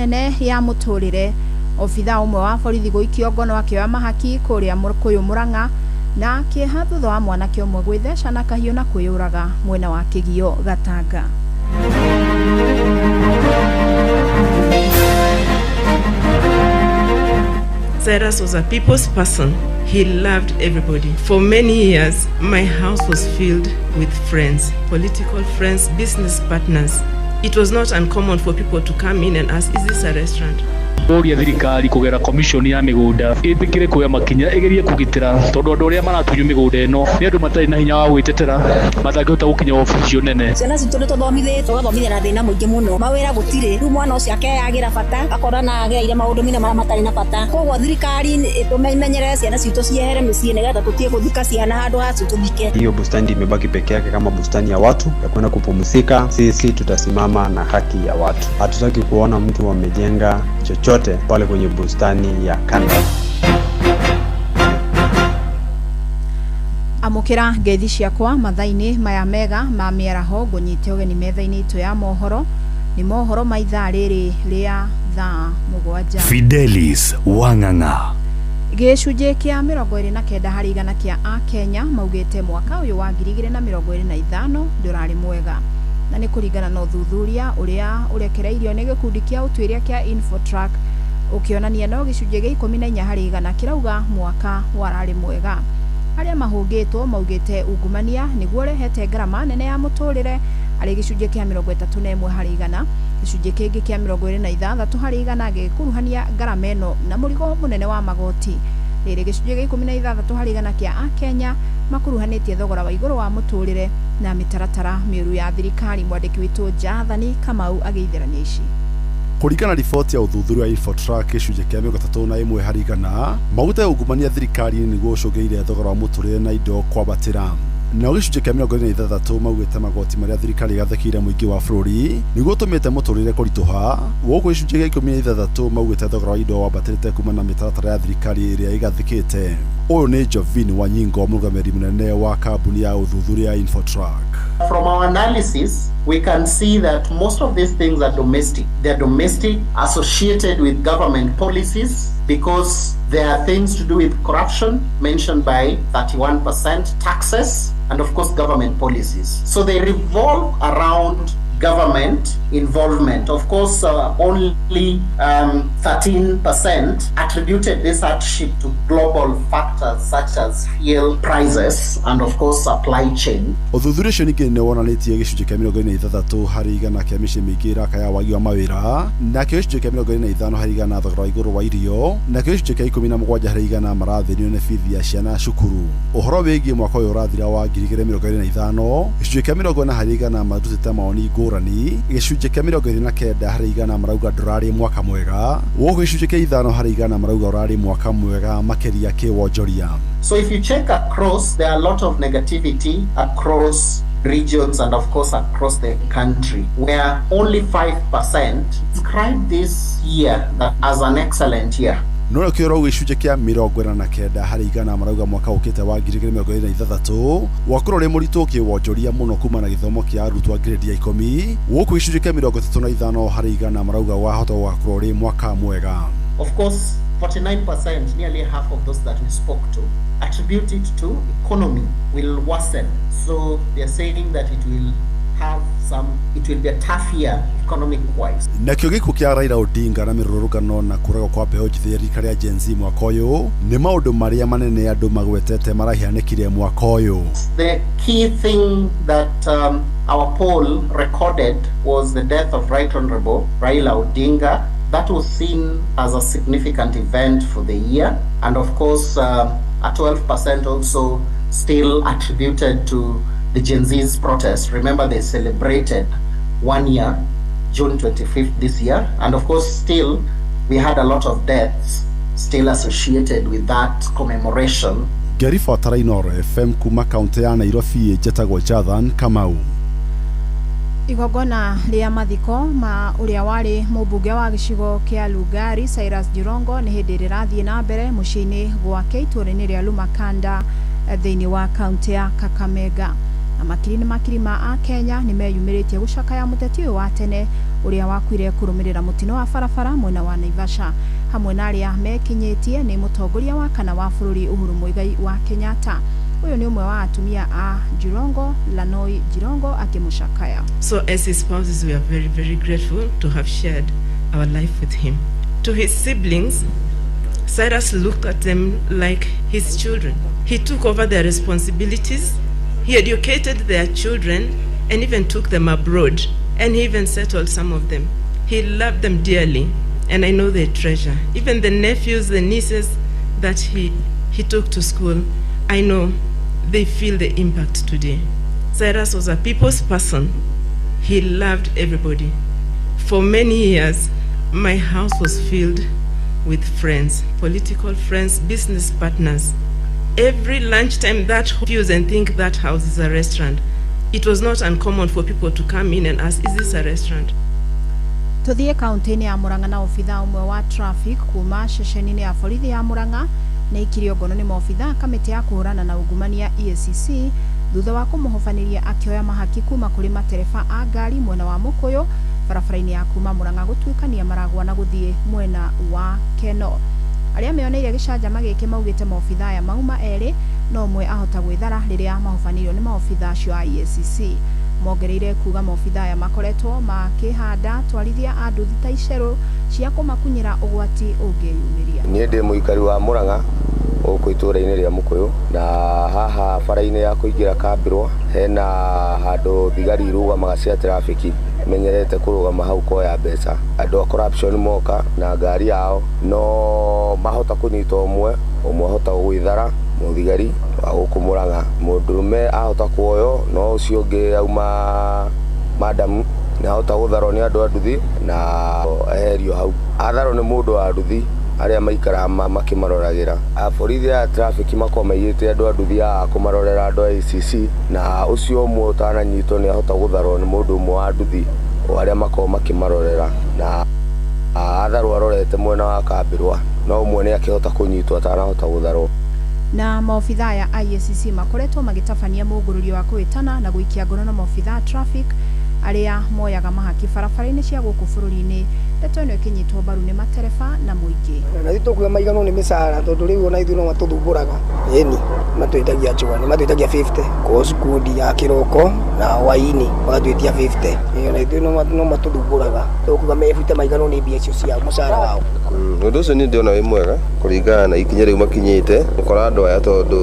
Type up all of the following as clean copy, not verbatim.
nene ya mũtũrĩre. Obithaa ũmwe wa borithi gũikio ngono akĩoya mahaki kũrĩa Mũkũyũ Mũrang'a na kĩeha thutha wa mwanake ũmwe gwĩtheca na kahiũ na kwĩyũraga mwena wa Kĩgio Gatanga. Cyrus was a people's person. He loved everybody. For many years, my house was filled with friends, political friends, business partners. It was not uncommon for people to come in and ask, is this a restaurant? Ũria thirikari kũgera commission ya mĩgũnda ĩtĩkĩre kuoya makinya ĩgerie kũgitĩra tondũ andũ arĩa maratunywo mĩgũnda ĩno nĩ andũ matarĩ na hinya wa gwĩtetera matangĩhota gũkinya obici icio nene. Ciana citũ nĩ tũthomithĩtwo tũgathomithia na thĩna mũingĩ mũno, mawĩra gũtirĩ, rĩu mwana ũcio akeyagĩra bata akona na agereire maũndũ mine marĩa matarĩ na bata. Koguo thirikari ĩtũmenyerere ciana citũ ciehere mĩciĩ nĩgetha tũtige gũthika ciana handũ hacio tũthike. Hiyo bustani imebaki peke yake kama bustani ya watu ya kwenda kupumzika. Sisi tutasimama na haki ya watu, hatutaki kuona mtu amejenga chochote pale kwenye bustani ya kanda. Amũkĩra ngeithi ciakwa mathaa-inĩ maya mega ma mĩaraho, ngũnyite ũgeni metha-inĩ itũ ya mohoro. Nĩ mohoro ma ithaa rĩrĩ rĩa thaa 7. Fidelis Wang'ang'a. Gĩcunjĩ kĩa 29 harĩ igana kĩa Akenya maugĩte mwaka ũyũ wa 2025 ndũrarĩ mwega, na nĩ kũringana na ũthuthuria ũrĩa ũrekereirio nĩ gĩkundi kĩa ũtuĩria kĩa Infotrack ũkĩonania no gĩcunjĩ gĩa 14 harĩ igana kĩrauga mwaka wararĩ mwega. Arĩa mahũngĩtwo maugĩte ungumania nĩguo ũrehete ngarama nene ya mũtũrĩre arĩ gĩcunjĩ kĩa 31 harĩ igana, gĩcunjĩ kĩngĩ kĩa 26 harĩ igana gĩgĩkuruhania ngarama ĩno na mũrigo mũnene wa magoti. Rĩrĩ gĩcunjĩ gĩa 16 harĩ igana kĩa Akenya makuruhanĩtie thogora wa igũrũ wa mũtũrĩre na mĩtaratara mĩũru ya thirikari. Mwandĩki witũ Jathani Kamau agĩitherania ici. Kũringana na riboti ya ũthuthuria wa Infotrack, gĩcunjĩ kĩa 31 harĩ igana maguta ya ungumania thirikari-inĩ nĩguo ũcũngĩrĩirie thogora wa mũtũrĩre na indo kwambatĩra. Nao gĩcunjĩ kĩa 26 maugĩte magoti marĩa thirikari ĩgathĩkĩire mũingĩ wa bũrũri nĩguo ũtũmĩte mũtũrĩre kũritũha, gũkũ gĩcunjĩ kĩa 16 maugĩte thogora wa indo wambatĩrĩte kuma na mĩtaratara ya thirikari ĩrĩa ĩgathĩkĩte. Ũyũ nĩ Jovin Wanyingo, mũrũgamĩrĩri mũnene wa kambuni ya ũthuthuria ya Infotrack. From our analysis, we can see that most of these things are domestic. They're domestic, associated with government policies, because there are things to do with corruption, mentioned by 31%, taxes, and of course government policies. So they revolve around government involvement. Of course, only 13% attributed this hardship to global factors such as fuel prices and of course supply chain. Ũthuthuria ũcio ningĩ nĩ wonanĩtie gĩcunjĩ kĩa 26 harĩ igana kĩa mĩciĩ mĩingĩ ĩrakaya wagi wa mawĩra, nakĩo gĩcunjĩ kĩa 25 harĩ igana thogora wa igũrũ wa irio, nakĩo gĩcunjĩ kĩa 17 harĩ igana marathĩnio nĩ bithi ya ciana cukuru. Ũhoro wĩgiĩ mwaka ũyũ ũrathira wa 2025, gĩcunjĩ kĩa 40 harĩ igana marutĩte mawoni ngũrani, gĩcunjĩ kĩa 29 harĩ igana marauga ndũrarĩ mwaka mwega, gũkũ gĩcunjĩ kĩa 5 harĩ igana marauga ũrarĩ mwaka mwega makĩria kĩwonjoria. So if you check across, there are a lot of negativity across regions and of course across the country, where only 5% describe this year as an excellent year. No kĩo gĩcunjĩ kĩa 49 harĩ igana marauga mwaka ũkĩte wa 2026 wakorwo ũrĩ mũritũ kĩwonjoria mũno kuma na gĩthomo kĩa arutwo a grade ya 10, gũkũ gĩcunjĩ kĩa 35 harĩ igana marauga wahota gũgakorwo ũrĩ mwaka mwega. Of course, 49%, nearly half of those that we spoke to, attribute it to economy will worsen. So they're saying that it will have some, it will be a tough year economic wise. Nakĩo gĩkuũ kĩa Raila Odinga na mĩrũrũngano na kũragwo kwa mbeũ njĩthĩ ya rika rĩa Gen Z mwaka ũyũ nĩ maũndũ marĩa manene andũ magwetete marahianĩkire mwaka ũyũ. The key thing that our poll recorded was the death of Right Honorable Raila Odinga. That was seen as a significant event for the year. And of course, a 12% also still attributed to the Gen Z's protest. Remember, they celebrated 1 year, June 25th this year. And of course, still, we had a lot of deaths still associated with that commemoration. Ngĩribotera Inooro FM kuma kaunti ya Nairobi, njetagwo Jathan Kamau. Igongona rĩa mathiko ma ũrĩa warĩ mũmbunge wa gĩcigo kĩa Lugari Cyrus Jirongo nĩ hĩndĩ rĩrathiĩ na mbere mũciĩ-inĩ gwake itũũra-inĩ rĩa Lumakanda thĩinĩ wa kaunti ya Kakamega. Na makiri na makiri ma Akenya nĩ meyumĩrĩtie gũcakaya mũteti ũyũ wa tene Ũrĩa wakuire kũrũmĩrĩra mũtino wa barabara mwena wa Naivasha. Hamwe na arĩa mekinyĩtie nĩ mũtongoria wa kana wa bũrũri Uhuru Muigai wa Kenyatta. Ũyũ nĩ ũmwe wa atumia a Jirongo, Lanoi Jirongo, akĩmũcakaya. So as his spouses, we are very, very grateful to have shared our life with him. To his siblings, Cyrus looked at them like his children. He took over their responsibilities, he educated their children, and even took them abroad, and he even settled some of them. He loved them dearly, and I know they treasure. Even the nephews, the nieces that he took to school, I know they feel the impact today. Cyrus was a people's person. He loved everybody. For many years, my house was filled with friends, political friends, business partners. Every lunchtime that views and think that house is a restaurant. It was not uncommon for people to come in and ask, "Is this a restaurant?" Tuthiĩ kaunti-inĩ ya Murang'a na obitha ũmwe wa traffic kuma ceceni-inĩ ya borithi ya Murang'a nĩ aikirio ngono nĩ maobitha kamĩtĩ ya kũhũrana na ungumania EACC thutha wa kũmũhobanĩria akĩoya mahaki kuma kũrĩ matereba a ngari mwena wa Mũkũyũ barabara-inĩ ya kuma Murang'a gũtuĩkania Maragwa na gũthiĩ mwena wa Keno. Arĩa meoneire gĩcanjama gĩkĩ maugĩte maobitha aya mauma erĩ no ũmwe ahota gwĩthara rĩrĩa mahobanĩirio nĩ maobitha acio a EACC. Mongereire kuga maobitha aya makoretwo makĩhanda twarithia a nduthi ta icerũ cia kũmakunyĩra ũgwati ũngĩyumĩria. Niĩ ndĩ mũikari wa Murang'a gũkũ itũũra-inĩ rĩa Mũkũyũ, na haha bara-inĩ ya kũingĩra Kambĩrwa hena handũ thigari irũgamaga cia trafiki, menyerete kũrũgama hau kuoya mbeca. Andũ a corruption moka na ngari yao no mahota kũnyita ũmwe, ũmwe ahota gwĩthara mũthigari wa gũkũ Murang'a. Mũndũrũme ahota kuoywo no ũcio ũngĩ auma madamu nĩ ahota gũtharwo nĩ andũ a nduthi na eherio hau. Atharwo nĩ mũndũ wa nduthi arĩa maikaraga makĩmaroragĩra. Borithi a traffic makoragwo maigĩte andũ a nduthi a kũmarorera andũ a ACC, na ũcio ũmwe ũtananyitwo nĩ ahota gũtharwo nĩ mũndũ ũmwe wa nduthi arĩa makoragwo makĩmarorera, na atharwo arorete mwena wa Kambĩrwa no ũmwe nĩ akĩhota kũnyitwo atanahota gũtharwo. Na maobitha aya a EACC makoretwo magĩtabania mũngũrũrio wa kũhĩtana na gũikia ngono na maobitha a traffic arĩa moyaga mahaki barabara-inĩ cia gũkũ bũrũri-inĩ. Ndeto ĩno ĩkĩnyitwo mbaru nĩ matereba na mũingĩ. Na ithuĩ tũkuga maiganwo nĩ mĩcara tondũ rĩu ona ithuĩ no matũthumbũraga. Ĩni matwĩtagia njũa, nĩ matwĩtagia 50 course kodi ya kĩroko na hwaĩ-inĩ magatwĩtia 50. Ona ithuĩ no matũthumbũraga, tũkuga mebute maiganwo nĩ mbia icio cia mũcara wao. Ũndũ ũcio niĩ ndĩrona wĩ mwega kũringana na ikinya rĩu makinyĩte gũkora andũ aya, tondũ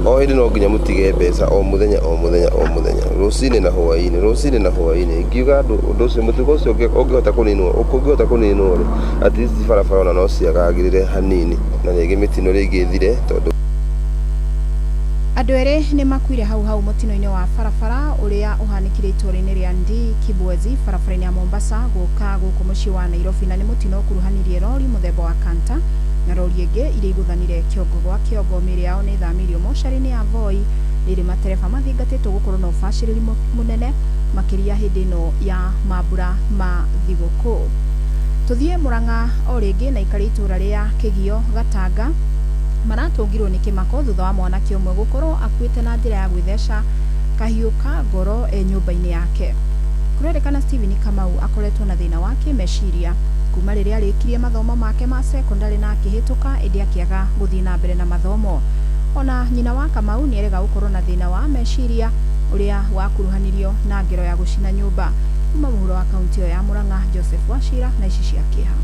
o hĩndĩ no nginya mũtige mbeca o mũthenya o mũthenya o mũthenya, rũcinĩ na hwaĩ-inĩ, rũcinĩ na hwaĩ-inĩ. Ingiuga andũ ũndũ ũcio mũtugo ũcio ũngĩhota kũninwo, ũngĩhota kũninwo rĩ, at least barabara ona no ciagagĩrĩre hanini na rĩngĩ mĩtino rĩngĩ ĩthire tondũ andũ erĩ nĩ makuire hau hau mũtino-inĩ wa barabara ũrĩa ũhanĩkire itũũra-inĩ rĩa Ndii Kibwezi barabara-inĩ ya Mombasa gũka gũkũ mũciĩ wa Nairobi, na nĩ mũtino ũkuruhanirie rori mũthemba wa Kanta na rori ĩngĩ iria igũthanire kĩongo gwa kĩongo. Mĩĩrĩ yao nĩ ĩthamirio mocarĩ-inĩ ya Voi rĩrĩ matereba mathingatĩtwo gũkorwo na ũbacĩrĩri mũnene makĩria hĩndĩ ĩno ya mambura ma thigũkũ. Tũthiĩ Murang'a o rĩngĩ na ikari itũũra rĩa Kĩgio Gatanga maratũngirwo nĩ kĩmako thutha wa mwanake ũmwe gũkorwo akuĩte na njĩra ya gwĩtheca kahiũ ka ngoro e nyũmba-inĩ yake. Kũrerĩkana Stephen Kamau akoretwo na thĩna wa kĩmeciria kuma rĩrĩa arĩkirie mathomo make ma secondary na akĩhĩtũka, ĩndĩ akĩaga gũthiĩ na mbere na mathomo. Ona nyina wa Kamau nĩ erega gũkorwo na thĩna wa meciria ũrĩa wakuruhanirio na ngero ya gũcina nyũmba. Kuma mũhuro wa kaunti ĩyo ya Murang'a, Joseph Wachira na ici cia kĩeha.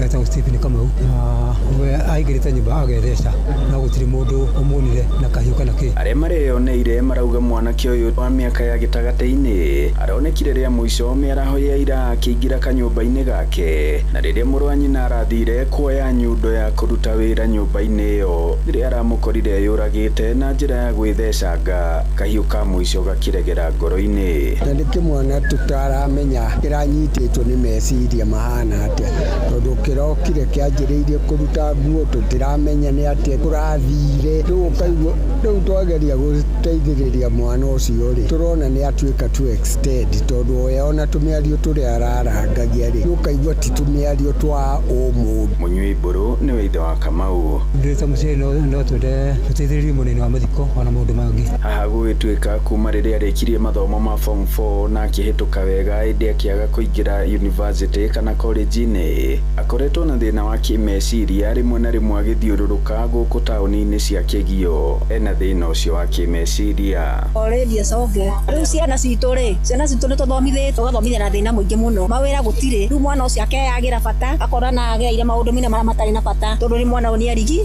Etagwo Stephen Kamau na we aingĩrĩte nyũmba agetheca no gũtirĩ mũndũ ũmuonire na kahiũ kana kĩ. Arĩa mareyoneire marauga mwanake ũyũ wa mĩaka ya gĩtagatĩ-inĩ aronekire rĩa mũico mĩaraho ya ira akĩingĩra kanyũmba-inĩ gake, na rĩrĩa mũrũ wa nyina arathire kuoya nyundo ya kũruta wĩra nyũmba-inĩ ĩyo rĩrĩa aramũkorire yũragĩte na njĩra ya gwĩthecanga kahiũ ka mũico gakĩregera ngoro-inĩ. Na nĩ kĩmwana tũtaramenya kĩranyitĩtwo nĩ meciria mahana atĩa, tondũ Kĩrokire kĩanjĩrĩirie kũruta nguo tũtiramenya nĩ atĩa kũrathire. Rĩu ũkaigua rĩu twageria gũteithĩrĩria mwana ũcio rĩ, tũrona nĩ atuĩka to extend tondũ we ona tũmĩario tũrĩa ararangagia rĩ, ũkaigua ti tũmĩario twa ũmũndũ. Mũnyui Mbũrũ nĩwe ithe wa Kamau. Ndĩ ta mũciari no twende tũteithĩrĩrie mwena-inĩ wa mathiko ona maũndũ mangĩ. Haha gũgĩtuĩka kuma rĩrĩa arĩkirie mathomo ma form 4 na akĩhĩtũka wega ĩndĩ akĩaga kũingĩra university kana college-inĩ, akoretwo na thĩna wa kĩmeciria rĩmwe na rĩmwe agĩthiũrũrũka gũkũ taũni-inĩ cia Kĩgio ena thĩna ũcio wa kĩmeciria. Already coge rĩu ciana citũ rĩ, ciana citũ nĩ tũthomithĩtwo tũgathomithia na thĩna mũingĩ mũno, mawĩra gũtirĩ. Rĩu mwana ũcio akeyagĩra bata akona na agereire maũndũ mine marĩa matarĩ na bata tondũ rĩ mwana ũyũ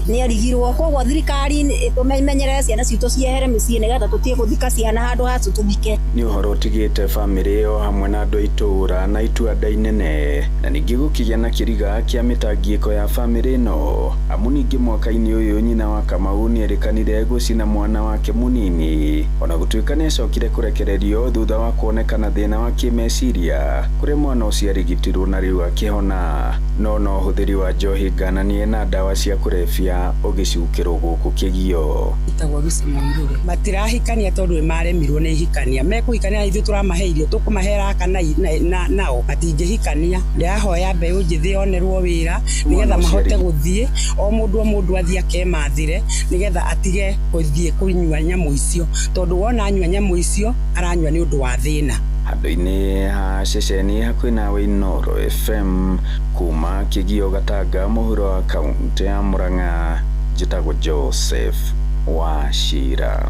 nĩ arigirwo. Koguo thirikari ĩtũmenyerere ciana citũ ciehere mĩciĩ nĩgetha tũtige gũthika ciana handũ ha tũthike. Nĩ ũhoro ũtigĩte bamĩrĩ ĩyo hamwe na andũ a itũũra na itua-nda inene, na ningĩ gũkĩgĩa na kĩriga kĩa mĩtangĩko ya bamĩrĩ ĩno, amu ningĩ mwaka-inĩ ũyũ nyina wa Kamau nĩerĩkanire gũcina mwana wake mũnini, ona gũtuĩka nĩacokire kũrekererio thutha wa kuonekana thĩna wa kĩmeciria kũrĩa mwana ũcio arigitĩrwo na rĩu akĩhona. No ũhũthĩri wa njohi ngananie na ndawa cia kũrebia ũgĩcukĩrwo gũkũ Kĩgio. Ĩtagwo Lucy Mũirũrĩ. Matirahikania tondũ nĩmaremirwo nĩ ihikania, mekũhikania ithuĩ tũramahe irio tũkũmahe raka nao matingĩhikania. Ndĩrahoya mbeũ njĩthĩ yonerwo wĩra nĩgetha mahote gũthiĩ o mũndũ athiĩ akemathĩre nĩgetha atige gũthiĩ kũnyua nyamũ icio, tondũ wona anyua nyamũ icio aranyua nĩ ũndũ wa thĩna. Handũ-inĩ ha ceceni hakuhĩ nawe Inooro FM kuma Kĩgio Gatanga mũhuro wa kaũntĩ ya Murang'a, njĩtagwo Joseph Wachira.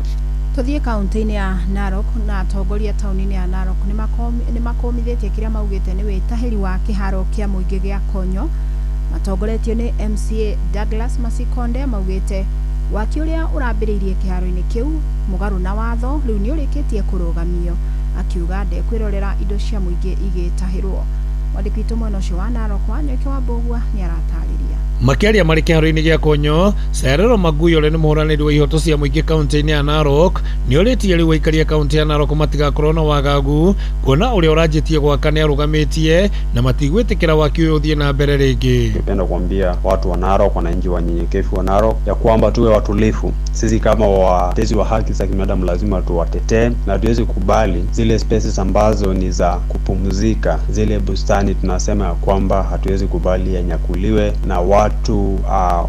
Tuthiĩ kaunti-inĩ ya Narok na atongoria taũni-inĩ ya Narok nĩ makũmithĩtie kĩrĩa maugĩte nĩ wĩtahĩri wa kĩharo kĩa mũingĩ gĩa Konyo. Matongoretio nĩ MCA Douglas Masikonde maugĩte waki ũrĩa ũrambĩrĩirie kĩharo-inĩ kĩu mũgarũ na watho rĩu nĩ ũrĩkĩtie kũrũgamio, akiuga ndekwĩrorera indo cia mũingĩ igĩtahĩrwo. Mwandĩki witũ mwena ũcio wa Narok Wanyoike wa Mbũgua nĩ aratarĩria. Makĩaria marĩ kĩharo-inĩ gĩa Konyo, Serero Magui ũrĩa nĩ mũhũranĩri wa ihoto cia mũingĩ kaunti-inĩ ya Narok nĩorĩtie rĩu aikari a kaunti ya Narok matigakorwo na wagagu kuona ũrĩa ũranjĩtie gwaka nĩ arũgamĩtie na matigwĩtĩkĩra waki ũyũ ũthiĩ na mbere rĩngĩ. Ningependa kuambia watu wa Narok, wananchi wanyenyekevu wa Narok, ya kwamba tuwe watulivu. Sisi kama watetezi wa haki za kibinadamu lazima tuwatetee na tuweze kubali zile spaces ambazo ni za kupumzika, zile bustani tunasema ya kwamba hatuwezi kubali yanyakuliwe na watu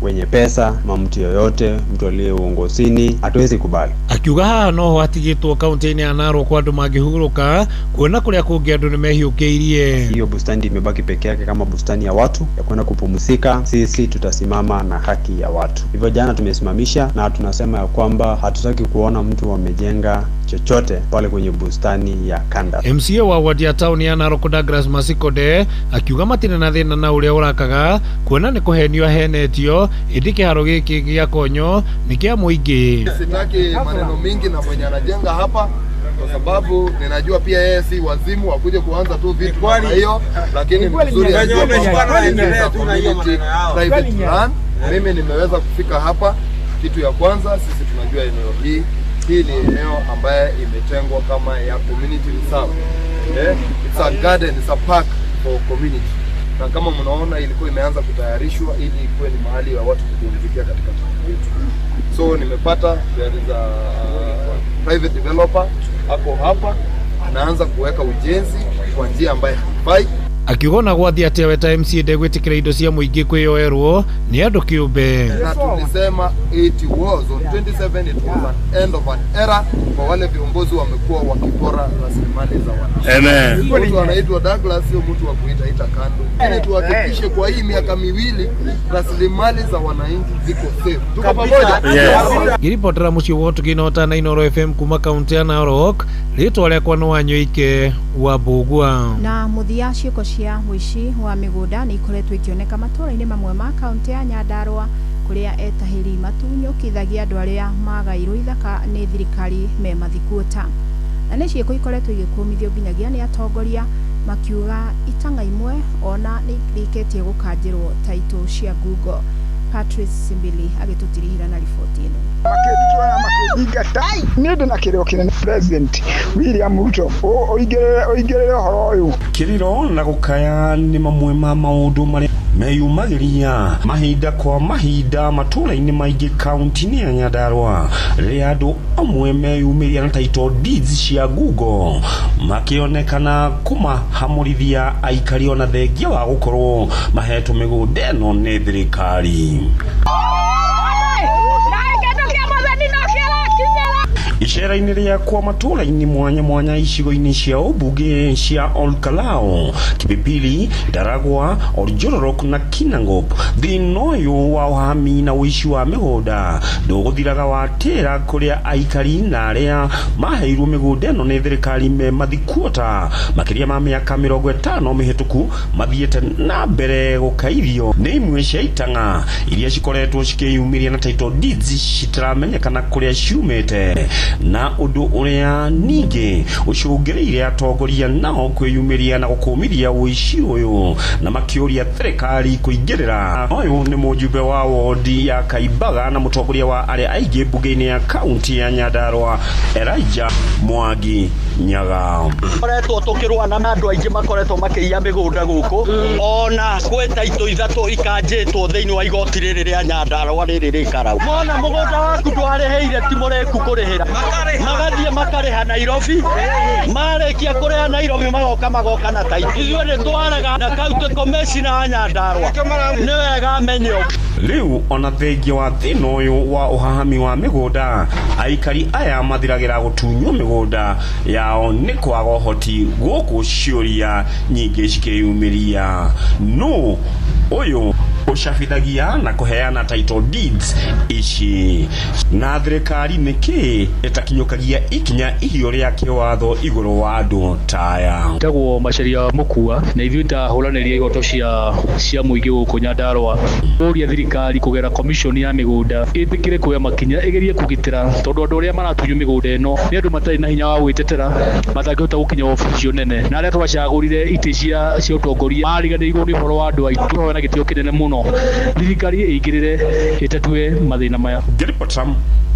wenye pesa, mtu yoyote, mtu aliye uongozini, hatuwezi kubali. Akiuga haha noho hatigĩtwo kaunti-inĩ ya Narok andũ mangĩhurũka kuona kũrĩa kũngĩ andũ nĩmehiũkĩirie. Hiyo bustani imebaki peke yake kama bustani ya watu ya kwenda kupumzika. Sisi tutasimama na haki ya watu. Hivyo jana tumesimamisha na tunasema ya kwamba hatutaki kuona mtu wamejenga chochote pale kwenye bustani ya kanda. MCA wa wadi ya tauni ya Narok Douglas Masikode akiuga matirĩ na thĩna na ũrĩa ũrakaga kuona nĩ kũhenio ahenetio ĩndĩ kĩharo gĩkĩ gĩa Konyo nĩ kĩa mũingĩ. Sitaki maneno mingi na mwenye anajenga hapa kwa sababu ninajua pia yeye si wazimu wakuje kuanza tu vitu kama hiyo, lakini mzuri ajue kwamba private land. Mimi nimeweza kufika hapa. Kitu ya kwanza, sisi tunajua eneo hii ni eneo ambaye imetengwa kama ya community reserve. It's a garden, it's a park for community. Na kama mnaona ilikuwa imeanza kutayarishwa ili ikuwe ni mahali ya watu kupumzikia katika town yetu. So nimepata there is a private developer ako hapa anaanza kuweka ujenzi kwa njia ambayo haifai. Akiuga ona gwathi atia we ta MCA ndegwĩtĩkĩra indo cia mũingĩ kwĩyoerwo nĩ andũ kĩũmbe. Na tulisema it was on 27, it was an end of an era kwa wale viongozi wamekuwa wakipora rasilimali za wananchi. Amen. Mtu anaitwa Douglas sio mtu wa kuita ita kando. Ili tuhakikishe kwa hii miaka miwili rasilimali za wananchi ziko safe. Tuko pamoja? Yes. Ngiripotera muciĩ wa Ũtugi na Ũtana Inooro FM kuma kaunti ya Narok, rĩtwa rĩakwa nĩ Wanyoike wa Mbũgua. Na mũthia ciĩko cia ũici wa mĩgũnda nĩ ikoretwo ikĩoneka matũũra-inĩ mamwe ma kaunti ya Nyandarua kũrĩa etahĩri matunyũkithagia andũ arĩa magairwo ithaka nĩ thirikari me mathikuũta, na nĩ ciĩko ikoretwo igĩkũmithio nginyagia nĩ atongoria makiuga itang'a imwe ona nĩ irĩkĩtie gũkanjĩrwo taitũ cia ngungo. Patrice Simbili agĩtũtirihĩra na riboti ĩno. Makĩndutura makĩnyingata nĩ ndĩ na kĩrĩro kĩnene President William Ruto ũingĩrĩre ũhoro ũyũ. Kĩrĩro na gũkaya nĩ mamwe ma maũndũ marĩa Meyumagĩria mahinda kwa mahinda matũũra-inĩ maingĩ kaunti-inĩ ya Nyandarua, rĩrĩa andũ amwe meyumĩria na title deeds cia ngungo makĩonekana kũmahamũrithia aikari ona thengia wa gũkorwo mahetwo mĩgũnda ĩno nĩ thirikari. Icera-inĩ rĩakwa matũũra-inĩ mwanya mwanya icigo-inĩ cia ũmbunge cia Olkalou, Kipipiri, Ndaragwa, Oljororok na Kinangop, thĩna ũyũ wa ũhami na ũici wa mĩgũnda ndũgũthiraga watĩra kũrĩa aikari na arĩa maheirwo mĩgũnda ĩno nĩ thirikari me mathikuota makĩria ma mĩaka 50 mĩhĩtũku mathiĩte na mbere gũkaithio nĩ imwe cia itang'a iria cikoretwo cikĩyumĩria na title deeds citaramenyekana kũrĩa ciumĩte, na ũndũ ũrĩa ningĩ ũcũngĩrĩire atongoria nao kwĩyumĩria na gũkũmithia ũici ũyũ na makĩũria thirikari kũingĩrĩra. Ũyũ nĩ mũjumbe wa wodi ya Kaimbaga na mũtongoria wa arĩa aingĩ mbunge-inĩ ya kaunti ya Nyandarua, Elijah Mwangi Nyaga. Koretwo tũkĩrũa na andũ aingĩ makoretwo makĩiya mĩgũnda gũkũ, ona gwĩ taitũ ithatũ ikanjĩtwo thĩinĩ wa igoti rĩrĩ rĩa Nyandarua rĩrĩ rĩkarau. Mona mũgũnda waku ndwarĩhĩire ti mũrĩku kũrĩhĩra, magathiĩ makarĩha Nairobi, marĩkia kũrĩha Nairobi magoka magoka na taitũ. Ithuĩ nĩ twaraga na county commissioner wa Nyandarua, nĩ wega amenye ũguo. Rĩu ona thengia wa thĩna ũyũ wa ũhahami wa mĩgũnda, aikari aya mathiragĩra gũtunywo mĩgũnda yao nĩ kwaga ũhoti, gũkũ ciũria nyingĩ cikĩyumĩria. Nũ ũyũ ũcabithagia na kũheana title deeds ici, na thirikari nĩkĩ ĩtakinyũkagia ikinya ihiũ rĩa kĩwatho igũrũ wa andũ ta aya? Njĩtagwo Macharia Mũkua na ithuĩ ta ahũranĩri a ihoto cia mũingĩ gũkũ Nyandarua, kũria thirikari kũgera commission ya mĩgũnda ĩtĩkĩre kuoya makinya ĩgerie kũgitĩra, tondũ andũ arĩa maratunywo mĩgũnda ĩno nĩ andũ matarĩ na hinya wa gwĩtetera, matangĩhota gũkinya obici icio nene, na arĩa twacagũrire itĩ cia ũtongoria mariganĩirwo nĩ ũhoro wa andũ aitũ. Tũroya na gĩtĩo kĩnene mũno thirikari ĩingĩrĩre ĩtatue mathĩna maya. Ngĩribota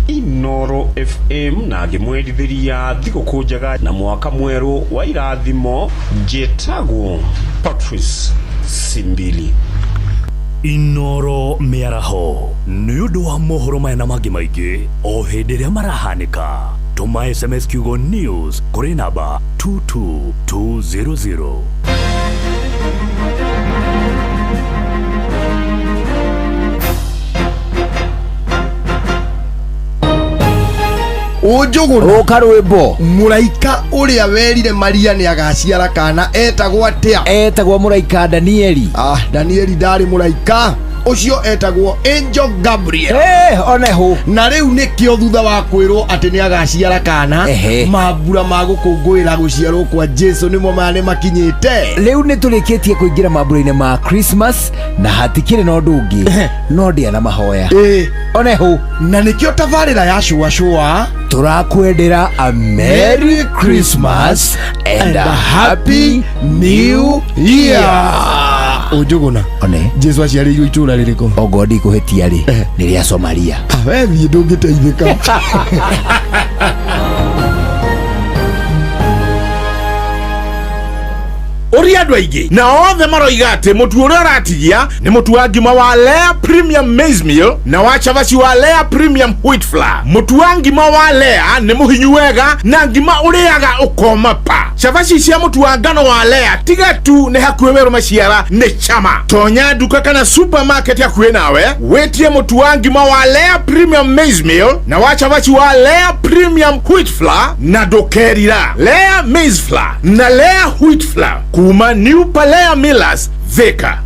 Inoro FM na ngĩmwendithĩria thigũkũ njega na mwaka mwerũ wa irathimo, njĩtagwo Patrice Simbili. Inoro mĩaraho nĩ ũndũ wa mohoro maya na mangĩ maingĩ o hĩndĩ ĩrĩa marahanĩka, tũma SMS kiugo news kũrĩ namba 22200. Ũnjũgũna Ũka rwĩmbo. Mũraika ũrĩa werire Maria nĩ agaciara kana etagwo atĩa? Etagwo mũraika Danieli. Ah, Danieli ndarĩ mũraika, ũcio etagwo Angel Gabriel. Oneho. Na rĩu nĩkĩo thutha wa kwĩrwo atĩ nĩ agaciara kana, mambura ma gũkũngũĩra gũciarwo kwa Jesu nĩmo maya nĩ makinyĩte. Rĩu nĩ tũrĩkĩtie kũingĩra mambura-inĩ ma Christmas na hatikĩrĩ na ũndũ ũngĩ no ndĩa na mahoya. Oneho. Na nĩkĩo tabarĩra ya cũa cũa tũrakwendera a Merry Christmas and a Happy New Year. Ũnjũgũna. One. Jesu aciarĩirwo itũũra rĩrĩkũ? Ongorwo ndikũhĩtia rĩ, nĩ rĩa Somalia. We thiĩ ndũngĩteithĩka. Ũria andũ aingĩ na othe maroiga atĩ mũtu ũrĩa ũratigia nĩ mũtu wa ngima wa Lea Premium Maize Meal na wa cabaci wa Lea Premium Wheat Flour. Mũtu wa ngima wa Lea nĩ mũhinyu wega na ngima ũrĩaga ũkoma pa. Cabaci cia mũtu wa ngano wa Lea tiga tu nĩ hakuhĩ werũ maciara nĩ chama. Tonya nduka kana supermarket hakuhĩ nawe wĩtie mũtu wa ngima wa Lea Premium Maize Meal na wa cabaci wa Lea Premium Wheat Flour na ndũkerira. Lea Maize Flour na Lea Wheat Flour kuma New Palea Millers, Thika.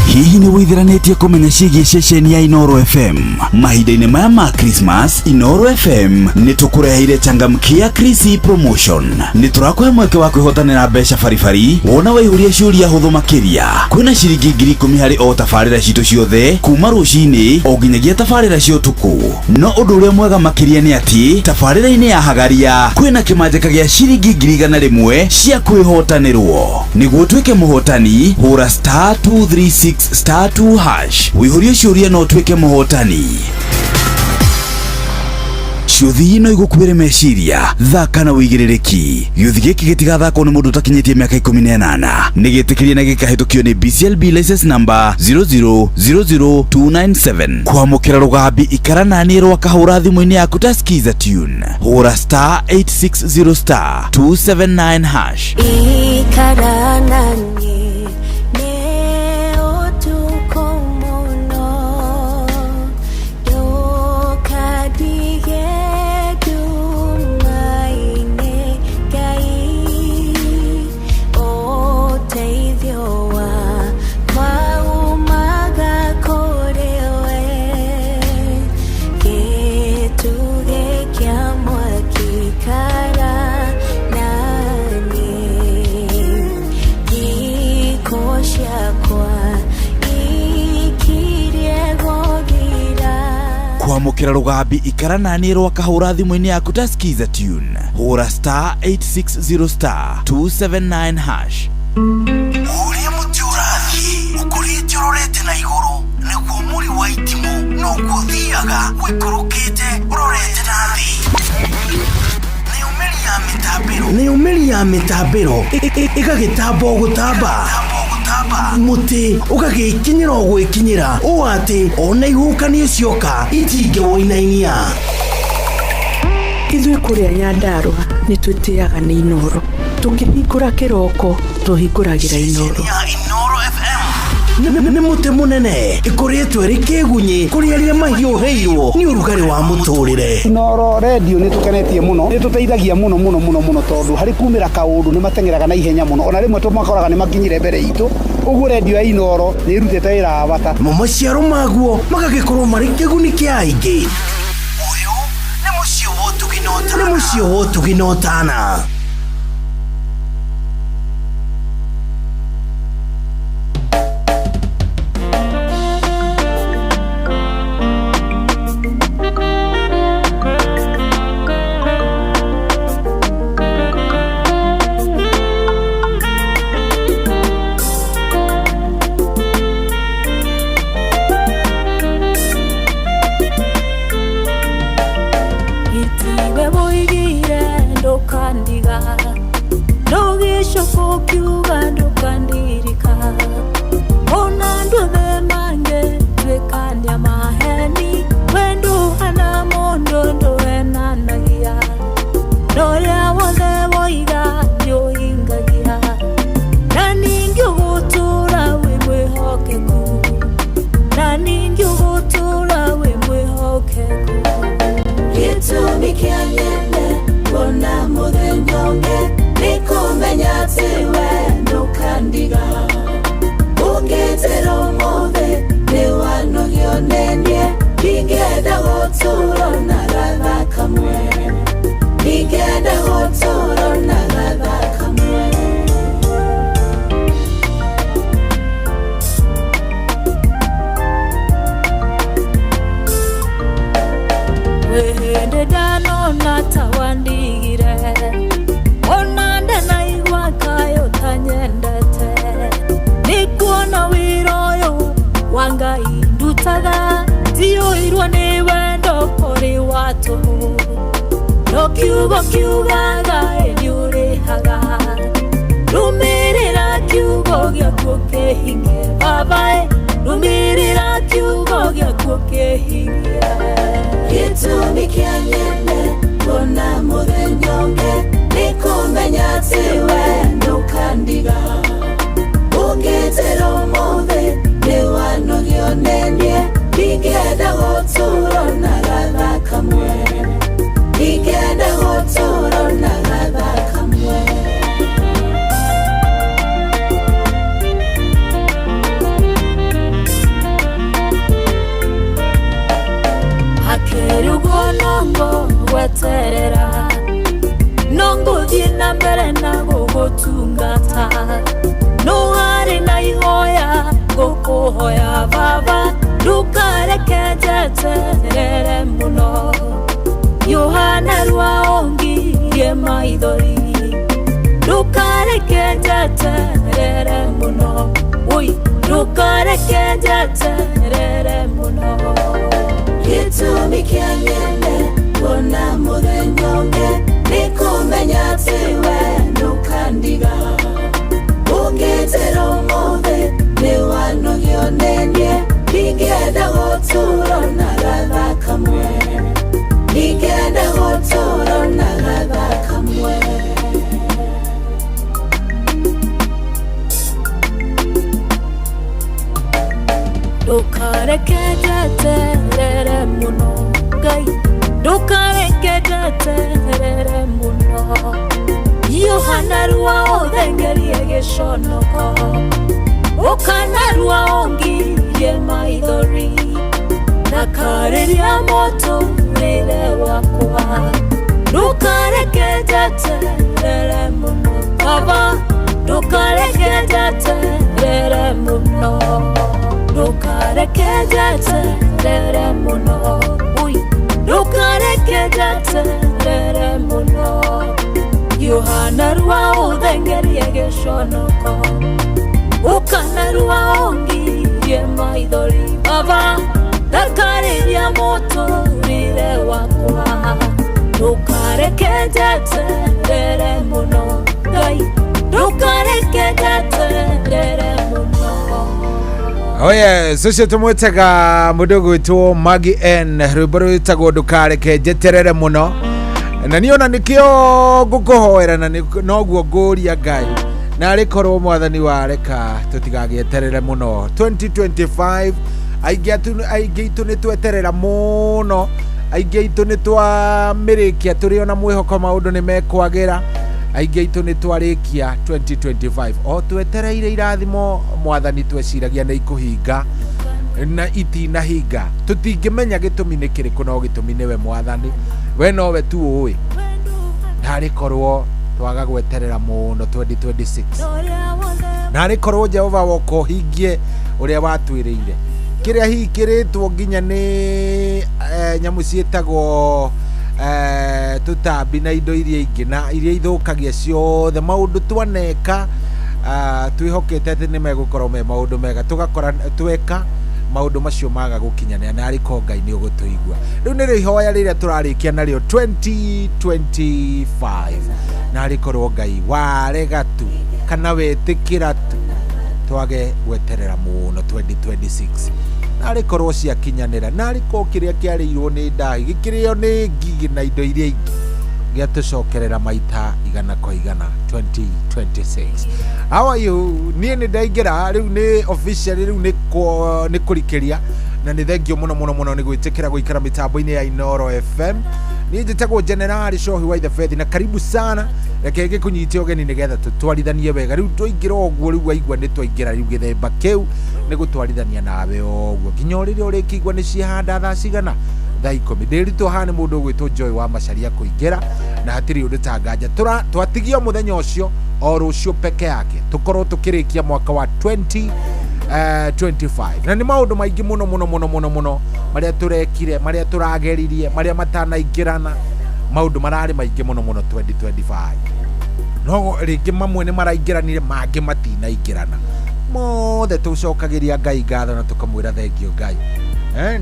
Hihi nĩ wĩthiranĩtie kũmenya ciĩgiĩ ceceni ya Inoro FM? Mahinda-inĩ maya ma Christmas, Inoro FM nĩ tũkũreheire changamkia Chrissy promotion. Nĩ tũrakũhe mweke wa kwĩhotanĩra mbeca baribari wona waihũria ciũria hũthũ makĩria. Kwĩna ciringi 10,000 harĩ o tabarĩra citũ ciothe kuma rũcinĩ o nginyagia tabarĩra cia ũtukũ. No ũndũ ũrĩa mwega makĩria nĩ atĩ tabarĩra-inĩ ya Hagaria kwĩna kĩmanjĩka gĩa ciringi 100,000 cia kwĩhotanĩrwo. Nĩguo ũtuĩke mũhotani, hũra star 236 star 2 hash wĩihũrie ciũria na ũtuĩke mũhotani. Ciũthi no igũkuĩre meciria, thaka na wĩigĩrĩrĩki. Gĩũthi gĩkĩ gĩtigathakwo nĩ mũndũ ũtakinyĩtie mĩaka 18. Nĩ gĩtĩkĩrie na gĩkahĩtũkio nĩ BCLB license number 0000297. Kwamũkĩra rũgambi ikara naniĩ rwa kahũra thimũ-inĩ yaku ta Skiza Tune. Hũra star 860 star 279 hash. Ikara naniĩ nĩ ũtukũ mũno, ndũkandige nduma-inĩ, Ngai, ũteithio wakwa umaga kũrĩ we, gĩtugĩ kĩa mwaki ikara naniĩ, thikũ ciakwa ikirie gũthira. Kwamũkĩra rũgambi ikara naniĩ rwa kahũra thimũ-inĩ yaku ta Skiza Tune. Hũra star 860 star 279 hash. Ũrĩa mũtĩ ũrathiĩ ũkũrĩte ũrorete na igũrũ nĩguo mũri wa itimũ noguo ũthiaga ũikũrũkĩte ũrorete na thĩ. Nayo mĩri ya mĩtambĩro ĩgagĩtamba o gũtamba, mũtĩ ũgagĩkinyĩra o gwĩkinyĩra ũũ atĩ ona ihuhũkanio cioka itingĩwũinainia. Ithuĩ kũrĩa Nyandarũa nĩ twĩtĩaga nĩ Inooro. Tũkĩhingũra kĩroko tũhingũragĩra Inooro. Nĩ mũtĩ mũnene ĩkũrĩtwo ĩrĩ kĩgunyĩ kũrĩ arĩa mahiũhĩirwo nĩ ũrugarĩ wa mũtũrĩre. Inooro redio nĩ tũkenetie mũno, nĩ tũteithagia mũno mũno mũno mũno tondũ harĩ kumĩra kaũndũ nĩ mateng'eraga na ihenya mũno, ona rĩmwe tũmakoraga nĩ makinyire mbere itũ, ũguo redio ya Inooro nĩ ĩrutĩte wĩra wa bata. Namo maciaro maguo magagĩkorwo marĩ kĩguni kĩa aingĩ. Ũyũ nĩ mũciĩ wa ũtugi na ũtana. Nĩ mũciĩ wa ũtugi na ũtana. Itiwe woigire ndũkandiga, ndũgĩcoka ũkiuga ndũkandirika, ona andũ othe mangĩtuĩkania maheni, we ndũhana mũndũ ndũhenanagia, na ũrĩa wothe woiga nĩũhingagia, na ningĩ ũgũtũũra wĩ mwĩhokeku, na ningĩ ũgũtũũra wĩ mwĩhokeku. Gĩtũmi kĩa nyende kuona mũthenya ũngĩ nĩ kũmenya atĩ we ndũkandiga, ũngĩnjĩra ũmũthĩ nĩ wanogio nĩ niĩ, ndingĩenda gũtũũra na gatha kamwe, ndingĩenda gũtũũra na gatha kamwe. Wĩhĩndĩ ndanona ta wandigire, ona ndanaigua kaĩ ũtanyendete, nĩkuona wĩra ũyũ wa Ngai ndutaga, ndiyũirwo nĩ wendo kũrĩ wa tũhũ, no kiugo kiugaga ĩ nĩũrĩhaga, rũmĩrĩra kiugo gĩaku kĩhinge baba ĩ, rũmĩrĩra kiugo gĩaku kĩhinge. Gĩtũmi kĩa nyende kuona mũthenya ũngĩ nĩ kũmenya atĩ we ndũkandiga, ũngĩnjĩra ũmũthĩ nĩ wanogio nĩ niĩ, ndingĩenda gũtũũra na gatha kamwe, ndingĩenda gũtũũra na gatha kamwe. Hakĩrĩ ũguo no ngũgweterera, no ngũthiĩ na mbere na gũgũtungata, no harĩ na ihoya ngũkũhoya baba, ndũkareke njeterere mũno, Yohana rwa ongirie maithori, ndũkareke njeterere mũno, oi ndũkareke njeterere mũno. Gĩtũmi kĩa nyende kuona gũtũũra na gatha kamwe, ingĩenda gũtũũra na gatha kamwe. Ndũkareke njeterere mũno Ngai, ndũkareke njeterere mũno. Yohana rua ũthengerie gĩconoko, ũkana rua ũngirie maithori, na karĩria mũtũrĩre wakwa. Ndũkareke njeterere mũno Baba, ndũkareke njeterere mũno. Ndũkareke njeterere mũno, ui, ndũkareke njeterere mũno. Yohana rua ũthengerie gĩconoko, ũkana rua ũngirie maithori, Baba, ndakarĩria mũtũrĩre wakwa. Ndũkareke njeterere mũno Ngai, ndũkareke njeterere mũno. Oh yes, ucio tumwitaga mundu gwitwo Maggie N, rwimbo rwitagwo ndukareke njeterere muno. Na niĩ ona nĩkĩo ngũkũhoera na noguo ngũria Ngai, na arĩkorwo mwathani wareka tũtigagĩeterere mũno. 2025 aingĩ aitũ nĩ tweterera mũno, aingĩ aitũ nĩ twamĩrĩkia tũrĩ ona mwĩhoko maũndũ nĩ mekwagĩra, aingĩ aitũ nĩ twarĩkia 2025 o twetereire irathimo mwathani tweciragia nĩ ikũhinga na itinahinga. Tũtingĩmenya gĩtũmi nĩ kĩrĩkũ, no gĩtũmi nĩwe mwathani, we nowe tu ũĩ. Narĩ korwo twaga gweterera mũno 2026, narĩ korwo Jehova woka ũhingie ũrĩa watwĩrĩire, kĩrĩa hihi kĩrĩtwo nginya nĩ nyamũ ciĩtagwo tũtambi na indo iria ingĩ na iria ithũkagia ciothe, maũndũ twaneka twĩhokete atĩ nĩ megũkorwo me maũndũ mega, tũgakora tweka maũndũ macio maga gũkinyanĩra, na arĩkorwo Ngai nĩ ũgũtũigua. Rĩu nĩrĩo ihoya rĩrĩa tũrarĩkia narĩo 2025, na arĩkorwo Ngai warega tu kana wetĩkĩra tu twage gweterera mũno 2026, na arĩkorwo ciakinyanĩra, na arĩkorwo kĩrĩa kĩarĩirwo nĩ ndahi gĩkĩrĩo nĩ ngigĩ na indo iria ingĩ gĩatũcokerera maita igana kwa igana 2026. How are you? Niĩ nĩ ndaingĩra rĩu, nĩ officially rĩu nĩ kũrikĩria, na nĩ thengio mũno mũno mũno nĩ gwĩtĩkĩra gũikara mĩtambo-inĩ ya Inooro FM. Niĩ njĩtagwo Generali Shohi wa Ithefethi, na karibu sana, reke ngĩkũnyite ũgeni nĩgetha tũtwarithanie wega. Rĩu twaingĩra ũguo, rĩu waigua nĩ twaingĩra rĩu gĩthemba kĩu nĩ gũtwarithania nawe ũguo nginya o rĩrĩa ũrĩkĩigua nĩ ciahanda thaa cigana, thaa 10. Ndĩrutwo haha nĩ mũndũ ũgwĩtwo Joy wa Macharia kũingĩra, na hatirĩ ũndũ tanganja. Twatigia mũthenya ũcio o rũciũ peke yake tũkorwo tũkĩrĩkia mwaka wa 2025, na nĩ maũndũ maingĩ mũno mũno mũno mũno mũno marĩa tũrekire, marĩa tũrageririe, marĩa matanaingĩrana, maũndũ mararĩ maingĩ mũno mũno 2025. No rĩngĩ mamwe nĩ maraingĩranire, mangĩ matinaingĩrana. Mothe tũcokagĩria Ngai ngatho na tũkamwĩra thengio Ngai.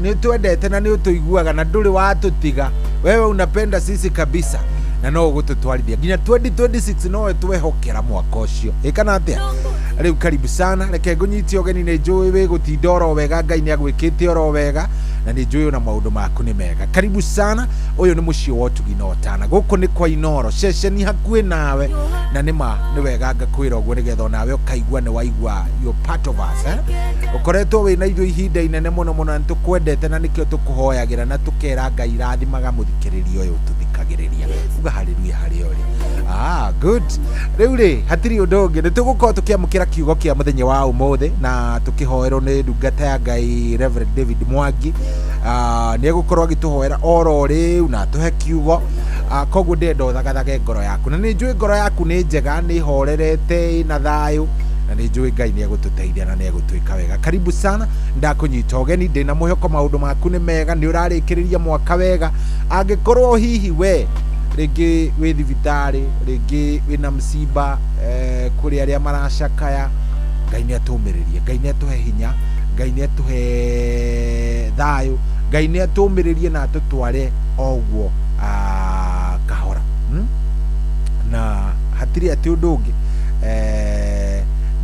Nĩ twendete na nĩ ũtũiguaga na ndũrĩ watũtiga, wewe unapenda sisi kabisa, na no ũgũtũtwarithia nginya 2026, nowe twehokera mwaka ũcio. Ĩkana atĩa? Rĩu karibu sana, reke ngũnyite ũgeni, nĩ njũĩ wĩ gũtinda oro wega, Ngai nĩ agwĩkĩte oro wega, na nĩ njũĩ ona maũndũ maku nĩ mega. Karibu sana, ũyũ nĩ mũciĩ wa ũtugi na ũtana, gũkũ nĩ kwa Inooro, ceceni hakuhĩ nawe, na nĩ ma nĩ wega ngakwĩra ũguo nĩgetha onawe ũkaigua nĩ waigua you're part of us, eh? Ũkoretwo wĩna ithuĩ ihinda inene mũno mũno, na nĩtũkwendete na nĩkĩo tũkũhoyagĩra na tũkera Ngai rathimaga mũthikĩrĩria ũyũ ũtũthikagĩrĩria. Uga haleluya harĩa ũrĩ. Good. Rĩu rĩ, hatirĩ ũndũ ũngĩ, nĩ tũgũkorwo tũkĩamũkĩra kiugo kĩa mũthenya wa ũmũthĩ na tũkĩhoerwo nĩ ndungata ya Ngai Reverend David Mwangi. Nĩ egũkorwo agĩtũhoera oro rĩu na atũhe kiugo. Koguo ndĩrenda ũthagathage ngoro yaku, na nĩ njũĩ ngoro yaku nĩ njega, nĩ ĩhorerete, ĩna thayũ, na nĩ njũĩ Ngai nĩ egũtũteithia na nĩ egũtwĩka wega. Karibu sana, ndakũnyita ũgeni, ndĩna mwĩhoko maũndũ maku nĩ mega, nĩ ũrarĩkĩrĩria mwaka wega. Angĩkorwo hihi we rĩngĩ wĩ thibitarĩ, rĩngĩ wĩna msiba, kũrĩ arĩa maracakaya, Ngai nĩ atũmĩrĩrie, Ngai nĩ atũhe hinya, Ngai nĩ atũhe thayũ, Ngai nĩ atũmĩrĩrie na atũtware o ũguo kahora, Na hatirĩ atĩ ũndũ ũngĩ,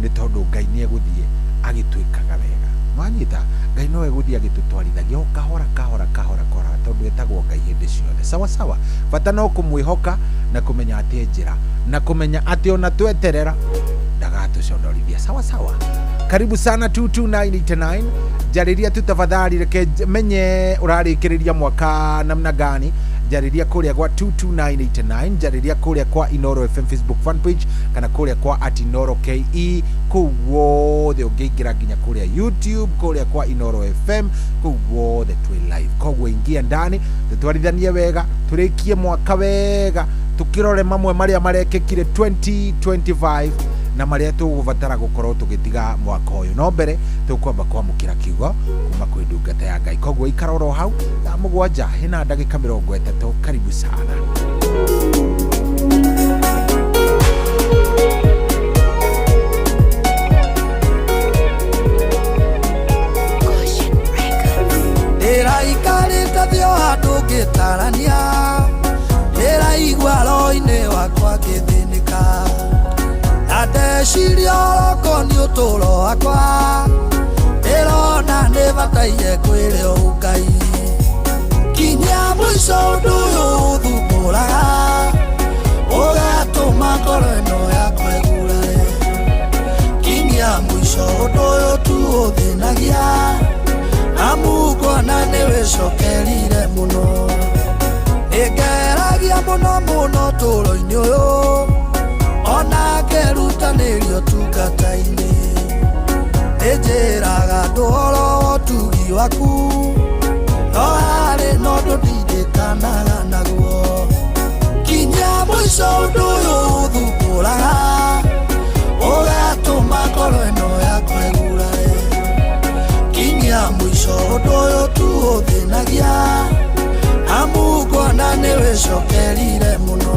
nĩ tondũ Ngai nĩ egũthiĩ agĩtwĩkaga wega. Nwanyita? Ngai nowe gũthiĩ agĩtũtwarithagia o kahora kahora kahora kahora, tondũ etagwo Ngai hĩndĩ ciothe. Sawa sawa, bata no kũmwĩhoka na kũmenya atĩ njĩra na kũmenya atĩ ona tweterera ndagatũconorithia. Sawa sawa, karibu sana 22989. Njarĩria tu tafadhali, reke menye ũrarĩkĩrĩria mwaka namna gani. Njarĩria kũrĩa gwa 22989, njarĩria kũrĩa kwa Inoro FM Facebook fan page, kana kũrĩa kwa @InoroKE. Kũu guothe ũngĩingĩra nginya kũrĩa YouTube, kũrĩa kwa Inoro FM, kũu guothe twĩ live. Koguo ingia ndani tũtwarithanie wega, tũrĩkie mwaka wega, tũkĩrore mamwe marĩa marekĩkire 2025 na marĩa tũgũbatara gũkorwo tũgĩtiga mwaka ũyũ. No mbere tũkwamba kwamũkĩra kiugo kuma kwĩ ndungata ya Ngai. Koguo ikara oro hau, thaa 7 hena ndagĩka 30. Karibu sana. Ndĩraikarĩte thĩ o handũ ngĩtarania, ndĩraigua roho-inĩ wakwa ngĩthĩnĩka, na ndeciria oroko nĩ ũtũũro wakwa, ndĩrona nĩ bataire kwĩrwo Ngai. Kinyia mũico ũndũ ũyũ ũthumbũraga, ũgatũma ngoro ĩno yakwa ĩgurare. Kinyia mũico ũndũ ũyũ tu ũthĩnagia, amu nguona nĩ wĩcokerire mũno. Nĩngeragia mũno mũno ũtũũro-inĩ ũyũ, ona ngerutanĩria ũtungata-inĩ. Nĩnjĩraga andũ ũhoro wa ũtugi waku, no harĩ na ũndũ ndindĩkanaga naguo. Kinyia mũico ũndũ ũyũ ũthumbũraga, ũgatũma ngoro ĩno yakwa ĩgurare. Kinyia mũico ũndũ ũyũ tu ũthĩnagia, amu nguona nĩ wĩcokerire mũno.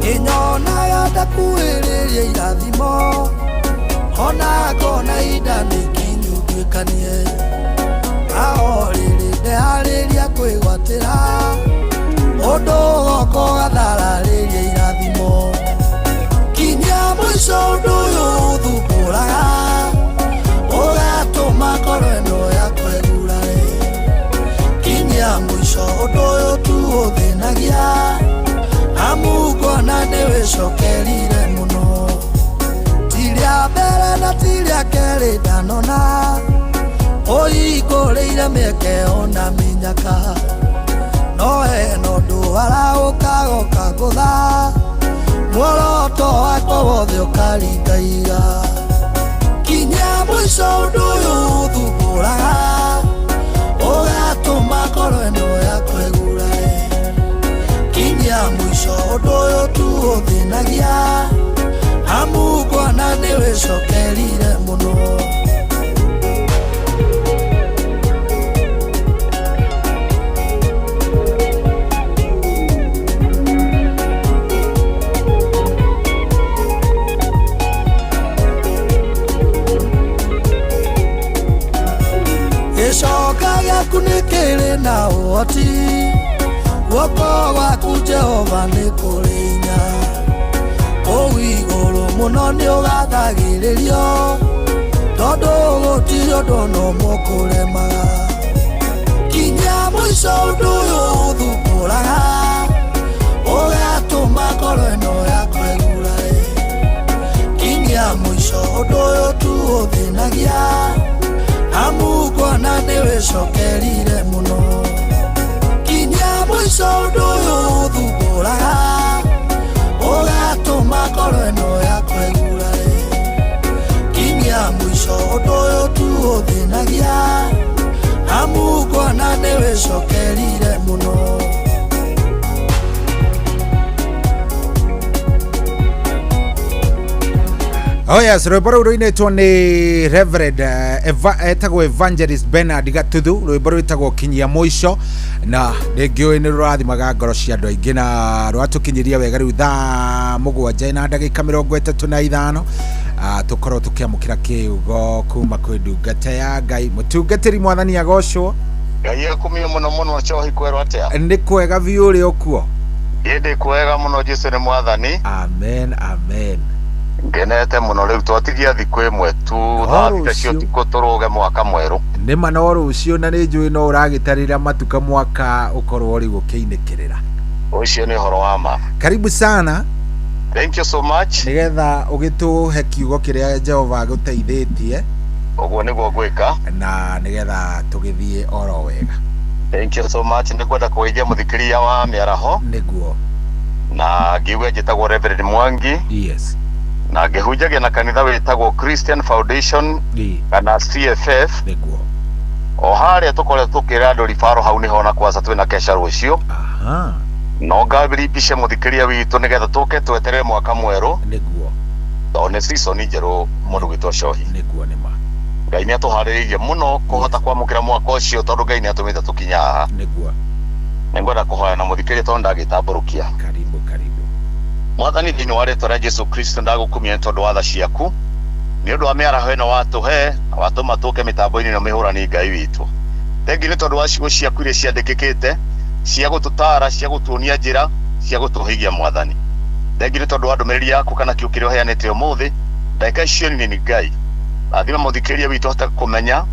Nĩnyonaga ndakuhĩrĩria irathimo, ona ngona ihinda nĩ ikinyu nduĩkanie. Aho rĩrĩ ndeharĩria kwĩgwatĩra, ũndũ ũgoka ũgathararĩria irathimo. Kinyia mũico ũndũ ũyũ ũthumbũraga, ũgatũma ngoro ĩno yakwa ĩgurare. Kinyia mũico ũndũ ũyũ tu ũthĩnagia, amu nguona nĩ wĩcokerire mũno. Ti rĩa mbere na ti rĩa kerĩ ndanona, ũhingũrĩire mĩeke ona mĩnyaka. No hena ũndũ arahũka goka ngũtha, muoroto wakwa wothe ũkaringaira. Kinyia mũico ũndũ ũyũ ũthumbũraga, ũgatũma ngoro ĩno yakwa ĩgurare. Kinyia mũico ũndũ ũyũ tu ũthĩnagia, amu nguona nĩ wĩcokerire mũno. Gĩcoka gĩaku nĩ kĩrĩ na ũhoti, guoko gwaku Jehova nĩ kũrĩ hinya. Kũu igũrũ mũno nĩ ũgathagĩrĩrio, tondũ gũtirĩ ũndũ ona ũmwe ũkũremaga. Kinyia mũico ũndũ ũyũ ũthumbũraga, ũgatũma ngoro ĩno yakwa ĩgurare. Kinyia mũico ũndũ ũyũ tu ũthĩnagia, amu nguona nĩ wĩcokerire mũno. Kinyia mũico ũndũ ũyũ ũthumbũraga, ũgatũma ngoro ĩno yakwa ĩgurare. Kinyia mũico ũndũ ũyũ tu ũthĩnagia, amu nguona nĩ wĩcokerire mũno. Oh yes, rwĩmbo rũu rũinĩtwo nĩ Reverend etagwo Evangelist Bernard Gatuthu, rwĩmbo rwĩtagwo Kinyia Mũico, na rĩngĩ nĩ rũrathimaga ngoro cia andũ aingĩ na rwatũkinyĩria wega rĩu thaa 7 na ndagĩka 35. Tũkorwo tũkĩamũkĩra kĩugo kuma kwĩ ndungata ya Ngai, mũtungatĩri Mwathani agocwo. Ngai akumio mũno mũno. Cohi, kwerwo atĩa? Nĩ kwega biũ, ũrĩ ũkuo? Niĩ ndĩ kwega mũno, Jesu nĩ Mwathani. Amen, amen. Ngenete mũno, rĩu twatigia thikũ ĩmwe tu, thaa 6 cia rũciũ. Ũtukũ tũrũge mwaka mwerũ. Nĩ ma, no rũciũ, na nĩ njũĩ no ũragĩtarĩra matuka mwaka ũkorwo rĩu ũkĩinĩkĩrĩra. Ũcio nĩ ũhoro wa ma. Karibu sana. Thank you so much. Nĩgetha ũgĩtũhe kiugo kĩrĩa Jehova agũteithĩtie. Ũguo nĩguo ngwĩka. Na nĩgetha tũgĩthiĩ oro wega. Thank you so much. Nĩ ngwenda kũgeithia mũthikĩria wa mĩaraho. Nĩguo. Na ngiuge njĩtagwo Reverend Mwangi. Na ngĩhunjagia na kanitha wĩtagwo Christian Foundation kana CFF. Nĩguo. O harĩa tũkoretwo tũkĩra andũ ribaro, hau nĩho na kwanza twĩna kesha rũciũ. No ngaribice mũthikĩria witũ nĩgetha tũke tweterere mwaka mwerũ. Nĩguo. Tondũ nĩ season njerũ, mũndũ gwĩtwo Cohi. Nĩguo, nĩma. Ngai nĩ atũharĩrĩirie mũno kũhota kwamũkĩra mwaka ũcio, tondũ Ngai nĩ atũmĩte tũkinya haha. Nĩguo. Nĩ ngwenda kũhoya na mũthikĩria tondũ ndagĩtambũrũkia. Karibu, karibu. Mwathani, thĩinĩ wa rĩtwa rĩa Jesu Kristo, ndagũkumia nĩ tondũ wa tha ciaku, nĩ ũndũ wa mĩaraho ĩno watũhe na watũma tũke mĩtambo-inĩ ĩno mĩhũrani. Ngai witũ, thengi nĩ tondũ wa ciugo ciaku iria ciandĩkĩkĩte cia gũtũtaara, cia gũtuonia njĩra, cia gũtũhĩgia. Mwathani, thengi nĩ tondũ wa ndũmĩrĩri yaku kana kiugo kĩrĩa ũheanĩte ũmũthĩ ndagĩka icio nini. Ngai, rathima mũthikĩrĩria witũ ahote kũmenya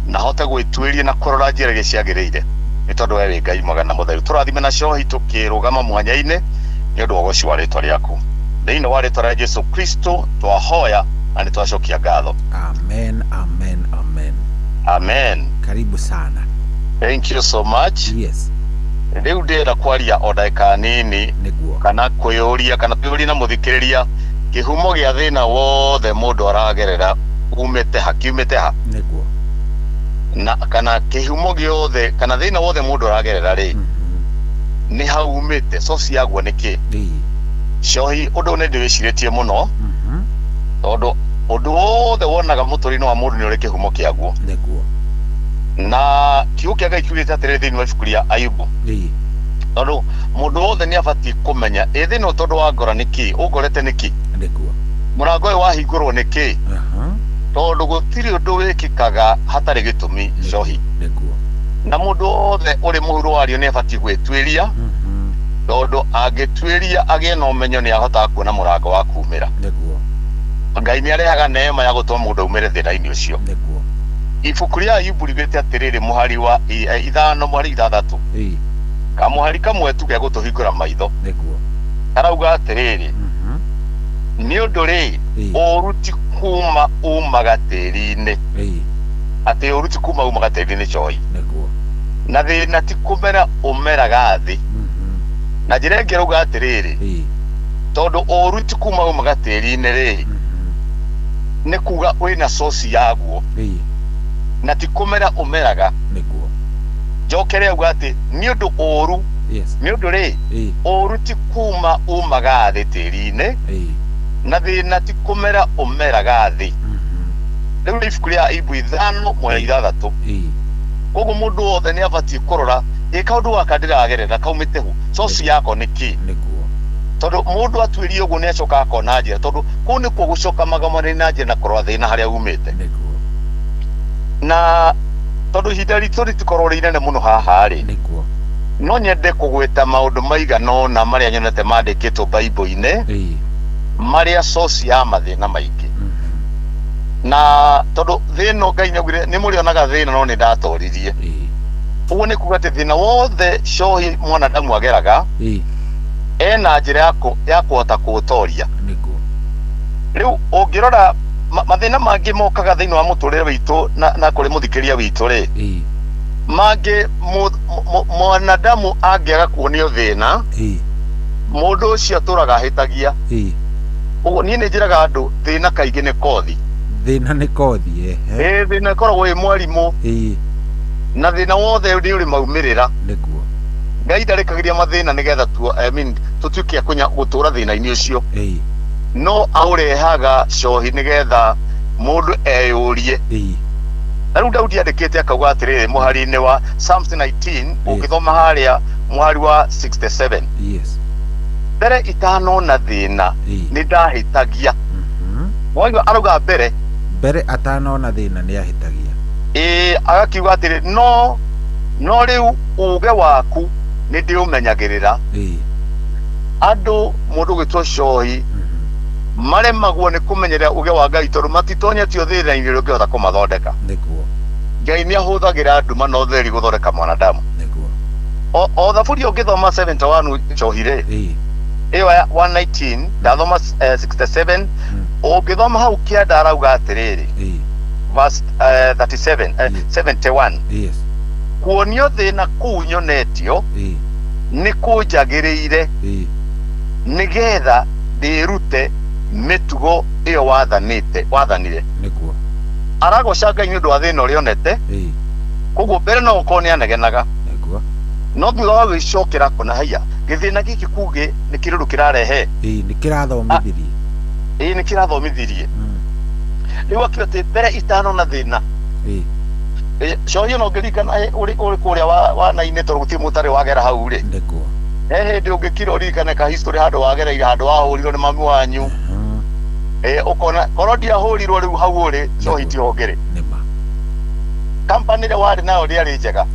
na ahote gwĩtuĩria na kũrora njĩra iria ciagĩrĩire, nĩ tondũ we wĩ Ngai mwega na mũtheru. Tũrathime na cohi tũkĩrũgama mwanya-inĩ nĩ ũndũ wa ũgoci wa rĩtwa rĩaku. Thĩinĩ wa rĩtwa rĩa Jesu Kristo twahoya na nĩ twacokia ngatho. Amen, amen, amen. Amen. Karibu sana. Thank you so much. Rĩu ndĩrenda kwaria o ndagĩka nini. Nĩguo. Kana kwĩyũria, kana twĩyũrie na mũthikĩrĩria, kĩhumo gĩa thĩna wothe mũndũ aragerera umĩte ha, kiumĩte ha? Nĩguo. Na kana kĩhumo gĩothe kana thĩna wothe mũndũ aragerera rĩ, nĩ hau umĩte, source yaguo nĩ kĩ? Cohi, ũndũ ũyũ nĩ ndĩwĩcirĩtie mũno, tondũ ũndũ wothe wonaga mũtũrĩre wa mũndũ nĩ ũrĩ kĩhumo kĩaguo. Nĩguo. Na kiugo kĩa Ngai kiugĩte atĩrĩrĩ thĩinĩ wa ibuku rĩa Ayubu, tondũ mũndũ wothe nĩ abatiĩ kũmenya ĩ thĩna ũyũ tondũ wa ngora nĩ kĩ, ũngorete nĩ kĩ? Nĩguo. Mũrango ũyũ wahingũrwo nĩ kĩ? Tondũ gũtirĩ ũndũ wĩkĩkaga hatarĩ gĩtũmi, cohi. Nĩguo. Na mũndũ wothe ũrĩ mũhuro wario nĩ abatiĩ gwĩtuĩria, tondũ angĩtuĩria agĩe na ũmenyo nĩ ahotaga kuona mũrango wa kumĩra. Nĩguo. Ngai nĩ arehaga neema ya gũtũma mũndũ aumĩre thĩna-inĩ ũcio. Nĩguo. Ibuku rĩa Ayubu riugĩte atĩrĩrĩ, mũhari wa 5 mũhari 6, kamũhari kamwe tu ge gũtũhingũra maitho. Nĩguo. Karauga atĩrĩrĩ, nĩ ũndũ rĩ, ũũru ti kuma umaga tĩri-inĩ, atĩ ũũru ti kuma umaga tĩri-inĩ, cohi. Nĩguo. Na thĩna ti kũmera ũmeraga thĩ. Na njĩra ĩngĩ arauga atĩrĩrĩ, tondũ ũũru ti kuma umaga tĩri-inĩ rĩ, nĩ kuga wĩna source yaguo, na ti kũmera ũmeraga. Nĩguo. Njokere auga atĩ nĩ ũndũ ũũru, nĩ ũndũ rĩ, ũũru ti kuma umaga thĩ tĩri-inĩ, na thĩna ti kũmera ũmeraga thĩ. Rĩu nĩ ibuku rĩa Ayubu 5 mweri 6. Koguo mũndũ wothe nĩ abatiĩ kũrora ĩ kaũndũ gaka ndĩragerera kaumĩte hu, source yako nĩ kĩ? Tondũ mũndũ atuĩria ũguo nĩ acokaga akona njĩra, tondũ kũu nĩkuo gũcoka magomano na njĩra na kũrora thĩna harĩa umĩte. Na tondũ ihinda ritũ rĩtikorwo rĩ inene mũno haha rĩ, Nĩguo. No nyende kũgweta maũndũ maigana ũna marĩa nyonete mandĩkĩtwo Bible-inĩ, marĩa source ya mathĩna maingĩ. Na tondũ thĩna, Ngai nĩaugire nĩ mũrĩonaga thĩna, no nĩ ndatoririe. Ũguo nĩ kuga atĩ thĩna wothe, cohi, mwanadamu ageraga, ena njĩra ya kũhota kũũtoria. Nĩguo. Rĩu ũngĩrora mathĩna mangĩ mokaga thĩinĩ wa mũtũrĩre witũ na kũrĩ mũthikĩria witũ rĩ, mangĩ mwanadamu angĩaga kuonio thĩna, mũndũ ũcio atũraga ahĩtagia. Ũguo niĩ nĩ njĩraga andũ, thĩna kaingĩ nĩ kothi. Thĩna nĩ kothi, ehe. Ĩ, thĩna ĩkoragwo ĩ mwarimũ. Na thĩna wothe nĩ ũrĩ maumĩrĩra. Nĩguo. Ngai ndarĩkagĩria mathĩna nĩgetha tu, I mean, tũtuĩke a gũtũra thĩna-inĩ ũcio. No aũrehaga cohi nĩgetha mũndũ eyũrie. Na rĩu Daudi andĩkĩte akauga atĩrĩrĩ mũhari-inĩ wa Psalms 19, ũngĩthoma harĩa mũhari wa 67, Yes. Mbere itanona thĩna nĩ ndahĩtagia. Waigua arauga mbere? Mbere atanona thĩna nĩ ahĩtagia. Ĩĩ, agakiuga atĩrĩ, no rĩu uge waku nĩ ndĩũmenyagĩrĩra. Andũ mũndũ gwĩtwo cohi maremagwo nĩ kũmenyerera uge wa Ngai tondũ matitonyetio thĩna-inĩ ũrĩa ũngĩhota kũmathondeka. Nĩguo. Ngai nĩ ahũthagĩra nduma na ũtheri gũthondeka mwanadamu. Nĩguo. O thaburi ũngĩthoma 71 cohi rĩ, ĩyo ya 119 ndathoma, 67 ũngĩthoma hau kĩanda arauga atĩrĩrĩ, verse 37, 71, Yes. Kuonio thĩna kũu nyonetio nĩ kũnjagĩrĩire, nĩgetha ndĩrute mĩtugo ĩyo wathanĩte wathanire. Nĩguo. Aragoca Ngai nĩ ũndũ wa thĩna ũrĩa onete. Koguo mbere no ũkorwo nĩ anegenaga. Nĩguo. No thutha wa gwĩcokera akona haiya, gĩthĩna gĩkĩ kuge nĩ kĩrũrũ kĩrarehe. Ĩĩ, nĩ kĩrathomithirie. Ĩĩ, nĩ kĩrathomithirie. Rĩu akiuga atĩ mbere itano na thĩna. Cohi ona ũngĩririkana, ũrĩ kũrĩa wana-inĩ, tondũ gũtirĩ mũtarĩ wagera hau rĩ. Nĩguo. He hĩndĩ ũngĩkira ũririkane ka history handũ wagereire, handũ wahũrirwo nĩ mami wanyu. Ũkona korwo ndiahũrirwo rĩu hau ũrĩ cohi tiho ngĩrĩ. Nĩma. Company ĩrĩa warĩ nayo ndĩarĩ njega.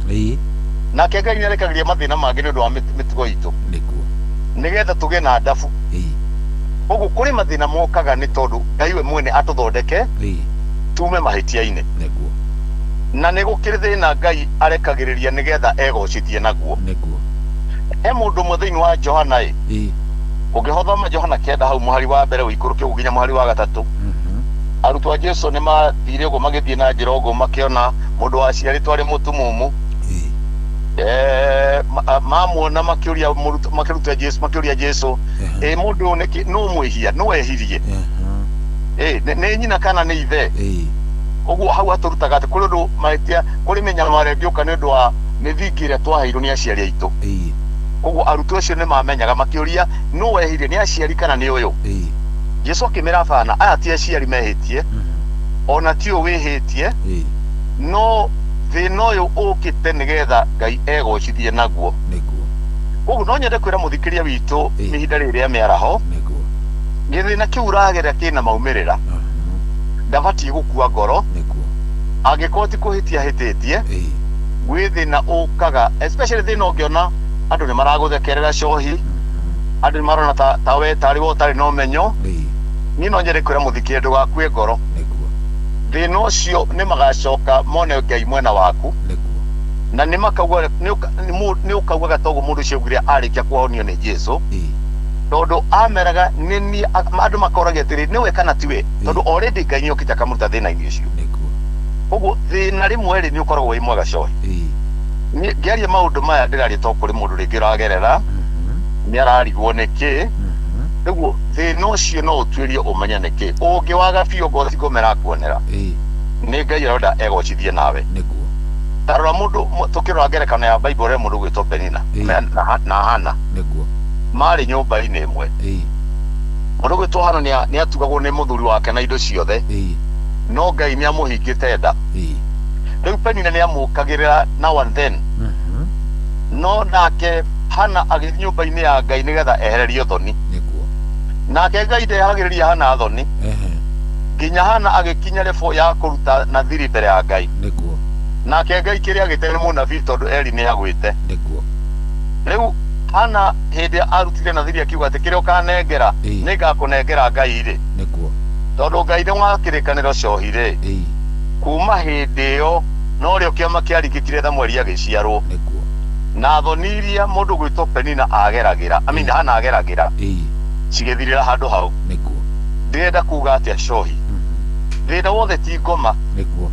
Nake Ngai nĩarekagĩria mathĩna mangĩ nĩ ũndũ wa mĩtugo itũ. Nĩguo. Nĩgetha tũgĩe na ndabu. Koguo kũrĩ mathĩna mokaga nĩ tondũ Ngai we mwene atũthondeke tume mahĩtia-inĩ. Nĩguo. Na nĩ gũkĩrĩ thĩna Ngai arekagĩrĩria nĩgetha egocithie naguo. Nĩguo. He mũndũ ũmwe thĩinĩ wa Johana ĩ, ũngĩhothoma Johana 9 hau mũhari wa mbere ũikũrũke ũguo nginya mũhari wa 3, arutwo a Jesu nĩ mathire ũguo magĩthiĩ na njĩra ũguo makĩona mũndũ waciarĩtwo arĩ mũtumumu. Mamuona makĩũria makĩruta Jesu, makĩũria Jesu, ĩ mũndũ ũyũ nĩkĩ nũ mwĩhia, nũ ehirie, nĩ nyina kana nĩ ithe? Ũguo hau atũrutaga atĩ kũrĩ ũndũ mahĩtia, kũrĩ mĩnyamaro ĩngĩũka nĩ ũndũ wa mĩthingi ĩrĩa twaheirwo nĩ aciari aitũ. Koguo arutwo acio nĩ mamenyaga, makĩũria nũ wehirie, nĩ aciari kana nĩ ũyũ? Jesu akĩmera bana, aya ti aciari mehĩtie, ona ti ũyũ wĩhĩtie, no thĩna ũyũ ũkĩte nĩgetha Ngai egocithie naguo. Koguo no nyende kwĩra mũthikĩria witũ ihinda rĩrĩ rĩa mĩaraho, gĩthĩna kĩu ũragerera kĩna maumĩrĩra, ndabatiĩ gũkua ngoro. Angĩkorwo ti kũhĩtia hĩtĩtie, gwĩ thĩna ũkaga, especially thĩna ũngĩona andũ nĩ maragũthekerera cohi, andũ nĩ marona ta we tarĩ we ũtarĩ na ũmenyo. Niĩ no nyende kwĩra mũthikĩria ndũgakue ngoro. Thĩna ũcio nĩ magacoka mone Ngai mwena waku, na nĩ makauga nĩ ũkaugaga toguo mũndũ ũcio augire arĩkia kũhonio nĩ Jesu, tondũ ameraga nĩ niĩ, andũ makoragia atĩrĩ, nĩwe kana tiwe, tondũ already Ngai nĩ okĩte akamũruta thĩna-inĩ ũcio. Koguo thĩna rĩmwe rĩ nĩ ũkoragwo wĩ mwega cohi. Niĩ ngĩaria maũndũ maya ndĩraria to kũrĩ mũndũ rĩngĩ ũragerera nĩ ararigwo nĩkĩ. Rĩu thĩna ũcio no ũtuĩrie ũmenye nĩkĩ. Ũngĩwaga biũ ngoro ngoma ĩrakuonera, nĩ Ngai arenda egocithie nawe. Ta rora mũndũ, tũkĩrora ngerekano ya Bible he mũndũ gwĩtwo Penina na Hana. Nĩguo. Marĩ nyũmba-inĩ ĩmwe. Mũndũ gwĩtwo Hana nĩ atugagwo nĩ mũthuri wake na indo ciothe, no Ngai nĩ amũhingĩte nda. Rĩu Penina nĩ amũkagĩrĩra now and then, no nake Hana agĩthiĩ nyũmba-inĩ ya Ngai nĩgetha ehererio thoni. Nake Ngai ndehagĩrĩria Hana thoni nginya Hana agĩkinya level ya kũruta nathiri mbere ya Ngai. Nĩguo. Nake Ngai kĩrĩa agĩte nĩ mũnabii tondũ Eli nĩ agwĩte. Nĩguo. Rĩu Hana hĩndĩ arutire nathiri akiuga atĩ kĩrĩa ũkanengera nĩngakũnengera Ngai rĩ. Nĩguo. Tondũ Ngai nĩ wa kĩrĩkanĩro cohi rĩ. Kuma hĩndĩ ĩyo norĩo kĩama kĩaringĩkire Samueli agĩciarwo. Nĩguo. Na thoni iria mũndũ gwĩtwo Penina ageragĩra, I mean Hana ageragĩra, cigĩthirĩra handũ hau. Nĩguo. Ndĩrenda kuga atĩa cohi? Thĩna wothe ti ngoma. Nĩguo.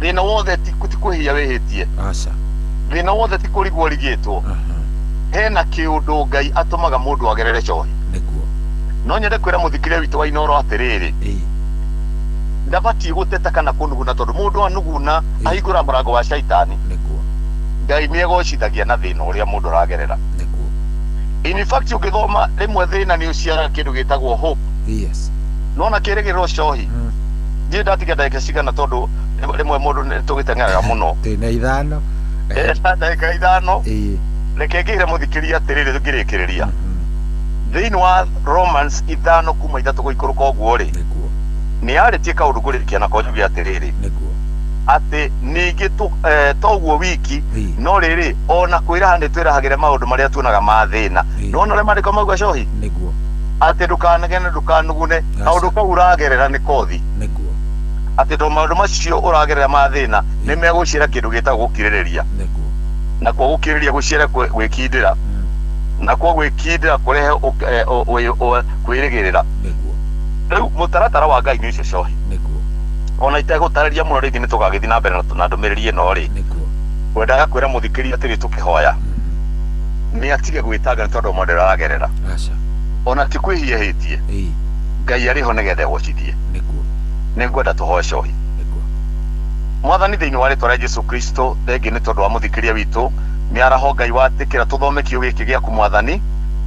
Thĩna wothe ti kwĩhia wĩhĩtie. Aca. Thĩna wothe ti kũrigwo ũrigĩtwo. Hena kĩũndũ Ngai atũmaga mũndũ agerere cohi. Nĩguo. No nyende kwĩra mũthikĩrĩria witũ wa Inooro atĩrĩrĩ, ndabatiĩ gũteta kana kũnuguna, tondũ mũndũ anuguna ahingũra mũrango wa caitani. Nĩguo. Ngai nĩ egocithagia na thĩna ũrĩa mũndũ aragerera. Nĩguo. In fact ũngĩthoma rĩmwe thĩna nĩ ũciaraga kĩndũ gĩtagwo hope. Yes. Nona kĩrĩgĩrĩro cohi ndiĩ ndatiga ndagĩka cigana tondũ rĩmwe mũndũ nĩ tũgĩteng'eraga mũno. Twĩna 5. Ndagĩka 5. Reke ngĩre mũthikĩria atĩrĩrĩ tũngĩrĩkĩrĩria thĩinĩ wa Romans 5 kuma 3 gũikũrũka ũguo rĩ, nĩ yarĩtie kaũndũ kũrĩkia nako njuge atĩrĩrĩ atĩ ningĩ toguo wiki no rĩrĩ ona kwĩraha nĩ twĩrahagĩre maũndũ marĩa tuonaga ma thĩna. Nona ũrĩa maandĩko mauga cohi atĩ ndũkanegene ndũkanugune kaũndũ kau ũragerera nĩ kothi. Atĩ to maũndũ macio ũragerera ma thĩna nĩ megũciara kĩndũ gĩtagwo gũkirĩrĩria. Nakuo gũkirĩrĩria gũciara gwĩkindĩra. Nakuo gwĩkindĩra kũrehe kwĩrĩgĩrĩra. Rĩu mũtaratara wa Ngai nĩ ũcio cohi. Ona itegũtarĩria mũno rĩngĩ nĩ tũgagĩthiĩ na mbere na ndũmĩrĩri ĩno rĩ, ngwendaga kwĩra mũthikĩria atĩrĩ tũkĩhoya nĩ atige gwĩtanga nĩ tondũ maũndũ aragerera. Ona ti kwĩhia hĩtie, Ngai arĩ ho nĩgetha egocithie. Nĩ ngwenda tũhoe cohi. Mwathani thĩinĩ wa rĩtwa rĩa Jesu Kristo, thengi nĩ tondũ wa mũthikĩria witũ mĩaraho Ngai watĩkĩra tũthome kiugo gĩkĩ gĩaku Mwathani,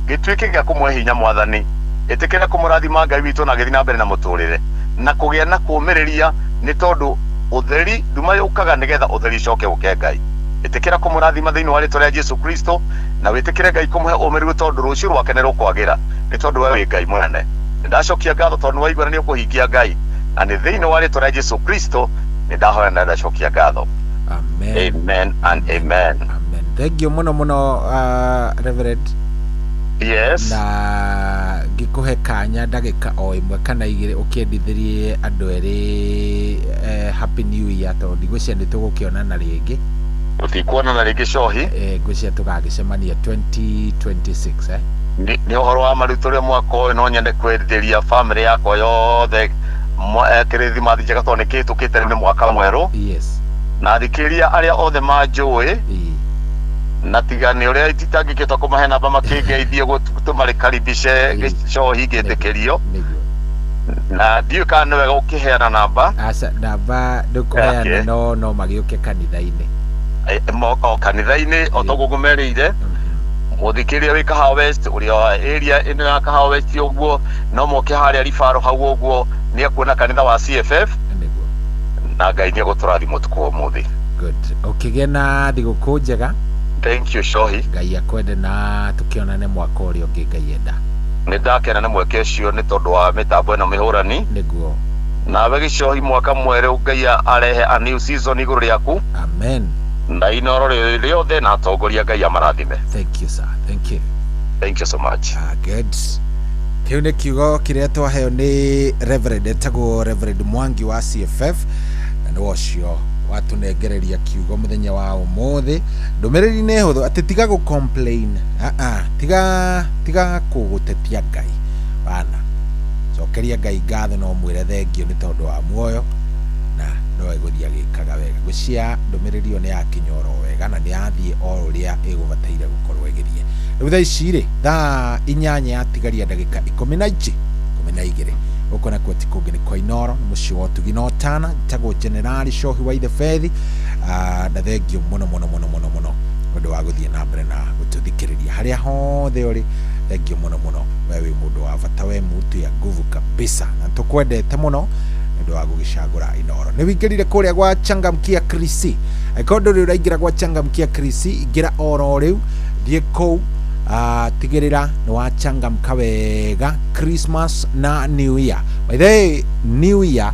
gĩtuĩke gĩa kũmũhe hinya Mwathani, ĩtĩkĩra kũmũrathima Ngai witũ na agĩthiĩ na mbere na mũtũrĩre na kũgĩa na kũũmĩrĩria nĩ tondũ ũtheri nduma yũkaga nĩgetha ũtheri ũcoke ũke Ngai. Ĩtĩkĩra kũmũrathima thĩinĩ wa rĩtwa rĩa Jesu Kristo na wĩtĩkĩre Ngai kũmũhe ũmĩrĩru tondũ rũciũ rwake nĩ rũkwagĩra nĩ tondũ we wĩ Ngai mũnene. Nĩndacokia ngatho tondũ nĩwaigua na nĩũkũhingia Ngai, na nĩ thĩinĩ wa rĩtwa rĩa Jesu Kristo nĩndahoya na ndacokia ngatho. Amen. Amen and amen. Amen. Thank you mũno mũno Reverend. Yes. Na ngĩkũhe kanya ndagĩka o 1 kana 2 ũkĩendithĩrie andũ erĩ Happy New Year tondũ ndigwĩciria nĩ tũgũkĩonana rĩngĩ. Tũtikuonana rĩngĩ cohi. Ngwĩciria tũgagĩcemania 2026 Nĩ ũhoro wa maru tũrĩ mwaka ũyũ no nyende kwendithĩria family yakwa yothe kĩrĩthimathi njega tondũ nĩ kĩhĩtũkĩte rĩu nĩ mwaka mwerũ. Yes. Na thikĩrĩria arĩa othe manjũĩ na tiga nĩ ũrĩa ititangĩkĩhota kũmahe namba makĩngeithie tũmarĩkaribishe gĩcohi ngĩtĩkĩrio. Na ndiũĩ kana nĩ wega ũkĩheana namba. Aca, namba ndũkũheana no magĩũke kanitha-inĩ. O kanitha-inĩ o toguo ngũmerĩire. Mũthikĩrĩria wĩ Kahawa West ũrĩa area ĩno ya Kahawa West ũguo no moke harĩa Ribaro hau ũguo nĩ ekuona kanitha wa CFF. Na Ngai nĩ egũtũrathima ũtukũ wa ũmũthĩ. Good. Ũkĩgĩe na thigũkũ njega. Thank you Shohi. Ngai akwende na tũkĩonane mwaka ũrĩa ũngĩ Ngai enda. Nĩ ndakena nĩ mweke ũcio nĩ tondũ wa mĩtambo ĩno mĩhũrani. Nĩguo. Nawe gĩcohi mwaka mwerũ Ngai arehe a new season igũrũ rĩaku. Amen. Na inoro rĩothe na atongoria Ngai amarathime. Thank you sir. Thank you. Thank you so much. Good. Kĩu nĩ kiugo kĩrĩa twaheo nĩ Reverend etagwo Reverend Mwangi wa CFF na nĩ ũcio watũnengereria kiugo mũthenya wa ũmũthĩ. Ndũmĩrĩri nĩ hũthũ atĩ tiga gũ complain. Tiga kũgũtetia Ngai bana. Cokeria Ngai ngatho no mwĩre thengio nĩ tondũ wa muoyo na no egũthiĩ agĩkaga wega. Ngwĩciria ndũmĩrĩri ĩyo nĩ yakinya oro wega na nĩ yathiĩ o ũrĩa ĩgũbataire gũkorwo ĩgĩthiĩ. Rĩu thaa ici rĩ, thaa 8 yatigaria ndagĩka 12 Gũkũ nakuo ti kũngĩ nĩ kwa Inooro, nĩ mũciĩ wa ũtugi na ũtana. Njĩtagwo Generali Cohi wa Ithebethi, na thengio mũno mũno mũno mũno mũno ũndũ wa gũthiĩ na mbere na gũtũthikĩrĩria harĩa hothe ũrĩ. Thengio mũno mũno, we wĩ mũndũ wa bata, we mutu ya nguvu kabisa, na tũkwendete mũno nĩ ũndũ wa gũgĩcagũra Inooro. Nĩ wĩingĩrire kũrĩa gwa Changamkia Krisi. Angĩkorwo ndũrĩ ũraingĩra gwa Changamkia Krisi, ingĩra oro rĩu, thiĩ kũu, tigĩrĩra nĩ wachangamka wega Christmas na New Year. By the way, New Year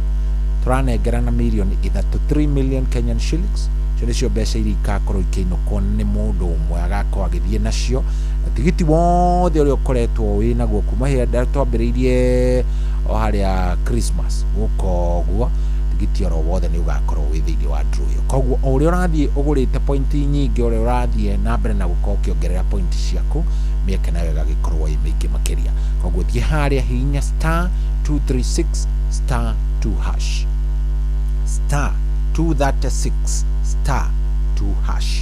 tũranengerana mirioni 3, 3 million Kenyan shillings. Icio nĩcio mbeca iria ikakorwo ikĩinũkwo nĩ mũndũ ũmwe agakorwo agĩthiĩ nacio. Na tigiti wothe ũrĩa ũkoretwo wĩ naguo kuma hĩndĩ ĩrĩa twambĩrĩirie o harĩa Christmas gũka ũguo, tigiti oro wothe nĩ ũgakorwo wĩ thĩinĩ wa draw ĩyo. Koguo o ũrĩa ũrathiĩ ũgũrĩte pointi nyingĩ, ũrĩa ũrathiĩ na mbere na gũkorwo ũkĩongerera pointi ciaku, mĩeke nayo ĩgagĩkorwo ĩ mĩingĩ makĩria. Koguo thiĩ harĩa hihinya star 236 star 2 hash, star 236 star 2 hash,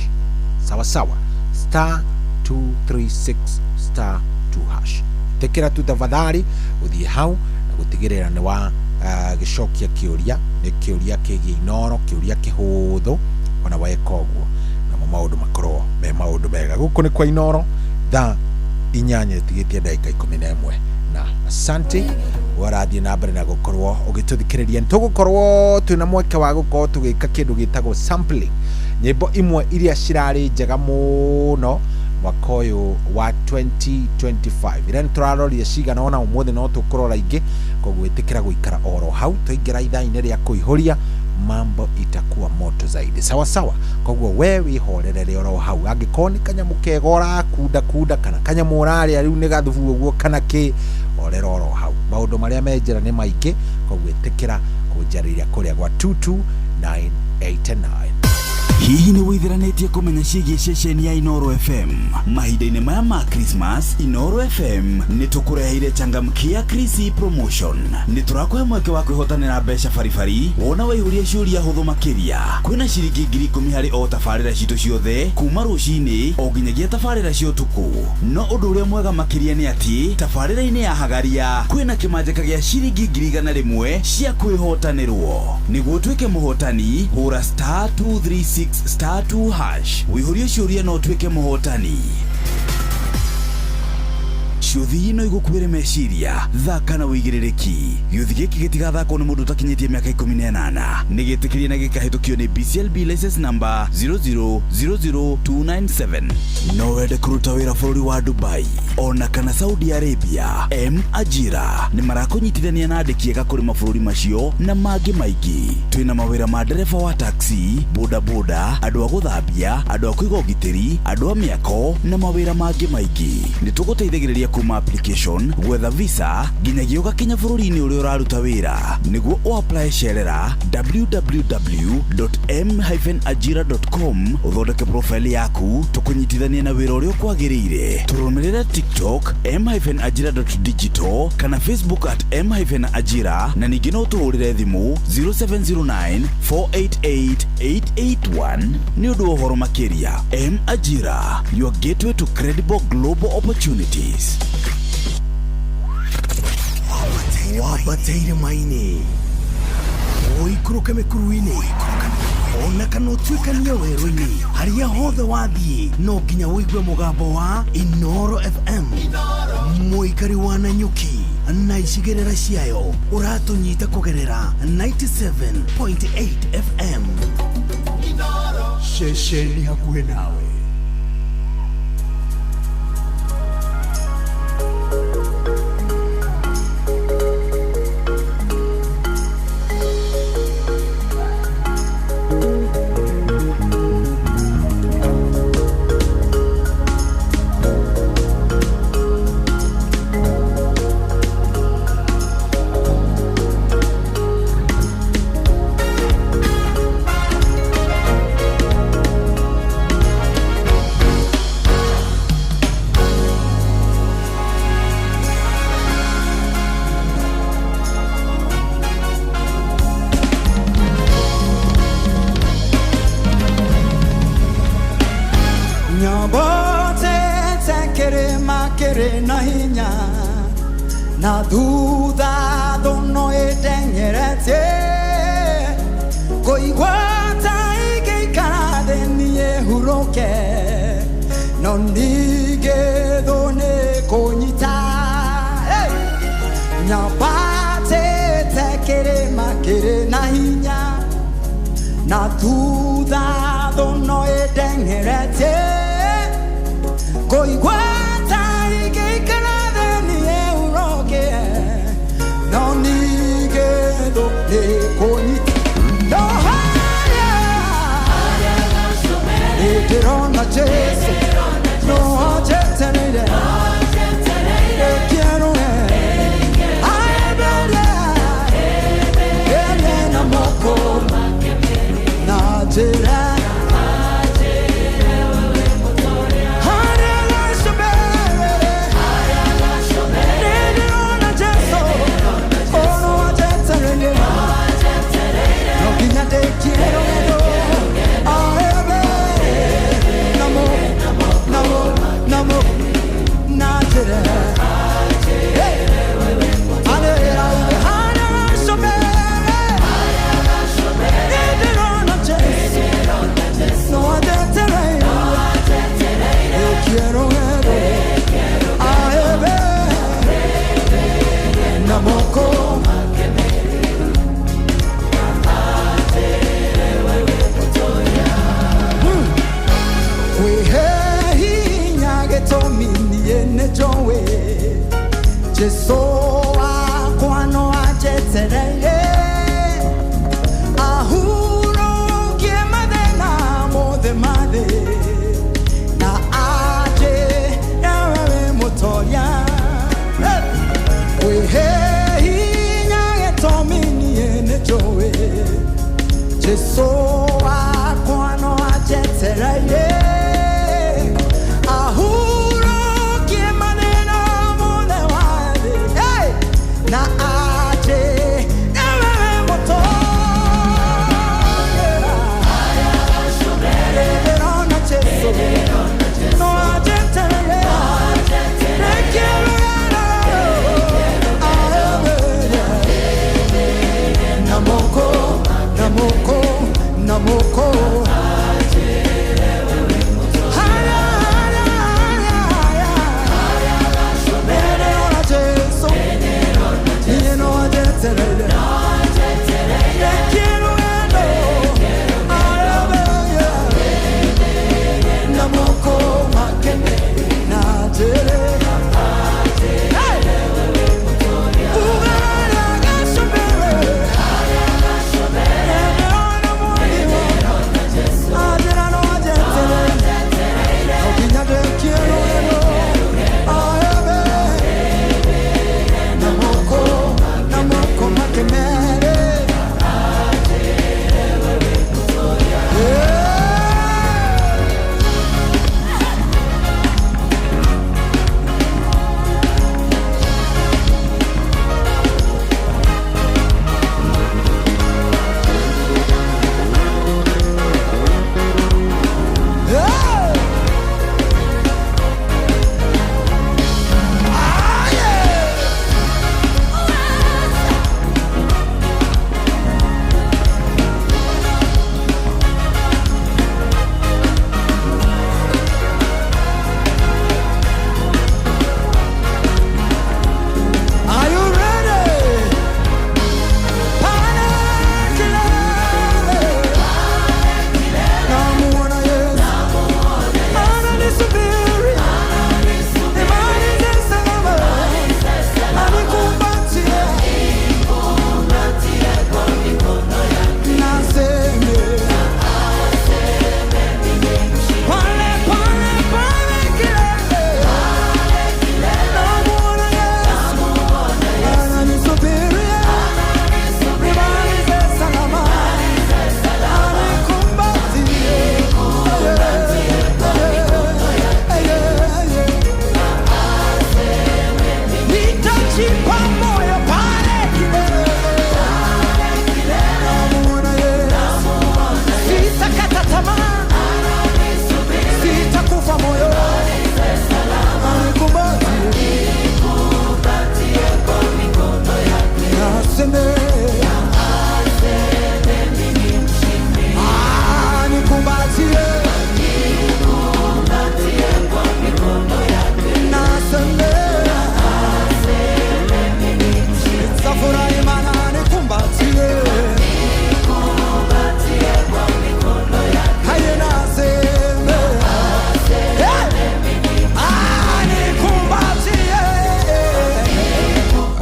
sawa sawa, star 236 star 2 hash. Tĩkĩra tu tafadhali ũthiĩ hau na gũtigĩrĩra nĩ wa gĩcokia kĩũria, nĩ kĩũria kĩgiĩ Inooro, kĩũria kĩhũthũ, ona weka ũguo namo maũndũ makorwo me maũndũ mega. Gũkũ nĩ kwa Inooro, thaa 8 ĩtigĩtie ndagĩka 11 na asante. Ũrathiĩ na mbere na gũkorwo ũgĩtũthikĩrĩria, nĩ tũgũkorwo twĩna mweke wa gũkorwo tũgĩka kĩndũ gĩtagwo sampling, nyĩmbo imwe iria cirarĩ njega mũno mwaka ũyũ wa 2025, ira nĩ tũraroria cigana ona ũmũthĩ no tũkũrora ingĩ. Koguo ĩtĩkĩra gũikara oro hau, twaingĩra ithaa-inĩ rĩa kũihũria mambo itakuwa moto zaidi, sawa sawa. Koguo we wihorerere oro hau, angĩkorwo nĩ kanyamũ kega ũrakunda kunda kana kanyamũ ũrarĩa rĩu nĩ gathubu ũguo kana kĩ, orera oro hau, maũndũ marĩa me njĩra nĩ maingĩ. Koguo ĩtĩkĩra kũnjarĩria kũrĩa gwa 22989. Hihi nĩ wĩithiranĩtie kũmenya ciĩgiĩ ceceni ya Inoro FM? Mahinda-inĩ maya ma Christmas, Inoro FM nĩ tũkũreheire changamkia Chrissy promotion. Nĩ tũrakũhe mweke wa kwĩhotanĩra mbeca baribari wona waihũria ciũria hũthũ makĩria. Kwĩna ciringi 10,000 harĩ o tabarĩra citũ ciothe kuma rũcinĩ o nginyagia tabarĩra cia ũtukũ. No ũndũ ũrĩa mwega makĩria nĩ atĩ tabarĩra-inĩ ya hagaria kwĩna kĩmanjĩka gĩa ciringi 100,000 cia kwĩhotanĩrwo. Nĩguo ũtuĩke mũhotani, hũra star 236 star 2 hash, wĩihũrie ciũria na ũtuĩke mũhotani. Ciũthi no igũkuĩre meciria, thaka na wĩigĩrĩrĩki. Gĩũthi gĩkĩ gĩtigathakwo nĩ mũndũ ũtakinyĩtie mĩaka 18. Nĩ gĩtĩkĩrie na gĩkahĩtũkio nĩ BCLB license number 0000297. No wende kũruta wĩra bũrũri wa Dubai ona kana Saudi Arabia? M Ajira nĩ marakũnyitithania na andĩki ega kũrĩ mabũrũri macio na mangĩ maingĩ. Twĩna mawĩra ma ndereba wa taxi, bodaboda, andũ a gũthambia, andũ a kũiga ũgitĩri, andũ a mĩako na mawĩra mangĩ maingĩ. Nĩ tũgũteithagĩrĩria kuma application, gwetha visa nginyagia ũgakinya bũrũri-inĩ ũrĩa ũraruta wĩra. Nĩguo ũapply, cerera www.m-ajira.com, ũthondeke profile yaku, tũkũnyitithanie na wĩra ũrĩa ũkwagĩrĩire. Tũrũmĩrĩre TikTok m-ajira.digital kana Facebook at m-ajira, na ningĩ no ũtũhũrĩre thimũ 0709 488 881 nĩ ũndũ wa ũhoro makĩria. M Ajira, your gateway to credible global opportunities. Wambate irĩma-inĩ, ũikũrũke mĩkuru-inĩ, ona kana ũtuĩkanie werũ-inĩ, harĩa hothe wathiĩ no nginya ũigue mũgambo wa Inoro FM. Mũikari wa Nanyuki na icigĩrĩra ciayo, ũratũnyita kũgerera 97.8 FM, ceceni hakuhĩ nawe. Nyambate kĩrĩma kĩrĩ na hinya, na thutha thũno ĩteng'eretie, kũigua ta ingĩikara thĩ niĩ hurũke, no ningĩ thũ nĩ kũnyita. Hey! Nyambatĩte kĩrĩma kĩrĩ na hinya, na thutha thũno ĩteng'eretie, kũigua ta ingĩikara thĩ niĩ hurũke, no ningĩ thũ nĩ kũnyita. No harĩa nĩndĩrona Jesũ, no anjetereire ĩkĩerũe aemberie ĩrĩ na moko na njĩra. Harĩa gacũmbĩrĩ, nĩndĩrona Jesũ, ono anjetereire, no nginya ndĩkie rũgendo aemberie namo namo namo na njĩra. Hey! Harĩa harĩa gacũmbĩrĩ, nĩndĩrona Jesũ,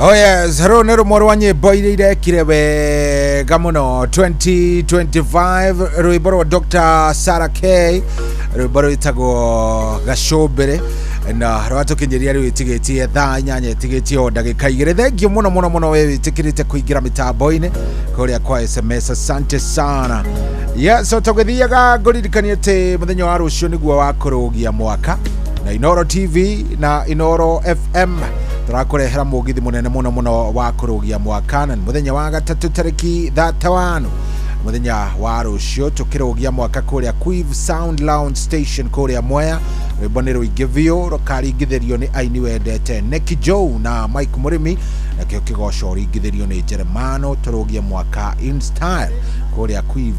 Oh yes, rũrũ nĩ rũmwe rwa nyĩmbo iria irekire wega mũno 2025, rwĩmbo rwa Dr. Sarah K, rwĩmbo rwĩtagwo Gacũmbĩrĩ, na rwatũkinyĩria rĩu ĩtigĩtie thaa 8 ĩtigĩtie o ndagĩka 2. Thengiũ mũno mũno mũno we wĩtĩkĩrĩte kũingĩra mĩtambo-inĩ kũrĩa kwa SMS, asante sana. Yes, so tũgĩthiaga ngũririkanie atĩ mũthenya wa rũciũ nĩguo wa kũrũgia mwaka, na Inoro TV na Inoro FM tũrakũrehera mũgithi mũnene mũno mũno wa kũrũgia mwaka, na nĩ mũthenya wa gatatũ tarĩki 31, mũthenya wa rũciũ, tũkĩrũgia mwaka kũrĩa Quiv Sound Lounge Station kũrĩa Mwea. Rwĩmbo nĩ rũingĩ biũ rũkaringithĩrio nĩ aini wendete Nicky Joe na Mike Mũrĩmi, nakĩo kĩgoco ũringithĩrio nĩ Jeremano. Tũrũgie mwaka in style kũrĩa Quiv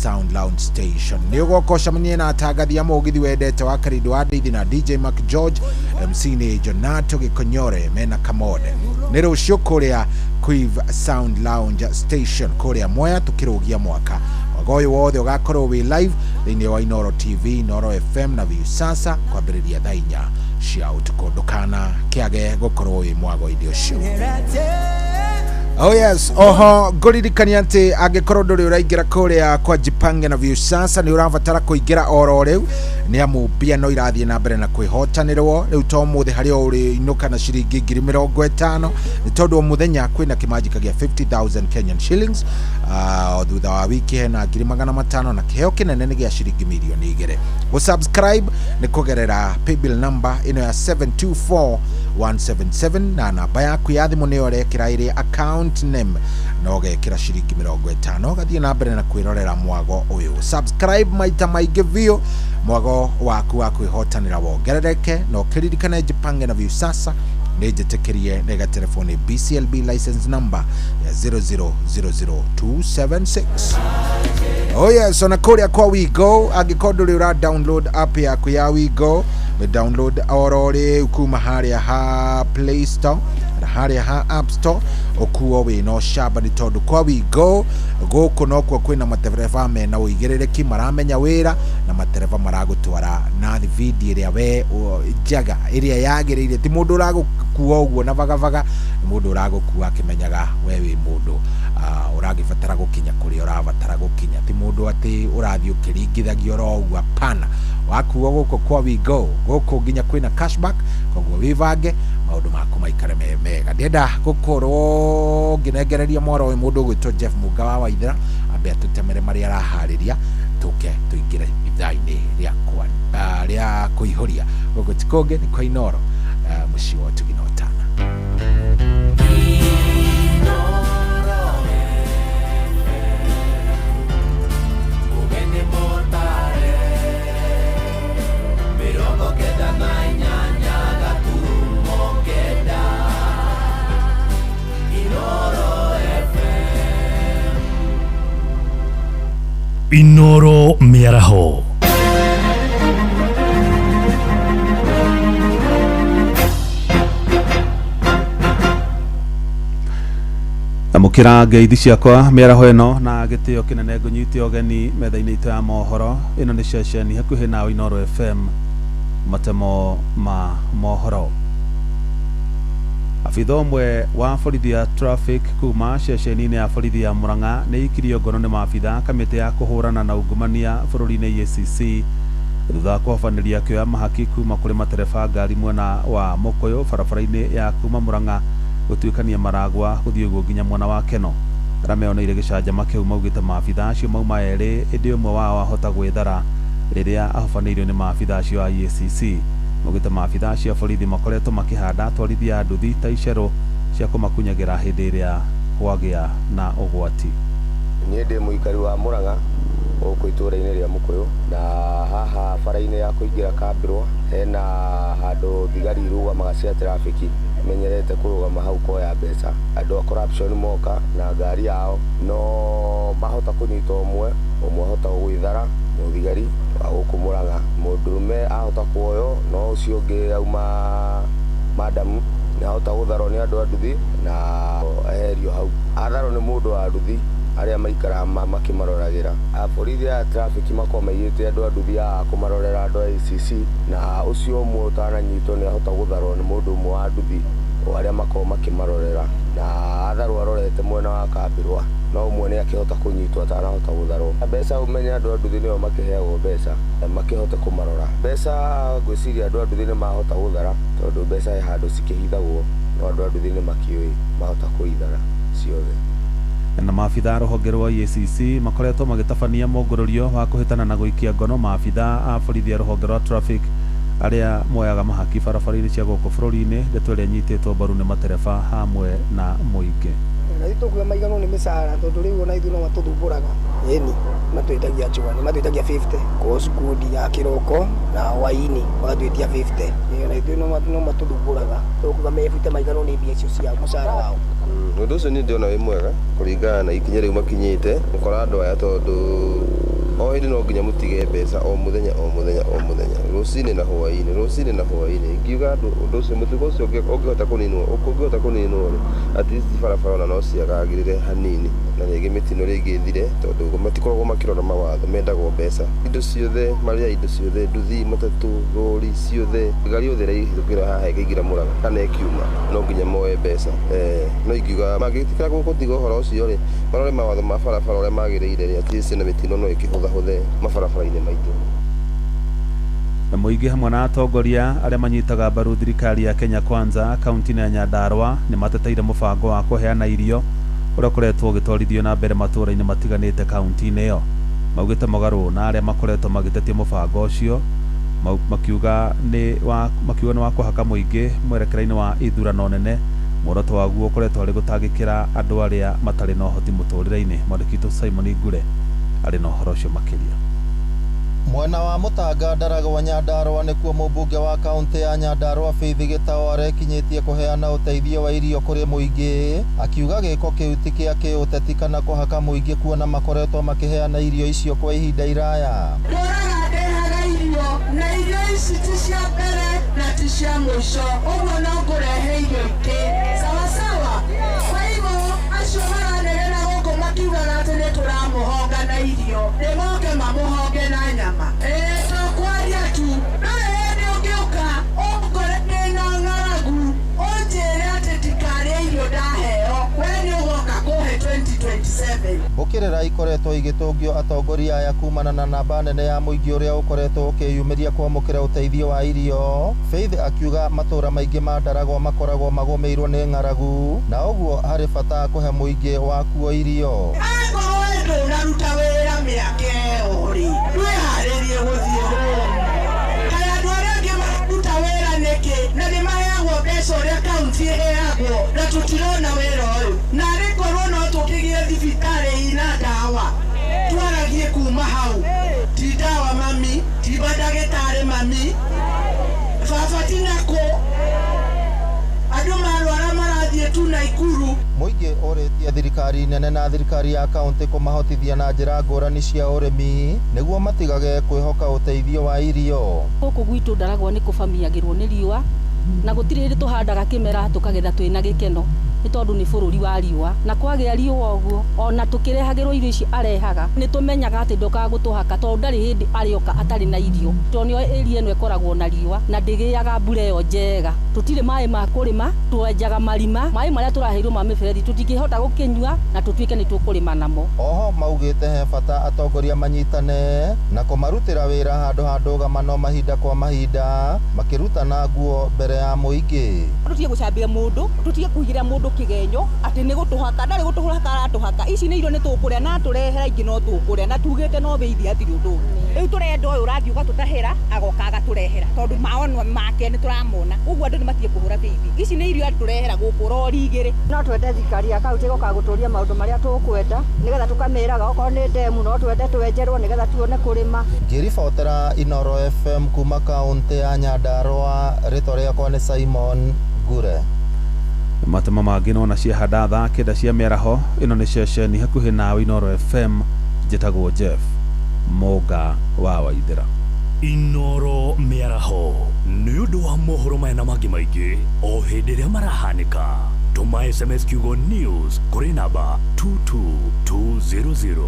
Sound Lounge Station. Nĩ ũgoka ũcemanie na atangathi a mũgithi wendete wa Karindo wa Ndeithi na DJ Mark George, MC nĩ Jonato Gĩkonyore mena Kamode. Nĩ rũciũ kũrĩa Quiv Sound Lounge Station kũrĩa Mwea, tũkĩrũgia mwaka. Mwaka ũyũ wothe ũgakorwo wĩ live thĩinĩ wa Inoro TV, Inoro FM na Viusasa kwambĩrĩria thaa 4 cia ũtukũ. Ndũkana kĩage gũkorwo wĩ mwago-inĩ ũcio. Oh yes, oho ngũririkania atĩ angĩkorwo ndũrĩ ũraingĩra kũrĩa kwa Jipange na Viusasa nĩ ũrabatara kũingĩra oro rĩu, nĩ amu mbia no irathiĩ na mbere na kwĩhotanĩrwo rĩu. To mũthĩ harĩa ũrĩ inũka na ciringi 50,000, nĩ tondũ o mũthenya kwĩna kĩmanjĩka gĩa 50,000 Kenyan shillings. Thutha wa wiki hena 500,000, na kĩheo kĩnene nĩ gĩa ciringi 2,000,000. Gũsubscribe nĩ kũgerera paybill number ĩno ya 724177, na namba yaku ya thimũ nĩyo ũrekĩra ĩrĩ account name, na ũgekĩra ciringi 50, ũgathiĩ na mbere na kwĩrorera mwago ũyũ. Subscribe maita maingĩ biũ, mwago waku wa kwĩhotanĩra wongerereke, na ũkĩririkane Jipange na Viusasa nĩ njĩtĩkĩrie nĩ gatelefoni BCLB license number ya 0000276. Oh yes, ona kũrĩa kwa WeGo, angĩkorwo ndũrĩ ũra download app yaku ya WeGo, nĩ download oro rĩu kuma harĩa ha Play Store na harĩa ha App Store, ũkuo wĩna ũcamba, nĩ tondũ kwa WeGo gũkũ nokuo kwĩna matereba mena ũigĩrĩrĩki, maramenya wĩra, na matereba maragũtwara na thibindi ĩrĩa we njega ĩrĩa yagĩrĩire. Ti mũndũ ũragũkua ũguo na bagabaga, nĩ mũndũ ũragũkua akĩmenyaga we wĩ mũndũ ũragĩbatara gũkinya kũrĩa ũrabatara gũkinya, ti mũndũ atĩ ũrathiĩ ũkĩringithagia oro ũguo. Hapana, wakuo gũkũ kwa WeGo gũkũ nginya kwĩna cashback, koguo wĩbange maũndũ maku maikare me mega. Ndĩrenda gũkorwo ngĩnengereria mwaro ũyũ mũndũ ũgwĩtwo Jeff Munga wa Waithera, ambe atũtemere marĩa araharĩria, tũke tũingĩre ithaa-inĩ rĩa kũihũria. Gũkũ ti kũngĩ, nĩ kwa Inoro, mũciĩ wa ũtugi na ũtana. Inoro Mĩaraho. Amũkĩra ngeithi ciakwa mĩaraho ĩno na gĩtĩo kĩnene, ngũnyite ũgeni metha-inĩ itũ ya mohoro. Ĩno nĩ ceceni hakuhĩ nawe Inoro FM, matemo ma mohoro. Abitha ũmwe wa borithi ya traffic kuma ceceni-inĩ ya borithi ya Murang'a nĩ ikirio ngono nĩ maabitha kamĩtĩ ya kũhũrana na ungumania bũrũri-inĩ EACC, thutha wa kũhobanĩria akĩoya mahaki kuma kũrĩ matereba ngari mwena wa Mũkũyũ barabara-inĩ ya kuma Murang'a gũtuĩkania Maragwa gũthiĩ ũguo nginya mwena wa Keno. Arĩa meoneire gĩcanjama kĩu maugĩte maabitha acio mauma erĩ, ĩndĩ ũmwe wao ahota gwĩthara rĩrĩa ahobanĩirio nĩ maabitha acio a EACC. Maugĩte maabitha acio a borithi makoretwo makĩhanda atwarithia a nduthi ta icerũ cia kũmakunyagĩra hĩndĩ ĩrĩa kwagĩa na ũgwati. Niĩ ndĩ mũikari wa Murang'a gũkũ itũũra-inĩ rĩa Mũkũyũ, na haha bara-inĩ ya kũingĩra Kambĩrwa hena handũ thigari irũgamaga cia trafiki, menyerete kũrũgama hau kuoya mbeca. Andũ a corruption moka na ngari yao, no mahota kũnyita ũmwe, ũmwe ahota gwĩthara mũthigari wa gũkũ Murang'a. Mũndũrũme ahota kuoywo, no ũcio ũngĩ auma madamu nĩ ahota gũtharwo nĩ andũ a nduthi na eherio hau. Atharwo nĩ mũndũ wa nduthi arĩa maikaraga makĩmaroragĩra. Borithi aya traffic makoragwo maigĩte andũ a nduthi aya kũmarorera andũ a ACC, na ũcio ũmwe ũtananyitwo nĩ ahota gũtharwo nĩ mũndũ ũmwe wa nduthi O arĩa makoragwo makĩmarorera na atharwo arorete mwena wa Kambirwa, no ũmwe nĩ akĩhota kũnyitwo atanahota gũtharwo. Mbeca ũmenye andũ a nduthi nĩo makĩheagwo mbeca makĩhote kũmarora. Mbeca ngwĩciria andũ a nduthi nĩ mahota gũthara, tondũ mbeca he handũ cikĩhithagwo, no andũ a nduthi nĩ makĩũĩ mahota kũithara ciothe. Na maabitha a rũhonge rwa EACC makoretwo magĩtabania mũngũrũrio wa kũhĩtana na gũikia ngono maabitha a borithi a rũhonge rwa traffic arĩa moyaga mahaki barabara-inĩ cia gũkũ bũrũri-inĩ, ndeto ĩrĩa ĩnyitĩtwo mbaru nĩ matereba hamwe na mũingĩ. Na ithuĩ tũkuga maiganwo nĩ mĩcara, tondũ rĩu ona ithuĩ no matũthumbũraga. Ĩni matwĩtagia njũa, nĩ matwĩtagia 50 kwa skundi ya kĩroko na hwaĩ-inĩ magatwĩtia 50. Ona ithuĩ no matũthumbũraga, tũkuga mebute maiganwo nĩ mbia icio cia mũcara wao. Ũndũ ũcio niĩ ndĩrona wĩ mwega kũringana na ikinya rĩu makinyĩte gũkora andũ aya, tondũ o hĩndĩ no nginya mũtige mbeca o mũthenya o mũthenya o mũthenya, rũcinĩ na hwaĩ-inĩ, rũcinĩ na hwaĩ-inĩ. Ingiuga andũ ũndũ ũcio, mũtugo ũcio ũngĩhota kũninwo, ũngĩhota kũninwo rĩ, at least barabara ona no ciagagĩrĩre hanini, na rĩngĩ mĩtino rĩngĩ ĩthire, tondũ matikoragwo makĩrora mawatho, mendagwo mbeca. Indo ciothe marĩa, indo ciothe, nduthi, matatũ, rori ciothe, ngari yothe ĩrĩa ĩhĩtũkĩra haha ĩkaingĩra Mũrang'a kana ĩkiuma, no nginya moe mbeca. No ingiuga mangĩtĩkĩra gũtiga ũhoro ũcio rĩ, marore mawatho ma barabara ũrĩa magĩrĩire rĩ, at least na mĩtino no ĩkĩhũthahũthe mabarabara-inĩ maitũ. Na mũingĩ hamwe na atongoria arĩa manyitaga mbaru thirikari ya Kenya Kwanza kaunti-inĩ ya Nyandarua nĩ mateteire mũbango wa kũheana irio ũrĩa ũkoretwo ũgĩtwarithio na mbere matũũra-inĩ matiganĩte kaunti-inĩ ĩyo. Maugĩte mũgarũ na arĩa makoretwo magĩtetia mũbango ũcio, makiuga nĩ wa kũhaka mũingĩ mwerekera-inĩ wa ithurano nene. Muoroto waguo ũkoretwo arĩ gũtangĩkĩra andũ arĩa matarĩ na ũhoti mũtũũrĩre-inĩ. Mwandĩki witũ Simon Ngure arĩ na ũhoro ũcio makĩria. Mwena wa Mũtanga Ndaragwa Nyandarua nĩkuo mũmbunge wa kaunti ya Nyandarua Faith Gĩtao arekinyĩtie kũheana ũteithio wa irio kũrĩ mũingĩ, akiuga gĩko kĩu ti kĩa kĩũteti kana kũhaka mũingĩ, kuona makoretwo makĩheana irio icio kwa ihinda iraya. Ndũraga ndehaga irio, na irio ici ti cia mbere na ti cia mũico, ũguo no ngũrehe irio ingĩ sawasawa. Kwa hivyo acio maranegena gũkũ makiugaga atĩ nĩ tũramũhonga na irio, nĩ moke mamũhonge na nyama. Tũkwaria tu, ndũrĩ hĩndĩ ũngĩũka ũngore ndĩna ng'aragu ũnjĩre atĩ ndikarĩe irio ndaheo, we nĩ ũgoka kũhe 2027. Mbũkĩrĩra ikoretwo igĩtũngio atongoria aya kumana na namba nene ya mũingĩ ũrĩa ũkoretwo ũkĩyumĩria kwamũkĩra ũteithio wa irio. Faith akiuga matũũra maingĩ ma Ndaragwa makoragwo magũmĩirwo nĩ ng'aragu, na ũguo harĩ bata kũhe mũingĩ wakuo irio. Angorwo we ndũnaruta wĩra mĩaka ĩyo rĩ, ndwĩharĩrie gũthiĩ home. Kaĩ andũ arĩa angĩ mararuta wĩra nĩkĩ na nĩ maheagwo mbeca ũrĩa kaunti ĩheagwo, na tũtirona wĩra ũyũ? Na arĩ korwo no tũkĩgĩe thibitarĩ ina ndawa, twaragie kuma hau. Ti ndawa mami, ti mandagĩtarĩ mami, baba ti nakũ, andũ marwara marathiĩ tu Naikuru. Mũingĩ ũrĩtie thirikari nene na thirikari ya kaunti kũmahotithia na njĩra ngũrani cia ũrĩmi nĩguo matigage kwĩhoka ũteithio wa irio. Gũkũ gwitũ Ndaragwa nĩ kũbamiagĩrwo nĩ riũa, na gũtirĩ hĩndĩ tũhandaga kĩmera tũkagetha twĩna gĩkeno, nĩ tondũ nĩ bũrũri wa riũa, na kwagĩa riũa ũguo ona tũkĩrehagĩrwo irio ici arehaga nĩ tũmenyaga atĩ ndokaga gũtũhaka, tondũ ndarĩ hĩndĩ arĩoka atarĩ na irio, tondũ nĩo area ĩno ĩkoragwo na riũa na ndĩgĩaga mbura ĩyo njega. Tũtirĩ maĩ ma kũrĩma, twenjaga marima, maĩ marĩa tũraheirwo ma mĩberethi tũtingĩhota gũkĩnyua na tũtuĩke nĩ tũkũrĩma namo. Oho maugĩte he bata atongoria manyitane na kũmarutĩra wĩra handũ ha ndũgamano mahinda kwa mahinda, makĩrutana nguo mbere ya mũingĩ. Tũtige gũcambia mũndũ, tũtige kũigĩra mũndũ kĩgenyo atĩ nĩ gũtũhaka, ndarĩ gũtũhaka aratũhaka. Ici nĩ irio nĩ tũkũrĩa na atũrehera ingĩ no tũkũrĩa, na tugĩte no wĩithi hatirĩ ũndũ ũngĩ. Rĩu tũrenda ũyũ ũrathiĩ ũgatũtahĩra agoka agatũrehera, tondũ maono make nĩ tũramona, ũguo andũ nĩ matige kũhũra bĩithi. Ici nĩ irio atũrehera gũkũ rori igĩrĩ. No twende thirikari ya kaunti ĩgoka gũtũria maũndũ marĩa tũkwenda, nĩgetha tũkamĩraga okorwo nĩ ndemu no twende twenjerwo nĩgetha tuone kũrĩma. Ngĩribotera Inooro FM kuma kaunti ya Nyandarua, rĩtwa rĩakwa nĩ Simon Ngure. Matema mangĩ nona ciahanda thaa 9 cia mĩaraho. Ĩno nĩ ceceni hakuhĩ nawe Inooro FM. Njĩtagwo Jeff Mũnga wa Waithĩra. Inooro mĩaraho nĩ ũndũ wa mohoro maya na mangĩ maingĩ o hĩndĩ ĩrĩa marahanĩka. Tũma SMS kiugo news kũrĩ namba 22200.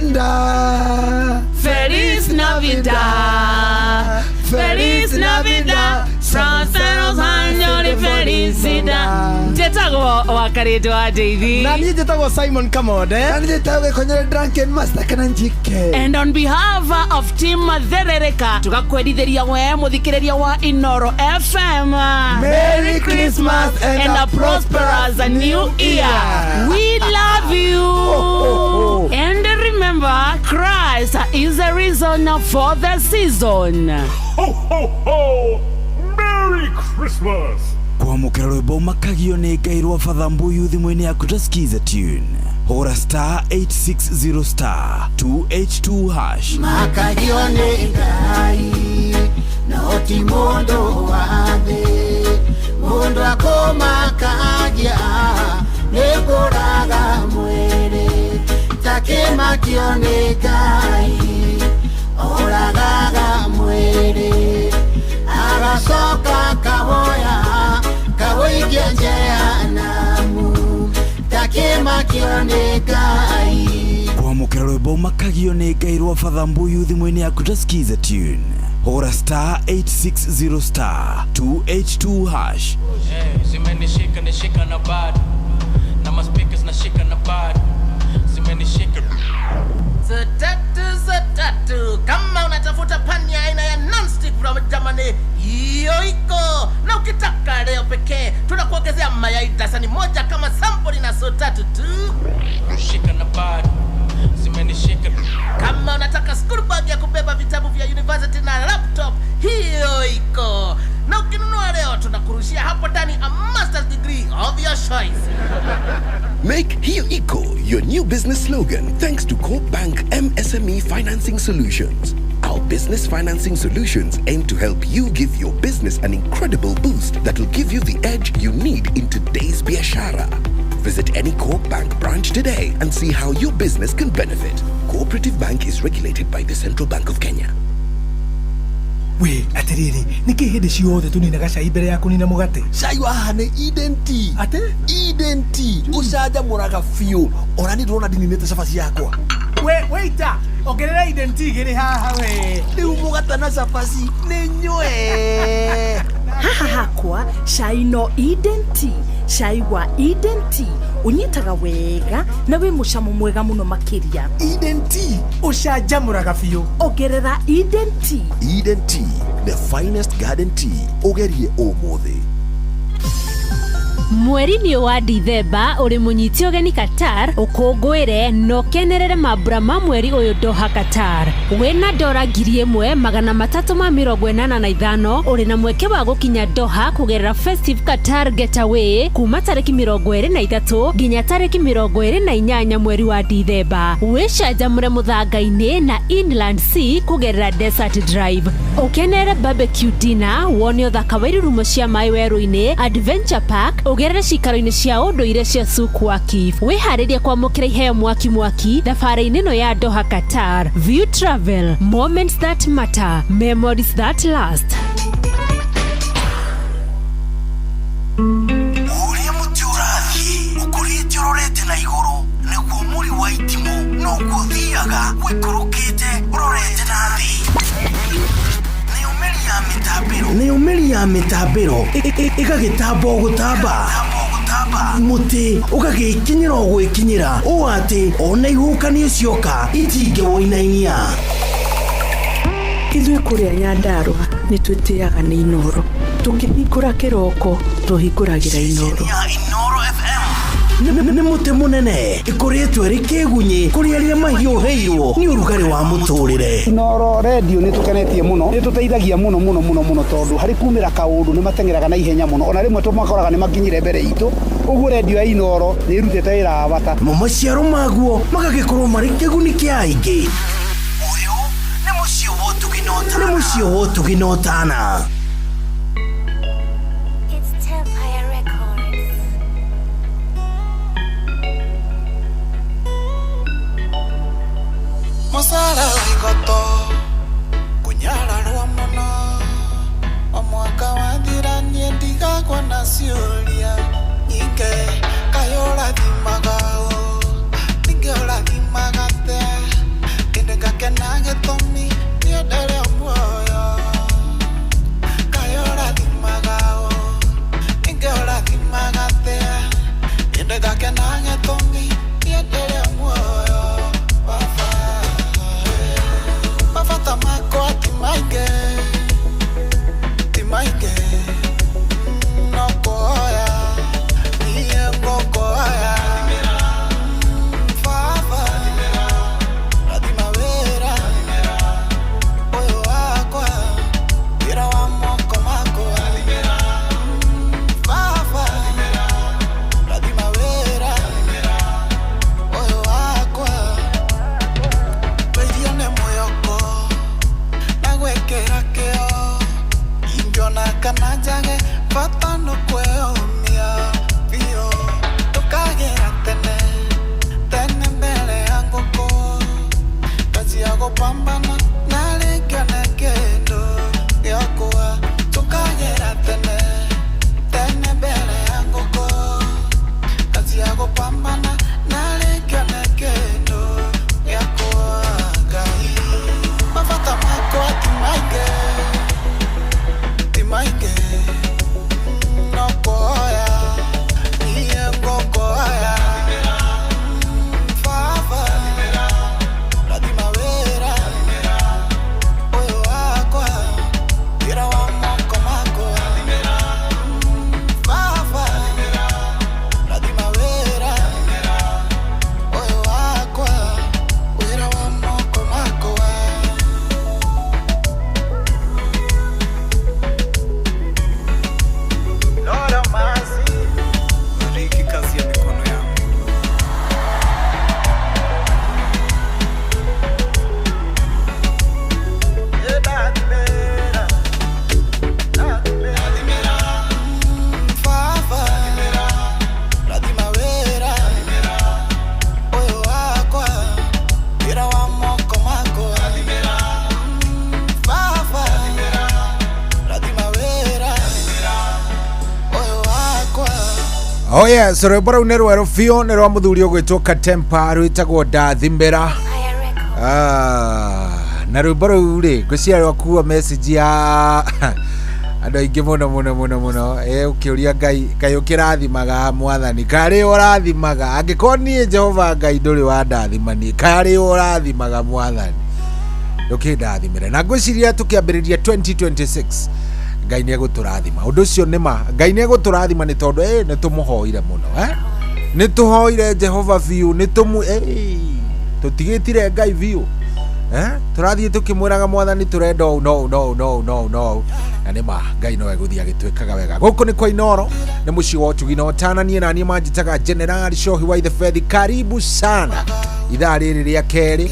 Navidad. Feliz Navidad. Feliz Navidad. Prospero años y felicidad. Njĩtagwo Wakarĩndũ wa Ndeithi. Na niĩ njĩtagwo Simon Kamode. Na niĩ njĩtagwo Gĩkonyore Drunken Master kana Njike. And on behalf of team Therereka tugakwendithĩria we mũthikĩrĩria wa Inoro FM. Merry Christmas and a prosperous new year. We love you. Oh, oh, oh. And remember, Christ is the reason for the season. Ho, ho, ho! Merry Christmas! Kwamũkĩra rwĩmbo makagio nĩ Ngai rwa Father Mbuyu thimũ-inĩ yaku ta skiza tune. Hũra star 860 star 282 hash. Makagio nĩ Ngai no ti mũndũ wa thĩ, mũndũ akũmakagia nĩ kũraga mwĩrĩ, takĩmakio nĩ Ngai oragaga mwĩrĩ, agacoka kawoya kawoikia jehanamu, takĩmakio nĩ Ngai. Kwamũkĩra rwĩmbo makagio nĩ Ngai rwa Father Mbuyu thimũ-inĩ yaku ta skiza tune. Hũra star 860 star 282 hash. Zimenishika nishika na bad na ma speakers nashika na bad zimenishika. Zotatu kama unatafuta pani ya aina ya non-stick from Germany, hiyo iko. Na ukitaka leo pekee tunakuongezea mayai dasani moja kama sample na sotatu tu. Shika na bad zimenishika. Kama unataka school bag ya kubeba vitabu vya university na laptop, hiyo iko. Na ukinunua leo tunakurushia hapo ndani a master's degree of your choice. Make Hiyo Iko your new business slogan thanks to Co-op Bank MSME Financing Solutions. Our business financing solutions aim to help you give your business an incredible boost that will give you the edge you need in today's biashara. Visit any Co-op Bank branch today and see how your business can benefit. Cooperative Bank is regulated by the Central Bank of Kenya. We atiriri niki hindi ciothe tuninaga cai mbere ya kunina mugate? Cai wa haha nĩ Eden Tea. Ate? Eden Tea ucanjamũraga biũ. Ona niĩ ndĩrona ndininĩte cabaci yakwa. We waiter, ongerera Eden Tea igĩrĩ haha we. Rĩu mũgate na cabaci nĩ nyue. Haha hakwa cai no Eden Tea. Cai wa Eden Tea unyitaga wega na wi mucamo mwega muno makiria. Eden Tea ucanjamũraga biũ. Ongerera Eden Tea. Eden Tea, the finest garden tea. Ũgerie ũmũthĩ. Mweri-inĩ wa Dithemba ũrĩ mũnyiti ũgeni Qatar ũkũngũĩre na ũkenerere mambura ma mweri ũyũ Doha Qatar. Wĩna dora 1385 ũrĩ na mweke wa gũkinya Doha kũgerera Festive Qatar Getaway kuma tarĩki 23 nginya tarĩki 28 mweri wa Dithemba. Wĩcanjamũre mũthanga-inĩ na Inland Sea kũgerera Desert Drive. Ũkenere barbecue dinner, wone ũthaka wa irurumo cia maĩ werũ-inĩ, Adventure Park, ũgerere cikaro-inĩ cia ũndũire cia Souk Waqif. Wĩharĩrie kwamũkĩra iheo mwaki mwaki thabarĩ-inĩ ĩno ya Doha Qatar. View Travel, moments that matter, memories that last. Ũrĩa mũtĩ ũrathiĩ ũkũrĩte ũrorete na igũrũ nĩguo mũri wa itimũ noguo ũthiaga ũikũrũkĩte ũrorete na thĩ. Nĩyo mĩri ya mĩtambĩro ĩgagĩtamba o gũtamba, mũtĩ ũgagĩkinyĩra o gwĩkinyĩra ũũ atĩ ona ihuhũkanio cioka itingĩwũinainia. Ithuĩ kũrĩa Nyandarũa nĩ twĩtĩaga nĩ Inoro. Tũkĩhingũra kĩroko tũhingũragĩra Inoro. Nĩ mũtĩ mũnene ĩkũrĩtwo ĩrĩ kĩgunyĩ kũrĩ arĩa mahiũhĩirwo nĩ ũrugarĩ wa mũtũrĩre. Inoro radio nĩ tũkenetie mũno, nĩ tũteithagia mũno mũno mũno mũno tondũ harĩ kumĩra kaũndũ nĩ mateng'eraga na ihenya mũno, ona rĩmwe tũmakoraga nĩ makinyire mbere itũ. Ũguo radio ya Inoro nĩ ĩrutĩte wĩra wa bata. Mo maciaro maguo magagĩkorwo marĩ kĩguni kĩa aingĩ. Ũyũ nĩ mũciĩ wa ũtugi na ũtana. Nĩ mũciĩ wa ũtugi na ũtana. Musara wigoto kunyararwa muno o mwaka wathira niĩ ndigagwo na ciũria nyingĩ kaĩ ũrathimaga ũ ningĩ ũrathimaga atĩa. Kana njage bata no kwĩyũmia biũ Tũkagĩra tene tene mbere ya ngũkũ Kazi ya gũpambana na rĩngĩ one kĩndũ gĩakwa Tũkagĩra tene tene mbere ya ngũkũ Kazi ya gũpambana na rĩngĩ one kĩndũ gĩakwa Ngai mabata makwa ti maingĩ ti maingĩ no kuoya niĩ ngũkuoya Baba rathima wĩra ũyũ wakwa wĩra wa moko makwa Baba rathima wĩra ũyũ wakwa wĩra wa moko makwa. Lord have mercy. Bariki kazi ya mikono yangu. Baba rathima wĩra ũyũ wakwa wĩra wa moko makwa Baba rathima wĩra ũyũ wakwa. Oh yes, rwĩmbo rũu nĩ rwerũ biũ nĩ rwa mũthuri ũgwĩtwo Katempa rwĩtagwo Ndathimĩra. Ah, na rwĩmbo rũu rĩ ngwĩciria rwakuo message ya andũ aingĩ mũno mũno mũno mũno ũkĩũria Ngai Ngai ũkĩrathimaga mwathani karĩ ũrathimaga angĩkorwo niĩ Jehova Ngai ndũrĩ wandathima niĩ karĩ ũrathimaga mwathani ndũkĩndathimĩre na ngwĩciria tũkĩambĩrĩria 2026 Ngai nĩ egũtũrathima ũndũ ũcio nĩ ma Ngai nĩ egũtũrathima nĩ tondũ nĩ tũmũhoire mũno nĩ tũhoire Jehova biũ nĩ tũmũ tũtigĩtire Ngai biũ tũrathiĩ tũkĩmwĩraga mwathani tũrenda ũũ no ũũ no ũũ no ũũ no ũũ no ũũ na nĩ ma Ngai no egũthiĩ agĩtwĩkaga wega gũkũ nĩ kwa Inoro nĩ mũciĩ wa ũtugi na ũtana niĩ na niĩ manjĩtaga General Shohi wa Ithebethi karibu sana ithaa rĩrĩ rĩa kerĩ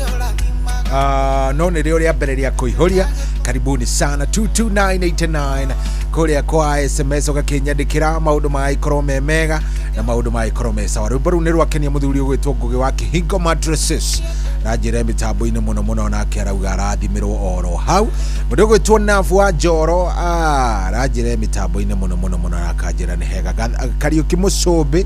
no nĩ rĩo rĩa mbere rĩa kũihũria karibuni sana 22989 kũrĩa kwa sms ũgakĩnyandĩkĩra maũndũ magagĩkorwo me mega na maũndũ magagĩkorwo me sawa rwĩmbo rũu nĩ rwakenia mũthuri ũgwĩtwo Ngũgĩ wa Kĩhingo Mattresses na njĩra mĩtambo-inĩ mũno mũno nake arauga arathimĩrwo oro hau mũndũ ũgwĩtwo Navu wa Njoro aranjĩra mĩtambo-inĩ mũno mũno mũno na akanjĩra nĩ hega Kariũki Mũcũmbĩ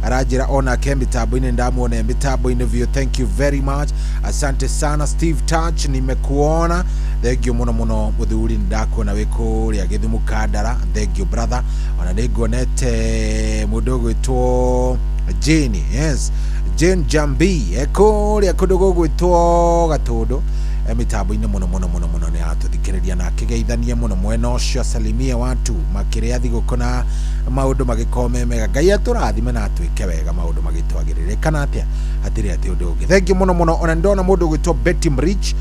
aranjĩra onake mĩtambo-inĩ ndamuona mĩtambo-inĩ biũ thank you very much asante sana Steve Touch nimekuona thank you mũno mũno mũthuri nĩndakuona wĩ kũrĩa Gĩthumo Kandara thank you brother ona nĩ nguonete mũndũ ũgwĩtwo Jane yes Jane Jambi kũrĩa kũndũ gũgwĩtwo Gatũndũ mĩtambo-inĩ mũno mũno mũno mũno nĩ aratũthikĩrĩria na akĩgeithania mũno mwena ũcio asalimie watu makĩrĩa thigũkũ na maũndũ magĩkorwo me mega Ngai atũrathime na atwĩke wega maũndũ magĩtwagĩrĩre kana atĩa hatirĩ atĩ ũndũ ũngĩ thank you mũno mũno ona ndona mũndũ ũgwĩtwo Betty Mrich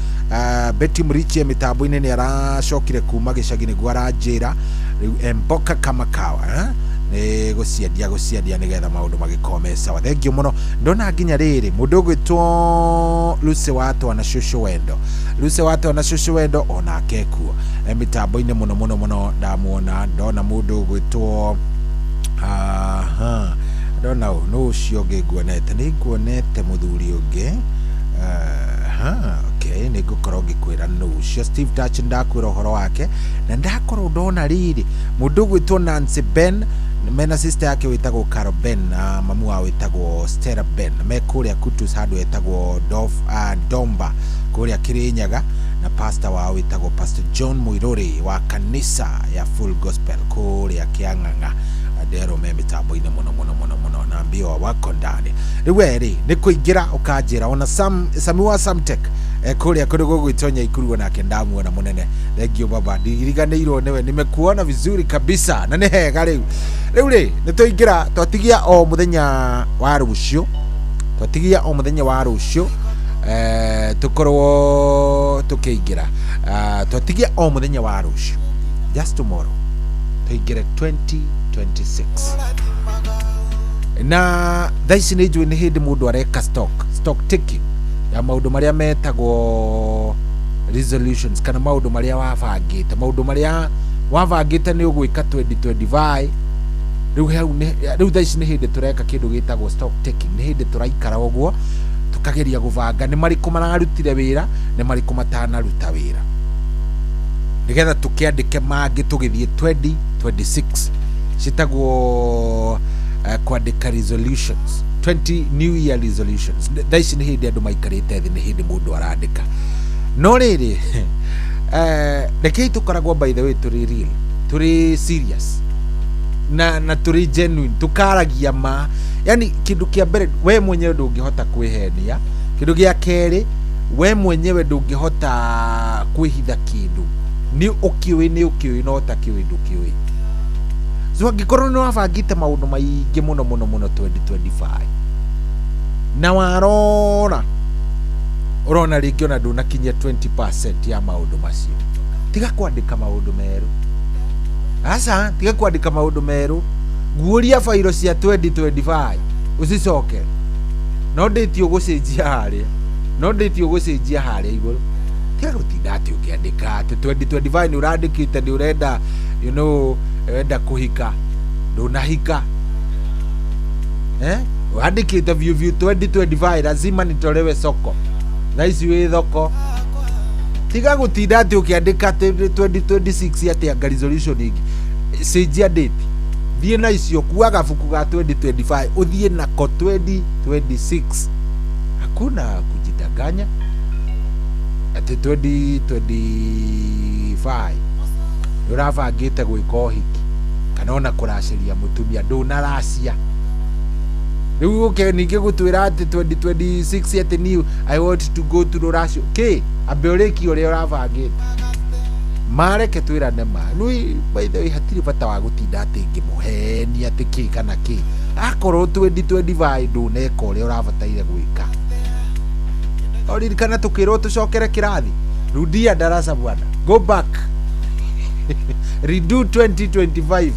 Betty Mrich e mĩtambo-inĩ nĩ aracokire kuma gĩcagi nĩguo aranjĩra rĩu mboka kama kawa nĩ gũciendia gũciendia nĩgetha maũndũ magĩkorwo me sawa thank you mũno ndona nginya rĩrĩ mũndũ ũgwĩtwo Lucy Watwa na Cũcũ Wendo Lucy Watwa na Cũcũ Wendo onake kuo mĩtambo-inĩ mũno mũno mũno ndamuona ndona mũndũ ũgwĩtwo aha ndona ũ nũ ũcio ũngĩ nguonete nĩ nguonete mũthuri ũngĩ aha okay nĩ ngũkorwo ngĩkwĩra nũ ũcio Steve Touch ndakwĩra ũhoro wake na ndakorwo ndona rĩrĩ mũndũ ũgwĩtwo Nancy Ben mena sister yake wĩtagwo Carol Ben na mamu wao wĩtagwo Stella Ben me kũrĩa Kutus handũ etagwo Domba kũrĩa Kĩrĩnyaga na pastor wao wĩtagwo Pastor John Muiruri wa kanisa ya Full Gospel kũrĩa Kĩang'ang'a ndero me mĩtambo-inĩ mũno mũno mũno mũno na mbio wako ndani rĩu we rĩ nĩ kũingĩra ũkanjĩra ona Sam Sami wa Samtech kũrĩa kũndũ gũgwĩtwo Nyaikuru onake ndamuona mũnene thank you baba ndiriganĩirwo nĩwe nimekuona vizuri kabisa na nĩ hega rĩu rĩu rĩ nĩ tũingĩra twatigia o mũthenya wa rũciũ twatigia o mũthenya wa rũciũ tũkorwo tũkĩingĩra twatigia o mũthenya wa rũciũ just tomorrow tũingĩre 2026 na thaa ici nĩ njũĩ nĩ hĩndĩ mũndũ areka stock taking ya maũndũ marĩa metagwo resolutions kana maũndũ marĩa wabangĩte maũndũ marĩa Wabangĩte nĩ ũgwĩka 2025. Rĩu hau rĩu thaa ici nĩ hĩndĩ tũreka kĩndũ gĩtagwo stock taking. Nĩ hĩndĩ tũraikara ũguo tukageria gũbanga nĩ marĩkũ mararutire wĩra, nĩ marĩkũ matanaruta wĩra, nĩgetha tũkĩandĩke mangĩ tũgĩthiĩ 2026. Citagwo kwandĩka resolutions, 20 new year resolutions. Thaa ici nĩ hĩndĩ andũ maikarĩte thĩ, nĩ hĩndĩ mũndũ arandĩka. No rĩrĩ, rekei tũkoragwo, by the way, tũrĩ real, tũrĩ serious na tũrĩ genuine, tukaragia ma. Yani kĩndũ kĩa mbere, we mwenyewe ndũngĩhota kwĩhenia. Kĩndũ gĩa kerĩ, we mwenyewe ndũngĩhota kwĩhitha kĩndũ. Nĩ ũkĩũĩ, nĩ ũkĩũĩ, no ũtakĩũĩ ndũkĩũĩ. So angĩkorwo nĩ wabangĩte maũndũ maingĩ mũno mũno mũno 2025, na warora ũrona rĩngĩ ona ndũnakinyia 20% ya maũndũ macio, tiga kwandĩka maũndũ merũ. Aca, tiga kwandĩka maũndũ merũ. Guũria bairo cia 2025 ũcicokere. No ndĩti ũgũcenjia harĩa, no ndĩti ũgũcenjia harĩa igũrũ. Tiga gũtinda atĩ ũkĩandĩka atĩ 2025 nĩ ũrandĩkĩte nĩ ũrenda ũrenda kũhika, ndũnahika. Wandĩkĩte biũ biũ 2025 lazima nitolewe soko, thaa ici wĩ thoko. Tiga gũtinda atĩ ũkĩandĩka atĩ 2026 atĩ anga resolution ĩngĩ. Cenjia date, thiĩ na icio. Kua gabuku ga 2025 ũthiĩ nako 2026. Hakuna kujidanganya atĩ 2025 nĩ ũrabangĩte gwĩka ũhiki kana ona kũracĩria mũtumia, ndũnaracia. Rĩu ũke ningĩ gũtwĩra atĩ 2026 atĩ new, I want to go to rũracio kĩ. Ambe ũrĩkie ũrĩa ũrabangĩte. Mareke twĩrane ma nui. By the way, hatirĩ bata wa gũtinda atĩ ngĩmũhenia atĩ kĩ kana kĩ. Akorwo 2025 ndũneka ũrĩa ũrabataire gwĩka, oririkana tũkĩrwo tũcokere kĩrathi. Rudia darasa bwana, go back, redo 2025.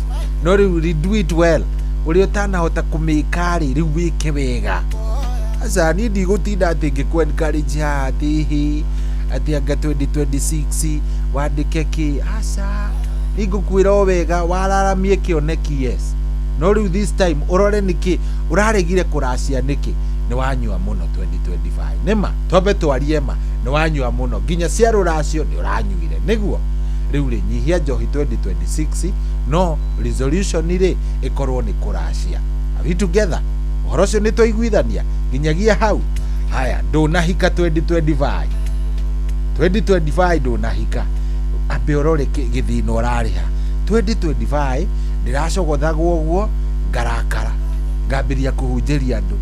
No rĩu redo it well. Ũrĩa ũtanahota kũmĩka rĩ, rĩu wĩke wega. Aca, niĩ ndigũtinda atĩ ngĩkũ encourage haha atĩ hĩ atĩ anga 2026 wandĩke kĩ. Aca, nĩngũkwĩra o wega wararamie kĩoneki, yes, no rĩu this time ũrore nĩkĩ ũraregire kũracia. Nĩkĩ nĩ wanyua mũno 2025? Nĩma twambe twarie ma, nĩ wanyua mũno nginya cia rũracio nĩ ũranyuire. Nĩguo rĩu rĩ, nyihia njohi 2026, no resolution rĩ ĩkorwo nĩ kũracia. Are we together? Ũhoro ũcio nĩ twaiguithania nginyagia hau. Haya, ndũnahika 2025, 2025 ndũnahika, ambe ũrore gĩthĩna ũrarĩha. 2025 ndĩracogothagwo ũguo, ngarakara, ngambĩrĩria kũhunjĩria andũ,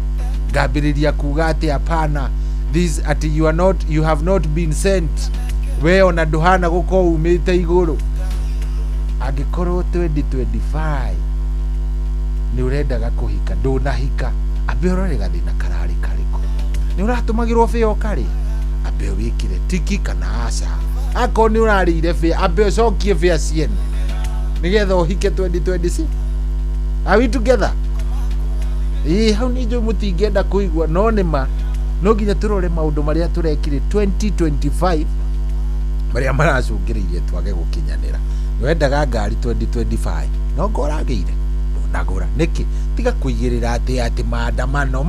ngambĩrĩria kuga atĩ hapana, this atĩ you are not, you have not been sent. We ona ndũhana gũkorwo umĩte igũrũ. Angĩkorwo 2025 nĩ ũrendaga kũhika, ndũnahika, ambe ũrore gathĩna kararĩ karĩkũ. Nĩ ũratũmagĩrwo bĩa ũkarĩa? Ambe wĩkĩre tiki kana aca. Akorwo nĩ ũrarĩire bĩa, ambe ũcokie bĩa ciene nĩgetha ũhike 2026. Are we together? Ĩĩ, hau nĩ njũĩ mũtingĩenda kũigua, no nĩ ma. No nginya tũrore maũndũ marĩa tũrekire 2025 marĩa maracũngĩrĩirie twage gũkinyanĩra. Nĩ wendaga ngari 2025, no ngo ũragĩire ndũnagũra. Nĩkĩ? Tiga kũigĩrĩra atĩ maandamano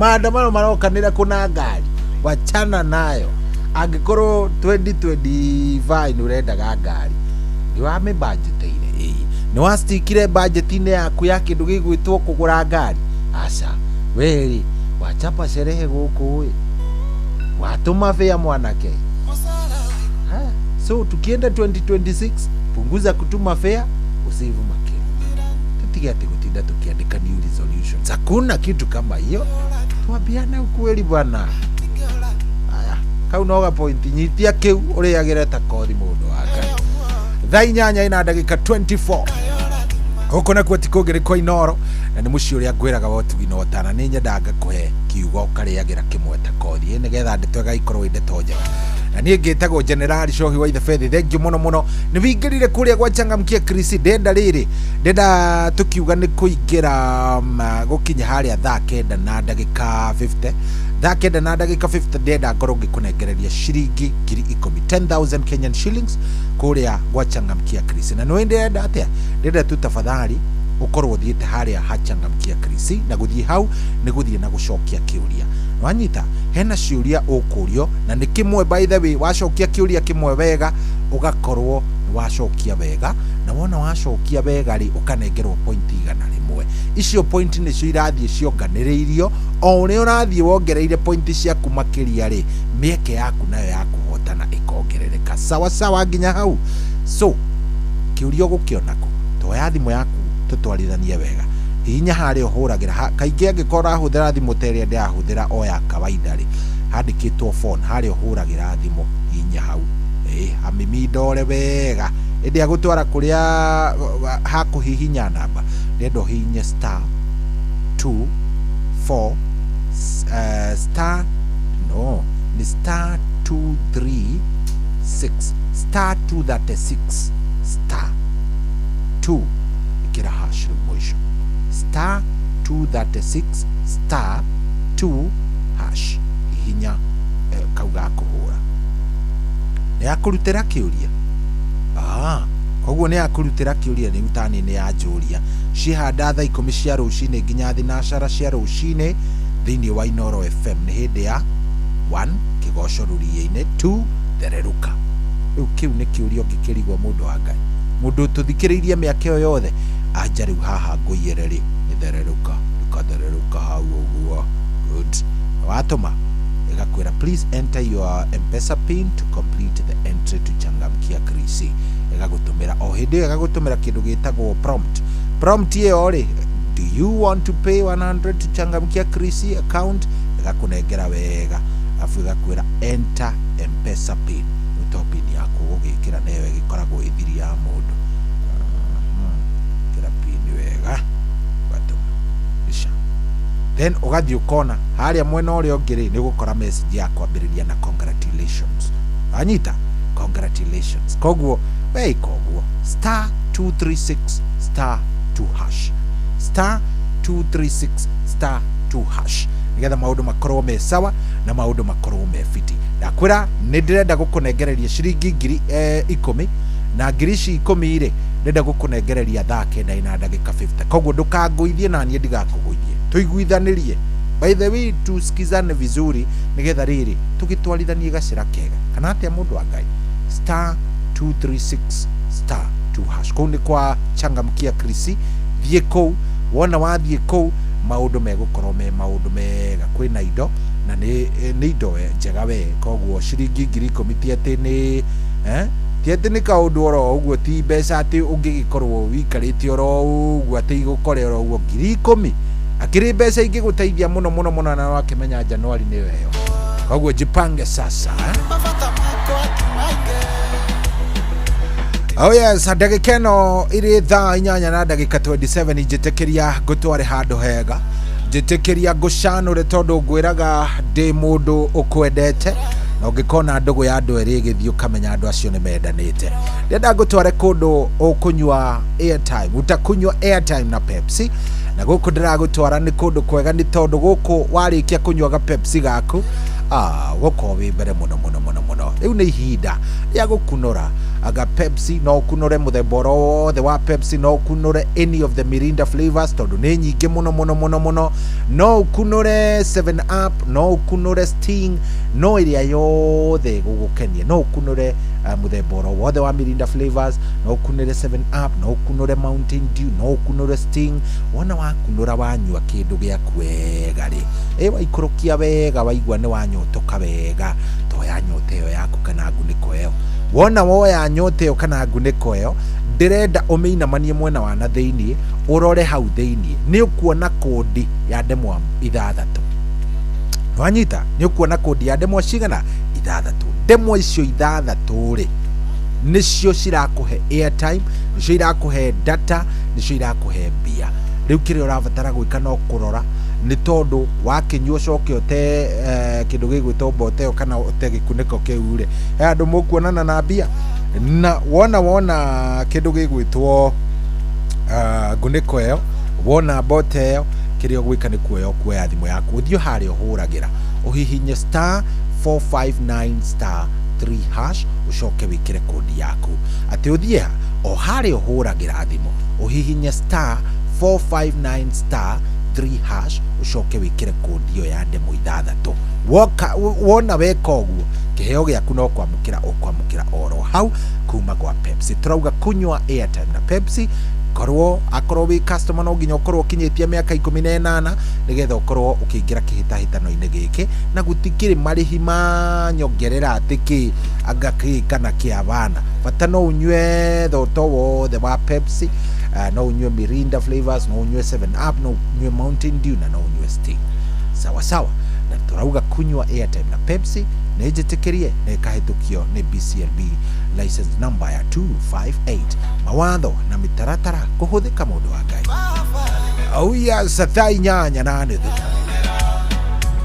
marokanĩra kũna ngari. Wachana nayo. Angĩkorwo 2025 nĩ ũrendaga ngari, nĩ wamĩbanjĩtĩire? Ĩĩ. Nĩ wastikire budget-inĩ yaku ya kĩndũ gĩgwĩtwo kũgũra ngari? Aca. Werĩ wachapa sherehe gũkũ ĩ, watũma bĩa mwanake. Haya, so tukienda 2026, punguza kutuma fare, usave makeri. Tutige ati gutinda tukiandika new resolutions. Hakuna kitu kama hiyo, tuambiane ukweli bwana. Haya, kau no ga point nyitia kiu uriagire ta kothi mundu wa Ngai. Thaa 8 ina ndagĩka 24, gũkũ nakuo ti kũngĩ nĩ kwa Inoro, na nĩ mũciĩ ũrĩa ngwĩraga wa ũtugi na ũtana. Nĩ nyendaga ngakũhe kiugo ũkarĩagĩra kĩmwe ta kothi ĩ, nĩgetha ndeto ĩgagĩkorwo ĩ ndeto njega. Na niĩ ngĩtagwo Generali Cohi wa Ithebethi. Thengiũ mũno mũno nĩ wingĩrire kũrĩa gwa Changamkia Krisi. Ndenda rĩrĩ, ndenda tũkiuga nĩ kũingĩra gũkinya harĩa thaa 9 na ndagĩka 50. Thaa 9 na ndagĩka 50 ndĩrenda ngorwo ngĩkũnengereria ciringi 10,000, 10,000 Kenyan shillings kũrĩa gwa Changamkia Krisi. Na nĩũĩ ndĩrenda atĩa? Ndĩrenda tu tafadhali ũkorwo ũthiĩte harĩa ha Changamkia Krisi, na gũthiĩ hau nĩ gũthiĩ na gũcokia kĩũria. Wanyita, hena ciũria ũkũrio na nĩ kĩmwe, by the way, wacokia kĩũria kĩmwe wega ũgakorwo nĩ wacokia wega, na wona wacokia wega rĩ, ũkanengerwo point 100. Icio point nĩcio irathiĩ cionganĩrĩirio, o ũrĩa ũrathiĩ wongereire point ciaku makĩria rĩ, mĩeke yaku nayo ya kũhotana ĩkongerereka. Sawa sawa nginya hau. So kĩũria ũgũkĩona kũ? Toya thimũ yaku tũtwarithanie wega. Hihinya harĩa ũhũragĩra, kaingĩ angĩkorwo ũrahũthĩra thimũ ta ĩrĩa ndĩrahũthĩra o ya kawaida rĩ, handĩkĩtwo phone, harĩa ũhũragĩra thimũ, hihinya hau. Amimindore wega, ĩndĩ agũtwara kũrĩa hakũhihinya namba, ndĩrenda ũhihinye star 2 4 star, no ni star 236 star 236 star 2, ĩkĩra hash rĩu mũico, star 236 star 2 hash, hihinya kau ga kũhũra. Nĩ yakũrutĩra kĩũria. Koguo nĩ yakũrutĩra kĩũria rĩu tani nĩ yanjũria. Ciĩhanda thaa 10 cia rũcinĩ nginya thinacara cia rũcinĩ thĩinĩ wa Inooro FM. Nĩ hĩndĩ ya 1 kĩgoco rũriĩ-inĩ, 2 thererũka. Rĩu kĩu nĩ kĩũria ũngĩkĩrigwo mũndũ wa Ngai, mũndũ tũthikĩrĩirie mĩaka ĩyo yothe, anja rĩu haha ngũiyĩre rĩ, nĩ thererũka, ndũkathererũka hau ũguo. Good. Watũma ĩgakwĩra please enter your M-Pesa pin to complete the entry to Changamkia Krisi. Ĩgagũtũmĩra o hĩndĩ ĩyo, ĩgagũtũmĩra kĩndũ gĩtagwo prompt. Prompt ĩyo rĩ, do you want to pay 100 to Changamkia Krisi account? Ĩgakũnengera wega, alafu ĩgakwĩra enter M-Pesa pin. Nĩ pin yaku ũgũgĩkĩra, nayo ĩgĩkoragwo ĩthiri ya mũndũ. Ĩkĩra pin wega, ũgatũma ica. Then ũgathiĩ ũkona harĩa mwena ũrĩa ũngĩ rĩ, nĩ ũgũkora message ya kwambĩrĩria na congratulations. Wanyita? Congratulations. Koguo we ĩka ũguo, star 236 star 2 hash, star 236 star 2 hash, nĩgetha maũndũ makorwo me sawa na maũndũ makorwo me fiti. Ndakwĩra nĩ ndĩrenda gũkũnengereria ciringi 10,000, na ngiri ici 10 rĩ, ndĩrenda gũkũnengereria thaa 9 na ndagĩka 50. Koguo ndũkangũithie na niĩ ndigakũgũithie, tũiguithanĩrie. By the way, tusikizane vizuri nĩgetha rĩrĩ tũgĩtwarithanie gacĩra kega, kana atĩa mũndũ wa Ngai? Star 236 star 2 hash. Kũu nĩ kwa Changamkia Krisi. Thiĩ kũu, wona wathiĩ kũu maũndũ megũkorwo me maũndũ mega. Kwĩna indo na nĩ indo njega we. Koguo ciringi 10,000 ti atĩ nĩ ti atĩ nĩ kaũndũ oro ũguo, ti mbeca atĩ ũngĩgĩkorwo wĩikarĩte oro ũguo atĩ igũkore oro ũguo. 10,000 akĩrĩ mbeca ingĩgũteithia mũno mũno mũno, na wakĩmenya Januari nĩyo ĩyo. Koguo jipange sasa. Oh yes, ndagĩka ĩno ĩrĩ thaa 8 na ndagĩka 27. Njĩtĩkĩria ngũtware handũ hega, njĩtĩkĩria ngũcanũre, tondũ ngwĩraga ndĩ mũndũ ũkwendete, na ũngĩkona ndũgũ ya andũ erĩ ĩgĩthiĩ ũkamenya andũ acio nĩ mendanĩte. Ndĩrenda ngũtware kũndũ ũkũnyua airtime, utakunywa airtime na Pepsi. Na gũkũ ndĩragũtwara nĩ kũndũ kwega, nĩ tondũ gũkũ warĩkia kũnyua ga Pepsi gaku, gũkorwo wĩ mbere mũno mũno mũno mũno. Rĩu nĩ ihinda rĩa gũkunũra aga Pepsi. No ũkunũre mũthemba oro wothe wa Pepsi, no ũkunũre any of the Mirinda flavors, tondũ nĩ nyingĩ mũno mũno mũno mũno. No ũkunũre 7 Up, no ũkunũre Sting, no ĩrĩa yothe ĩgũgũkenia. No ũkunũre mũthemba oro wothe wa Mirinda flavors, no ũkunũre 7 Up, no ũkunũre Mountain Dew, no ũkunũre Sting. Wona wakunũra wanyua kĩndũ gĩaku wega rĩ, waikũrũkia wega, waigua nĩ wanyotoka wega, toya nyota ĩyo yaku kana ngunĩko ĩyo. Wona woya nyota ĩyo kana ngunĩko ĩyo, ndĩrenda ũmĩinamanie mwena wa na thĩiniĩ, ũrore hau thĩiniĩ, nĩ ũkuona kũndi ya ndemwa 6. Wanyita? Nĩ ũkuona kũndi ya ndemwa cigana? 6. Ndemwa icio 6 rĩ, nĩcio cirakũhe airtime, nĩcio irakũhe data, nĩcio irakũhe mbia. Rĩu kĩrĩa ũrabatara gwĩka no kũrora, nĩ tondũ wakĩnyua ũcoke ũte kĩndũ gĩgwĩtwo mbote ĩyo kana ũte gĩkunĩko kĩu rĩ, he andũ mũkuonana na mbia. Na wona kĩndũ gĩgwĩtwo ngunĩko ĩyo, wona mbote ĩyo, kĩrĩa ũgwĩka nĩ kuoya ũkuoya thimũ yaku, ũthiĩ harĩa ũhũragĩra, Ũhihinye star 459 star 3 hash, ũcoke wĩkĩre kodi yaku. Atĩ ũthiĩ ha? O harĩa ũhũragĩra thimũ, ũhihinye star 459 star 3 hash, ũcoke wĩkĩre kodi ĩyo ya ndemwa ithathatũ. Woka wona weka ũguo, kĩheo gĩaku no kwamũkĩra ũkwamũkĩra oro hau kuma gwa Pepsi. Tũrauga kunywa airtime na Pepsi. Korwo akorwo wĩ customer, no nginya ũkorwo ũkinyĩtie mĩaka 18 nĩgetha ũkorwo ũkĩingĩra kĩhĩtahĩtano-inĩ gĩkĩ, na gũtikĩrĩ marĩhi ma nyongerera atĩ kĩ anga kĩ kana kĩa bana. Bata no ũnyue thota wothe wa Pepsi, no ũnyue Mirinda flavors, no ũnyue 7 Up, no ũnyue Mountain Dew na no ũnyue Sting. Sawa sawa. Na tũrauga kunywa airtime na Pepsi nĩ njĩtĩkĩrie na ĩkahĩtũkio nĩ BCLB license number ya 258. Mawatho na mĩtaratara kũhũthĩka, mũndũ wa Ngai. Oh yes, thaa 8:30.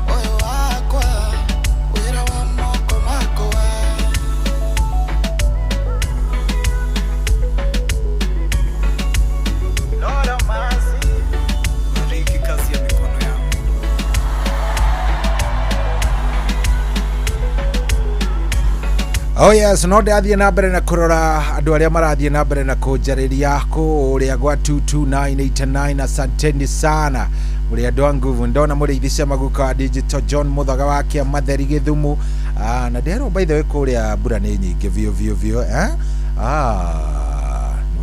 Ũyũ wakwa wĩra wa moko makwa. Lord of mercy, bariki kazi ya mikono yangu. Oh yes, no ndathiĩ na mbere na kũrora andũ arĩa marathiĩ na mbere na kũnjarĩria kũrĩa gwa 22989. Asanteni sana, mũrĩ andũ a nguvu. Ndona mũrĩithi cia maguka wa digital John Mũthaga wa Kĩamatheri Gĩthumu. Na nderwo by the way kũrĩa mbura nĩ nyingĩ biũ biũ biũ, eh?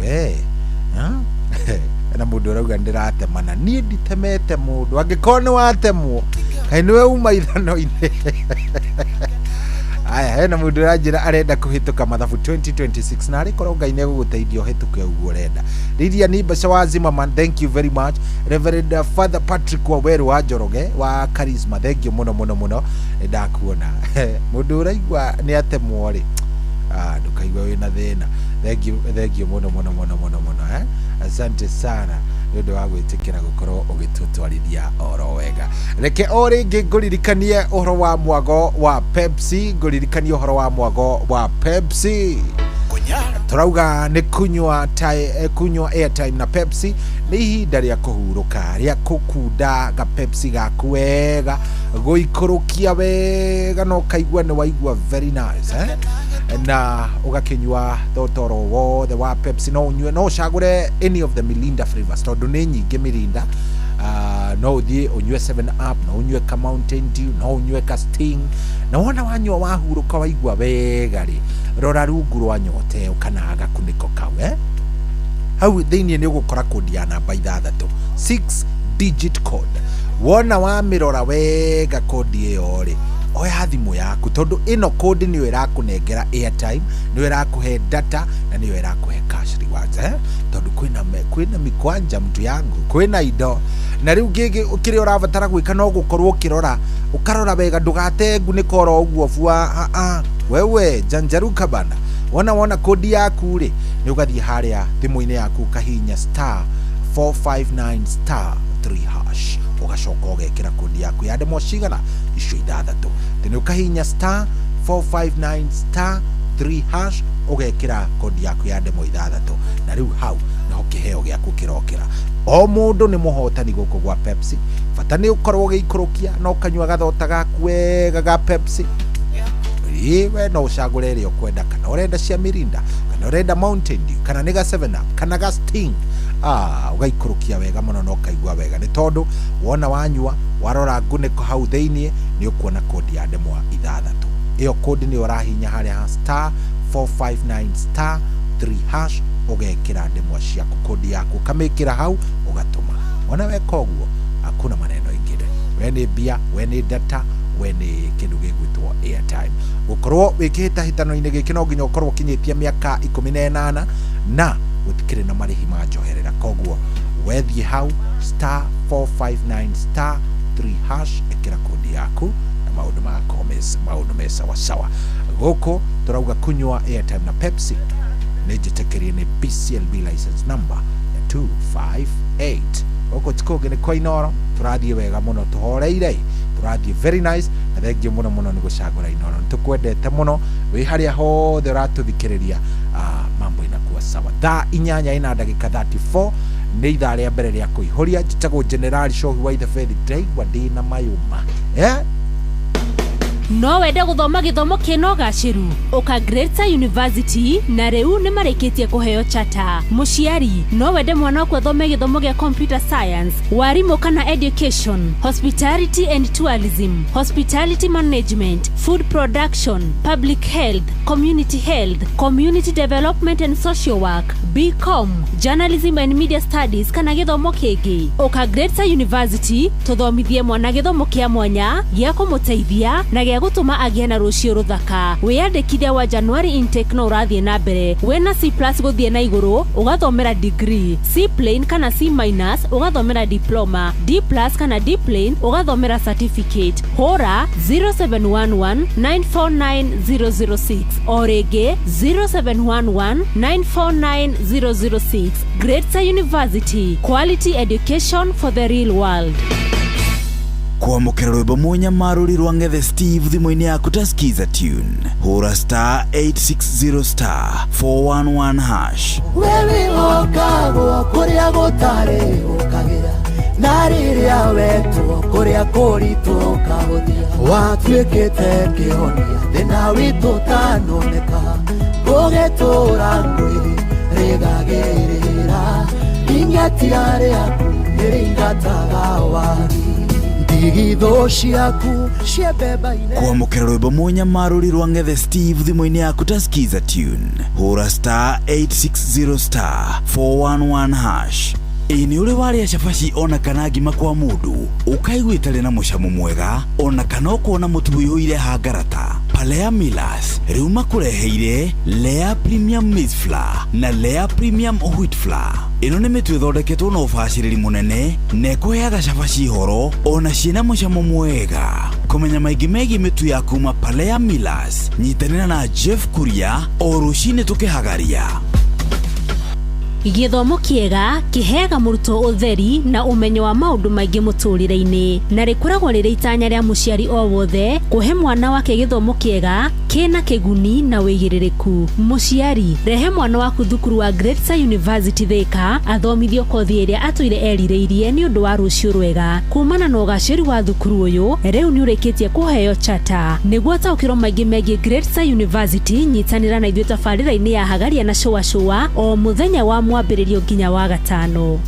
We, eh? Na mũndũ ũrauga ndĩratemana, niĩ nditemete mũndũ. Angĩkorwo nĩ watemwo, kaĩ nĩwe uma ithano-inĩ. Aya, hena mũndũ ũranjĩra arenda kũhĩtũka mathabu 2026, na arĩkorwo Ngai nĩ egũgũteithia ũhĩtũke ũguo ũrenda. Lidia Mbeca wa Zimmerman, thank you very much. Reverend Father Patrick Waweru wa Njoroge wa Charisma, thank you mũno mũno mũno, nĩ ndakuona. Mũndũ ũraigua nĩ atemwo rĩ, ndũkaigua wĩna thĩna. Thank you, thank you mũno mũno mũno mũno mũno, eh? Asante sana nĩ ũndũ wa gwĩtĩkĩra gũkorwo ũgĩtũtwarithia oro wega. Reke o rĩngĩ ngũririkanie ũhoro wa mwago wa Pepsi, ngũririkanie ũhoro wa mwago wa Pepsi. Tũrauga nĩ kunywa kunywa airtime na Pepsi nĩ ihinda rĩa kũhurũka, rĩa kũkunda ga Pepsi gaku wega, gũikũrũkia wega na ũkaigua nĩ waigua very nice, eh? Na ũgakĩnyua thotoro wothe wa Pepsi. No ũnyue, no ũcagũre any of the Mirinda flavors tondũ nĩ nyingĩ Mirinda. No ũthiĩ ũnyue 7 Up, no ũnyue ka Mountain Dew, no ũnyue ka Sting. Na wona wanyua wahurũka waigua wega rĩ, rora rungu rwa nyota ĩyo kana gakunĩko kau, eh? Hau thĩinĩ nĩ ũgũkora kodi ya namba ithathatũ, 6 digit code. Wona wamĩrora wega kodi ĩyo rĩ, oya thimũ yaku tondũ ĩno kodi nĩyo ĩrakũnengera airtime, nĩyo ĩrakũhe data na nĩyo ĩrakũhe cash rewards, eh? Tondũ kwĩna mikwanja, mtu yangu, kwĩna indo. Na rĩu ngĩngĩ kĩrĩa ũrabatara gwĩka no gũkorwo ũkĩrora, ũkarora wega, ndũgate ngunĩko oro ũguo bua. Ah, ah. Wewe janjaruka bana. Wona kodi yaku rĩ, nĩ ũgathiĩ harĩa thimũ-inĩ yaku, ũkahihinya star 459 star 3 hash, ũgacoka ũgekĩra kodi yaku ya ndemwa cigana icio ithathatũ. Atĩ nĩ ũkahihinya star 459 star 3 hash, ũgekĩra kodi yaku ya ndemwa ithathatũ, na rĩu hau nĩho kĩheo gĩaku kĩrokĩra. O mũndũ nĩ mũhotani gũkũ gwa Pepsi. Bata nĩ ũkorwo ũgĩikũrũkia na ũkanyua gathota gaku wega ga Pepsi. Ĩĩ, we no ũcagũre ĩrĩa ũkwenda, kana ũrenda cia Mirinda, kana ũrenda Mountain Dew, kana nĩ ga 7 Up, kana ga Sting. Ũgaikũrũkia wega mũno na ũkaigua wega, nĩ tondũ wona wanyua, warora ngunĩko hau thĩiniĩ nĩ ũkuona kodi ya ndemwa ithathatũ. Ĩyo kodi nĩyo ũrahihinya harĩa ha star 459 star 3 hash, ũgekĩra ndemwa ciaku, kodi yaku ũkamĩkĩra hau, ũgatũma. Wona weka ũguo, hakuna maneno ingine. We nĩ mbia, we nĩ data, we nĩ kĩndũ gĩgwĩtwo airtime. Gũkorwo wĩ kĩhĩtahĩtano-inĩ gĩkĩ no nginya ũkorwo ũkinyĩtie mĩaka 18, na gũtikĩrĩ na marĩhi ma njoherera. Koguo wethiĩ hau star 459 star 3 hash, ĩkĩra kodi yaku na maũndũ magakorwo maũndũ me sawasawa. Gũkũ tũrauga kunywa airtime na Pepsi nĩ njĩtĩkĩrie nĩ BCLB license number ya 258. Gũkũ ti kũngĩ, nĩ kwa Inoro. Tũrathiĩ wega mũno, tũhoreire, tũrathiĩ very nice. Na thengiũ mũno mũno nĩ gũcagũra Inoro. Nĩ tũkwendete mũno wĩ harĩa hothe ũratũthikĩrĩria. Mambo inakuwa sawa. Thaa 8 ina ndagĩka 34 nĩ ithaa rĩa mbere rĩa kũihũria. Njĩtagwo General Shohi wa Ithebethi. Ndaigua ndĩna mayũma, eh? No wende gũthoma gĩthomo kĩna ũgacĩru? Ũka Greater University na rĩu nĩ marĩkĩtie kũheo chata. Mũciari, no wende mwana waku athome gĩthomo gĩa computer science, warimũ kana education, hospitality and tourism, hospitality management, food production, public health, community health, community development and social work, BCom, journalism and media studies kana gĩthomo kĩngĩ. Ũka Greater University tũthomithie mwana gĩthomo kĩa mwanya gĩa kũmũteithia na gĩa gũtũma agĩe na rũciũ rũthaka. Wĩyandĩkithia wa January intake no ũrathiĩ na mbere. Wĩna C plus gũthiĩ na igũrũ ũgathomera degree, C plain kana C minus ũgathomera diploma, D plus kana D plain ũgathomera certificate. Hũra 0711 949 006 o rĩngĩ 0711 949 006. Greater University, quality education for the real world. Kwamũkĩra rwĩmbo mũnyamarũri rwa Ng'ethe Steve thimũ-inĩ yaku ta Skiza tune, hũra star 860 star 411 hash. Wewe wĩhokagwo kũrĩa gũtarĩ ũkagĩra na rĩrĩa wetwo kũrĩa kũritũ ũkahũthia watuĩkĩte kĩhonia thĩna witũ ũtanoneka ũgĩtũra ngwĩrĩ rĩgagĩrĩra ing'atia rĩaku nĩrĩingataga wagi ndigithũ ciaku ciembemba-inĩ. Kwamũkĩra rwĩmbo mũnyamarũri rwa Ng'ethe Steve thimũ-inĩ yaku ta Skiza tune, hũra star 860 star 411 hash. Ĩ nĩ ũrĩ warĩa cabaci ona kana ngima kwa mũndũ ũkaigua ĩtarĩ na mũcamo mwega ona kana ũkona mũtu ũihũire hangarata? Palea Millers rĩu makũreheire Lea Premium Maize Flour na Lea Premium Wheat Flour. Ĩno nĩ mĩtu ĩthondeketwo na ũbacĩrĩri mũnene na ĩkũheaga cabaci horo ona ciĩna mũcamo mwega. Kũmenya maingĩ megiĩ mĩtu ya kuma Palea Millers, nyitanĩra na Jeff Kuria o rũcinĩ tũkĩhagaria. Gĩthomo kĩega kĩheaga mũrutwo ũtheri na ũmenyo wa maũndũ maingĩ mũtũrĩre-inĩ, na rĩkoragwo rĩrĩ itanya rĩa mũciari o wothe kũhe mwana wake gĩthomo kĩega kĩna kĩguni na wĩigĩrĩrĩku. Mũciari, rehe mwana waku thukuru wa Greater University Thika athomithio kothi ĩrĩa atũire erirĩirie nĩ ũndũ wa rũciũ rwega. Kumana na ũgacĩru wa thukuru ũyũ, rĩu nĩ ũrĩkĩtie kũheo chata. Nĩguo taũkĩrwo maingĩ megiĩ Greater University, nyitanĩra na ithuĩ tabarĩra-inĩ ya Hagaria na Shũa Shũa o mũthenya wa mwambĩrĩrio nginya wa gatano.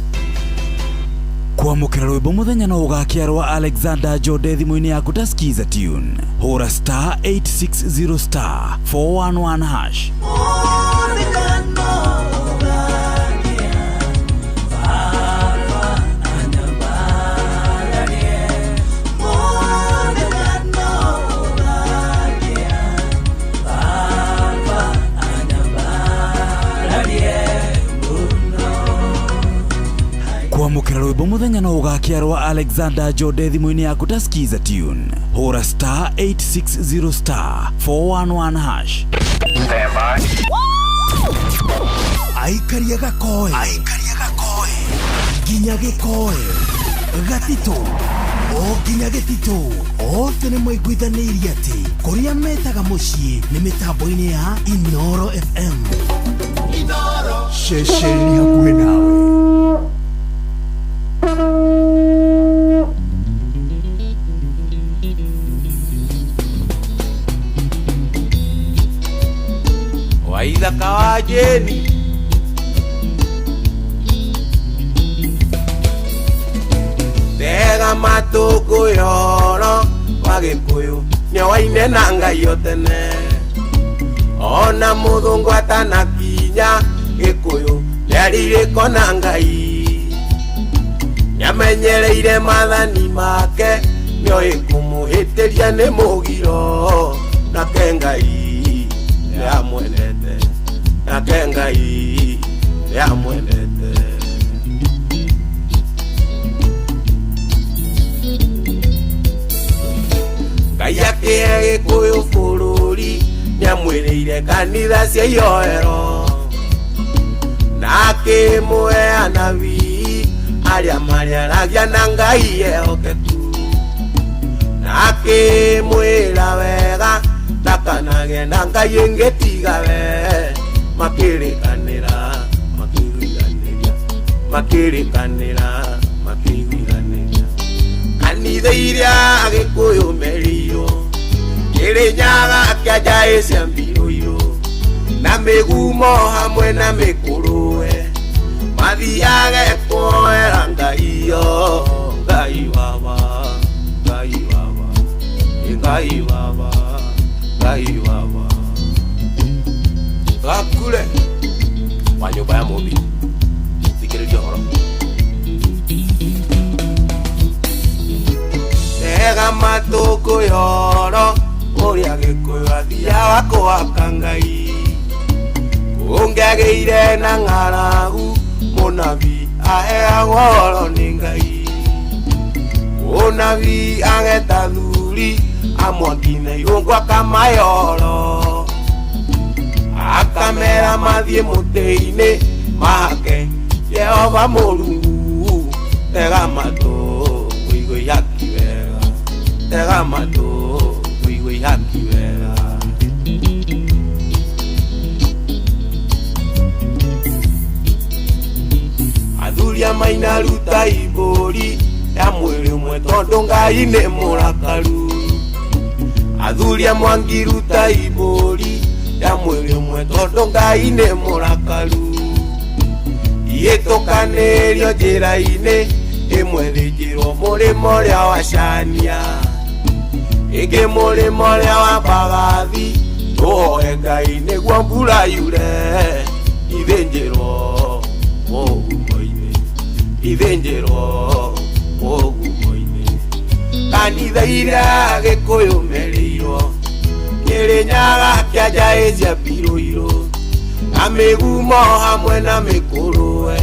Kwamũkĩra rwĩmbo mũthenya no ũgakia rwa Alexander Jode thimũ-inĩ yaku ta Skiza tune, hũra star 860 star 411 hash. Kwamũkĩra rwĩmbo mũthenya no ũgakia rwa Alexander Jode thimũ-inĩ yaku ta Skiza tune, hũra star 860 star 411 hash. Aikaria gakoe, aikaria gakoe nginya gĩkoe gatitũ o nginya gĩtitũ othe nĩ maiguithanĩirie atĩ kũrĩa metaga mũciĩ nĩ mĩtambo-inĩ ya Inoro FM, ceceni hakuhĩ nawe. Waithaka wa Jeni tega matũ ngũyoro wa gĩkũyũ nĩowaine na Ngai o tene ona mũthũngũ atanakinya gĩkũyũ nĩarirĩko na Ngai nĩamenyereire mathani make nĩoĩ kũmũhĩtĩria nĩ mũgiro nake Ngai nĩamwendete nake Ngai nĩamwendete. Ngai akĩhe gĩkũyũ bũrũri nĩamwĩrĩire kanitha cia ihoero na akĩmũhe anabii arĩa marĩaragia na Ngai ehokeku na akĩmwĩra wega ndakanagĩe na Ngai ĩngĩ tiga we makĩrĩkanĩra makĩiguithanĩria makĩrĩkanĩra makĩiguithanĩria kanitha iria agĩkũyũ merirwo Kĩrĩnyaga kĩanja cia mbirũirũ na mĩgumo hamwe na mĩkũrũwe mathiage kuoera Ngai yo Ngai baba Ngai baba Ngai baba Ngai baba gakure wa nyũmba ya Mũmbi thikĩrĩria ũhoro tega matũ ngũyoro ũrĩa Gĩkũyũ athiaga kũhaka Ngai ũngĩagĩire na ng'aragu mũnabii aheagwo ũhoro nĩ Ngai mũnabii ageta thuri amwaki na irũngũ akamayoro akamera mathiĩ mũtĩ-inĩ mahake Jehova Mũrungu tega matũ ũigue ihaki wega tega matũ ũigue ihaki wega athuri a mainaruta ibũri ya mwĩrĩ ũmwe tondũ Ngai nĩ mũrakaru athuri a mwangiruta ibũri ya mwĩrĩ ũmwe tondũ Ngai nĩ mũrakaru ihĩtũkanĩrio njĩra-inĩ ĩmwe thĩnjĩrwo mũrĩmo ũrĩa wa Cania ĩngĩ mũrĩmo ũrĩa wa Mbagathi tũhoe Ngai nĩguo mbura yure ithĩnjĩrwo mũgumo-inĩ ithĩnjĩrwo mũgumo-inĩ kanitha iria Gĩkũyũ merĩirwo Kĩrĩnyaga kĩanja cia mbirũirũ na mĩgumo hamwe na mĩkũrũwe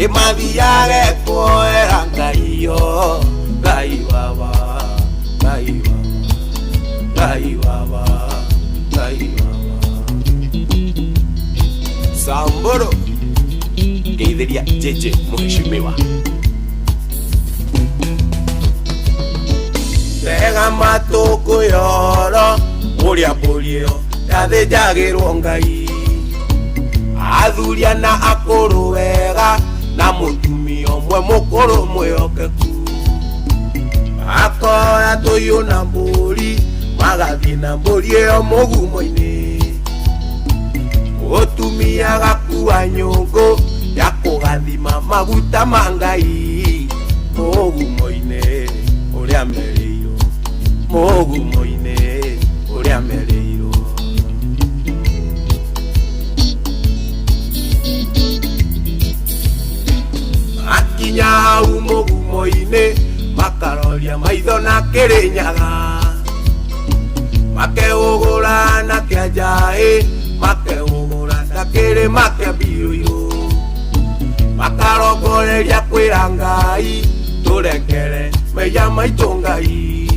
ĩmathiage kuoera Ngai yo Ngai baba Ngai baba Ngai baba Ngai baba Samburu ngeithĩria Jeje mũheshimiwa tega matũ ngũyoro ũrĩa mbũri ĩyo yathĩnjagĩrwo Ngai athuria na akũrũ wega na mũtumia ũmwe mũkũrũ mwĩhokeku makoya tũhiũ na mbũri magathiĩ na mbũri ĩyo mũgumo-inĩ mũtumia agakua nyũngũ ya kũgathima maguta ma Ngai mũgumo-inĩ ũrĩa merĩirwo mũgumo-inĩ ũrĩa merĩirwo akinya hau mũgumo-inĩ makaroria maitho na Kĩrĩnyaga makeũgũra na kĩanjaĩ makeũgũra ta kĩrĩma kĩa mbirũirũ makarongoreria kwĩra Ngai tũrekere mehia maitũ Ngai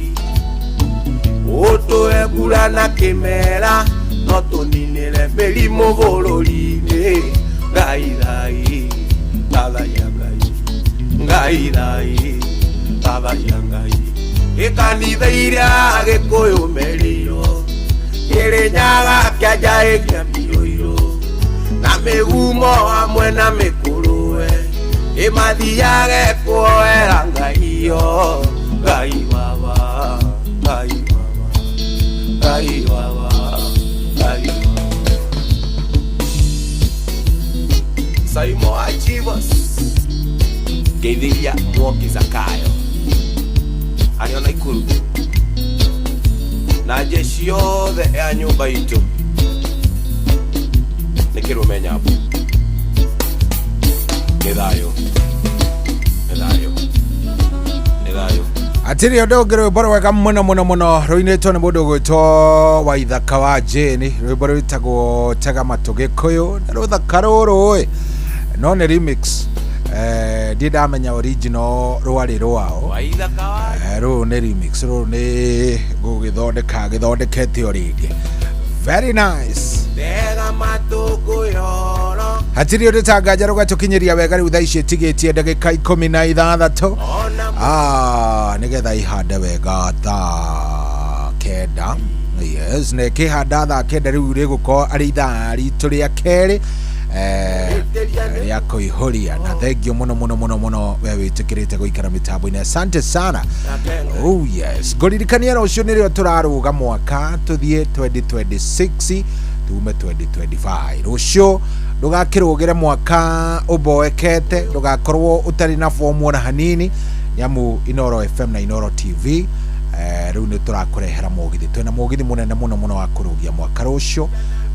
ũtũhe mbura na kĩmera no tũninĩre mĩrimũ bũrũri-inĩ Ngai thai thathaiya Ngai Ngai thai thathaiya Ngai ĩkanitha iria Gĩkũyũ merĩirwo Kĩrĩnyaga kĩanja kĩa mbirũirũ na mĩgumo hamwe na mĩkũrũwe ĩmathiage kuoera Ngai yo Ngai baba Ngai baba Ngai baba Ngai baba Saimo Achivas ngeithĩria Mwoki Zakayo arĩ o Naikuru na jeshi yothe ya nyũmba itũ nĩ kĩrũme nyambo nĩ thayũ nĩ thayũ nĩ thayũ Atiri ũndũ ũngĩ rwĩmbo rwega mũno mũno mũno rũinĩtwo nĩ mũndũ ũgwĩtwo Waithaka wa Jane rwĩmbo rwĩtagwo Tega Matũ Gĩkũyũ na rũthaka rũrũ ĩ no nĩ remix ndirĩ ndamenya original rwarĩ rwao Waithaka wa rũrũ nĩ remix rũrũ nĩ gũgĩthondeka gĩthondekete o rĩngĩ very nice tega matũ ngũyoro hatirĩ ũndũ tanganja rũgatũkinyĩria wega rĩu thaa ici ĩtigĩtie ndagĩka 16 nĩgetha ihande wega thaa 9 yes na ĩkĩhanda thaa 9 rĩu rĩgũkorwo arĩ ithaa ritũ rĩa kerĩ Rĩa kũihũria na thengio mũno mũno mũno mũno we wĩtĩkĩrĩte gũikara mĩtambo-inĩ, asante sana. Oh yes, ngũririkania rũciũ nĩrĩo tũrarũga mwaka tũthiĩ 2026 tume 2025. Rũciũ ndũgakĩrũgĩre mwaka ũmboekete, ndũgakorwo ũtarĩ na fomu ona hanini, nĩamu Inooro FM na Inooro TV rĩu nĩ tũrakũrehera mũgithi. Twĩna mũgithi mũnene mũno mũno wa kũrũgia mwaka rũciũ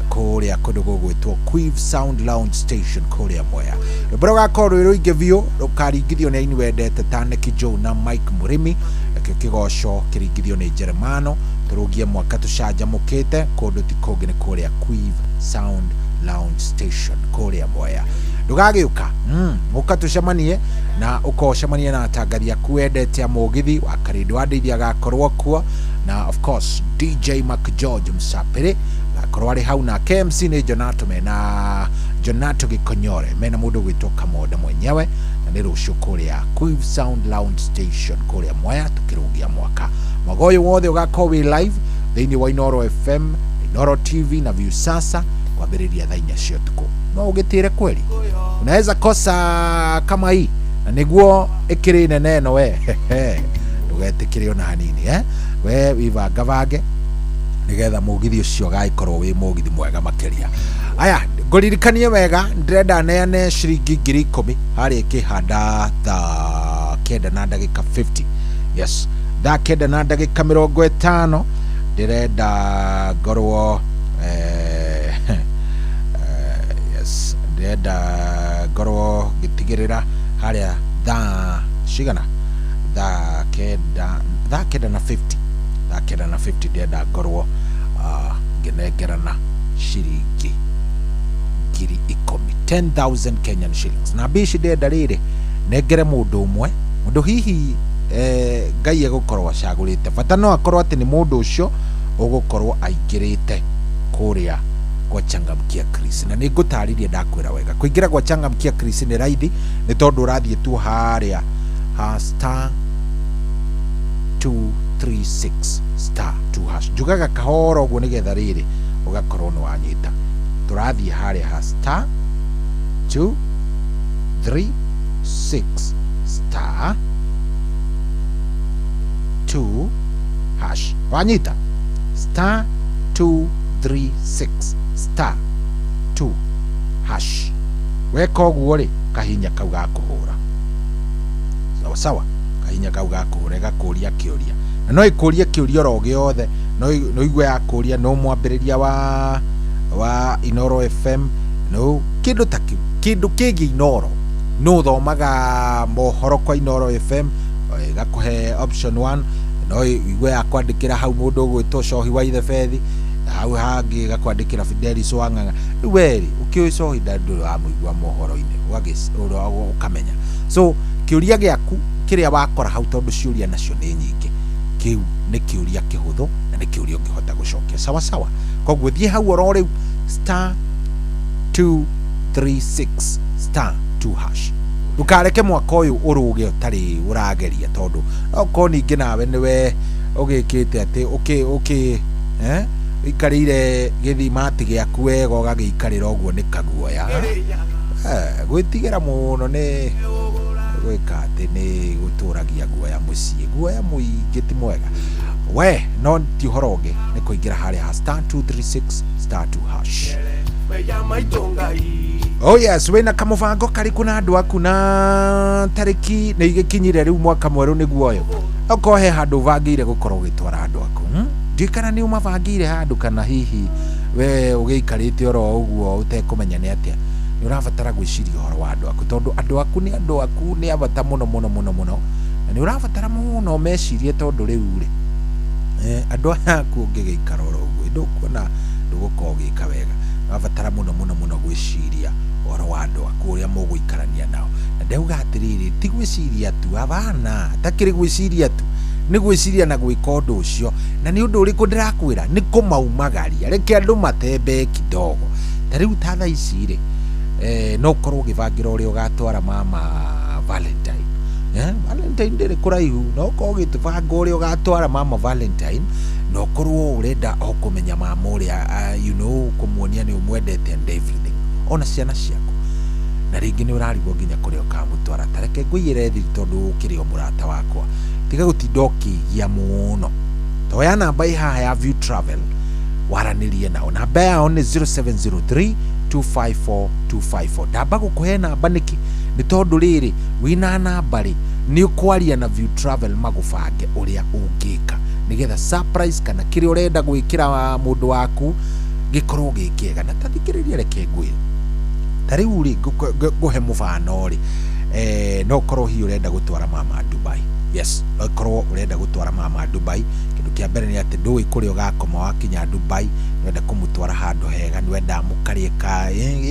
kũrĩa kũndũ gũgwĩtwo Quiv Sound Lounge Station kũrĩa Mwea. Rwĩmbo rũgakorwo rwĩ rũingĩ biũ, rũkaringithio nĩ aini wendete ta Nicky Joe na Mike Mũrĩmi, nakĩo kĩgoco kĩringithio nĩ Jeremano. Tũrũgie mwaka tũcanjamũkĩte kũndũ ti kũngĩ nĩ kũrĩa Quiv Sound Lounge Station kũrĩa Mwea. Ndũgagĩũka, ũka tũcemanie na ũkocemanie na atangathi aku wendete a mũgithi wa Karĩndũ wa Ndeithi agakorwo kuo, na of course DJ Mac George Msapĩrĩ agakorwo arĩ hau, na KMC nĩ Jonato, mena Jonato Gĩkonyore, mena mũndũ ũgwĩtwo Kamonda mwenyewe, na nĩ rũciũ kũrĩa Quiv Sound Lounge Station kũrĩa Mwea tũkĩrũgia mwaka. Mwaka ũyũ wothe ũgakorwo wĩ live thĩinĩ wa Inooro FM, Inooro TV na Viusasa kwambĩrĩria thaa 4 cia ũtukũ. No ũgĩtĩre kweli, unaweza kosa kama hii na nĩguo ĩkĩrĩ nene ĩno we ndũgetĩkĩre ona hanini, we wĩbangabange nĩgetha mũgithi ũcio ũgagĩkorwo wĩ mũgithi mwega makĩria. Aya, ngũririkanie wega, ndĩrenda neane ciringi 10,000 harĩa ĩkĩhanda thaa 9 na ndagĩka 50. Yes, thaa 9 na ndagĩka 50 ndĩrenda ngorwo yes, ndĩrenda ngorwo ngĩtigĩrĩra harĩa thaa cigana, thaa 9 na 50, thaa 9 na 50 ndĩrenda ngorwo ngĩnengerana ciringi 10,000, 10,000 Kenyan shillings. Na mbia ici ndĩrenda rĩrĩ nengere mũndũ ũmwe, mũndũ hihi Ngai egũkorwo acagũrĩte, bata no akorwo atĩ nĩ mũndũ ũcio ũgũkorwo aingĩrĩte kũrĩa kwa Changamkia Chris. Na nĩ ngũtarĩria ndakwĩra wega, kũingĩra kwa Changamkia Chris nĩ raithi, nĩ tondũ ũrathiĩ tu harĩa ha star 236 star 2 hash. Njugaga kahora ũguo nĩgetha rĩrĩ ũgakorwo nĩ wanyita. Tũrathiĩ harĩa ha star 236 star 2 hash. Wanyita star 236 star 2 hash. Weka ũguo rĩ, kahinya kau gakũhũra sawa sawa, kahinya kau gakũhũra gakũria kĩũria, na no ĩkũrie kĩũria oro gĩothe, no igue yakũria no mwambĩrĩria wa Inooro FM, no kĩndũ ta kĩu, kĩndũ kĩgiĩ Inooro, no ũthomaga mohoro kwa Inooro FM ĩgakũhe option 1, no igue yakwandĩkĩra hau mũndũ ũgwĩtwo Cohi wa Ithebethi, hau hangĩ ĩgakwandĩkĩra Fidelis wa Ng'ang'a. Rĩu we rĩ, ũkĩũĩ Cohi ndũrĩ wamũigua mohoro-inĩ, ũkamenya. So kĩũria gĩaku kĩrĩa wakora hau, tondũ ciũria nacio nĩ nyingĩ, kĩu nĩ kĩũria kĩhũthũ na nĩ kĩũria ũngĩhota gũcokia sawa sawa. Koguo thiĩ hau oro rĩu star 236 star 2 hash. Ndũkareke mwaka ũyũ ũrũge ũtarĩ ũrageria, tondũ okorwo ningĩ nawe nĩwe ũgĩkĩte atĩ ũkĩ ũikarĩire gĩthimati gĩaku wega ũgagĩikarĩra ũguo nĩ kaguoya. Gwĩtigĩra mũno nĩ gwĩka atĩ nĩ gũtũragia guoya mũciĩ, guoya mũingĩ ti mwega we, no ti ũhoro ũngĩ nĩ kũingĩra harĩa ha star 236 star 2 hash. Oh yes, wĩna kamũbango karĩkũ na andũ aku na tarĩki nĩ igĩkinyire rĩu mwaka mwerũ nĩguo ũyũ, okorwo he handũ ũbangĩire gũkorwo ũgĩtwara andũ aku, ndiũĩ kana nĩ ũmabangĩire handũ kana hihi we ũgĩikarĩte oro ũguo ũtekũmenya nĩ atĩa. Nĩ ũrabatara gwĩciria ũhoro wa andũ aku, tondũ andũ aku nĩ andũ aku nĩ a bata mũno mũno mũno mũno, na nĩ ũrabatara mũno mecirie, tondũ rĩu rĩ andũ aya aku ũngĩgĩikara oro ũguo ndũkuona ndũgũkorwo ũgĩka wega. Ũrabatara mũno mũno mũno gwĩciria ũhoro wa andũ aku ũrĩa mũgũikarania nao. Na ndauga atĩrĩrĩ, ti gwĩciria tu, abana takĩrĩ gwĩciria tu, nĩ gwĩciria na gwĩka ũndũ ũcio. Na nĩ ũndũ ũrĩkũ ndĩrakwĩra, nĩ kũmaumagaria, reke andũ matembee kidogo. Ta rĩu ta thaa ici rĩ, no ũkorwo ũgĩbangĩra ũrĩa ũgatwara mama Valentine. Valentine ndĩrĩ kũraihu, no ũkorwo ũgĩbanga ũrĩa ũgatwara mama Valentine, na ũkorwo ũrenda o kũmenya mama ũrĩa, you know, kũmuonia nĩ ũmwendete and everything, ona ciana ciaku. Na rĩngĩ nĩ ũrarigwo nginya kũrĩa ũkamũtwara. Ta reke ngũiyĩre thiri tondũ ũkĩrĩ o mũrata wakwa. Tiga gũtinda ũkĩgia mũno. Toya namba ĩ haha ya View Travel waranĩrie nao. Namba yao nĩ 0703 254 254. Ndamba gũkũhe namba nĩkĩ? Nĩ tondũ rĩrĩ wĩna namba rĩ nĩ ũkwaria na View Travel magũbange ũrĩa ũngĩka nĩgetha surprise kana kĩrĩa ũrenda gwĩkĩra mũndũ waku gĩkorwo gĩ kĩega. Na ta thikĩrĩria reke ngwĩre, ta rĩu rĩ ngũhe mũbano rĩ, no ũkorwo hihi ũrenda gũtwara mama Dubai. Yes, no ũkorwo ũrenda gũtwara mama Dubai. Kĩndũ kĩa mbere nĩ atĩ ndũĩ kũrĩa ũgakoma wakinya Dubai, nĩwenda kũmũtwara handũ hega, nĩwenda mũkarĩe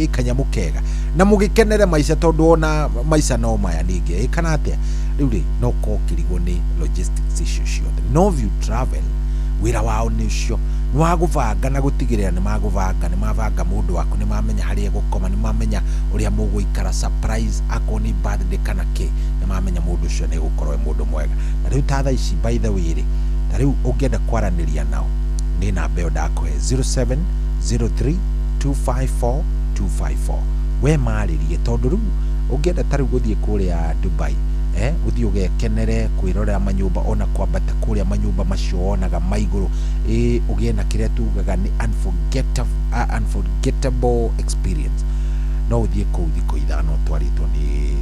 kanyamũ kega na mũgĩkenere maica, tondũ ona maica no maya ningĩ kana atĩa. Rĩu rĩ no ũkorwo ũkĩrigwo nĩ logistics icio ciothe. No View Travel wĩra wao nĩ ũcio, nĩ wa gũbanga na gũtigĩrĩra nĩ magũbanga, nĩ mabanga mũndũ waku, nĩ mamenya harĩa egũkoma, nĩ mamenya ũrĩa mũgũikara, surprise akorwo nĩ birthday kana kĩ, nĩ mamenya mũndũ ũcio nĩ egũkorwo e mũndũ mwega. Na rĩu ta thaa ici by the way rĩ, ta rĩu ũngĩenda kwaranĩria nao nĩ namba ĩyo ndakũhe 0703 254 254. We marĩrie, tondũ rĩu ũngĩenda ta rĩu gũthiĩ kũrĩa Dubai, ũthiĩ ũgekenere kwĩrorera manyũmba, ona kwambata kũrĩa manyũmba macio wonaga ma igũrũ, ũgĩe na kĩrĩa tugaga nĩ unforgettable experience. No ũthiĩ kũu thikũ 5 ũtwarĩtwo nĩ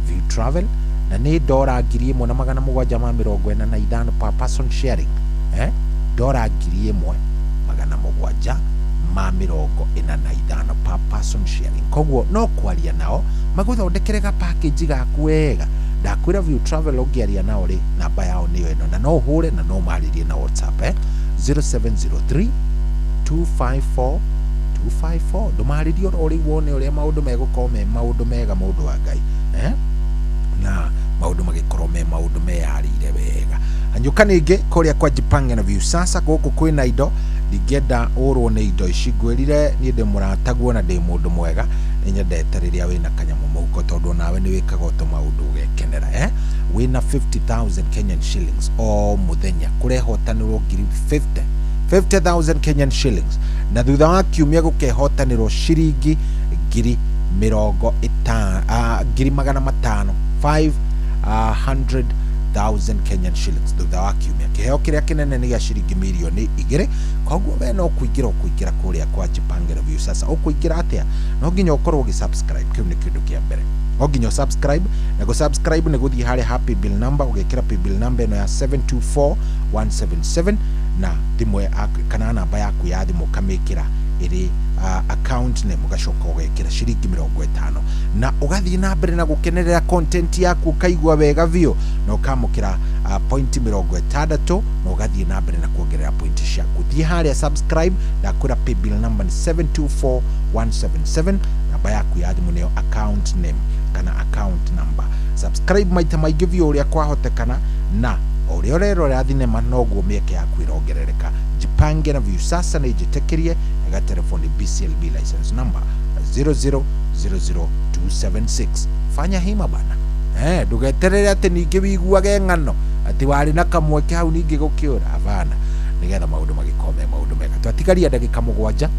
View Travel, na nĩ dora 1745 per person sharing, dora 1745 per person sharing. Koguo no kwaria nao magũthondekere ga package gaku wega. Ndakwĩra View Travel ũngĩaria nao rĩ, namba yao nĩyo ĩno, na no ũhũre na no marĩrie na WhatsApp 0703 254 254. Ndũmarĩrie oro rĩu wone ũrĩa maũndũ megũkorwo me maũndũ mega, mũndũ wa Ngai, na maũndũ magĩkorwo me maũndũ meyarĩire wega. Anyũka ningĩ kũrĩa kwa Jipange na Viusasa, gũkũ kwĩna indo ndingĩenda ũrwo nĩ indo ici. Ngwĩrire niĩ ndĩ mũrataguo na ndĩ mũndũ mwega, nĩnyendete rĩrĩa wĩna kanyamũ mũhuko, tondũ nawe nĩ wĩkaga tũmaũndũ ũgekenera. Wĩna 50,000 Kenyan shillings o mũthenya, kũrehotanĩrwo ngiri 50,000 Kenyan shillings, na thutha wa kiumia gũkehotanĩrwo ciringi ngiri mĩrongo ĩtano, ngiri magana matano, 500,000 Kenyan shillings thutha wa kiumia. Kĩheo kĩrĩa kĩnene nĩ gĩa ciringi mirioni 2. Koguo we no kũingĩra ũkũingĩra kũrĩa kwa Jipange na Viusasa. Ũkũingĩra atĩa? No nginya ũkorwo ũgĩ-subscribe, kĩu nĩ kĩndũ kĩa mbere. No nginya subscribe, na gũ-subscribe nĩ gũthiĩ harĩa ha paybill number, ũgekĩra paybill number ĩno ya 724177 na thimũ kana namba yaku ya thimũ ũkamĩkĩra ĩrĩ account name, ũgacoka ũgekĩra ciringi 50 na ũgathiĩ na mbere na gũkenerera content yaku, ũkaigua wega biũ, na ũkamũkĩra point 60 na ũgathiĩ na mbere na kuongerera point ciaku. Thiĩ harĩa subscribe, ndakwĩra paybill number nĩ 724177, namba yaku ya thimũ nĩyo account name kana account number. Subscribe maita maingĩ biũ ũrĩa kwahotekana, na ũrĩa ũrerorera thinema noguo mĩeke yaku ĩrongerereka. Jipange na Viusasa nĩ njĩtĩkĩrie ga telefoni BCLB license number 0000276. Fanya hima bana, ndũgeterere atĩ ningĩ wiguage ng'ano atĩ warĩ na kamweke hau ningĩ gũkĩũra. Hapana, nĩgetha maũndũ magĩkorwo me maũndũ mega. Twatigaria ndagĩka 7.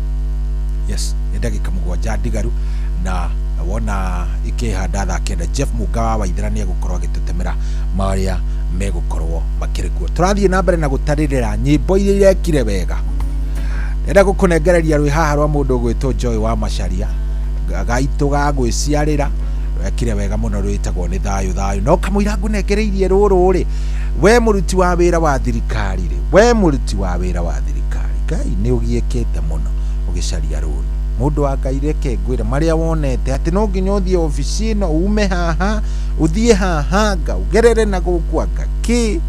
Yes, nĩ ndagĩka 7 ndigaru, na wona ikĩhanda thaa 9 Jeff Muga wa Waithera nĩ egũkorwo agĩtũtemera marĩa megũkorwo makĩrĩ kuo. Tũrathiĩ na mbere na gũtarĩrĩra nyĩmbo iria irekire wega. Ndĩrenda gũkũnengereria rwĩ haha rwa mũndũ ũgwĩtwo Joy wa Macharia, gaitũ ga gwĩciarĩra, rwekire wega mũno, rwĩtagwo nĩ thayũ thayũ. No kamũira ngũnengereirie rũrũ rĩ, we mũruti wa wĩra wa thirikari rĩ, we mũruti wa wĩra wa thirikari, Ngai nĩ ũgiĩkĩte mũno ũgĩcaria rũni. Mũndũ wa Ngai, reke ngwĩre marĩa wonete atĩ no nginya ũthiĩ obici ĩno, ume haha ũthiĩ haha, anga ũgerere na gũkũ, anga kĩ,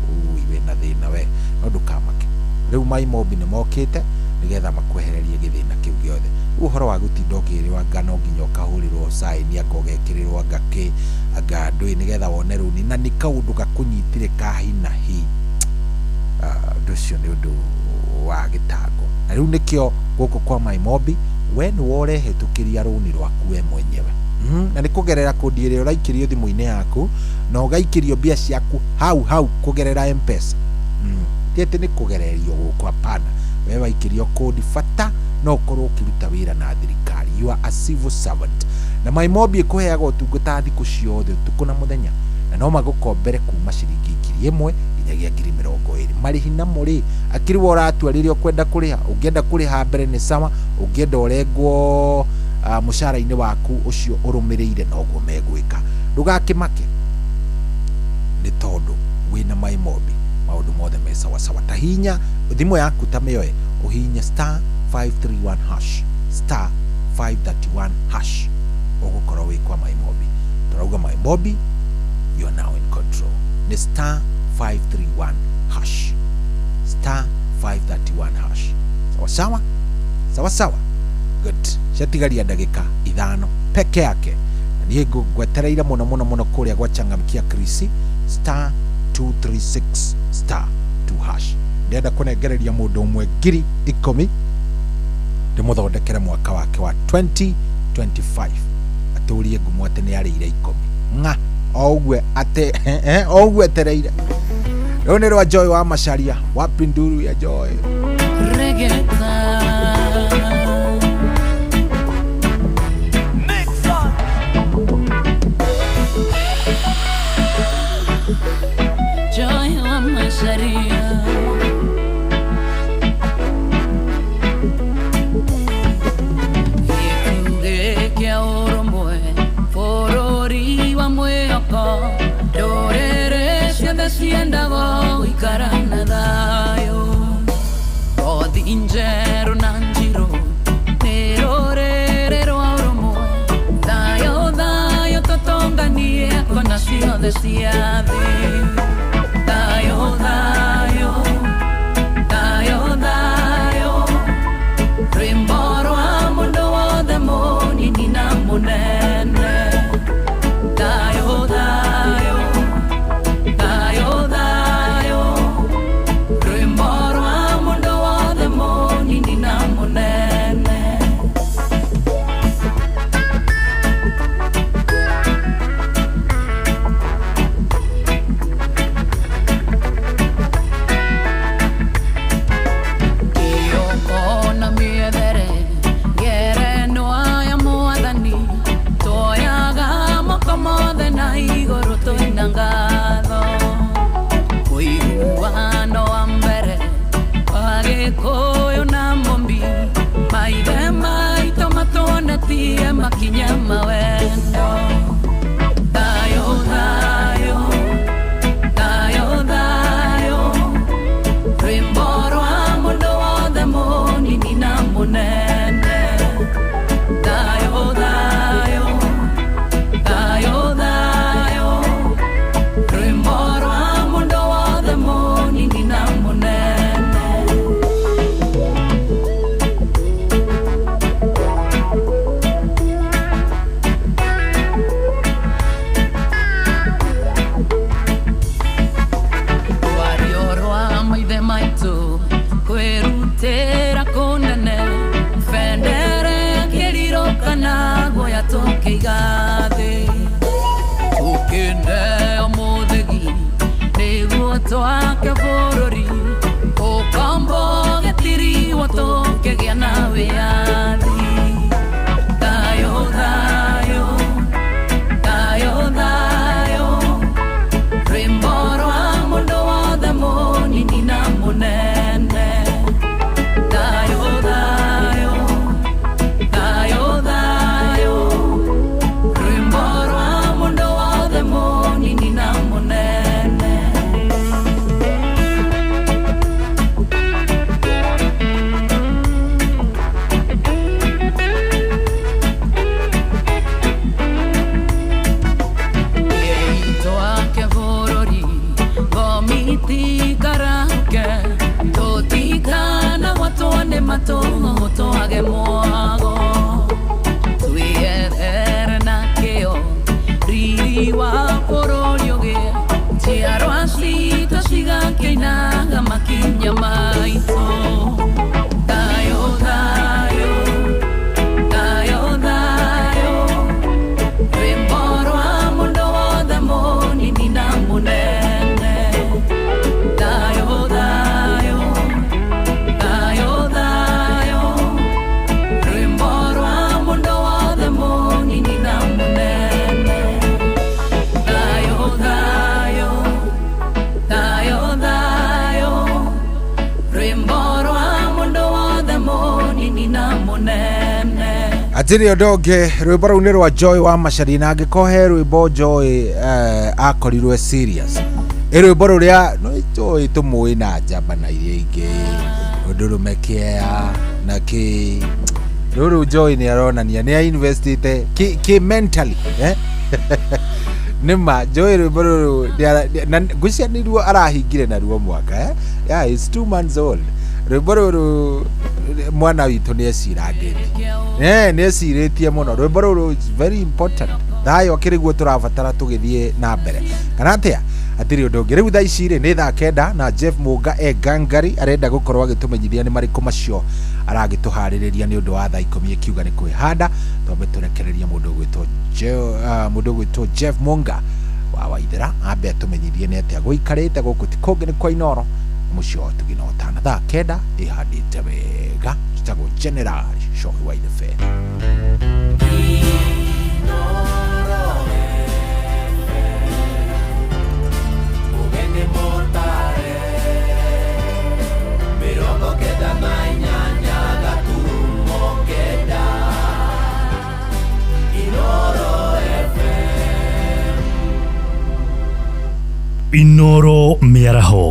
ui wĩna thĩna we. No ndũkamake, rĩu maimobi nĩ mokĩte nĩgetha makwehererie gĩthĩna kĩu gĩothe. Rĩu ũhoro wa gũtinda ũkĩrĩrwo anga no nginya ũkahũrĩrwo sign, anga ũgekĩrĩrwo anga kĩ, anga ndũĩ, nĩgetha wone rũni, na nĩ kaũndũ gakũnyitire ka hi na hi. Ũndũ ũcio nĩ ũndũ wa gĩtango. Na rĩu nĩkĩo gũkũ kwa Maimobi we nĩwe ũrehetũkĩria rũni rwaku we mwenyewe. Na nĩ kũgerera kũndi ĩrĩa ũraikĩrio thimũ-inĩ yaku, na ũgaikĩrio mbia ciaku hau hau kũgerera M-Pesa. Ti atĩ nĩ kũgererio gũkũ, hapana. We waikĩrio kũndi, bata no ũkorwo ũkĩruta wĩra na thirikari. You are a civil servant. Na MyMobi ĩkũheaga ũtungata thikũ ciothe ũtukũ na mũthenya, na no magũkombere kuma ciringi 1000 nginyagia 20,000. Marĩhi namo rĩ, akĩrĩ we ũratua rĩrĩa ũkwenda kũrĩha. Ũngĩenda kũrĩha mbere nĩ sawa, ũngĩenda ũrengwo mũcara-inĩ waku ũcio ũrũmĩrĩire noguo megwĩka. Ndũgakĩmake nĩ tondũ wĩna MyMobi maũndũ mothe me sawasawa. Ta hinya thimũ yaku, ta mĩoe ũhihinye star 531 hash, star 531 hash, ũgũkorwo wĩ kwa MyMobi. Tũrauga MyMobi, you are now in control. Nĩ star 531 hash, star 531 hash. Sawa sawa sawa sawa, good. Ciatigaria ndagĩka 5 peke yake, na niĩ ngwetereire mũno mũno mũno kũrĩa gwa Changamkia Krisi, star 236 star 2 hash. Ndĩrenda kũnengereria mũndũ ũmwe 10,000 ndĩmũthondekere mwaka wake wa 2025, atũrie ngumo atĩ nĩ arĩire 10 ng'a o ũguo atĩ o ũguo etereire. Rũu nĩ rwa Joy wa Macharia, wapi nduru ya Joy? Joy wa Macharia, gĩkuhĩ kĩa ũrũmwe, bũrũri wa mwĩhoko, ndũrĩrĩ ciothe ciendaga gũikara na thayũ. Ngothi njerũ na njirũ nĩ rũrĩrĩ rwa ũrũmwe, thayũ thayũ tũtũnganie kona ciothe cia thĩ. Thayũ thayũ thayũ thayũ, rwĩmbo rwa mũndũ wothe mũnini na mũnene. Thayũ thayũ thayũ thayũ, rwĩmbo rwa mũndũ wothe mũnini na mũnene. Kĩoko na mĩethere ngerenwa ya mwathani, tuoyaga moko mothe na igũrũ twĩna ngatho. Ũiguano wa mbere wa Gĩkũyũ na Mũmbi, maithe maitũ matuonetie makinya ma wendo. Thayũ thayũ thayũ thayũ, rwĩmbo rwa mũndũ wothe mũnini na mũnene. Thayũ thayũ thayũ thayũ, rwĩmbo rwa mũndũ wothe mũnini na mũnene. Rwario rwa maithe maitũ kwĩrutĩra kũnene, bendera ya kĩriro kana guoya tũkĩiga thĩ. Tũkĩneo mũthĩgi nĩguo twake bũrũri, ũkombo gĩtiriwo tũkĩgĩa na wĩyathi. Thayũ thayũ thayũ thayũ, rwĩmbo rwa mũndũ wothe mũnini na mũnene. Thayũ thayũ thayũ thayũ, rwĩmbo rwa mũndũ wothe mũnini na mũnene. Twake bũrũri ngomiti karauke, tũtikana gwatwo nĩ matũng'ũ twage mwago. Twĩethere na kĩo riri wa bũrũri ũgĩe, njiarwa citũ cigakĩinaga makinya maitũ. Thayũ thayũ thayũ thayũ, rwĩmbo rwa mũndũ wothe mũnini na mũnene. Thayũ thayũ thayũ thayũ, rwĩmbo rwa mũndũ wothe mũnini na Hatirĩ ũndũ ũngĩ, rwĩmbo rũu nĩ rwa Joy wa Macharia, na angĩkorwo he rwĩmbo Joy akorirwo e serious, ĩ rwĩmbo rũrĩa no Joy tũmũĩ na njamba na iria ingĩ, ũndũrũme kĩea na kĩ rũrũ, Joy nĩ aronania nĩ ainvestĩte kĩ mentally, eh? Nĩ ma Joy rwĩmbo rũrũ na ngwĩciria nĩruo arahingire naruo mwaka, eh? Yeah, it's 2 months old rwĩmbo rũrũ. Mwana witũ nĩ ecirangĩtie, nĩ ecirĩtie mũno. Rwĩmbo rũrũ is very important. Thayũ akĩrĩ guo tũrabatara tũgĩthiĩ na mbere kana atĩa? Hatirĩ ũndũ ũngĩ. Rĩu thaa ici rĩ nĩ thaa 9 na Jeff Mũnga e ngangari, arenda gũkorwo agĩtũmenyithia nĩ marĩkũ macio aragĩtũharĩrĩria nĩ ũndũ wa thaa 10 ĩkiuga nĩ kwĩhanda. Twambe tũrekererie mũndũ ũgwĩtwo Jeff Mũnga wa Waithera ambe atũmenyithie nĩ atĩa gũikarĩte gũkũ. Ti kũngĩ, nĩ kwa Inoro, mũciĩ wa ũtugi na ũtana. Thaa 9 ĩhandĩte wega. Njĩtagwo General Shohi wa Ithabe. Ũgeni mũtare 98.9 Inoro FM. Inoro Mĩaraho.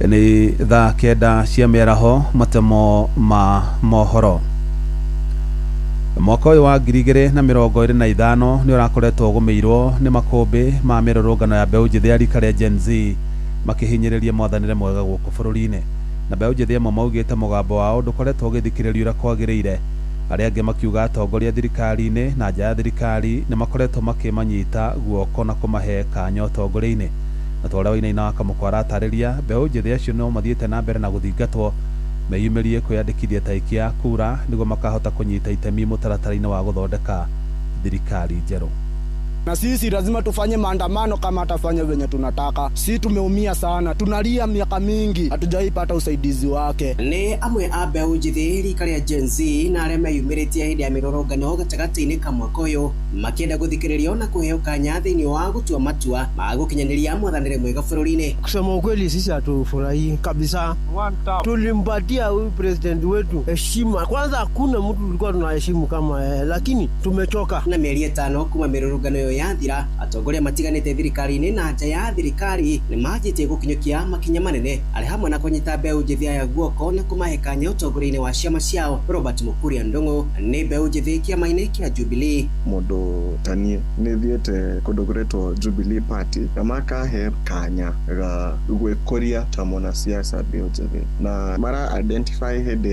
Nĩ thaa 9 cia mĩaraho. Matemo ma mohoro. Mwaka ũyũ wa 2025 nĩ ũrakoretwo ũgũmĩirwo nĩ makũmbĩ ma mĩrũrũngano ya mbeũ njĩthĩ ya rika rĩa Gen Z makĩhinyĩrĩria mwathanĩre mwega gũkũ bũrũri-inĩ, na mbeũ njĩthĩ amwe maugĩte mũgambo wao ndũkoretwo ũgĩthikĩrĩrio ũrĩa kwagĩrĩire, arĩa angĩ makiuga atongoria thirikari-inĩ na nja ya thirikari nĩ makoretwo makĩmanyita guoko na kũmahe kanya ũtongoria-inĩ. Na ta ũrĩa Wainaina wa Kamũkwa aratarĩria, mbeũ njĩthĩ acio no mathiĩte na mbere na gũthingatwo meyumĩrie kwĩyandĩkithia ta aikia a kura nĩguo makahota kũnyita itemi mũtaratara-inĩ wa gũthondeka thirikari njerũ. Na sisi lazima tufanye maandamano kama atafanya venye tunataka. Si tumeumia sana, tunalia miaka mingi, hatujaipata usaidizi wake. Nĩ amwe a mbeũ njĩthĩ rika rĩa Gen Z na arĩa meyumĩrĩtie hĩndĩ ya mĩrũrũngano gatagatĩ-inĩ ka mwaka ũyũ makĩenda gũthikĩrĩrio na kũheo kanya thĩinĩ wa gũtua matua ma gũkinyanĩria mwathanĩre mwega bũrũri-inĩ. Kusema ukweli, sisi hatufurahii kabisa. Tulimpatia huyu president wetu heshima kwanza, hakuna mtu tulikuwa tunaheshimu kama yeye, lakini tumechoka. Na mĩeri 5 kuma mĩrũrũngano ĩyo yathira, atongoria matiganĩte thirikari-inĩ na nja ya thirikari nĩ manjĩtie gũkinyũkia makinya manene arĩ hamwe na kũnyita mbeũ njĩthĩ aya guoko na kũmahe kanya ũtongoria-inĩ wa ciama ciao. Robert Mukuria Ndung'u nĩ mbeũ njĩthĩ kĩama-inĩ kĩa Jubilee. Mũndũ taniĩ nĩ thiĩte kũndũ kũretwo Jubilee Party na makahe kanya ga gwĩkũria ta mwanasiasa mbeũ njĩthĩ, na mara identify hĩndĩ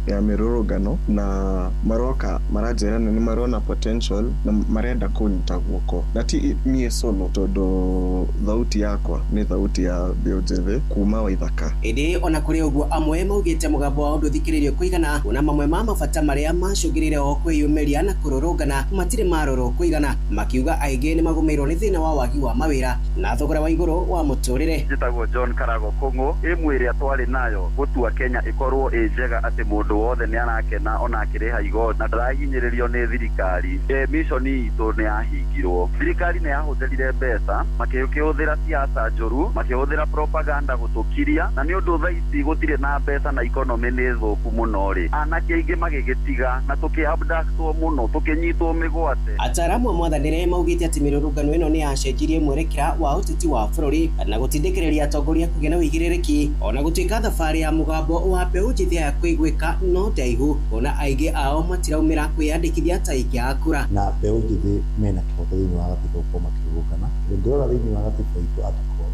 ya mĩrũrũngano na maroka maranjĩra nĩ marona potential na marenda kũnyita guoko, na ti niĩ solo tondũ thauti yakwa nĩ thauti ya mbeũ njĩthĩ kuma Waithaka. Ĩndĩ ona kũrĩ ũguo, amwe maugĩte mũgambo wao ndũthikĩrĩirio kũigana, kuona mamwe ma mabata marĩa macũngĩrĩire o kwĩyumĩria na kũrũrũngana matirĩ marorwo kũigana, makiuga aingĩ nĩ magũmĩirwo nĩ thĩna wa wagi wa mawĩra na thogora wa igũrũ wa mũtũrĩre. Njĩtagwo John Karago Kũng'ũ. Ĩmwe ĩrĩa twarĩ nayo gũtua Kenya ĩkorwo ĩ njega atĩ mũndũ wothe nĩ arakena ona akĩrĩha igoti na ndarahinyĩrĩrio nĩ thirikari, mission itũ nĩ yahingirwo. Thirikari nĩ yahũthĩrire mbeca, makĩhũthĩra siasa njũru, makĩhũthĩra propaganda gũtũkiria, na nĩ ũndũ thaa ici gũtirĩ na mbeca na economy nĩ thũku mũno rĩ, anake aingĩ magĩgĩtiga na tũkĩ-abductwo mũno, tũkĩnyitwo mĩgwate. Ataaramu a mwathanĩre maugĩte atĩ mĩrũrũngano ĩno nĩ yacenjirie mwerekera wa ũteti wa bũrũri na gũtindĩkĩrĩria atongoria kũgĩa na ũigĩrĩrĩki, ona gũtuĩka thabarĩ ya mũgambo wa mbeũ njĩthĩ aya kũiguĩka no ndaihu, kuona aingĩ ao matiraumĩra kwĩyandĩkithia ta aikia a kura. Na mbeũ njĩthĩ mena kĩhoto thĩinĩ wa gatiba gũkorwo makĩrũrũngana. Ũngĩrora thĩinĩ wa gatiba itũ, article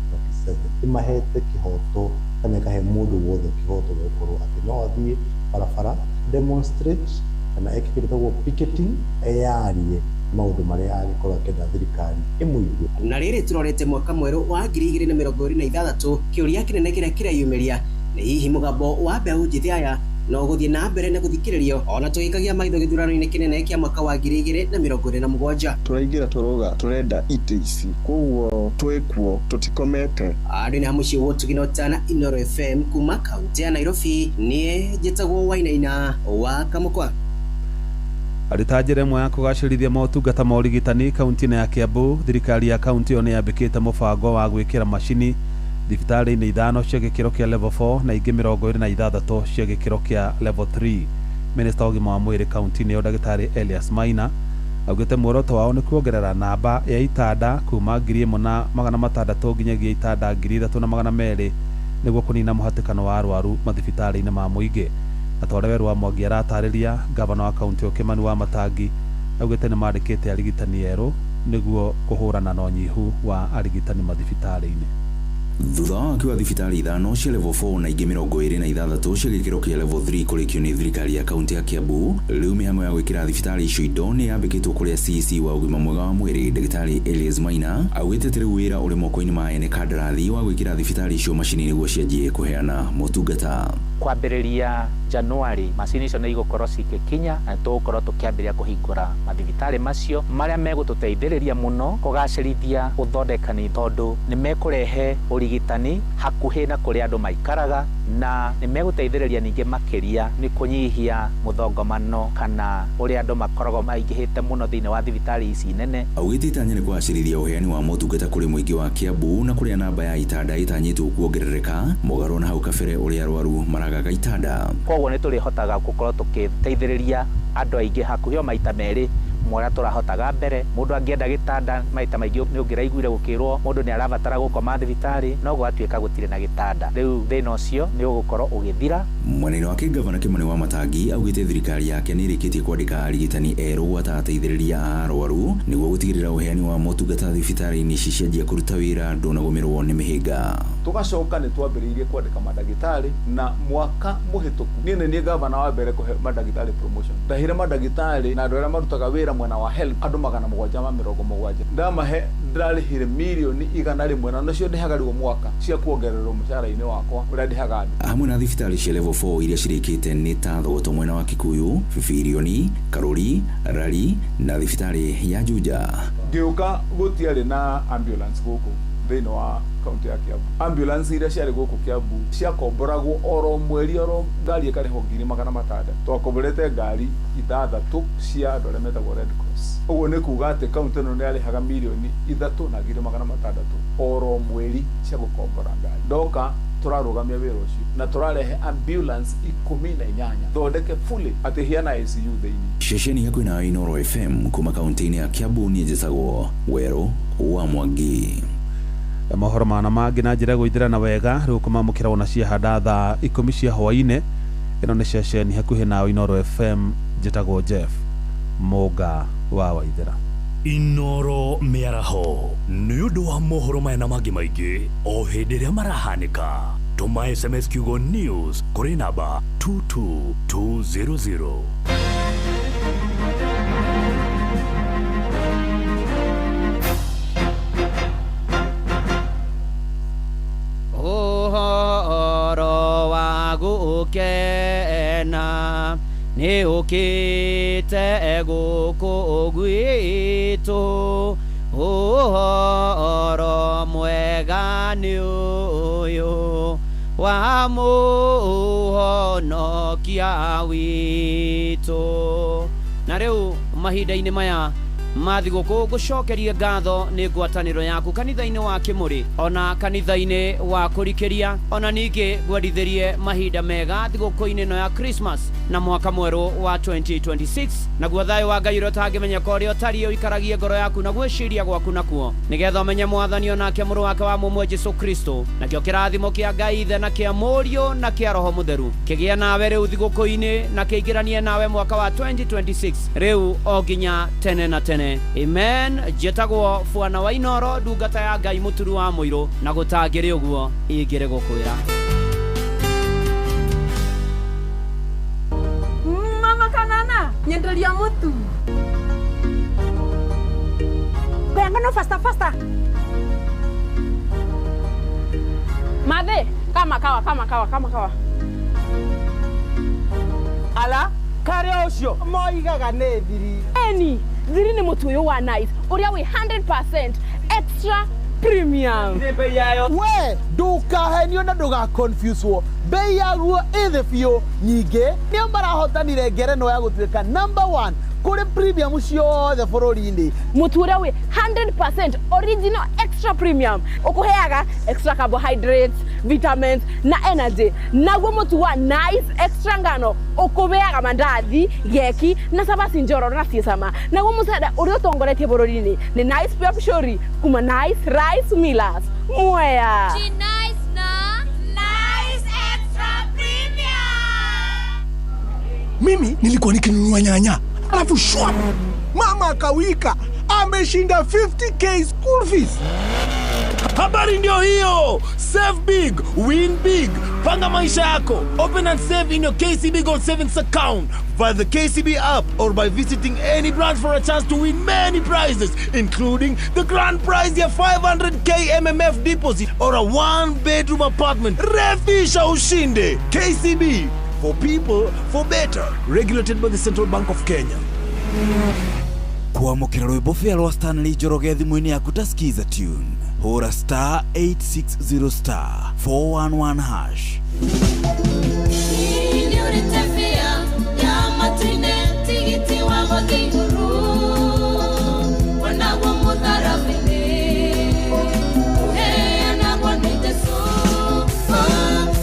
37 ĩmahete kĩhoto kana ĩkahe mũndũ wothe kĩhoto gĩa gũkorwo atĩ no athiĩ barabara, demonstrate kana eke kĩndũ gĩtagwo picketing, eyarie maũndũ marĩa angĩkorwo akĩenda thirikari ĩmũigue. Na rĩrĩ tũrorete mwaka mwerũ wa 2026, kĩũria kĩnene kĩrĩa kĩreyumĩria nĩ hihi mũgambo wa mbeũ njĩthĩ aya no gũthiĩ na mbere na gũthikĩrĩrio ona tũgĩkagia maitho gĩthurano-inĩ kĩnene kĩa mwaka wa 2027? Tũraingĩra tũrauga tũrenda itĩ ici, koguo twĩkuo tũtikomete. Andũ ha mũciĩ wa ũtugi na ũtana, Inoro FM, kuma kaunti ya Nairobi, niĩ njĩtagwo Wainaina wa Kamũkwa. Arĩ ta njĩra ĩmwe ya kũgacĩrithia motungata ma ũrigitani kaunti-inĩ ya Kiambu, thirikari ya kaunti ĩyo nĩ yambĩkĩte mũbango wa gwĩkĩra macini thibitarĩ-inĩ ithano cia gĩkĩro kĩa level 4 na ingĩ 26 cia gĩkĩro kĩa level 3. Minista wa ũgima wa mwĩrĩ kaunti-inĩ ĩyo ndagĩtarĩ Elias Maina augĩte muoroto wao nĩ kuongerera namba ya itanda kuma 1600 nginyagia itanda 3200 nĩguo kũnina mũhatĩkano wa arwaru mathibitarĩ-inĩ ma mũingĩ. Na ta ũrĩa Werũ wa Mwangi aratarĩria, gavana wa kaunti ĩyo Kimani Wamatangi augĩte nĩ mandĩkĩte arigitani erũ nĩguo kũhũrana na ũnyihu wa arigitani mathibitarĩ-inĩ. Thutha wa waki wa thibitarĩ ithano cia level 4 na ingĩ 26 cia gĩkĩro kĩa level 3 kũrĩkio nĩ thirikari ya kaunti ya Kiambu, rĩu mĩhang'o ya gwĩkĩra thibitarĩ icio indo nĩ yambĩkĩtwo kũrĩa CEC wa ũgima mwega wa mwĩrĩ ndagĩtarĩ Elias Maina augĩte atĩ rĩu wĩra ũrĩ moko-inĩ ma ene kandarathi wa gwĩkĩra thibitarĩ icio macini nĩguo cianjie kũheana motungata. Kwambĩrĩria Januari macini icio nĩ igũkorwo cigĩkinya na tũgũkorwo tũkĩambĩrĩria kũhingũra mathibitarĩ macio marĩa megũtũteithĩrĩria mũno kũgacĩrithia ũthondekani tondũ nĩ mekũrehe ũrigitani hakuhĩ na kũrĩa andũ maikaraga na nĩ megũteithĩrĩria ningĩ makĩria nĩ kũnyihia mũthongomano kana ũrĩa andũ makoragwo maingĩhĩte mũno thĩinĩ wa thibitarĩ ici nene. Augĩte itanya nĩ kũgacĩrithia ũheani wa motungata kũrĩ mũingĩ wa Kiambu na kũrĩa namba ya itanda ĩtanyĩtwo kuongerereka mũgarũ na hau kabere ũrĩa arwaru maragaga itanda. Koguo nĩ tũrĩhotaga gũkorwo tũkĩteithĩrĩria andũ aingĩ hakuhĩ o maita merĩ mora tũrahotaga mbere. Mũndũ angĩenda gĩtanda maita maingĩ nĩ ũngĩraiguire gũkĩrwo mũndũ nĩ arabatara gũkoma thibitarĩ no gwatuĩka gũtirĩ na gĩtanda. Rĩu thĩna ũcio nĩ ũgũkorwo ũgĩthira. Mwena-inĩ wake gavana Kimani Wamatangi augĩte thirikari yake nĩ ĩrĩkĩtie kwandĩka arigitani erũ gwata ateithĩrĩria a arwaru nĩguo gũtigĩrĩra ũheani wa motungata thibitarĩ-inĩ ici cianjia kũruta wĩra ndũnagũmĩrwo nĩ mĩhĩnga. Tũgacoka nĩ twambĩrĩirie kwandĩka mandagĩtarĩ na mwaka mũhĩtũku niĩ nĩ niĩ gavana wa mbere kũhe mandagĩtarĩ promotion. Ndahire mandagĩtarĩ na andũ arĩa marutaga wĩra mwena wa health andũ 770. Ndamahe ndĩrarĩhire mirioni 100 na nocio ndĩhaga rĩu mwaka cia kuongererwo mũcara-inĩ wakwa ũrĩa ndĩhaga andũ. Hamwe na thibitarĩ cia level 4 iria cirĩkĩte nĩ ta Thogoto mwena wa Kikuyu, Bibirioni, Karuri, Rari na thibitarĩ ya Juja. Ngĩũka gũtiarĩ na ambulance gũkũ thĩinĩ wa kaunti ya Kiambu. Ambulance iria ciarĩ gũkũ Kiambu ciakomboragwo oro mweri oro ngari ĩkarĩhwo 600,000. Twakomborete ngari 6 cia andũ arĩa metagwo Red Cross. Ũguo nĩ kuga atĩ kaunti ĩno nĩ yarĩhaga mirioni 3,600,000 oro mweri cia gũkombora ngari. Ndoka tũrarũgamia wĩra ũcio na tũrarehe ambulance 18 thondeke fully atĩ hiana ICU thĩinĩ. Ceceni hakuhĩ nawe Inooro FM kuma kaunti-inĩ ya Kiambu niĩ njĩtagwo Werũ wa Mwangi. Mohoro mana mangĩ na njĩra gũithĩrana wega rĩu kũmamũkĩra wona ciahanda thaa 10 cia hwaĩ-inĩ. Ĩno nĩ ceceni hakuhĩ nawe Inooro FM, njĩtagwo Jeff Mũnga wa Waithĩra. Inooro mĩaraho nĩ ũndũ wa mohoro maya na mangĩ maingĩ o hĩndĩ ĩrĩa marahanĩka. Tũma SMS kiugo news kũrĩ namba 22200. Ũhoro wa gũkena nĩ ũkĩte gũkũ gwitũ, ũhoro mwega nĩ ũyũ wa mũhonokia witũ. Na rĩu mahinda-inĩ maya ma thigũkũ ngũcokerie ngatho nĩ ngwatanĩro yaku kanitha-inĩ wa Kĩmũrĩ ona kanitha-inĩ wa Kũrikĩria, ona ningĩ ngwendithĩrie mahinda mega thigũkũ-inĩ ĩno ya Christmas na mwaka mwerũ wa 2026. Naguo thayũ wa Ngai ũrĩa ũtangĩmenyeka ũrĩa ũtariĩ ũikaragie ngoro yaku na gwĩciria gwaku nakuo, nĩgetha ũmenye Mwathani onake mũrũ wake wa mũmwe Jesũ Kristo. Nakĩo kĩrathimo kĩa Ngai Ithe na kĩa Mũriũ na kĩa Roho Mũtheru kĩgĩe nawe rĩu thigũkũ-inĩ na kĩingĩranie nawe mwaka wa 2026 rĩu o nginya tene na tene. Amen. Njĩtagwo Bwana wa Inooro, ndungata ya Ngai mũturu wa mũirũ, na gũtangĩrĩ ũguo ingĩrĩ gũkwĩra. Mama kanana nyenderia mũtu. Ngano faster faster. Mathe, kama kawa kama kawa kama kawa. Ala, karĩa ũcio moigaga nĩ thiri. Eni, thiri nĩ mũtu ũyũ wa nice ũrĩa wĩ 100% extra premium. We ndũkahenio na ndũgaconfuswo, bei yaguo ĩ thĩ biũ. Nyingĩ nĩo marahotanire ngerenwa ya gũtuĩka number 1 Kũrĩ premium ciothe bũrũri-inĩ. Mũtu ũrĩa wĩ 100% original extra premium ũkũheaga extra carbohydrates, vitamins na energy. Naguo mũtu wa Nice Extra ngano ũkũheaga mandathi, geki na cabaci njororo na ciĩ cama. Naguo mũcere ũrĩa ũtongoretie bũrũri-inĩ nĩ Nice Pure Pishori kuma Nice Rice Millers, Mwea. Nice na Nice Extra Premium. Mimi nilikuwa nikinunua nyanya, alafu shwap, mama akawika ameshinda 50K school fees. Habari ndio hiyo. Save big, win big. Panga maisha yako. Open and save in your KCB Gold Savings account via the KCB app or by visiting any branch for a chance to win many prizes, including the grand prize ya 500K MMF deposit or a one bedroom apartment. Refisha ushinde. KCB, for people, for better. Regulated by the Central Bank of Kenya. Kwamũkĩra rwĩmbo bĩa rwa Stanley Njoroge thimũ-inĩ yaku ta Skiza tune, hũra star 860 star 411 hash. Nĩũrĩte bĩa ya matu-inĩ, tigiti wa gũthiĩ igũrũ onaguo mũtharaba-inĩ ũheanagwo nĩ Jesũ.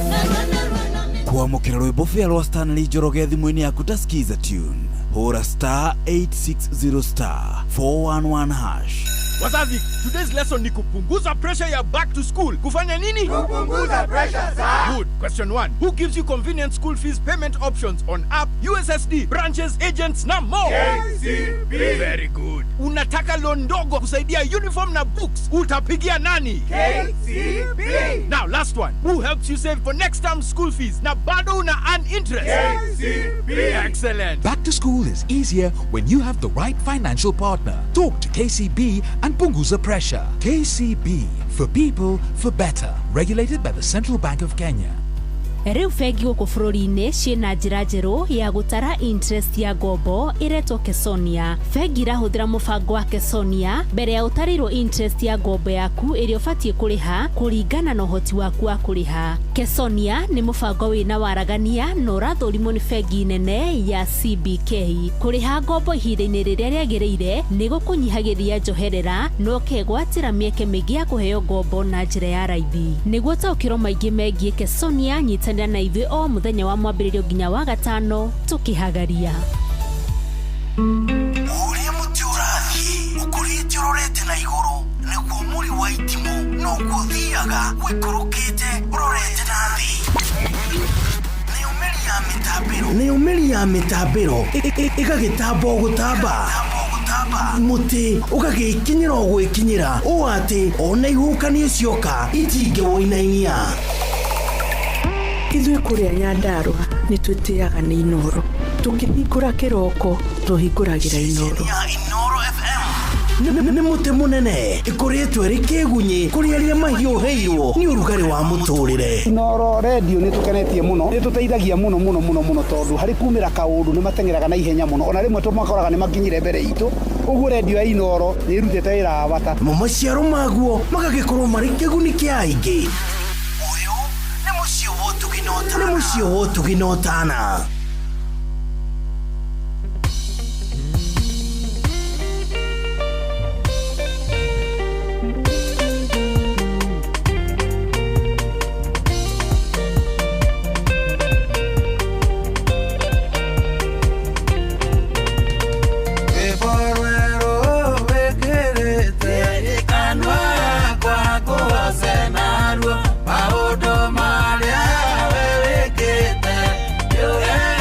Narua narua na Kwamũkĩra rwĩmbo bĩa rwa Stanley Njoroge thimũ-inĩ yaku ta Skiza tune, hũra star 860 star 411 hash. Wazazi, today's lesson ni kupunguza pressure ya back to school. Kufanya nini? Kupunguza pressure, sir. Good. Question 1. Who gives you convenient school fees payment options on app, USSD, branches, agents na more? KCB. Very good. Unataka loan ndogo kusaidia uniform na books. Utapigia nani? KCB. Now last one. Who helps you save for next term school fees na bado una earn interest? KCB. Excellent. Back to school is easier when you have the right financial partner. Talk to KCB and punguza pressure. KCB, for people, for better. Regulated by the Central Bank of Kenya. Rĩu bengi gũkũ bũrũri-inĩ ciĩna njĩra njerũ ya gũtara interest ya ngombo ĩretwo Kesonia. Bengi irahũthĩra mũbango wa Kesonia mbere ya ũtarĩirwo interest ya ngombo yaku ĩrĩa ũbatiĩ kũrĩha kũringana na ũhoti waku wa kũrĩha. Kesonia nĩ mũbango wĩna waragania na ũrathũrimwo nĩ bengi nene ya CBK. Kũrĩha ngombo ihinda-inĩ rĩrĩa rĩagĩrĩire nĩ gũkũnyihagĩria njoherera na ũkegwatĩra mĩeke mĩingĩ ya kũheo ngombo na njĩra ya raithi. Nĩguo taũkĩrwo maingĩ megiĩ Kesonia, nyitanĩra na ithuĩ o mũthenya wa mwambĩrĩrio nginya wa gatano tũkĩhagaria. Ũrĩa mũtĩ ũrathiĩ ũkũrĩte ũrorete na igũrũ, nĩguo mũri wa itimũ noguo ũthiaga ũikũrũkĩte ũrorete na thĩ. Nayo mĩri ya mĩtambĩro, nayo mĩri ya mĩtambĩro ĩgagĩtamba o gũtamba, mũtĩ ũgagĩkinyĩra o gwĩkinyĩra ũũ atĩ ona ihuhũkanio cioka itingĩwũinainia. Ithuĩ kũrĩa Nyandarũa nĩ twĩtĩaga nĩ Inoro. Tũkĩhingũra kĩroko tũhingũragĩra Inoro. Nĩ mũtĩ mũnene ĩkũrĩtwo ĩrĩ kĩgunyĩ kũrĩ arĩa mahiũhĩirwo nĩ ũrugarĩ wa mũtũrĩre. Inoro redio nĩ tũkenetie mũno, nĩ tũteithagia mũno mũno mũno mũno, tondũ harĩ kumĩra kaũndũ nĩ mateng'eraga na ihenya mũno, ona rĩmwe tũmakoraga nĩ makinyire mbere itũ. Ũguo redio ya Inoro nĩ ĩrutĩte wĩra wa bata. Mo maciaro maguo magagĩkorwo marĩ kĩguni kĩa aingĩ. Nĩ mũciĩ wa ũtugi na ũtana. Rwĩmbo rwerũ wĩkĩrĩte kanua gakwa ngũgoce naruo, maũndũ marĩa we wĩkĩte nĩũgegania.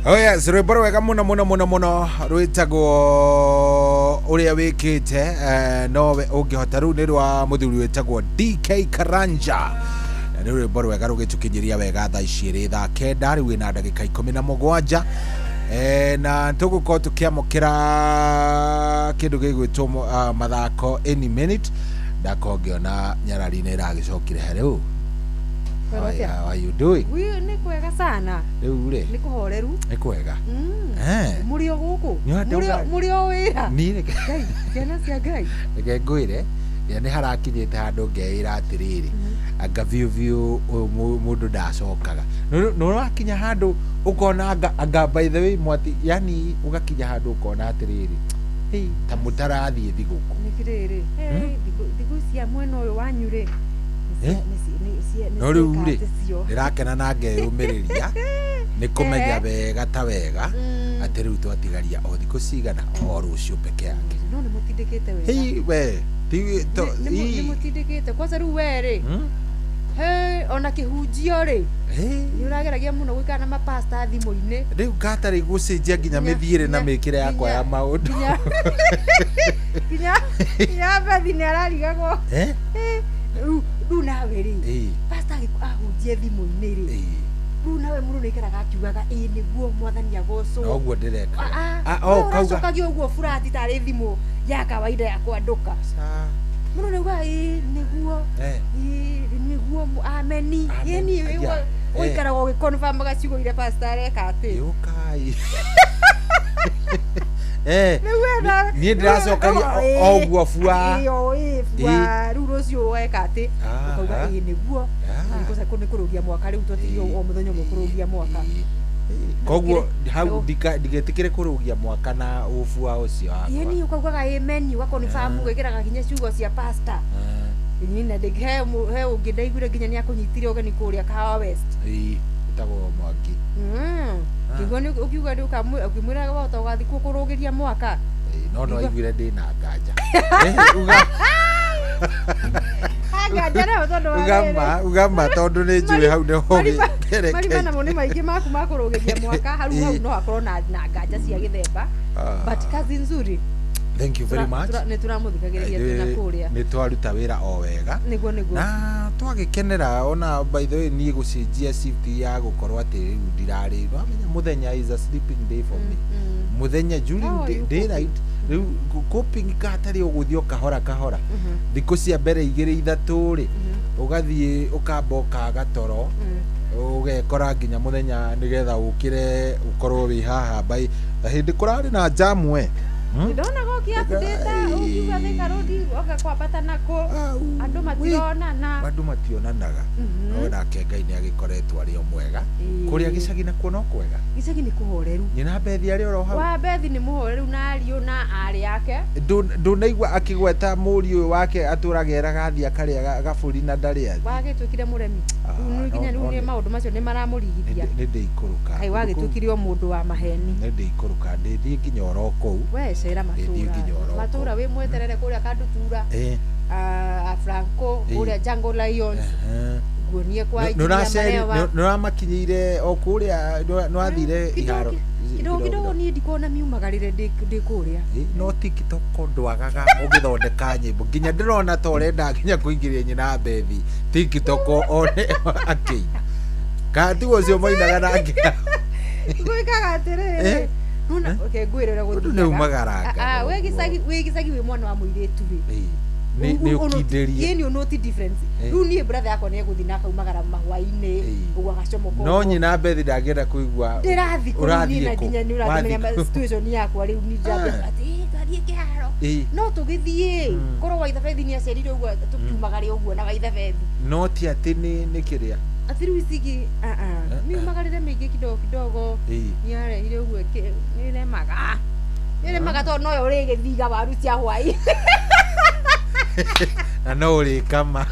Oh yes, rwĩmbo rwega mũno mũno mũno mũno rwĩtagwo ũrĩa wĩkĩte nowe ũngĩhota. Rũu nĩ rwa mũthuri wĩtagwo DK Karanja na nĩ rwĩmbo rwega rũgĩtũkinyĩria wega thaa ici ĩrĩ thaa 9 rĩu ĩna ndagĩka 17 na tũgũkorwo tũkĩamũkĩra kĩndũ gĩgwĩtwo mathako any minute. Ndakorwo ngĩona nyarari nĩ ĩragĩcokire he rĩu. How are you doing? Nĩ kwega sana. Rĩu rĩ nĩ kũhoreru. Nĩ kwega. Mũrĩ o gũkũ? Mũrĩ o wĩra? Niĩ Ngai, ciana cia Ngai. Reke ngwĩre, nĩ harakinyĩte handũ ngeĩra atĩrĩrĩ, anga biũ biũ mũndũ ndacokaga. Nĩ ũrakinya handũ ũkona anga by the way mwati, yani ũgakinya handũ ũkona atĩrĩrĩ, ta mũtarathiĩ thigũkũ. Nĩ kĩrĩrĩ, thikũ cia mwena ũyũ wanyu rĩ, no rĩu rĩ ndĩrakena na ngeyũmĩrĩria nĩ kũmenya wega ta wega atĩ rĩu twatigaria o thikũ cigana o rũciũ peke yake. No nĩ mũtindĩkĩte wega. Hei we nĩ mũtindĩkĩte kwanza rĩu we rĩ ona kĩhunjio rĩ nĩ ũrageragia mũno gũikara na mapasta thimũ-inĩ. Rĩu ngatarĩ gũcenjia nginya mĩthiĩre na mĩkĩre yakwa ya maũndũ. Nginya Bethi nĩ ararigagwo. Rĩu nawe rĩ pastor ahunjie thimũ-inĩ rĩ rĩu nawe mũndũ nĩaikaraga akiugaga ĩĩ nĩguo mwathani agocwo. Noguo ndĩreka. Ũracokagia ũguo furati tarĩ thimũ ya kawaida ya kwandũka. Mũndũ nĩaugaga ĩĩ nĩguo ĩĩ nĩguo ameni ĩni ũikaraga ũgĩconfirmaga ciugo iria pastor areka atĩ. Ũkai. Niĩ ndĩracokagia o ũguo bua. Ĩĩ bua rĩu rũciũ weka atĩ ũkauga ĩĩ nĩguo nĩ kũrũgia mwaka rĩu twatirio o mũthenya ũmwe kũrũgia mwaka. Koguo hau ndigetĩkĩre kũrũgia mwaka na ũbua ũcio wakwa. Ĩni ũkaugaga amen ũgaconfirm ũgekĩraga nginya ciugo cia pastor. Ĩni na he ũngĩ ndaiguire nginya nĩakũnyitire ũgeni kũrĩa Kahawa West. Ĩĩ ĩtagwo Mwangi. Kĩguo nĩ ũkiuga ũkĩmwĩraga wahota ũgathiĩ kuo kũrũgĩria mwaka. No no aiguire ndĩna nganja. Nganja nayo tondũ wa rĩrĩ. Ugama tondũ nĩ njũĩ hau nĩho ũgĩkerekeire. Marima namo nĩ maingĩ maku ma kũrũgĩria mwaka hau hau no hakorwo na nganja cia gĩthemba. But kazi nzuri. Thank you very much. Nĩ tũramũthikagĩrĩria twĩna kũrĩa. Nĩ twaruta wĩra o wega. Nĩguo nĩguo. Na twagĩkenera ona by the way niĩ gũcenjia shift ya gũkorwo atĩ rĩu ndirarĩ. Wamenya mũthenya is a sleeping day for me. Mũthenya during daylight rĩu coping katarĩ ũgũthiĩ o kahora kahora. Thikũ cia mbere 2 3 rĩ ũgathiĩ ũkamba ũkaga toro ũgekora nginya mũthenya nĩgetha ũkĩre ũkorwo wĩ haha by hĩndĩ kũrarĩ na jamu we. Ndona goki update ukiuga Thika Road oka kwambata nako andu matironana andu mationanaga no nake Ngai nĩ agĩkoretwo arĩ o mwega kũrĩa gĩcagi nakuo no kwega. Gĩcagi nĩ kũhoreru. Nyina Bethi arĩ oro hau. Wa Bethi nĩ mũhoreru na ariũ na arĩ ake. Ndũnaigua akĩgweta mũriũ ũyũ wake atũraga eraga athiĩ akarĩa gabũri na ndarĩ athiĩ. Wagĩtuĩkire mũremi. Rĩu nginya rĩu nĩ maũndũ macio nĩ maramũrigithia. Nĩ ndĩikũrũka. Kaĩ wagĩtuĩkire o mũndũ wa maheni. Nĩ ndĩikũrũka ndĩthiĩ nginya oro kũu. We cera matũra wĩ mweterere kũrĩa Kandutura a Franco kũrĩa Jungle Lions nguonie kwa Injinia nĩũramakinyĩire o kũrĩa nĩwathire iharo kidogo kidogo niĩ ndikuona miumagarĩre ndĩ kũrĩa. No TikTok ndwagaga ũgĩthondeka nyĩmbo nginya ndĩrona ta ũrenda nginya kũingĩria nyina Bethi TikTok one akĩina ka tiguo ũcio mainaga nake gwĩkaga atĩrĩrĩ nuna okay ngwĩre ũrĩa gũthiaga nĩ umagaranga wĩ gĩcagi wĩ mwana wa mũirĩtu rĩ nĩ ũkindĩrie nĩ ũnoti difference rĩu niĩ brother yakwa nĩ egũthiĩ na akaumagara mahwainĩ ũguo agacomoka no nyina Bethi ndangĩenda kũigua ndĩrathiĩ kũu niĩ na nginya nĩ ũrakĩmenya situation yakwa rĩu nĩ ndĩrambia atĩ twathiĩ kĩharo no tũgĩthiĩ korwo Waitha Bethi nĩ acerire ũguo tũkiumagare ũguo na Waitha Bethi no ti atĩ nĩ kĩrĩa atĩ rĩu icigi miumagarĩre mĩingĩ kidogo kidogo nĩarehire ũguo nĩremaga tondũ noyo ũrĩgĩthiga waru cia hwaĩ na no ũrĩkama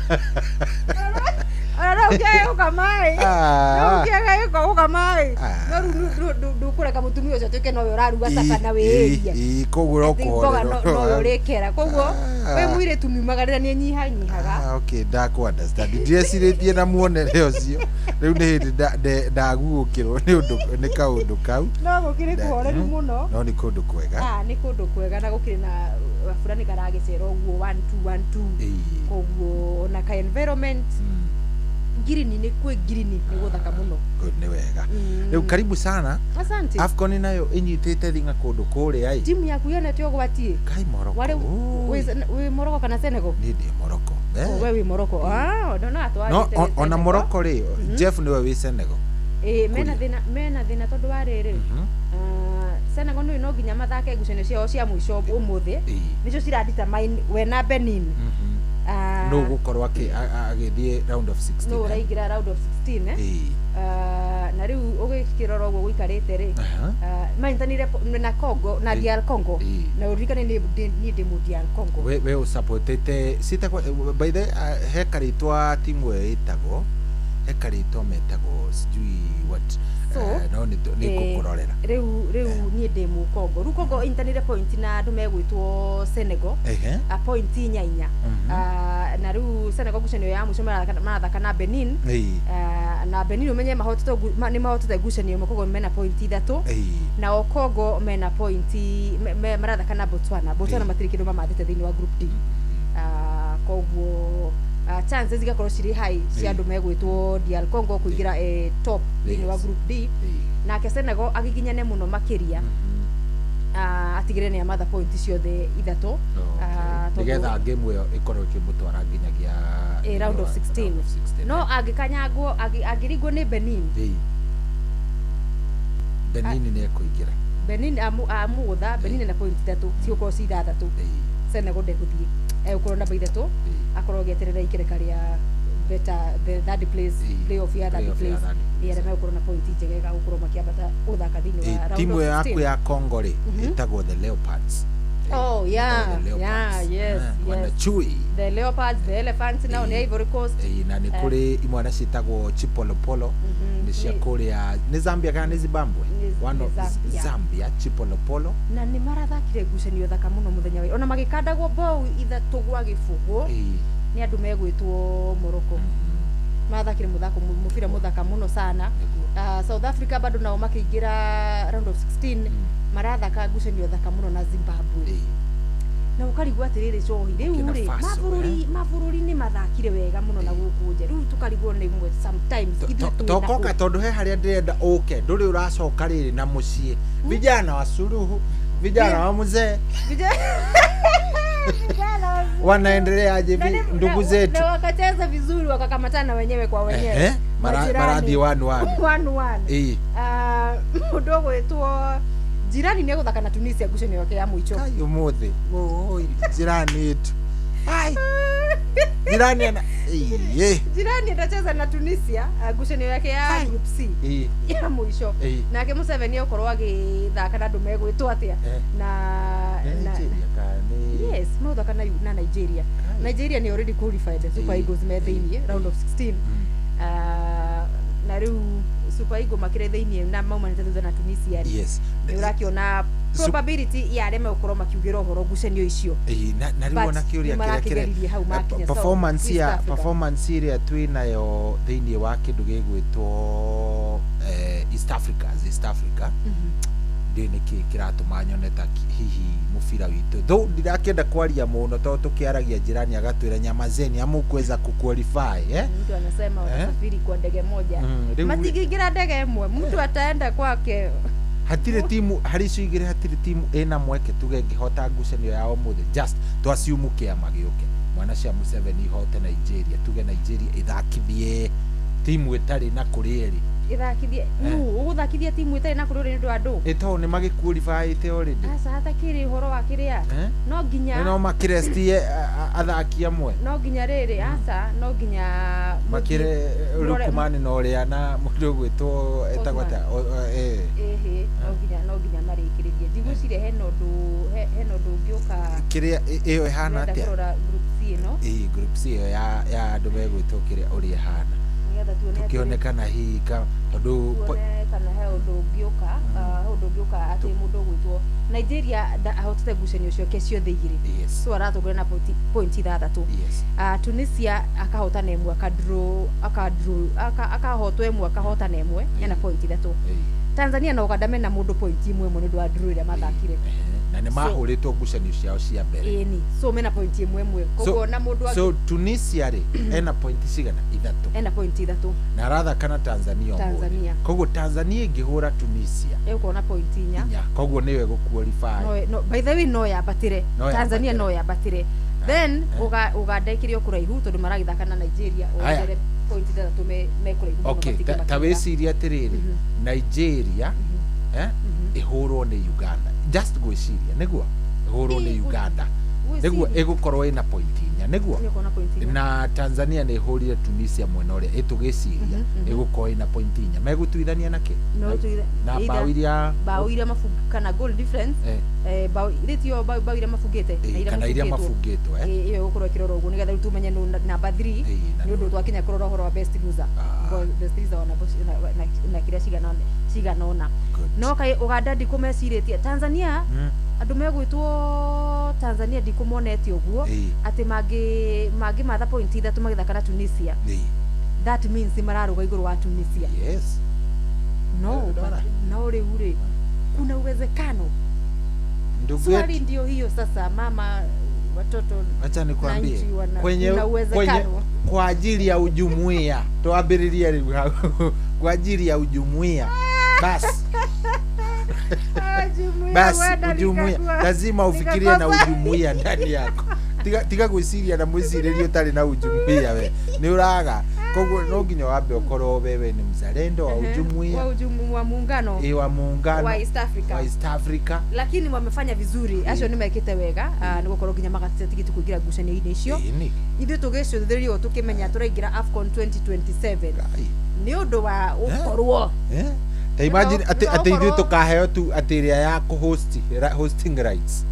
ona Na rĩu kĩage gũkama ĩ. Ah. Rĩu kĩage gũkama ĩ. Ah. No rĩu ndũkũreka mũtumia ũcio atuĩke nowe ũraruga caba na wĩĩria. Ĩ, koguo Atĩ mboga nowe ũrĩkera. Koguo Ah. wĩ mũirĩtu miumagarĩra nĩ nyihanyihaga. Ah, okay, ndakũ understand. Ndirecirĩtie na muonere ũcio. Rĩu nĩ hĩndĩ ndaguũkĩrwo nĩ ũndũ nĩ kaũndũ kau. No gũkĩrĩ kũhoreru mũno. No nĩ kũndũ kwega. Ah, nĩ kũndũ kwega na gũkĩrĩ na gabura nĩ karagĩcera ũguo 1 2 1 2. Koguo ona ka environment ngirini nĩ kwĩ ngirini nĩ gũthaka mũno. Good, nĩ wega. Rĩu karibu sana. Asante. Afcon nayo ĩnyitĩte thing'a kũndũ kũrĩa ĩ. Timu yaku yonete ũgwati. Kai Morocco. Warĩ wĩ Morocco kana Senegal? Niĩ ndĩ Morocco. Eh. Oh, we wĩ Morocco. Ah, ndona No, atwarĩte ona Morocco rĩ, Jeff nĩwe wĩ Senegal. Ĩ, mena thĩna tondũ wa rĩrĩ. Senegal nĩ no nginya mathake ngucanio ciao cia mũico ũmũthĩ. Nĩcio cira determine we na Benin. Nũ gũkorwo agĩthiĩ round of 16. Nũ ũraingĩra round of 16 eh? Ĩ. Na rĩu ũgĩkĩrora ũguo gũikarĩte rĩ, manyitanire na Congo na DR Congo, na ũririkane niĩ ndĩ mũ DR Congo. We ũsupportĩte citagwo by the he karĩtwa timu ĩyo ĩtagwo, he karĩtwa metagwo sijui what. So, no nĩ ngũkũrorera. Rĩu niĩ ndĩ mũ Congo. Rĩu Congo ĩnyitanire point na andũ megwĩtwo Senegal. A point inya. Na rĩu Senegal ngucanio ya mũico marathaka na Benin. Na Benin ũmenye nĩ mahotete ngucanio ĩmwe, koguo mena point 3. Nao Congo mena point marathaka na Botswana. Botswana matirĩ kĩndũ mamathĩte thĩinĩ wa group D. Koguo chances igakorwo cirĩ high cia andũ megwĩtwo DR Congo kũingĩra top thĩinĩ wa group D. Nake Senegal agiginyane mũno makĩria, atigĩrĩre nĩ amatha point ciothe 3, nĩgetha game ĩyo ĩkorwo ĩkĩmũtwara nginyagia round of 16. No angĩkanyangwo, angĩringwo nĩ Benin. Benin nĩ ekũingĩra. Benin amũgũtha Benin na point 3 cigũkorwo ci 6. Senegal ndegũthiĩ, egũkorwo namba 3, akorwo agĩeterera ikereka rĩa better the third place playoff ya third place, arĩa megũkorwo na point njegega gũkorwo makĩambata gũthaka thĩinĩ wa round of 16. Timu yaku ya Congo rĩ ĩtagwo the Leopards. Oh yeah, yeah, yes, yes. Chui. The Leopards, the Elephants nao nĩ Ivory Coast. Na nĩ kũrĩ imwana ciĩtagwo Chipolopolo, nĩ cia kũrĩa nĩ Zambia kana nĩ Zimbabwe? One of Zambia, Chipolopolo. Na nĩ marathakire ngucanio thaka mũno mũthenya wa ona magĩkandagwo mbau 3-0 nĩ andũ megwĩtwo Morocco. Marathakire mũthako mũbira mũthaka mũno sana. South Africa bado nao makĩingĩra round of 16, marathaka ngucanio thaka mũno na Zimbabwe. Na ũkarigwo atĩrĩrĩ cohi rĩu rĩ mabũrũri nĩ mathakire wega mũno na gũkũ nja, rĩu tũkarigwo nĩ imwe sometimes ithuĩ twĩ tokoka tondũ he harĩa ndĩrenda ũke ndũrĩ ũracoka rĩrĩ na mũciĩ. Vijana wa Suluhu, vijana wa mzee wanaendelea aje ndugu zetu? Na wakacheza vizuri wakakamatana wenyewe kwa wenyewe. Maradhi 1-1. 1-1. Mũndũ ũgwĩtwo jirani nĩ egũthaka na Tunisia ngucanio yake ya mũico. Kai ũmũthĩ. Oi, jirani wetu. Ai. Jirani ana jirani atacheza na Tunisia ngucanio yake ya group C ya mũico. Nake Museveni okorwo agĩthaka na andũ megwĩtwo atĩa na Nigeria kana yes, magũthaka na Nigeria. Nigeria ni already qualified, Super Eagles me thĩinĩ round of 16. Na rĩu Super Eagles makĩrĩ thĩinĩ na maumanĩte thutha na Tunisia. Yes. Nĩ ũrakĩona probability ya arĩa megũkorwo makiugĩra ũhoro ngucanio icio. Na rĩu ona kĩũria kĩrĩa kĩrĩa performance ya performance ĩrĩa twĩ nayo thĩinĩ wa kĩndũ gĩgwĩtwo East Africa, East Africa. Ndiũĩ nĩkĩ kĩratũma nyone ta hihi mũbira witũ though ndirakĩenda kwaria mũno tondũ tũkĩaragia jirani agatwĩra nyamazeni amukweza kuqualify. Mtu anasema watasafiri kwa ndege moja. Matingĩingĩra ndege ĩmwe, mtu ataenda kwake. Hatirĩ timu harĩ icio igĩrĩ, hatirĩ timu ĩna mweke tuge ĩngĩhota ngucanio ya ũmũthĩ. Just twasiumu kĩama gĩũke mwana cia Museveni ihote Nigeria, tuge Nigeria ĩthakithie timu ĩtarĩ na kũrĩ ĩrĩ ĩthakithie nũ ũgũthakithia timu ĩtarĩ na kũrĩ ũrĩ nĩ ũndũ wa andũ ĩ tondũ nĩ magĩqualifyĩte already. Aca hatakĩrĩ ũhoro wa kĩrĩa no nginya no makĩrestie athaki amwe no nginya rĩrĩ aca no nginya makĩre Lukumani na ũrĩa na mũndũ ũgwĩtwo etagwo atĩa ĩhĩ no nginya marĩkĩrĩrie. Ndigwĩciria hena ũndũ ũngĩũka kĩrĩa ĩyo ĩhana atĩa kũrora group C ĩno. Ĩ group C ĩyo ya andũ megwĩtwo kĩrĩa ũrĩa ĩhana. Nĩgetha tuone atĩrĩ- Tukionekana hihi tondu tuone kana he ũndũ ũngĩũka, he ũndũ ũngĩũka atĩ mũndũ ũgwĩtwo Nigeria ahotete ngucanio ciake ciothe igĩrĩ. Yes. So aratongoria na pointi ithathatũ. Yes. Tunisia akahotana ĩmwe, akadraw, akahotwo ĩmwe, akahotana ĩmwe, ena point ithatũ. Tanzania na Uganda mena mũndũ point ĩmwe ĩmwe nĩ ũndũ wa draw ĩrĩa mathakire. Na nĩ mahũrĩtwo ngucanio ciao cia mbere. Ĩni, so mena point ĩmwe ĩmwe, koguo na mũndũ so Tunisia rĩ, ena point cigana? Ithatũ. Ena point ithatũ. Na arathaka na Tanzania ũmũthĩ. Tanzania. Koguo Tanzania ĩngĩhũra Tunisia ĩgũkorwo na point inya. Inya, koguo nĩyo ĩgũqualify. No, by the way, no yambatĩre. No Tanzania yambatĩre. no yambatĩre, then Uganda ĩkĩrĩ o kũraihu tondũ maragĩthaka na Nigeria. Haya. Ongerere point ithathatũ, me kũraihu mũno, Okay, ta matingĩmakĩra. wĩcirie atĩrĩrĩ, Nigeria ĩhũrwo nĩ Uganda, just gwĩciria nĩguo ĩhũrwo nĩ Uganda, nĩguo ĩgũkorwo ĩna point inya, nĩguo Ĩgũkorwo na point inya. Na Tanzania nĩ ĩhũrire Tunisia mwena ũrĩa ĩtũgĩciria, ĩgũkorwo ĩna point inya, megũtuithania na kĩ? No Na either bao iria bao iria mabung kana goal difference, bao iria bao iria mabungĩte na kana iria mabungĩtwo. Ĩyo ĩgũkorwo ĩkĩrorwo ũguo nĩgetha rĩu tumenye nũ namba 3, nĩ ũndũ twakinya kũrora ũhoro wa best loser. Best loser ona na kĩrĩa cigana ũna. No kaĩ Uganda ndikũmecirĩtie Tanzania, andũ megwĩtwo Tanzania ndikũmonete ũguo atĩ mangĩmatha point ithatũ magĩthaka na Tunisia, that means nĩ mararũga igũrũ wa Tunisia. Yes. No, Ndora. but no rĩu rĩ, kuna uwezekano. Ndugu Swali yetu, ndio hiyo sasa, mama watoto acha nikwambie, na nchi kwenye kuna kwenye uwezekano. kwa ajili ya ujumuiya, twambĩrĩrie rĩu hau, kwa ajili ya ujumuiya basi. Ah, jumuiya Basi huenda ujumuiya lazima ufikirie na nikakosa. ujumuiya ndani yako. Tiga gwĩciria na mwĩcirĩrie ũtarĩ na ujumuiya, we nĩ ũraga. Koguo no nginya wambe ũkorwo wewe ni mzalendo wa ujumuiya, wa ujumu wa muungano wa muungano wa East Africa. Wa East Africa. Lakini wamefanya vizuri, acio nĩ mekĩte wega, nĩ gũkorwo nginya magatete tigiti kũingĩra ngucanio-inĩ icio. Ĩni. Ithuĩ tũgĩcũthĩrĩrio tũkĩmenya tũraingĩra AFCON 2027 nĩ ũndũ wa gũkorwo Ta imagine No, atĩ ithuĩ ũkorwo- tũkaheo tu atĩ ĩrĩa ya kũhost hosting rights.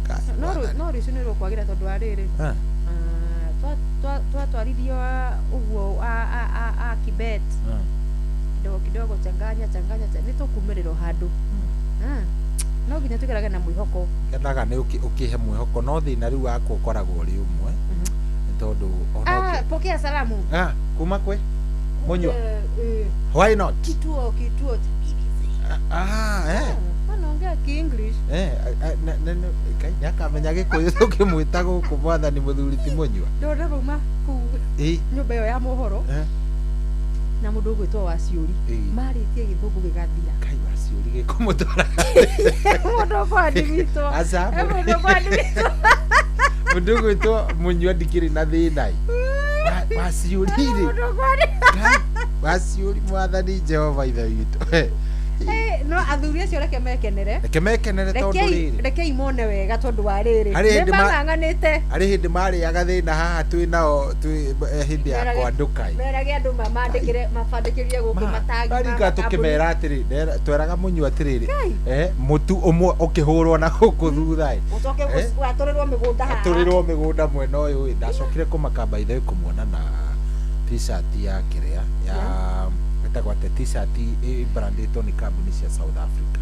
Kai, no rũciũ nĩ rũkwagĩra tondũ wa rĩrĩ, Ah. twatwarithio ũguo a Kibet kidogo kidogo, changanya changanya, nĩ tũkumĩrĩrwo handũ. No nginya tũgerage na mwĩhoko. Kendaga nĩ ũkĩhe mwĩhoko, no thĩna rĩu wakwa ũkoragwo ũrĩ ũmwe, nĩ tondũ ona Pokea salamu. Kuma kwĩ Mũnyua. Eh. Why not? Kituo cha BBC. Wanaongea Kienglish. Ngai nĩakamenya gĩkũyũ tũkĩmwĩta gũkũ, mwathani mũthuri ti Mũnyua. Ndona mauma kũu nyũmba ĩyo ya mohoro na mũndũ ũgwĩtwo Waciũri, marĩtie gĩthũngũ gĩgathira. Kai, Waciũri gĩkũmũtwara. Mũndũ ũkwandĩkĩtwo. Aca. Mũndũ ũkwandĩkĩtwo. Mũndũ ũgwĩtwo Mũnyua ndikĩrĩ na thĩna ĩ. Waciũri rĩ, Mũndũ ũkwandĩkĩtwo. Waciũri, mwathani Jehova ithe witũ. No athuri acio reke mekenere. Reke mekenere tondũ rĩrĩ, Rekei mone wega tondũ wa rĩrĩ, Harĩ hĩndĩ nĩ mang'ang'anĩte. harĩ hĩndĩ marĩaga thĩna haha twĩ nao twĩ hĩndĩ ya kwandũka ĩ. Merage andũ mamandĩkĩre, mabandĩkĩrie gũkũ matagi ma Marika makambuni. tũkĩmera atĩrĩ, tweraga Mũnyua atĩrĩrĩ, Ngai. mũtu ũmwe ũkĩhũrwo na gũkũ thutha ĩ, ũcoke watũrĩrwo mĩgũnda haha. Atũrĩrwo mĩgũnda mwena ũyũ ĩ. Ndacokire kũmaka by the way kũmuona na t-shirt ya kĩrĩa ya ĩtagwo atĩa, t-shirt ĩbrandĩtwo nĩ kambuni cia South Africa.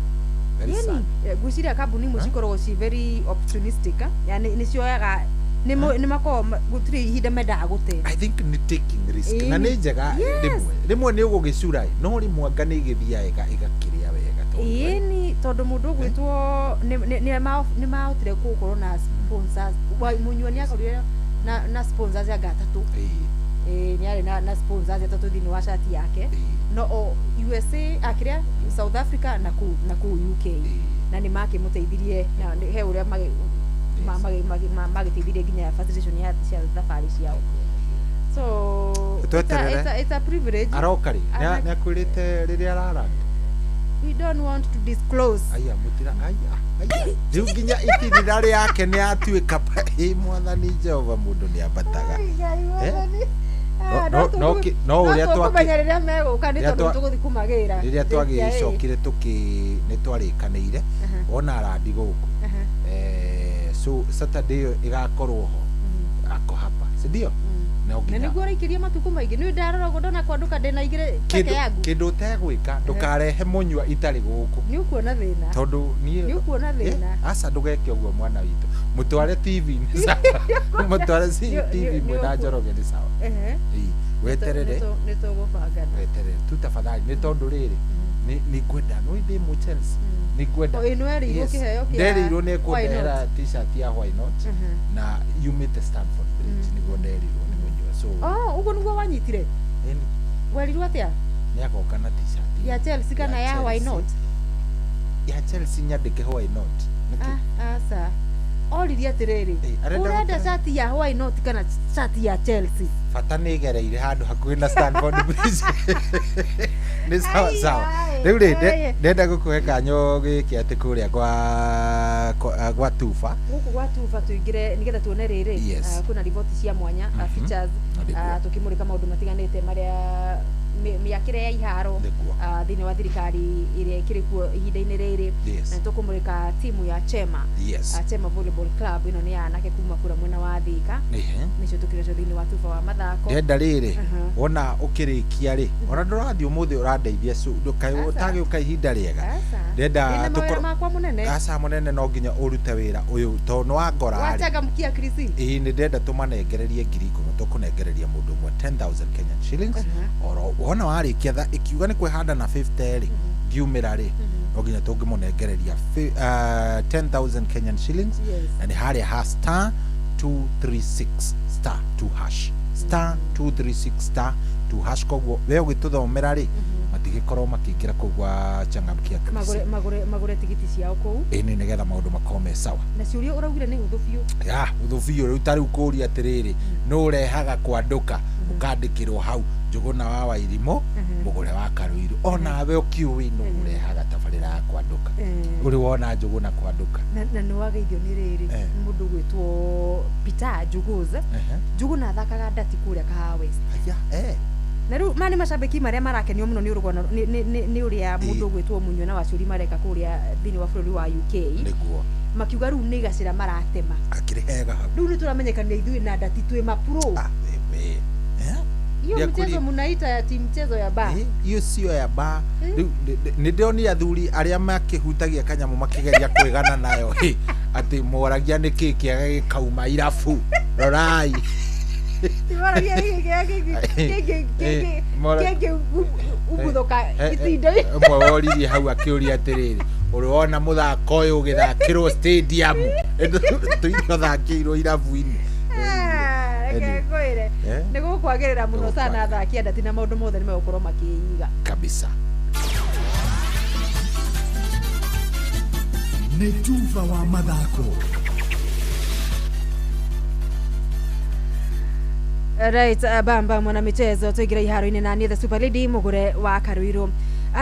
Very sad. Yani, ngwĩciria kambuni imwe cikoragwo ci very opportunistic, yani nĩ cioyaga, nĩ makoragwo gũtirĩ ihinda mendaga gũte. I think nĩ taking risk na nĩ njega. Yes. Rĩmwe nĩ ũgũgĩcura ĩ, no rĩmwe anga nĩ ĩgĩthiaga ĩgakĩrĩa wega tondũ, Ĩni, tondũ mũndũ ũgwĩtwo nĩ mahotire gũkorwo na sponsors. Mũnyua nĩ akorire na sponsors anga atatũ. Nĩ arĩ na sponsors atatũ thĩinĩ wa cati yake, no o USA akĩrĩa South Africa na kũu UK, na nĩ makĩmũteithirie na he ũrĩa magĩteithirie nginya facilitation ya cia thabarĩ ciao, so Tweterere. it's a privilege. Aroka rĩ? Ana- Nĩ akwĩrĩte rĩrĩa araranda? We don't want to disclose. Aya, mũtira aya aya, rĩu nginya itinira rĩake nĩ atuĩka ĩ, mwathani Jehova, mũndũ nĩ ambataga. No ũrĩa tũkũmenya rĩrĩa megũka nĩ rĩrĩa tondũ tũgũthiĩ kũmagĩra. Rĩrĩa twagĩcokire tũkĩ nĩ twarĩkanĩire wona arandi gũkũ, so Saturday ĩyo ĩgakorwo ho ako hapa, si ndio? No na nginya nĩguo ũraikirie matukũ maingĩ nĩ ndarora ũguo ndona kwandũka ndĩna igĩrĩ peke yangu. Kĩndũ ũtegwĩka ndũkarehe mũnyua itarĩ gũkũ. Nĩ ũkuona thĩna. Tondũ niĩ Nĩ ũkuona thĩna. Aca ndũgeke ũguo mwana witũ. Mũtware TV nĩ sawa. Mũtware TV mwĩna Njoroge nĩ sawa. Ĩĩ, weterere. Nĩ tũgũbangana. Weterere tu tafadhali nĩ tondũ rĩrĩ nĩ ngwenda no ndĩ mũ Chelsea nĩ ngwenda. O, ĩ, nĩwerĩirwo kĩheo kĩa nderirwo nĩ Why Not. kũndehera t-shirt ya Why Not na yumĩte Stamford Bridge nĩguo nderirwo nĩ mũnyua so. Oh, ũguo nĩguo wanyitire? Ĩni. Werirwo atĩa? Nĩ agoka na t-shirt ya Chelsea kana ya Why Chelsea. Not? Ya Chelsea nyandĩke Why Not. Nĩkĩ? Ah, aca oririe atĩrĩrĩ, arenda ũrenda cati ya Why Not kana cati ya Chelsea? Bata nĩ ĩgereire handũ hakuhĩ na Stamford Bridge. Nĩ sawa sawa. Rĩu rĩ ndenda gũkũhe kanyo gĩkĩ atĩ kũrĩa gwa Tufa. Gũkũ gwa Tufa tũingĩre nĩgetha tuone rĩrĩ. Yes. Kwĩna riboti cia mwanya, features, tũkĩmũrĩka maũndũ matiganĩte marĩa mĩakĩre ya iharo thĩinĩ wa thirikari ĩrĩa ĩkĩrĩ kuo ihinda-inĩ rĩrĩ. Yes. Na tũkũmũrĩka timu ya Chema. Yes. Chema Volleyball Club ĩno nĩ ya anake kuma kũrĩa mwena wa Thika. Nĩcio tũkĩrĩ thĩinĩ wa Tufa wa mathako. Ndenda rĩrĩ wona ũkĩrĩkia rĩ ona ndũrathiĩ ũmũthĩ ũrandeithia ũtagĩũka ihinda rĩega. Ndenda tũkorwo makwa mũnene. Aca mũnene no nginya ũrute wĩra ũyũ tondũ nĩ wangora rĩ. Wachangamkia Chris. Ĩĩ nĩ ndenda tũmanengererie 10,000 tũkũnengereria mũndũ ũmwe 10,000 Kenyan shillings. Oro wona warĩkia tha ikiuga nĩ kwĩhanda na 50 rĩ ngiumĩra rĩ no nginya tũngĩmũnengereria 10,000 Kenyan shillings. Na nĩ harĩa ha star 236 star 2 hash star 236 star 2 hash. Koguo we ũgĩtũthomera rĩ matigĩkorwo makĩingĩra kũu gwa changamkia Chris. Magũre tigiti ciao kũu. Ĩni nĩgetha maũndũ makorwo me sawa. Na ciũria ũraugire nĩ hũthũ biũ. Ya hũthũ biũ rĩu ta rĩu kũũria atĩrĩrĩ nũ ũrehaga kwandũka ũkandĩkĩrwo hau Njũgũna wa Wairimũ mũgũre wa Karũirũ onawe ũkiũĩ nũ ũrehaga tabarĩra ya kwandũka ũrĩ wona Njũgũna kwandũka. Na nĩ wageithio nĩ rĩrĩ mũndũ gwĩtwo Peter Njugũza. Njũgũna athakaga ndati kũrĩa Kahawa West. Na rĩu maya nĩ macambĩki marĩa marakenio mũno nĩ ũrũgano nĩ ũrĩa mũndũ gwĩtwo Munyua na Wacuri mareka kũrĩa thĩinĩ wa bũrũri wa UK. Nĩguo makiuga rĩu nĩ gacĩra maratema. Akĩrĩ hega hau. Rĩu nĩ tũramenyekania ithuĩ na ndati twĩ mapro. Hiyo mchezo munaita ya timu mchezo ya bar. Hiyo sio ya bar. Rĩu nĩ ndĩronire athuri arĩa makĩhutagia kanyamũ makĩgeria kwĩgana nayo atĩ moragia nĩ kĩ kĩaga gĩkauma irabu. Rorai. Moragia kĩ kĩngĩ ubuthoka itindo. Ũmwe woririe hau akĩũria atĩrĩrĩ ũrĩ wona mũthako ũyũ ũgĩthakĩrwo stadium tũithakĩirwo irabu-inĩ. Reke ngwĩre nĩ gũkwagĩrĩra mũno sana athaki a ndati na maũndũ mothe nĩ megũkorwo makĩiga kabisa. Nĩ Tufa wa mathako. Right, bamba mwana michezo tũingĩre iharo-inĩ na niĩ the Super Lady mũgũre wa Karũirũ.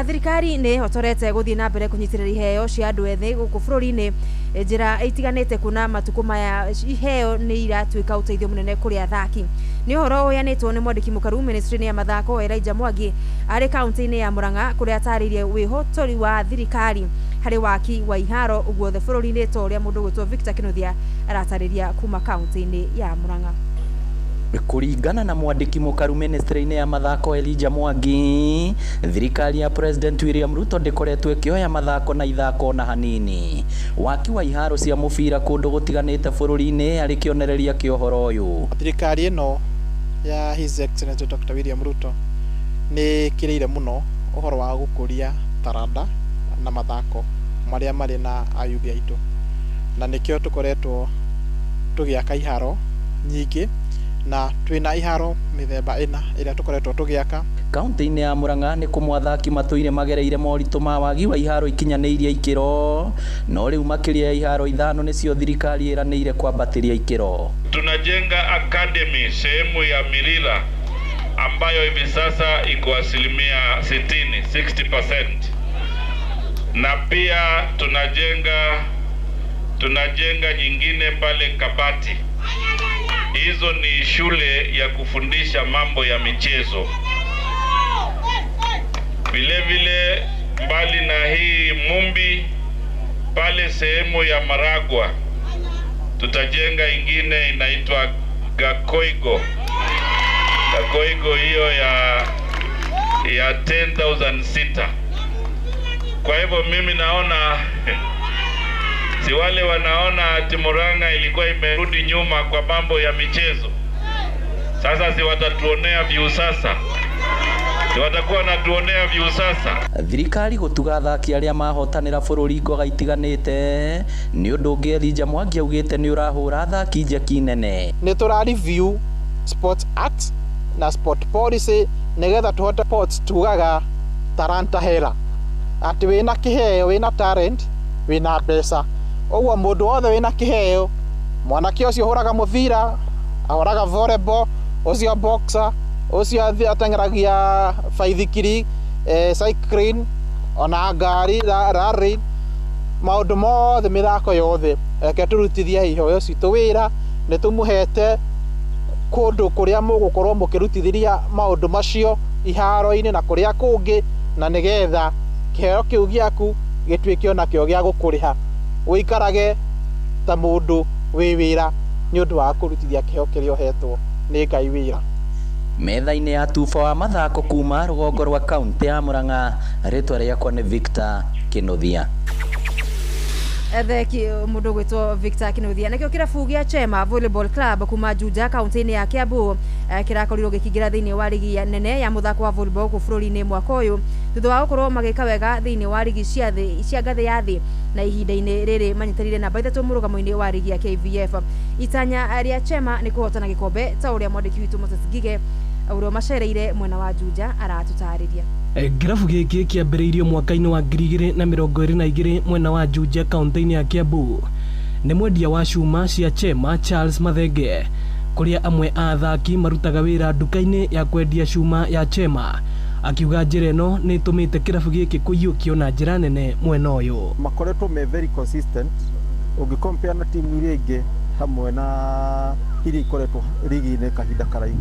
Thirikari nĩ ĩhotorete gũthiĩ na mbere kũnyitĩrĩra iheo cia andũ ethĩ gũkũ bũrũri-inĩ njĩra itiganĩte kuona matukũ maya iheo nĩ iratuĩka ũteithio mũnene kũrĩ athaki. Nĩ ũhoro ũheanĩtwo nĩ mwandĩki mũkaru ministry-inĩ ya mathako Elijah Mwangi arĩ kaunti-inĩ ya Murang'a kũrĩa atarĩirie wĩhotori wa thirikari harĩ waki wa iharo guothe bũrũri-inĩ ta ũrĩa mũndũ ũgwĩtwo Victor Kinuthia aratarĩria kuma kaunti-inĩ ya Murang'a. Kũringana na mwandĩki mũkaru ministry-inĩ ya mathako Elijah Mwangi, thirikari ya President William Ruto ndĩkoretwo ĩkĩoya mathako na ithako na hanini. Waki wa iharo cia mũbira kũndũ gũtiganĩte bũrũri-inĩ arĩ kĩonereria kĩa ũhoro ũyũ. Thirikari ĩno ya His Excellency Dr. William Ruto nĩ ĩkĩrĩire mũno ũhoro wa gũkũria taranda na mathako marĩa marĩ na ayuthi aitũ, na nĩkĩo tũkoretwo tũgĩaka iharo nyingĩ na twina iharo mĩthemba ĩna ĩrĩa tũkoretwo tũgĩaka. Kaunti-inĩ ya Murang'a nĩ kũmwe athaki matũire magereire moritũ ma wagi wa iharo ikinyanĩirie ikĩro, no rĩu makĩria ya iharo 5 nĩcio thirikari ĩranĩire kwambatĩria ikĩro. Tunajenga academy sehemu ya Mirira ambayo hivi sasa iko 60%, 60%. Na pia tunajenga nyingine pale Kabati. Hizo ni shule ya kufundisha mambo ya michezo. Vile vile mbali na hii Mumbi pale sehemu ya Maragwa tutajenga ingine inaitwa Gakoigo. Kakoigo hiyo ya 10,000 sita. Kwa hivyo mimi naona si wale wanaona ati Murang'a ilikuwa imerudi nyuma kwa mambo ya michezo. Sasa si watatuonea viusasa. Si watakuwa natuonea viusasa. Thirikari gutuga athaki aria mahotanira bururi ngoga itiganite ni undu ungi Elijah Mwangi augite ni urahura athaki njeki nene. Ni tura review Sports Act na sport policy nigetha tuhote sports tugaga talanta hera ati wina kiheo wina talent wina mbeca uguo mundu wothe wina kiheo mwanake ucio huraga mubira ahoraga volleyball ucio boxer ucio ateng'eragia baithikiri cycling ona ngari rally maundu mothe mithako yothe reke turutithie iheo citũ wĩra nĩ tũmũhete kũndũ kũrĩa mũgũkorwo mũkĩrutithĩria maũndũ macio iharo-inĩ na kũrĩa kũngĩ na nĩgetha kĩheo kĩu gĩaku gĩtuĩke onakĩo gĩa gũkũrĩha ũikarage ta mũndũ wĩ wĩra nĩ ũndũ wa kũrutithia kĩheo kĩrĩa ũhetwo nĩ Ngai wĩra. Metha-inĩ ya tuba wa mathako kuma rũgongo rwa kaunti ya Murang'a, rĩtwa rĩakwa nĩ Victor Kinuthia. Theki mundu gwitwo Victor Kinuthia. Nakio kirabu gia Chema Volleyball Club kuma Juja kaunti-inĩ ya Kiambu kirakorirwo gĩkĩingĩra thĩinĩ wa rigi nene ya muthako wa volleyball gũkũ bũrũri-inĩ mwaka ũyũ thutha wa gũkorwo magĩka wega thĩinĩ wa rigi cia thĩ cia ngathĩ ya thĩ na ihinda-inĩ rĩrĩ manyitanĩire namba 3 mũrũgamo-inĩ wa rigi ya KVF. Itanya rĩa Chema nĩ kũhotana gĩkombe ta ũrĩa mwandĩki witũ Moses Ngige ũrĩa macereire mwena wa Juja aratutarĩria. Kĩrabu gĩkĩ kĩambĩrĩirio mwaka-inĩ wa 2022 mwena wa Juja kaunti-inĩ ya Kiambu nĩ mwendia wa cuma cia Chema Charles Mathenge kũrĩa amwe a athaki marutaga wĩra nduka-inĩ ya kwendia cuma ya Chema akiuga njĩra ĩno nĩ ĩtũmĩte kĩrabu gĩkĩ kũiyũkio na njĩra nene mwena ũyũ. Makoretwo me very consistent ũngĩcompare na timu iria ingĩ hamwe na iria ikoretwo rigi-inĩ kahinda karaihu.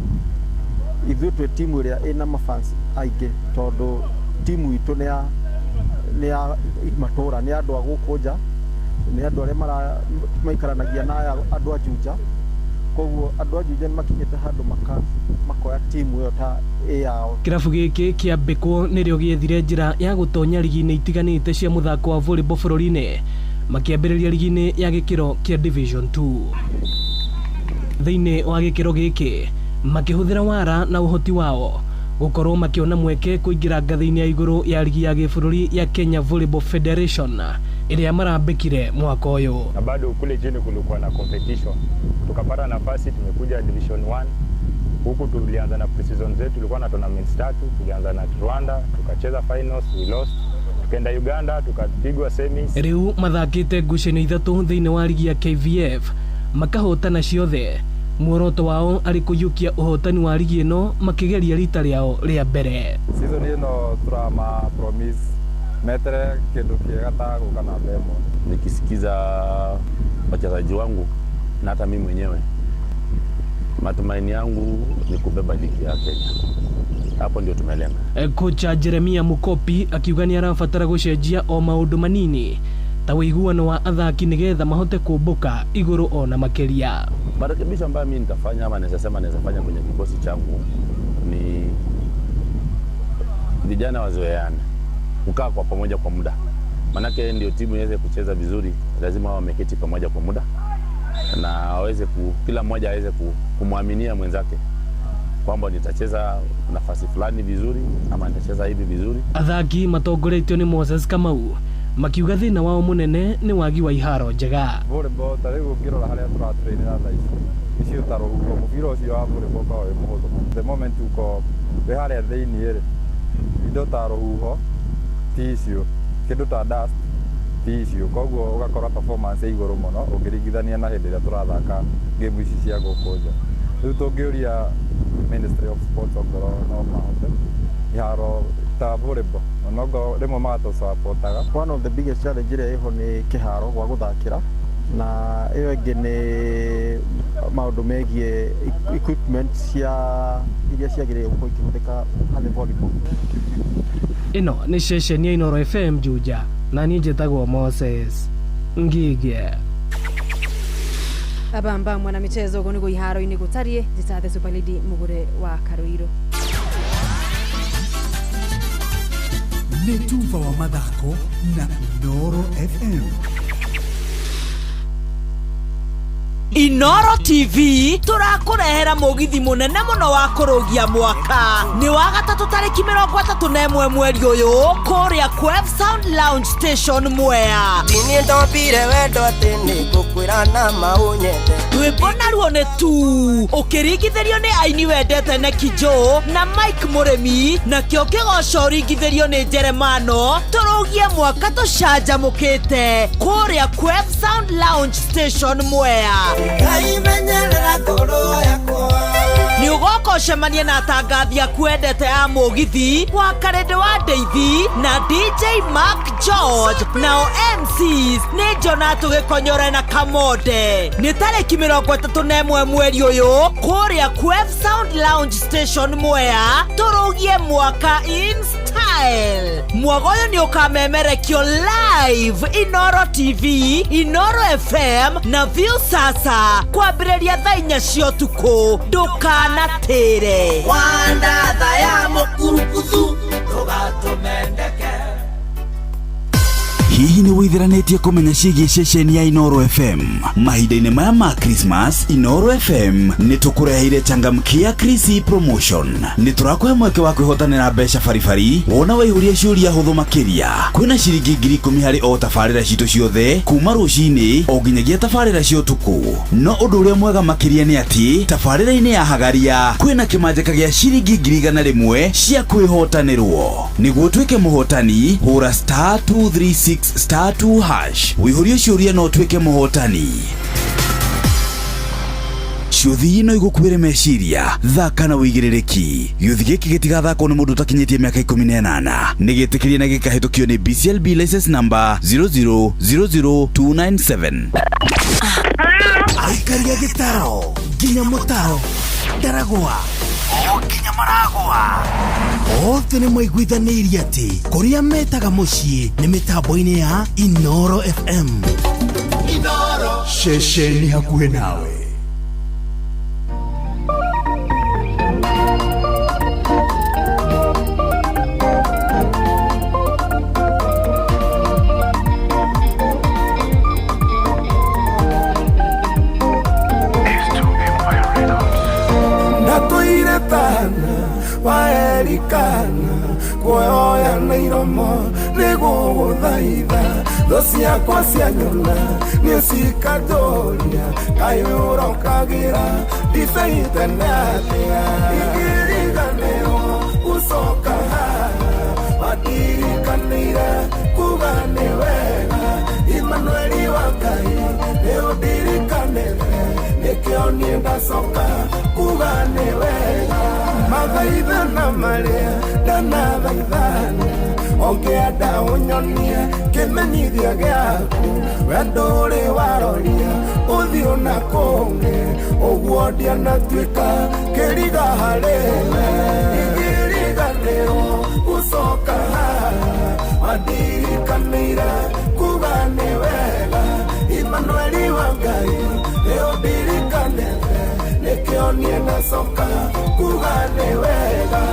Ithuĩ twĩ timu ĩrĩa ĩna mafans aingĩ tondũ timu itũ nĩ ya matũra nĩ andũ a gũkũ nja nĩ andũ arĩa maikaranagia na andũ a Juja koguo andũ a Juja nĩ makinyĩte handũ makoya timu ĩyo ta ĩ yao. Kĩrabu gĩkĩ kĩambĩkwo nĩrĩo gĩethire njĩra ya gũtonya rigi-inĩ itiganĩte cia mũthako wa volleyball bũrũri-inĩ makĩambĩrĩria rigi-inĩ ya gĩkĩro kĩa Division 2. Thĩinĩ wa gĩkĩro gĩkĩ makĩhũthĩra wara na ũhoti wao gũkorwo makĩona mweke kũingĩra ngathĩ-inĩ ya igũrũ ya rigi ya gĩbũrũri ya Kenya Volleyball Federation ĩrĩa marambĩkire mwaka ũyũ. Na bado kule chini kulikuwa na competition, tukapata nafasi, tumekuja Division 1. Huku tulianza na pre-season zetu, tulikuwa na tournaments 3, tulianza na Rwanda, tukacheza finals, we lost. Tukaenda Uganda, tukapigwa semis. Rĩu mathakĩte ngucanio 3 thĩinĩ wa rigi ya KVF makahotana ciothe. Muoroto wao arĩ kũiyũkia ũhotani wa rigi ĩno makĩgeria rita rĩao rĩa mbere. Season ĩno turama promise metere kĩndũ kĩega ta gũka na mbemo. Nikisikiza wachezaji wangu na hata mimi mwenyewe, matumaini yangu ni kubeba ligi ya Kenya. Hapo ndio tumelenga. Kocha Jeremia Mukopi akiuga nĩ arabatara gũcenjia o maũndũ manini ta ũiguano wa athaki nĩgetha mahote kũmbũka igũrũ ona makĩria. Marekebisho ambayo mimi nitafanya ama naweza sema naweza fanya kwenye kikosi changu ni vijana wazoeane kukaa kwa pamoja kwa muda. Manake ndio timu iweze kucheza vizuri lazima wameketi pamoja kwa muda na waweze kila mmoja aweze kumwaminia mwenzake kwamba nitacheza nafasi fulani vizuri ama nitacheza hivi vizuri. Athaki matongoretio ni Moses Kamau makiuga thĩna wao mũnene nĩ wagi wa iharo njega. Volleyball ta rĩu ũngĩrora harĩa tũratrainĩra thaa ici icio ta rũhuho mũbira ũcio wa volleyball ũkoragwo wĩ mũhũthũ. The moment uko wĩ harĩa thĩiniĩ rĩ indo ta rũhuho ti icio, kĩndũ ta dust ti icio, koguo ũgakora performance igũrũ mũno ũngĩringithania na hĩndĩ ĩrĩa tũrathaka game ici cia gũkũ nja. Rĩu tũngĩũria Ministry of Sports ongorwo no mahote iharo ta volleyball onogo rĩmwe magatũcapotaga. One of the biggest challenge ĩrĩa ĩho nĩ kĩharo gwa gũthakĩra na ĩyo ĩngĩ nĩ maũndũ megiĩ equipment cia iria ciagĩrĩire gũkorwo ikĩhũthĩka harĩ volleyball. Ĩno nĩ ceceni ya Inooro FM Juja na niĩ njĩtagwo Moses Ngige. Abamba mwana michezo uguo niguo iharo-inĩ gũtariĩ. Njĩta the super lady Mũgũre wa Karũirũ. Nĩ tuva wa mathako na Inooro FM. Inoro TV tũrakũrehera mũgithi mũnene mũno wa kũrũgia mwaka. Nĩ wa gatatũ tarĩki 31 mweri ũyũ kũrĩa Quev Sound Lounge Station, Mwea. Niĩ ndombire wendo atĩ nĩngũkwĩra na maũnyende. Rwĩmbo naruo nĩ tu ũkĩringithĩrio nĩ aini wendete Neki Joe na Mike Mũrĩmi, nakĩo kĩgoco ũringithĩrio nĩ Jeremano. Tũrũgie mwaka tũcanjamũkĩte kũrĩa Quev Sound Lounge Station, Mwea. Ngai menyerera ngoro yakwa. Nĩ ũgoka ũcemanie na atangathi aku wendete a mũgithi wa Karĩndĩ wa Ndeithi na DJ Mark George, nao MCs nĩ Jona Tũgĩkonyore na Kamonde. Nĩ tarĩki 31 mweri ũyũ kũrĩa Quev Sound Lounge Station, Mwea. Tũrũgie mwaka in style. Mwago ũyũ nĩ ũkamemerekio live Inoro TV, Inoro FM na View Sasa kwambĩrĩria thaa 4 cia ũtukũ. Ndũkanatĩre. Wandatha ya mũkurukuthu ndũgatũmendeke. Hihi nĩ wĩitheranĩtie kũmenya ciĩgiĩ ceceni ya Inooro FM? Mahinda-inĩ maya ma Christmas, Inooro FM nĩ tũkũreheire changamkia Chrissy promotion. Nĩ tũrakũhe mweke wa kwĩhotanĩra mbeca baribari wona waihũria ciũria hũthũ makĩria. Kwĩna ciringi 10,000 harĩ o tabarĩra citũ ciothe kuma rũcinĩ o nginyagia tabarĩra cia ũtukũ. No ũndũ ũrĩa mwega makĩria nĩ atĩ tabarĩra-inĩ ya Hagaria kwĩna kĩmanjĩka gĩa ciringi 100,000 cia kwĩhotanĩrwo. Nĩguo ũtuĩke mũhotani, hũra *236 *2# wĩihũrie ciũria no ũtuĩke mũhotani. Ciũthi no igũkuĩre meciria, thaka na wĩigĩrĩrĩki. Gĩũthi gĩkĩ gĩtigathakwo nĩ mũndũ ũtakinyĩtie mĩaka 18. Nĩ gĩtĩkĩrie na gĩkahĩtũkio nĩ BCLB license number 0000297. Aikaria gĩtaro nginya mũtaro ndaragwa o nginya maragwa othe nĩ maiguithanĩirie atĩ kũrĩa metaga mũciĩ nĩ mĩtambo-inĩ ya Inooro FM. Inooro ceceni hakuhĩ nawe. Ndatũire tana waerikana kuoya na iromo nĩgũgũthaitha thũ ciakwa cianyona nĩ cikanjũria kaĩ ũrokagĩra ndibei tene atĩa ingĩriganĩrwo gũcoka haha wandirikanĩire kuga nĩ wega Imanueli wa Ngai nĩ ũndirikanĩre nĩkĩo niĩ ndacoka kuga nĩ wega mathaithana marĩa ndanathaithana ũngĩenda ũnyonie kĩmenyithia gĩaku wendo ũrĩ waroria ũthiũ na kũngĩ ũguo ndianatuĩka kĩriga harĩ we ingĩriganĩrwo gũcoka haha wandirikanĩire kuga nĩ wega Imanueli wa Ngai nĩ ũndirikanĩte nĩkĩo niĩ ndacoka kuga nĩ wega.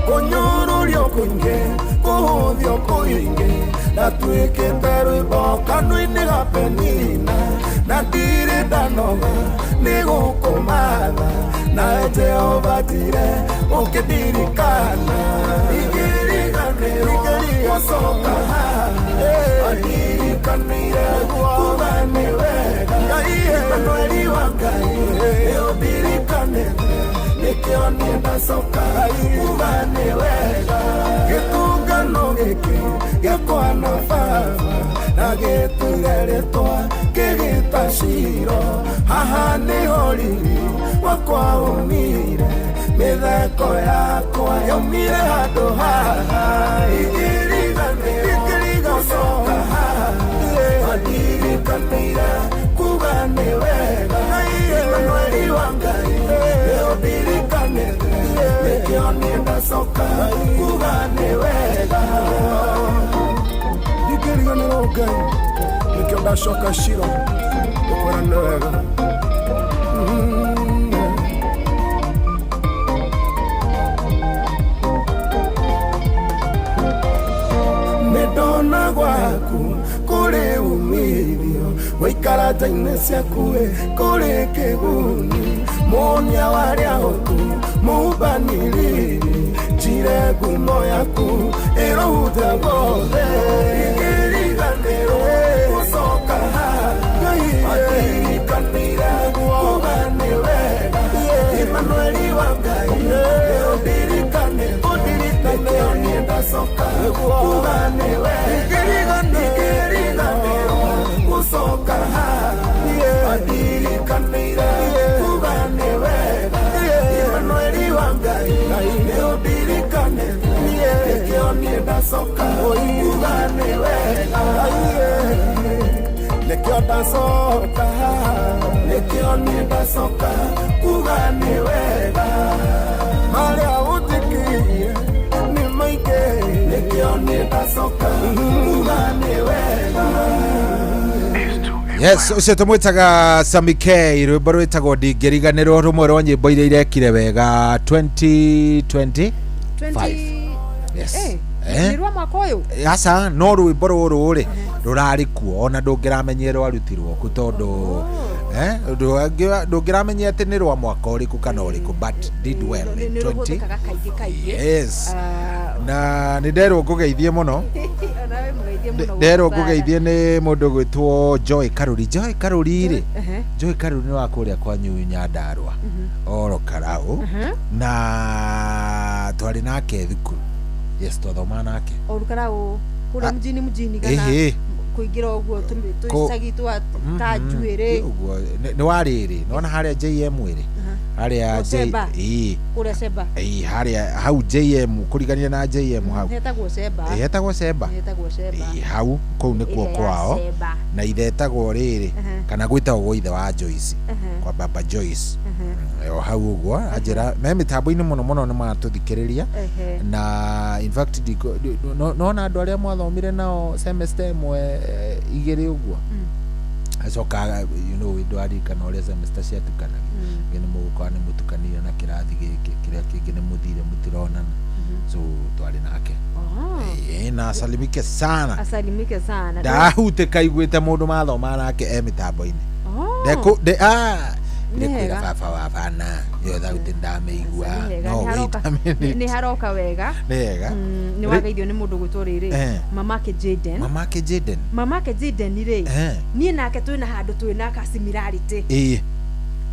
Kũnyũrũrio kũingĩ kũhũthio kũingĩ ndatuĩkĩte rwĩmbo kanua-inĩ ga Penina na ndirĩ ndanoga nĩ gũkũmatha nawe Jehova njire ũkĩndirikana ingĩriganĩrwo gũcoka haha wandirikanĩire kuga nĩ wega Imanueli wa Ngai nĩ ũndirikanĩte nĩkĩo niĩ ndacoka kuga nĩ wega gĩtũngano gĩkĩ gĩakwa na baba na gĩtũire rĩtwa kĩgĩta Shiro haha nĩho riri wakwa umire mĩtheko yakwa yaumire handũ haha ingĩriganĩrwo gũcoka haha wandirikanĩire kuga nĩ wega Nĩkĩo niĩ ndacoka kuga nĩ wega. Ndingĩriganĩrwo Ngai, nĩkĩo ndacoka Shilo gũkwĩra nĩ wega. Nĩndona gwaku kũrĩ umithio, gũikara nja-inĩ ciaku kũrĩ kĩguni. Muonia warĩa hotu mũmbanĩrĩri, njire ngumo yaku ĩrohuta guothe. Ingĩriganĩrwo gũcoka haha, andirikanire kuga nĩ wega. Emmanueli wa Ngai, ũndirikane, nĩkĩo niĩ ndacoka kuga nĩ wega. Ingĩriganĩrwo gũcoka haha, andirikanire kuga nĩ wega. Emmanueli wa Ngai, ũndirikane, nĩkĩo niĩ ndacoka kuga nĩ wega. Nĩkĩo ndacoka, nĩkĩo niĩ ndacoka kuga nĩ wega. Marĩa ũnjĩkĩire nĩ maingĩ, nĩkĩo niĩ ndacoka kuga nĩ wega. Yes, ũcio tũmwĩtaga Sammy K, rwĩmbo rwĩtagwo Ndingĩriganĩrwo, rũmwe rwa nyĩmbo iria irekire wega 2025. Yes. Nĩ rwa mwaka ũyũ? Aca, no rwĩmbo rũrũ rĩ rũrarĩ kuo, ona ndũngĩramenyire rwarutirwo kũ tondũ ndũngĩramenya atĩ nĩ rwa mwaka ũrĩkũ kana ũrĩkũ, but did well in Nĩ 20. rũhũthĩkaga kaingĩ kaingĩ. Yes. Na nĩ nderwo ngũgeithie mũno. Onawe mũgeithie mũno. Nderwo ngũgeithie nĩ mũndũ gwĩtwo Joy Karuri. Joy Karuri rĩ, Joy Karuri nĩ wa kũrĩa kwanyu Nyandarũa, oro Karau, na twarĩ nake thukuru. Yes, twathomaga nake. Oru Karau kũrĩa mjini mjini kana kũingĩra ũguo tũicagi twa ta njuĩrĩ. Ũguo nĩ warĩrĩ, nĩwona harĩa JM ĩrĩ, harĩa J ĩĩ kũrĩa Sheba. Ĩĩ, harĩa hau JM, kũrigania na JM hau. Hetagwo Sheba. Hetagwo Sheba. Hetagwo Sheba. Ĩĩ, hau kũu nĩkuo kwao. Na ithe etagwo rĩrĩ, kana gwĩtagwo ithe wa Joyce, kwa baba Joyce. O hau ũguo anjĩra me mĩtambo-inĩ mũno mũno nĩ maratũthikĩrĩria. Na in fact nona andũ arĩa mwathomire nao semester ĩmwe igĩrĩ ũguo, acoka you know ndwaririkana ũrĩa semester ciatukanagia, ngĩ nĩ mũgũkorwo nĩ mũtukanire na kĩrathi gĩkĩ kĩrĩa kĩngĩ nĩ mũthire mũtironana, so twarĩ nake. Na asalimike sana, asalimike sana. Ndahutĩka iguĩte mũndũ mathoma nake e mĩtambo-inĩ. Ndekwĩra baba wa bana ĩyo thauti ndamĩigua. No wait a minute, nĩ haroka wega. Nĩ wega. Nĩ wageithio nĩ mũndũ gwĩtwo rĩrĩ mamake Jaden. Mamake Jaden, mamake Jaden rĩ, niĩ nake twĩna handũ twĩna ka similarity. Ĩĩ,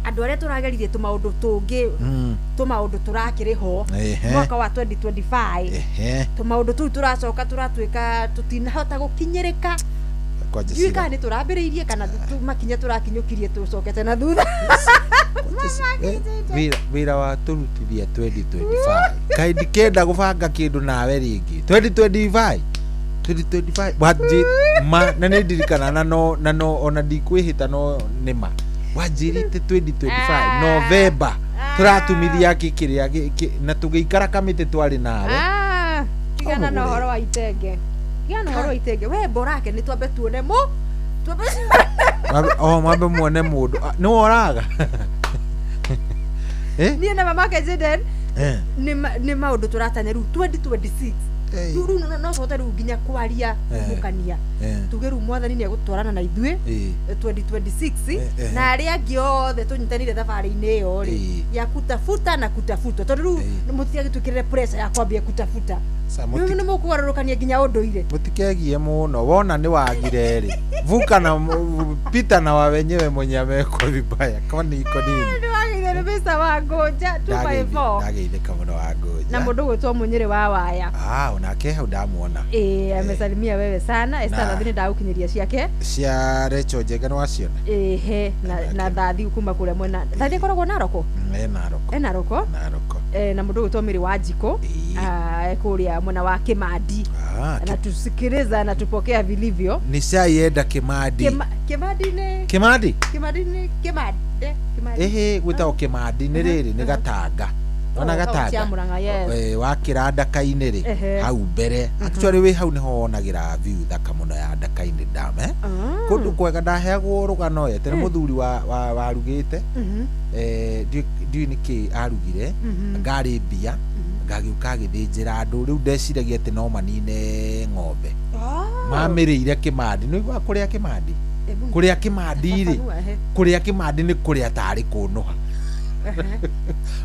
andũ arĩa tũrageririe tũmaũndũ tũngĩ, tũmaũndũ tũrakĩrĩ ho mwaka wa 2025, tũmaũndũ tũu tũracoka tũratuĩka tũtinahota gũkinyĩrĩka. Ndiũĩ kana nĩ tũrambĩrĩirie kana makinya tũrakinyũkirie tũcokete na thutha. Wĩra wa tũrutithia 2025 kaĩ ndikenda gũbanga kĩndũ nawe rĩngĩ 2025 2025 ma na nĩ ndirikana na no ona ndikwĩhĩta no nĩ ma wanjĩrĩte 2025 November tũratumithia kĩrĩa na tũgĩikara kamĩtĩ twarĩ nawe. Tigana na ũhoro wa itenge, tigana na ũhoro wa itenge. We borake nĩ twambe tuone mũ o mwambe muone mũndũ nĩ woraga. Niĩ na mamake Jaden nĩ maũndũ tũratanya rĩu 2026. Rĩu no tũhote rĩu nginya kwaria mũkania tuge rĩu mwathani nĩ egũtwarana na ithuĩ 2026 na arĩa angĩ othe tũnyitanĩire thabarĩ-inĩ ĩyo rĩ ya kutafuta na kutafutwa, tondũ rĩu mũtiagĩtwĩkĩrĩre pressure ya kwambia kutafuta. Rĩu nĩ mũkũgarũrũkania nginya ũndũire. Mũtikegie mũno, wona nĩ wagire rĩ, vuka na pita na wa wenyewe mwenye amekwo vibaya. Kwani iko nini? Nĩ wagire nĩ Mr. Wangũnja 254. Ndageithĩka mũno Wangũnja. Na mũndũ gwĩtwo Mũnyĩrĩ wa Waya. Onake hau ndamuona. Ĩĩ, amesalimia wewe sana. Esther Thathi nĩ ndagũkinyĩria ciake. Cia Rachel Njega nĩ waciona? Ĩhĩ, na Thathi kuma kũrĩa mwena. Thathi akoragwo Naroko? E Naroko. E Naroko? Naroko. Na mũndũ gwĩtwo Mary Wanjikũ kũrĩa mwena wa Kimandi. Anatusikiliza, anatupokea vilivyo. Nishaienda Kimandi. Kimandi nĩ Kimandi? Kimandi nĩ Kimande. Ĩhĩ, gwĩtagwo Kimandi nĩ rĩrĩ nĩ Gatanga. Ona kaunti Gatanga. Ya Murang'a, yes. Wakĩra Ndaka-inĩ rĩ, hau mbere actually wĩ hau nĩho wonagĩra view thaka mũno ya Ndaka-inĩ dam, eh? Kũndũ kwega ndaheagwo rũgano ĩ atĩ nĩ mũthuri warugĩte, ndiũĩ nĩkĩ arugire, ngarĩ mbia ngagĩũka agĩthĩnjĩra andũ. Rĩu ndeciragia atĩ no manine ng'ombe, mamĩrĩire kĩmandi. Nĩ ũiguaga kũrĩa kĩmandi? Ebu. Kũrĩa kĩmandi rĩ, Fafanua, ehe. kũrĩa kĩmandi nĩ kũrĩa tarĩ kũnũha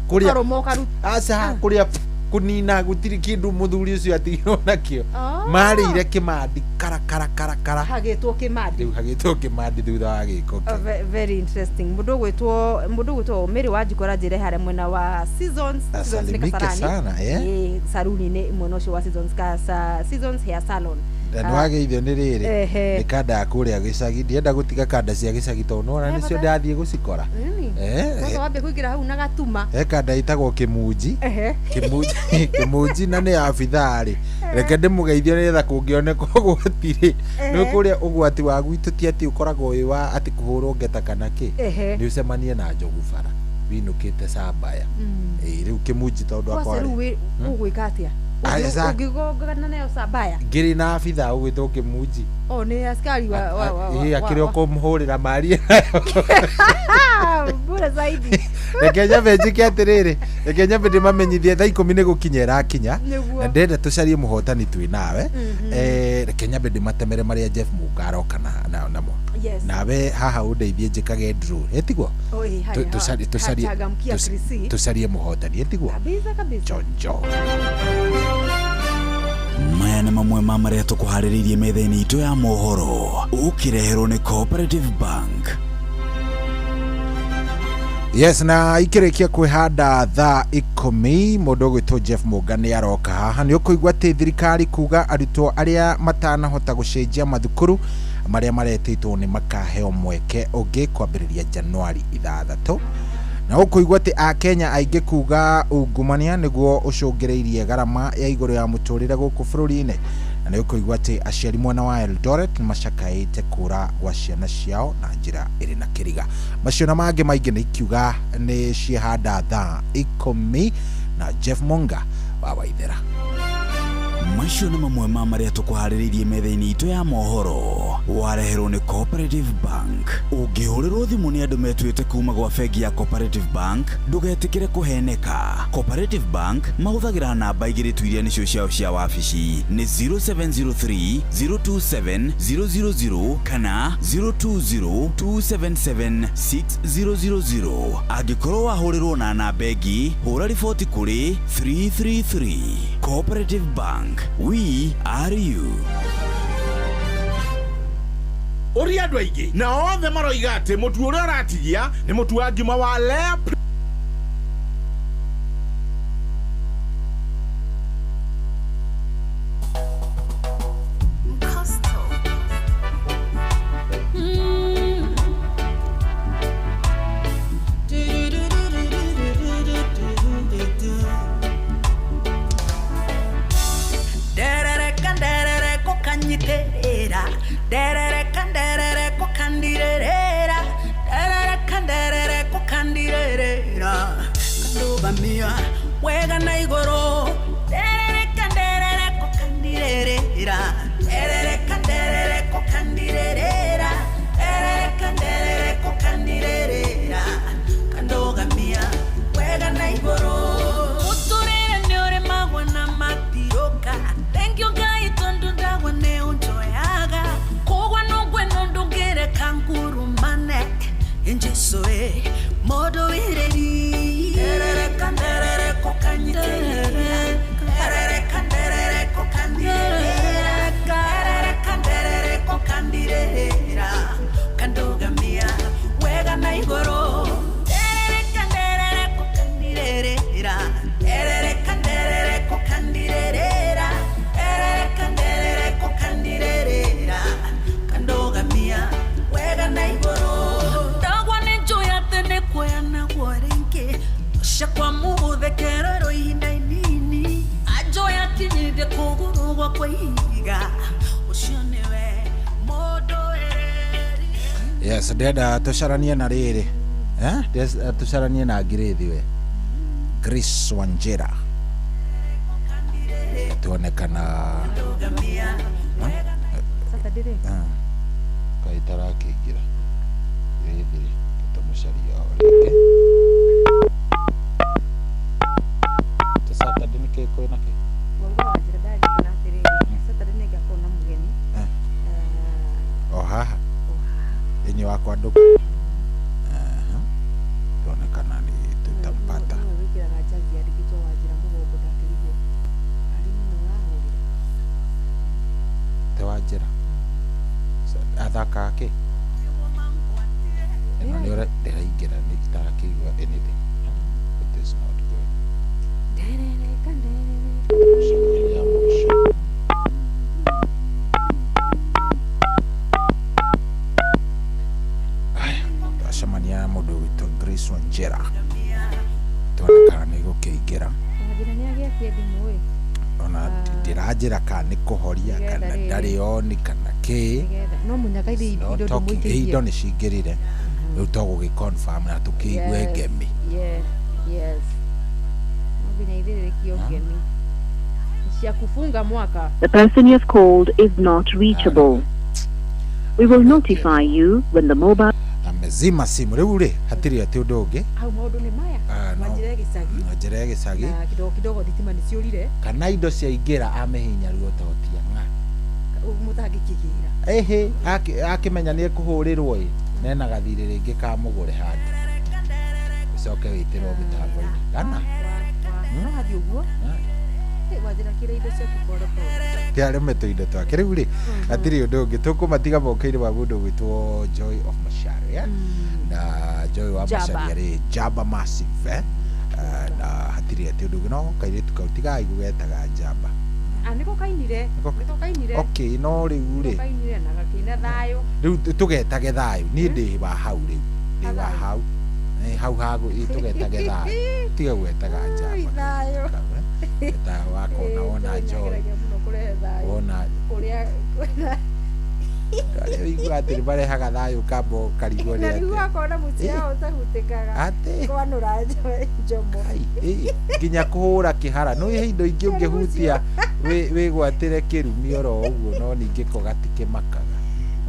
kũrĩa. Ũkarũma ũkaruta. Aca, kũrĩa kũnina gũtirĩ kĩndũ mũthuri ũcio atigirwo nakĩo. Marĩire kĩmandi kara kara kara kara. Hagĩtwo kĩmandi. Rĩu hagĩtwo kĩmandi thutha wa gĩko kĩu. Very interesting. Mũndũ ũgwĩtwo Mary Wanjikũ aranjĩra harĩa mwena wa Seasons. Seasons nĩ Asalimike Kasarani. sana, eh? Ĩĩ, saruni-inĩ mwena ũcio wa Seasons, Seasons Hair Salon. Na nĩ wageithio nĩ rĩrĩ, nĩ kanda ya kũrĩa gĩcagi. Ndienda gũtiga kanda cia gĩcagi tondũ nĩwona Eh, nĩcio bata. ndathiĩ gũcikora. Kwanza wambia kũingĩra hau na gatuma. He kanda ĩtagwo kĩmunji. Kĩmunji, kĩmunji, na nĩ abithaa rĩ, reke ndĩmũgeithio nĩgetha kũngĩoneka ũgwati rĩ, nĩ kũrĩa ũgwati wa gwitũ ti atĩ ũkoragwo wĩ wa atĩ kũhũrwo ngeta kana kĩ, nĩ ũcemanie na njogu bara winũkĩte cambaya. Ĩĩ, rĩu kĩmunji tondũ Kwanza akwa rĩu rĩ ũgwĩka atĩa? Aca. Ũngĩgongana nayo cambaya? Ngĩrĩ na abithaa ũgwĩtwo kĩmunji. O nĩ askari wa Ĩĩ, akĩrĩ ũkũmũhũrĩra maria. Bure zaidi. Reke nyambe njĩke atĩrĩrĩ, reke nyambe ndĩmamenyithie thaa 10 nĩ gũkinya ĩrakinya. Nĩguo. Na ndĩrenda tũcarie mũhotani twĩ nawe. Reke nyambe ndĩmatemere marĩa Jeff Mũnga aroka namo. Nawe haha ũndeithie njĩkage draw, ĩtiguo? Oh, ĩĩ, haya, changamkia Chrissy. Tũcarie mũhotani, ĩtiguo? Kabisa kabisa. Chonjo. Maya nĩ mamwe ma marĩa tũkũharĩrĩirie metha-inĩ itũ ya mohoro, ũkĩreherwo nĩ Cooperative Bank. Yes, na ikĩrĩkia kwĩhanda thaa 10, mũndũ ũgwĩtwo Jeff Mũnga nĩ aroka haha. Nĩ ũkũigua atĩ thirikari kuga arutwo arĩa matanahota gũcenjia mathukuru marĩa maretĩtwo nĩ makaheo mweke ũngĩ kwambĩrĩria Januari 6. Na ũkũigua atĩ akenya aingĩ kuga ungumania nĩguo ũcũngĩrĩirie garama ya igũrũ ya mũtũrĩre gũkũ bũrũri-inĩ. Na nĩ ũkũigua atĩ aciari mwena wa Eldoret nĩ macakaĩte kũra gwa ciana ciao na njĩra ĩrĩ na kĩriga. Macio na mangĩ maingĩ nĩ ikiuga nĩ ciehanda thaa 10 na Jeff Monga wa Waithera. Macio nĩ mamwe ma marĩa tũkũharĩrĩirie metha-inĩ itũ ya mohoro, wareherwo nĩ Cooperative Bank. Ũngĩhũrĩrwo thimũ nĩ andũ metuĩte kuma gwa bengi ya Cooperative Bank, ndũgetĩkĩre kũheneka. Cooperative Bank mahũthagĩra namba igĩrĩ tu iria nĩcio ciao cia wabici, nĩ 0703 027 000 kana 020 277 6000. Angĩkorwo wahũrĩrwo na namba ĩngĩ, hũra riboti kũrĩ 333. Cooperative Bank, we are you. Ũria andũ aingĩ na othe maroiga atĩ mũtu ũrĩa ũratigia nĩ mũtu wa ngima wa Lea. Nderereka nderereko kanyiterera, nderereka nderereko kandirerera, nderereka nderereko kandirerera, kandũgamia wega na igũrũ. Nderereka nderereko kandirerera, nderereka nderereko kandirerera, nderereka nderereko kandirerera, kandũgamia wega na igũrũ. Mũtũrĩre nĩ ũrĩmagwo na matirũka. Thank you Ngai tondũ ndagwa nĩ ũnjoyaga. Kũgwa nũngwe nũndũ ngĩreka ngurumane. Jesu ĩ mũndũ wĩrĩri. Nderereka nderereko kanyitĩrĩra. Nderereka nderereko kandirĩrĩra. Nderereka nderereko kandirĩrĩra. Kandũgamia wega na igũrũ. Nderereka nderereko kandirĩrĩra. Nderereka nderereko kandirĩrĩra. Nderereka nderereko kandirĩrĩra. Kandũgamia wega na igũrũ. Ndagwa nĩ njũĩ atĩ nĩ kuoya naguo rĩngĩ. Ũcakwa mũgũthekererwo ihinda inini. Anjoya akinyithie kũgũrũ gwakwa ihiga. Ũcio nĩwe mũndũ wĩrĩri. Yes, ndĩrenda tũcaranie na rĩrĩ, eh? Ndĩrenda tũcaranie na ngirĩthi we. Grace Wanjera tuone kana Saturday rĩ kaĩ tarakĩingĩra rĩthĩ tũmũcaria o rĩngĩ ta Saturday nĩkĩ kwĩna kĩ Wauga Wanjĩra ndarikana atĩrĩrĩ Saturday nĩ ngakorwo na mũgeni o haha thĩinĩ wa kwandũka tuone kana nĩ tũtampata nĩwe wĩkĩraga njagi yandĩkĩtwo Wanjĩra mũgongo ndakĩrigwo arĩ mũno ũrahũrĩra te Wanjĩra athakaga kĩ ĩno nĩ ndĩraingĩra nĩ itarakĩigua anything. It is not good. Nderereka nderereka Mũcaria mũico aya twacemania na mũndũ witũ Grace Wanjĩra tuone kana nĩ gũkĩingĩra Wanjĩra nĩ agĩakia thimũ ĩ ona ndĩranjĩra kana nĩ kũhoria Nĩgetha kana rĩrĩ. ndarĩ oni kana kĩ nĩgetha no mũnyaka ithe No indo talking. ndũmũikĩtie Indo nĩ cingĩrire rĩu to gũgĩ confirm na tũkĩigue Yes, ngemi yes yes no nginya ithĩrĩrĩkio ngemi cia kufunga mwaka The person you have called is not reachable. We will notify you when the mobile amezima simu rĩu rĩ hatirĩ atĩ ũndũ ũngĩ hau maũndũ nĩ maya Ah, no. Wanjĩra gĩcagi Wanjĩra ya gĩcagi na kidogo kidogo thitima nĩ ciũrire kana indo ciaingĩra amehinya ruo totia ng'a mũtangĩkĩgĩra ĩhĩ akĩmenya nĩ ekũhũrĩrwo ĩ nena gathirĩ rĩngĩ kamũgũre handũ ũcoke wĩtĩrwo mĩtambo-inĩ kana no hathiĩ ũguo Ĩ, Wanjĩra kĩra indo ciaku pole pole kĩarĩme tũindo twake rĩu rĩ hatirĩ ũndũ ũngĩ tũkũmatiga moko-inĩ ma mũndũ ũgwĩtwo Joy of Macharia na Joy wa Jaba. Macharia rĩ Jaba Massive eh? Na hatirĩ atĩ ũndũ ũngĩ no kairĩtu kau tigai gũgetaga Jaba Ah, nĩko kainire nĩko kainire okay no rĩu nĩko rĩ kainire na gakĩina thayũ rĩu tũgetage thayũ niĩ ndĩ wa hau rĩu ndĩ wa hau hau hagu tũgetage thayũ tiga gwetaga Oi, Jaba thayũ eta wakona wona Joy Joy nĩageragia mũno kũrehe thayũ wona kũrĩa kwĩna arĩa ũiguaga atĩ nĩ marehaga thayũ kamba ũkarigwo nĩ na rĩu atĩa wakona mũciĩ wao ũtahutĩkaga Atĩ. kwanũra njomo Ĩ, nginya kũhũra kĩhara no he indo ingĩ ũngĩhutia wĩgwatĩre kĩrumi oro ũguo no ningĩ ko gatikĩmakaga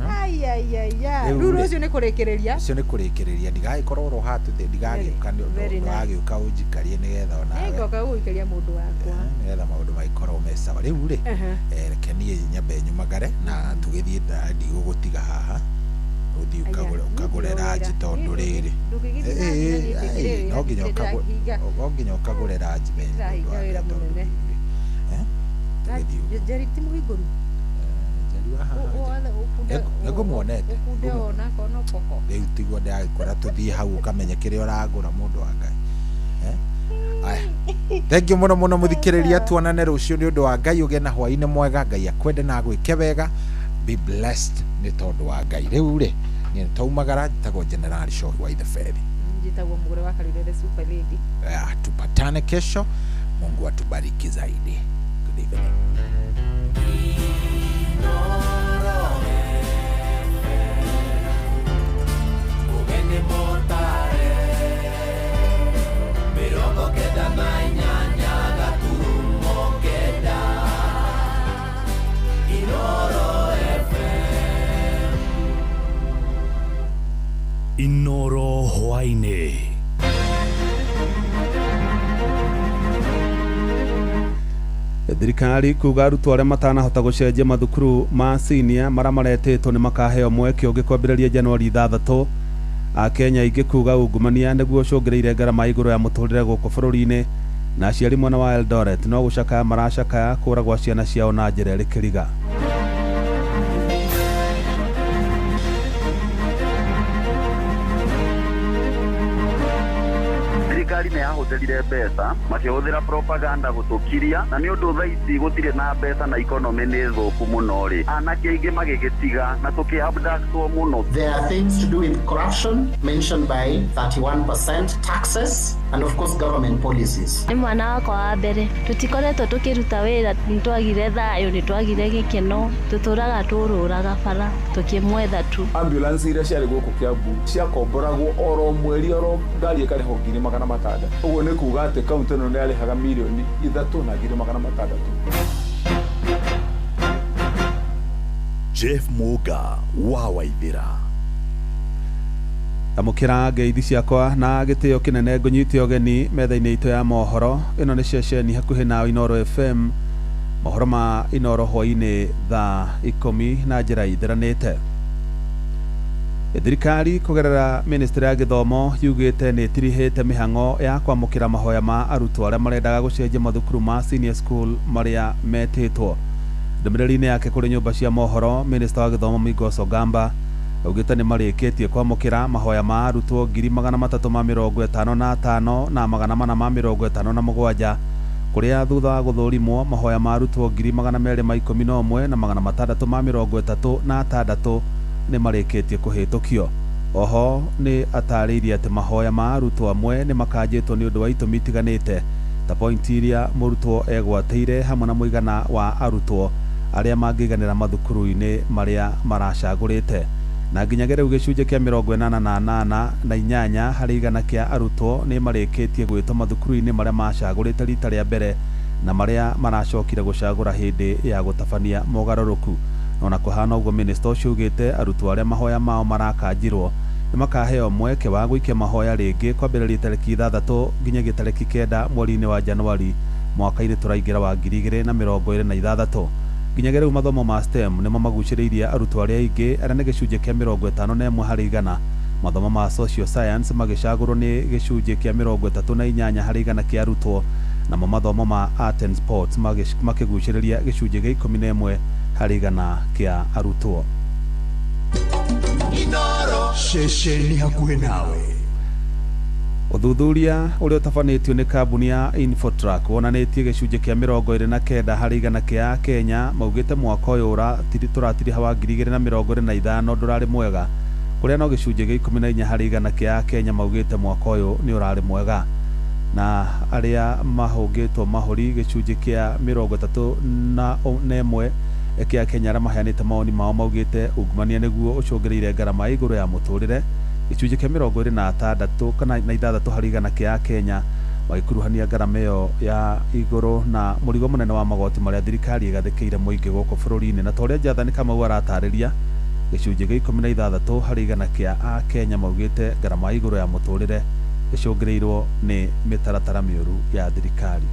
Ai, ai, ai, ai. Rĩu Rĩu rĩ. rũciũ nĩ kũrĩkĩrĩria ũcio nĩ kũrĩkĩrĩria ndigagĩkorwo oro haha tũthĩ ndigagĩũka Very nice. ndũgagĩũka ũnjikarie nĩgetha onawe nĩngoka gũgũikaria mũndũ wakwa nĩgetha maũndũ magĩkorwo me sawa rĩu rĩ Aha. reke niĩ nyambe nyumagare na tũgĩthiĩ ndigũgũtiga haha ũthiĩ Aya, ũkagũre niĩ ranji ndĩrowĩra. tondũ Niĩ rĩrĩ ndũngĩgĩthiĩ na Ĩ, niĩ ndĩkĩrĩ ĩ, no nginya wĩra, ndĩrahinga. no nginya ũkagũre ranji me Ndĩrahinga wĩra mũnene Njeri ti mũhingũru Njeri wa haha nĩngũmuonete ũkunde ona kono koko rĩu tiguo ndĩragĩkwĩra tũthiĩ hau ũkamenye kĩrĩa ũragũra mũndũ wa Ngai. Aya thengiũ mũno mũno mũthikĩrĩria tuonane rũciũ nĩ ũndũ wa Ngai ũgĩe na hwaĩ-inĩ mwega Ngai akwende na agwĩke wega be blessed nĩ tondũ wa Ngai rĩu rĩ niĩ nĩtwaumagara njĩtagwo General Shohi wa Itheberi njĩtagwo mũgũre wa Karire the super lady. Aya, tupatane kesho Mungu atubariki zaidi. Good evening. Ugeni motare 98 9 Inoro FM. Inoro hwaĩ-inĩ. Thirikari kuga arutwo arĩa matanahota gũcenjia mathukuru ma senior marĩa maretĩtwo nĩ makaheo mweke ũngĩ kwambĩrĩria Januari 6. Akenya aingĩ kuga ungumania nĩguo ũcũngĩrĩirie ngarama igũrũ ya mũtũrĩre gũkũ bũrũri-inĩ na aciari mwena wa Eldoret no gũcakaya maracakaya kũra gwa ciana ciao na njĩra ĩrĩ kĩriga. Thirikari nĩ yahũthĩrire mbeca makĩhũthĩra propaganda gũtũkiria na nĩ ũndũ thaa ici gũtirĩ na mbeca na economy nĩ thũku mũno rĩ anake aingĩ magĩgĩtiga na tũkĩ-abductwo mũno. There are things to do with corruption mentioned by 31%, taxes and of course government policies. Nĩ mwana wakwa wa mbere, tũtikoretwo tũkĩruta wĩra, nĩ twagire thayũ, nĩ twagire gĩkeno, tũtũraga tũrũraga bara tũkĩmwetha tu. Ambulance iria ciarĩ gũkũ Kiambu ciakomboragwo oro mweri oro ngari ĩkarĩhwo 600,000. Ũguo nĩ kuga atĩ kaunti ĩno nĩ yarĩhaga 3,600,000. Jeff Muga wa Waithira. Amũkĩra ngeithi ciakwa na gĩtĩo kĩnene ngũnyite ũgeni metha-inĩ itũ ya mohoro. Ĩno nĩ ceceni hakuhĩ na Inooro FM. Mohoro ma Inooro hwaĩ-inĩ thaa 10 na njĩra ithiranĩte. Thirikari kũgerera ministry ya gĩthomo yugĩte nĩ ĩtirihĩte mĩhang'o ya kwamũkĩra mahoya ma arutwo arĩa marendaga gũcenjia mathukuru ma senior school marĩa metĩtwo. Ndũmĩrĩri-inĩ yake kũrĩ nyũmba cia mohoro, minista wa gĩthomo Migos Ogamba augĩte nĩ marĩkĩtie kwamũkĩra mahoya ma arutwo 355 na 457 kũrĩa thutha wa gũthũrimwo mahoya ma arutwo 211 na 636 nĩ marĩkĩtie kũhĩtũkio. Oho nĩ atarĩirie atĩ mahoya ma arutwo amwe nĩ makanjĩtwo nĩ ũndũ wa itũmi itiganĩte ta pointi iria mũrutwo egwatĩire hamwe na mũigana wa arutwo arĩa mangĩiganĩra mathukuru-inĩ marĩa maracagũrĩte. Na nginyagia rĩu gĩcunjĩ kĩa 88 na 8 harĩ igana kĩa arutwo nĩ marĩkĩtie gwĩtwo mathukuru-inĩ marĩa macagũrĩte rita rĩa mbere na marĩa maracokire gũcagũra hĩndĩ ya gũtabania mogarũrũku. Ona kũhana ũguo, minista ũcio augĩte arutwo arĩa mahoya mao marakanjirwo nĩ makaheo mweke wa gũikia mahoya rĩngĩ kwambĩrĩria tarĩki 6 nginyagia tarĩki 9 mweri-inĩ wa Januari mwaka-inĩ tũraingĩra wa 2026. Nginyagia rĩu mathomo ma STEM nĩmo magucĩrĩirie arutwo arĩa aingĩ arĩa nĩ gĩcunjĩ kĩa 51 harĩ igana. Mathomo ma social science magĩcagũrwo nĩ gĩcunjĩ kĩa 38 harĩ igana kĩa arutwo, namo mathomo ma art and sports makĩgucĩrĩria gĩcunjĩ gĩa 11 harĩ igana kĩa arutwo. Ceceni hakuhĩ nawe. Ũthuthuria ũrĩa ũtabanĩtio nĩ kambuni ya Infotrack wonanĩtie gĩcunjĩ kĩa 29 harĩ igana kĩa Kenya maugĩte mwaka ũyũ tũratiriha wa 2025 ndũrarĩ mwega, kũrĩa no gĩcunjĩ gĩa 14 harĩ igana kĩa Kenya maugĩte mwaka ũyũ nĩ ũrarĩ mwega. Na arĩa mahũngĩtwo mahũri gĩcunjĩ kĩa 31 kĩa Kenya arĩa maheanĩte mawoni mao maugĩte ungumania nĩguo ũcũngĩrĩire ngarama ya igũrũ ya mũtũrĩre. Gĩcunjĩ kĩa 26 kana na 6 harĩ igana kĩa Kenya magĩkuruhania ngarama ĩyo ya igũrũ na mũrigo mũnene wa magoti marĩa thirikari ĩgathĩkĩire mũingĩ gũkũ bũrũri-inĩ. Na ta ũrĩa Jathani Kamau aratarĩria, gĩcunjĩ gĩa 16 harĩ igana kĩa Akenya maugĩte ngarama ya igũrũ ya mũtũrĩre ĩcũngĩrĩirwo nĩ mĩtaratara mĩũru ya thirikari.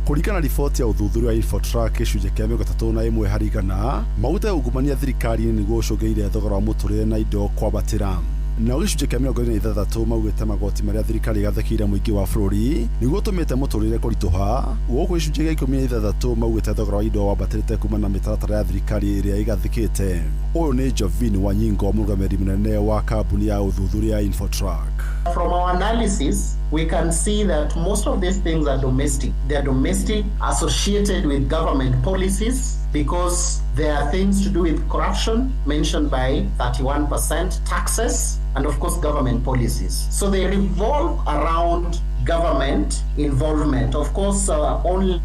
Kũringana riboti ya ũthuthuria wa Infotrack, gĩcunjĩ kĩa 31 harĩ igana maugĩte ungumania thirikari-inĩ nĩguo ũcũngĩrĩire thogora wa mũtũrĩre na indo kwambatĩra. Nao gĩcunjĩ kĩa 26 maugĩte magoti marĩa thirikari ĩgathĩkĩire mũingĩ wa bũrũri nĩguo ũtũmĩte mũtũrĩre kũritũha, gũkũ gĩcunjĩ kĩa 16 maugĩte thogora wa indo wambatĩrĩte kumana na mĩtaratara ya thirikari ĩrĩa ĩgathĩkĩte. Ũyũ nĩ Jovin Wanyingo, mũrũgamĩrĩri mũnene wa kambuni ya ũthuthuria ya Infotrack. From our analysis, we can see that most of these things are domestic. They are domestic, associated with government policies, because there are things to do with corruption, mentioned by 31%, taxes, and of course government policies. So they revolve around government involvement. Of course, only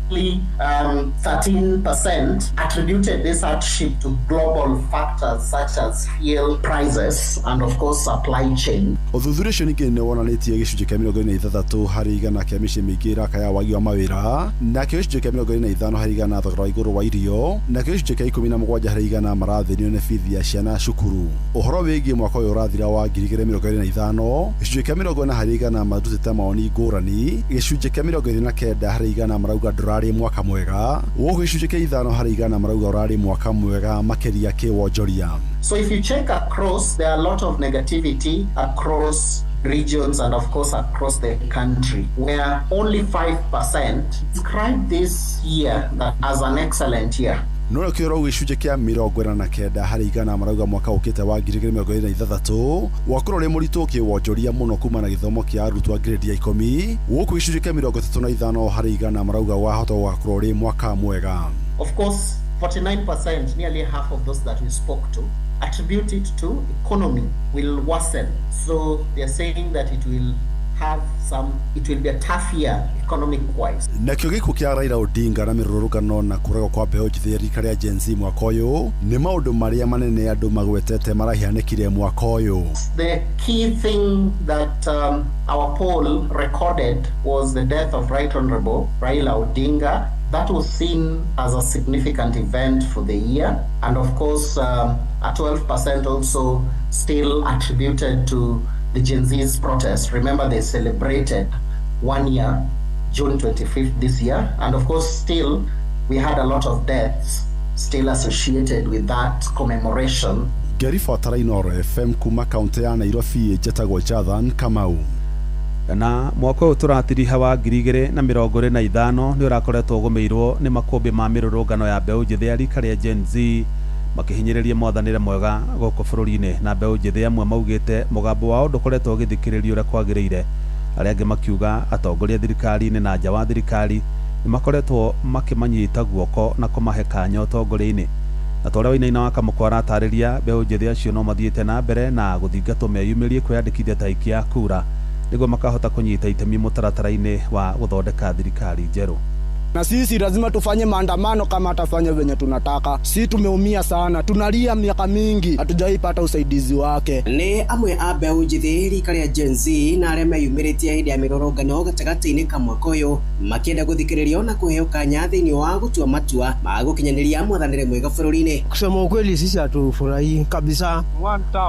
13% attributed this hardship to global factors such as fuel prices and of course supply chain. Ũthuthuria ũcio ningĩ nĩ wonanĩtie gĩcunjĩ kĩa 26 harĩ igana kĩa mĩciĩ mĩingĩ ĩrakaya wagi wa mawĩra, nakĩo gĩcunjĩ kĩa 25 harĩ igana thogora wa igũrũ wa irio, nakĩo gĩcunjĩ kĩa 17 harĩ igana marathĩnio nĩ bithi ya ciana cukuru. Ũhoro wĩgiĩ mwaka ũyũ ũrathira wa 2025, gĩcunjĩ kĩa 40 harĩ igana marutĩte mawoni ngũrani, gĩcunjĩ kĩa 29 harĩ igana marauga ndũrarĩ mwaka mwega, gũkũ gĩcunjĩ kĩa 5 harĩ igana marauga ũrarĩ mwaka mwega makĩria kĩwonjoria. So if you check across, there are a lot of negativity across regions and of course across the country, where only 5% describe this year as an excellent year. No nĩkĩo rau gĩcunjĩ kĩa 49 harĩ igana marauga mwaka ũkĩte wa 2026 wakorwo ũrĩ mũritũ kĩwonjoria mũno kuma na gĩthomo kĩa arutwo a grade ya 10, gũkũ gĩcunjĩ kĩa 35 harĩ igana marauga wahota gũgakorwo ũrĩ mwaka mwega. Of course, 49%, nearly half of those that we spoke to, attribute it to economy will worsen. So they are saying that it will have some, it will be a tough year economic wise. Nakĩo gĩkuũ kĩa Raila Odinga na mĩrũrũngano na kũragwo kwa mbeũ njĩthĩ rika rĩa Gen Z mwaka ũyũ nĩ maũndũ marĩa manene andũ magwetete marahianĩkire mwaka ũyũ. The key thing that our poll recorded was the death of Right Honorable Raila Odinga. That was seen as a significant event for the year. And of course, a 12% also still attributed to the Gen Z's protest. Remember, they celebrated 1 year, June 25th this year. And of course, still, we had a lot of deaths still associated with that commemoration. Ngĩribotera Inooro FM kuma kaunti ya Nairobi, njĩtagwo Jathan Kamau. Na mwaka ũyũ tũratiriha wa 2025 nĩ ũrakoretwo ũgũmĩirwo nĩ makũmbĩ ma mĩrũrũngano ya mbeũ njĩthĩ ya rika rĩa Gen Z makĩhinyĩrĩria mwathanĩre mwega gũkũ bũrũri-inĩ, na mbeũ njĩthĩ amwe maugĩte mũgambo wao ndũkoretwo ũgĩthikĩrĩrio ũrĩa kwagĩrĩire, arĩa angĩ makiuga atongoria thirikari-inĩ na nja wa thirikari nĩ makoretwo makĩmanyita guoko na kũmahe kanya ũtongoria-inĩ. Na ta ũrĩa Wainaina wa Kamũkwa aratarĩria, mbeũ njĩthĩ acio no mathiĩte na mbere na gũthingatwo meyumĩrie kwĩyandĩkithia ta aikia a kura nĩguo makahota kũnyita itemi mũtaratara-inĩ wa gũthondeka thirikari njerũ. Na sisi lazima tufanye maandamano kama atafanya venye tunataka. Si tumeumia sana, tunalia miaka mingi, hatujaipata usaidizi wake. Nĩ amwe a mbeũ njĩthĩ rika rĩa Gen Z na arĩa meyumĩrĩtie hĩndĩ ya mĩrũrũngano gatagatĩ-inĩ ka mwaka ũyũ makĩenda gũthikĩrĩrio na kũheo kanya thĩinĩ wa gũtua matua ma gũkinyanĩria mwathanĩre mwega bũrũri-inĩ. Kusema ukweli, sisi hatufurahii kabisa.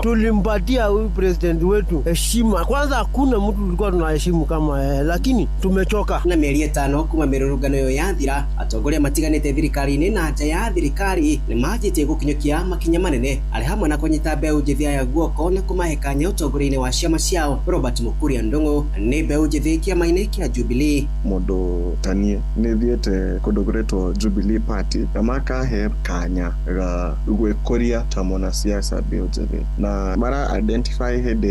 Tulimpatia huyu president wetu heshima kwanza, hakuna mtu tulikuwa tunaheshimu kama yeye, lakini tumechoka. Na mĩeri 5 kuma mĩrũrũngano ĩyo yathira, atongoria matiganĩte thirikari-inĩ na nja ya thirikari nĩ manjĩtie gũkinyũkia makinya manene arĩ hamwe na kũnyita mbeũ njĩthĩ aya guoko na kũmahe kanya ũtongoria-inĩ wa ciama ciao. Robert Mukuria Ndung'u nĩ mbeũ njĩthĩ kĩama-inĩ kĩa Jubilee. Mũndũ tanie nĩ thiĩte kũndũ kũretwo Jubilee Party na makahe kanya ga gwĩkũria ta mwanasiasa mbeũ njĩthĩ, na mara identify hĩndĩ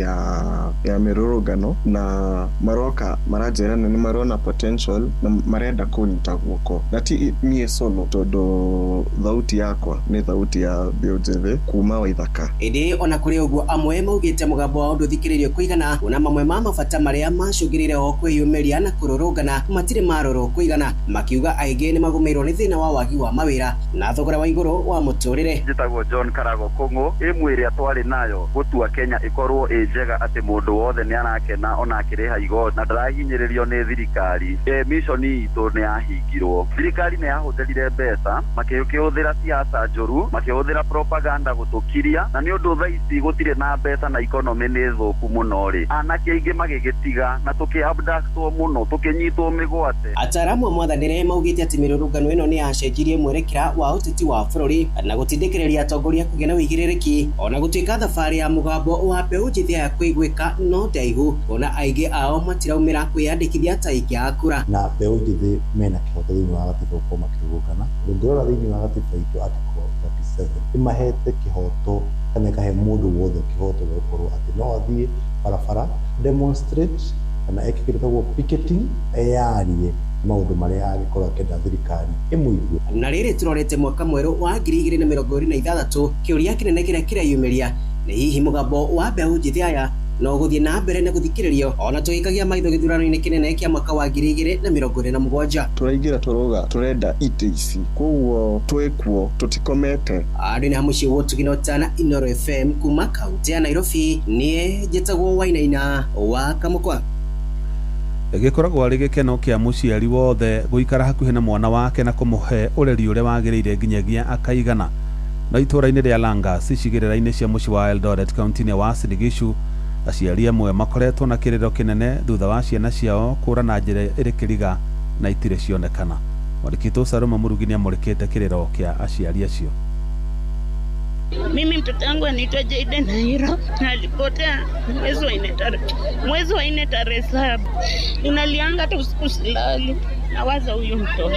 ya mĩrũrũngano na maroka maranjĩra nĩ marona potential na marenda kũnyita guoko, na ti niĩ solo tondũ thauti yakwa nĩ thauti ya mbeũ njĩthĩ kuma Waithaka. Ĩndĩ ona kũrĩ ũguo amwe maugĩte mũgambo wao ndũthikĩrĩrio kũigana, ona mamwe ma mabata marĩa macũngĩrĩire o kwĩyumĩria na kũrũrũngana matirĩ marorwo kũigana, makiuga aingĩ nĩ magũmĩirwo nĩ thĩna wa wagi wa mawĩra na thogora wa igũrũ wa mũtũrĩre. Njĩtagwo John Karago Kũng'ũ. Ĩmwe ĩrĩa twarĩ nayo gũtua Kenya ĩkorwo ĩ njega atĩ mũndũ wothe nĩ arakena ona akĩrĩha igoti na ndarahinyĩrĩrio nĩ thirikari. Mission itũ nĩ yahingirwo. Thirikari nĩ yahũthĩrire mbeca makĩhũthĩra siasa njũru, makĩhũthĩra propaganda gũtũkiria, na nĩ ũndũ thaa ici gũtirĩ na mbeca na economy nĩ thũku mũno rĩ, anake aingĩ magĩgĩtiga na tũkĩ-abductwo mũno, tũkĩnyitwo mĩgwate. Ataaramu a mwathanĩre maugĩte atĩ mĩrũrũngano ĩno nĩ yacenjirie mwerekera wa ũteti wa bũrũri na gũtindĩkĩrĩria atongoria kũgĩa na ũigĩrĩrĩki, ona gũtuĩka thabarĩ ya mũgambo wa mbeũ njĩthĩ aya kũiguĩka no ndaihu, ona aingĩ ao matiraumĩra kwĩyandĩkithia ta aikia a kura. Na mbeũ njĩthĩ mena kĩhoto thĩinĩ wa gatiba gũkorwo makĩrũrũngana. Ũngĩrora thĩinĩ wa gatiba itũ article 37 ĩmahete kĩhoto kana ĩkahe mũndũ wothe kĩhoto gĩa gũkorwo atĩ no athiĩ barabara demonstrate kana eke kĩndũ gĩtagwo picketing, eyarie maũndũ marĩa angĩkorwo akĩenda thirikari ĩmũigue. Na rĩrĩ tũrorete mwaka mwerũ wa 2026, kĩũria kĩnene kĩrĩa kĩreyumĩria nĩ hihi mũgambo wa mbeũ njĩthĩ aya no gũthiĩ na mbere na gũthikĩrĩrio ona tũgĩikagia maitho gĩthurano-inĩ kĩnene kĩa mwaka wa 2027. Tũraingĩra tũroga tũrenda itĩ ici, koguo twĩkuo tũtikomete. Andũ nĩ mũciĩ wa Ũtugi na Ũtana, Inooro FM kuma kaunti ya Nairobi, niĩ njĩtagwo Wainaina wa Kamũkwa. Gĩkoragwo arĩ gĩkeno kĩa mũciari wothe gũikara hakuhĩ na mwana wake na kũmũhe ũreri ũrĩa wagĩrĩire nginyagia akaigana. No itũũra-inĩ rĩa Langas icigĩrĩra-inĩ cia mũciĩ wa Eldoret kaunti-inĩ ya Uasin Gishu, aciari amwe makoretwo na kĩrĩro kĩnene thutha wa ciana ciao kũra na njĩra ĩrĩ kĩriga na itirĩ cionekana. Mwandĩki Saloma Mũrugi nĩamũrĩkĩte kĩrĩro kĩa aciari acio. Mimi mtoto wangu anaitwa Jaden Nairo na alipotea mwezi wa 4 tarehe 7. Ninalianga hata usiku silali, nawaza huyu mtoto.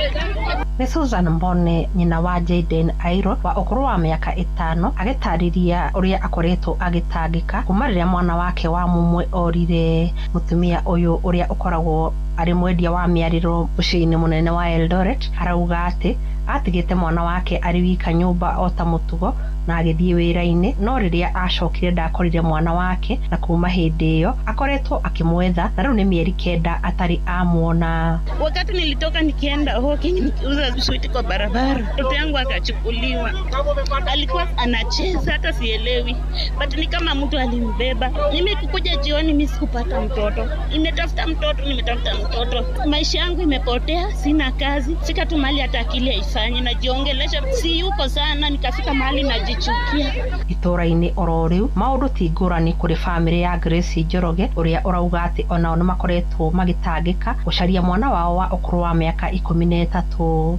Nĩ Susan Mbone nyina wa Jaden Airo wa ũkũrũ wa mĩaka 5 agĩtarĩria ũrĩa akoretwo agĩtangĩka kuma rĩrĩa mwana wake wa mũmwe orire. Mũtumia ũyũ ũrĩa ũkoragwo Arĩ mwendia wa mĩarĩro mũciĩ-inĩ mũnene wa Eldoret arauga atĩ atigĩte mwana wake arĩ wika nyũmba o ta mũtugo na agĩthiĩ wĩra-inĩ, no rĩrĩa acokire ndakorire mwana wake, na kuma hĩndĩ ĩyo akoretwo akĩmwetha na rĩu nĩ mĩeri 9 atarĩ amuona. Wakati nilitoka nikienda hawking nikiuza switi kwa barabara, mtoto yangu akachukuliwa. Alikuwa anacheza hata sielewi, but ni kama mtu alimbeba. Nimekuja jioni, mimi sikupata mtoto. Nimetafuta mtoto, nimetafuta mtoto, maisha yangu imepotea, sina kazi, fika tu mahali hata akili haifanyi, najiongelesha, si yuko sana, nikafika mahali najichukia. Itũra-inĩ oro rĩu maũndũ ti ngũrani kũrĩ bamĩrĩ ya Grace Njoroge ũrĩa ũrauga atĩ onao nĩ makoretwo magĩtangĩka gũcaria mwana wao wa ũkũrũ wa mĩaka 13.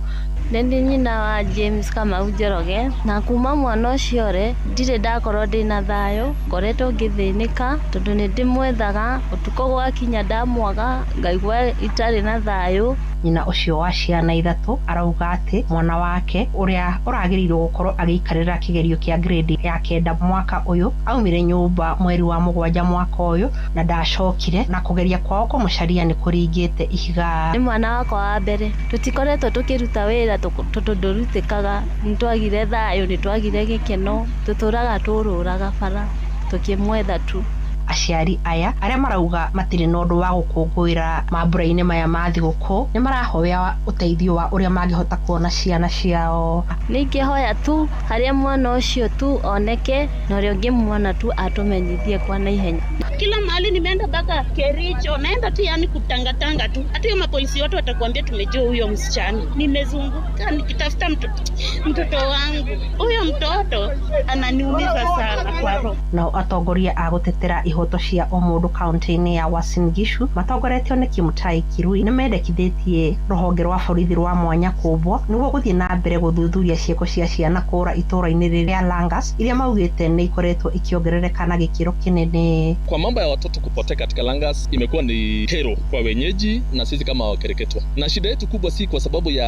Nĩ nyina wa James Kamau Njoroge, na kuma mwana ũcio rĩ ndirĩ ndakorwo ndĩna thayũ, ngoretwo ngĩthĩnĩka tondũ nĩ ndĩmwethaga ũtukũ gwakinya ndamwaga ngaigua itarĩ na thayũ. Nyina ũcio wa ciana 3 arauga atĩ mwana wake ũrĩa ũragĩrĩirwo gũkorwo agĩikarĩra kĩgerio kĩa grade ya 9 mwaka ũyũ aumire nyũmba mweri wa 7 mwaka ũyũ na ndacokire, na kũgeria kwao kũmũcaria nĩ kũringĩte ihiga. Nĩ mwana wakwa wa mbere, tũtikoretwo tũkĩruta wĩra tondũ ndũrutĩkaga, nĩ twagire thayũ, nĩ twagire gĩkeno, tũtũraga tũrũraga bara tũkĩmwetha tu. Aciari aya arĩa marauga matirĩ na ũndũ wa gũkũngũĩra mambura-inĩ maya ma thigũkũ nĩ marahoya ũteithio wa ũrĩa mangĩhota kuona ciana ciao. Ningĩhoya tu harĩa mwana ũcio tu oneke na ũrĩa ũngĩmuona tu atũmenyithie kwa naihenya. Kila mahali nimeenda mpaka Kericho, naenda tu yani kutangatanga tu. Hata hiyo mapolisi wote watakwambia tumejua huyo msichana. Nimezunguka nikitafuta mtoto wangu. Huyo mtoto ananiumiza sana kwa roho. Nao atongoria a gũtetera ihoto cia ũmũndũ kaunti-inĩ ya Uasin Gishu matongoretio nĩ Kimutai Kirui nĩ mendekithĩtie rũhonge rwa borithi rwa mwanya kũmbwo nĩguo gũthiĩ na mbere gũthuthuria ciĩko cia ciana kũra itũra-inĩ rĩa Langas iria maugĩte nĩ ikoretwo ikĩongerereka na gĩkĩro kĩnene. Kwa mambo ya watoto kupotea katika Langas imekuwa ni kero kwa wenyeji na sisi kama wakereketwa, na shida yetu kubwa si kwa sababu ya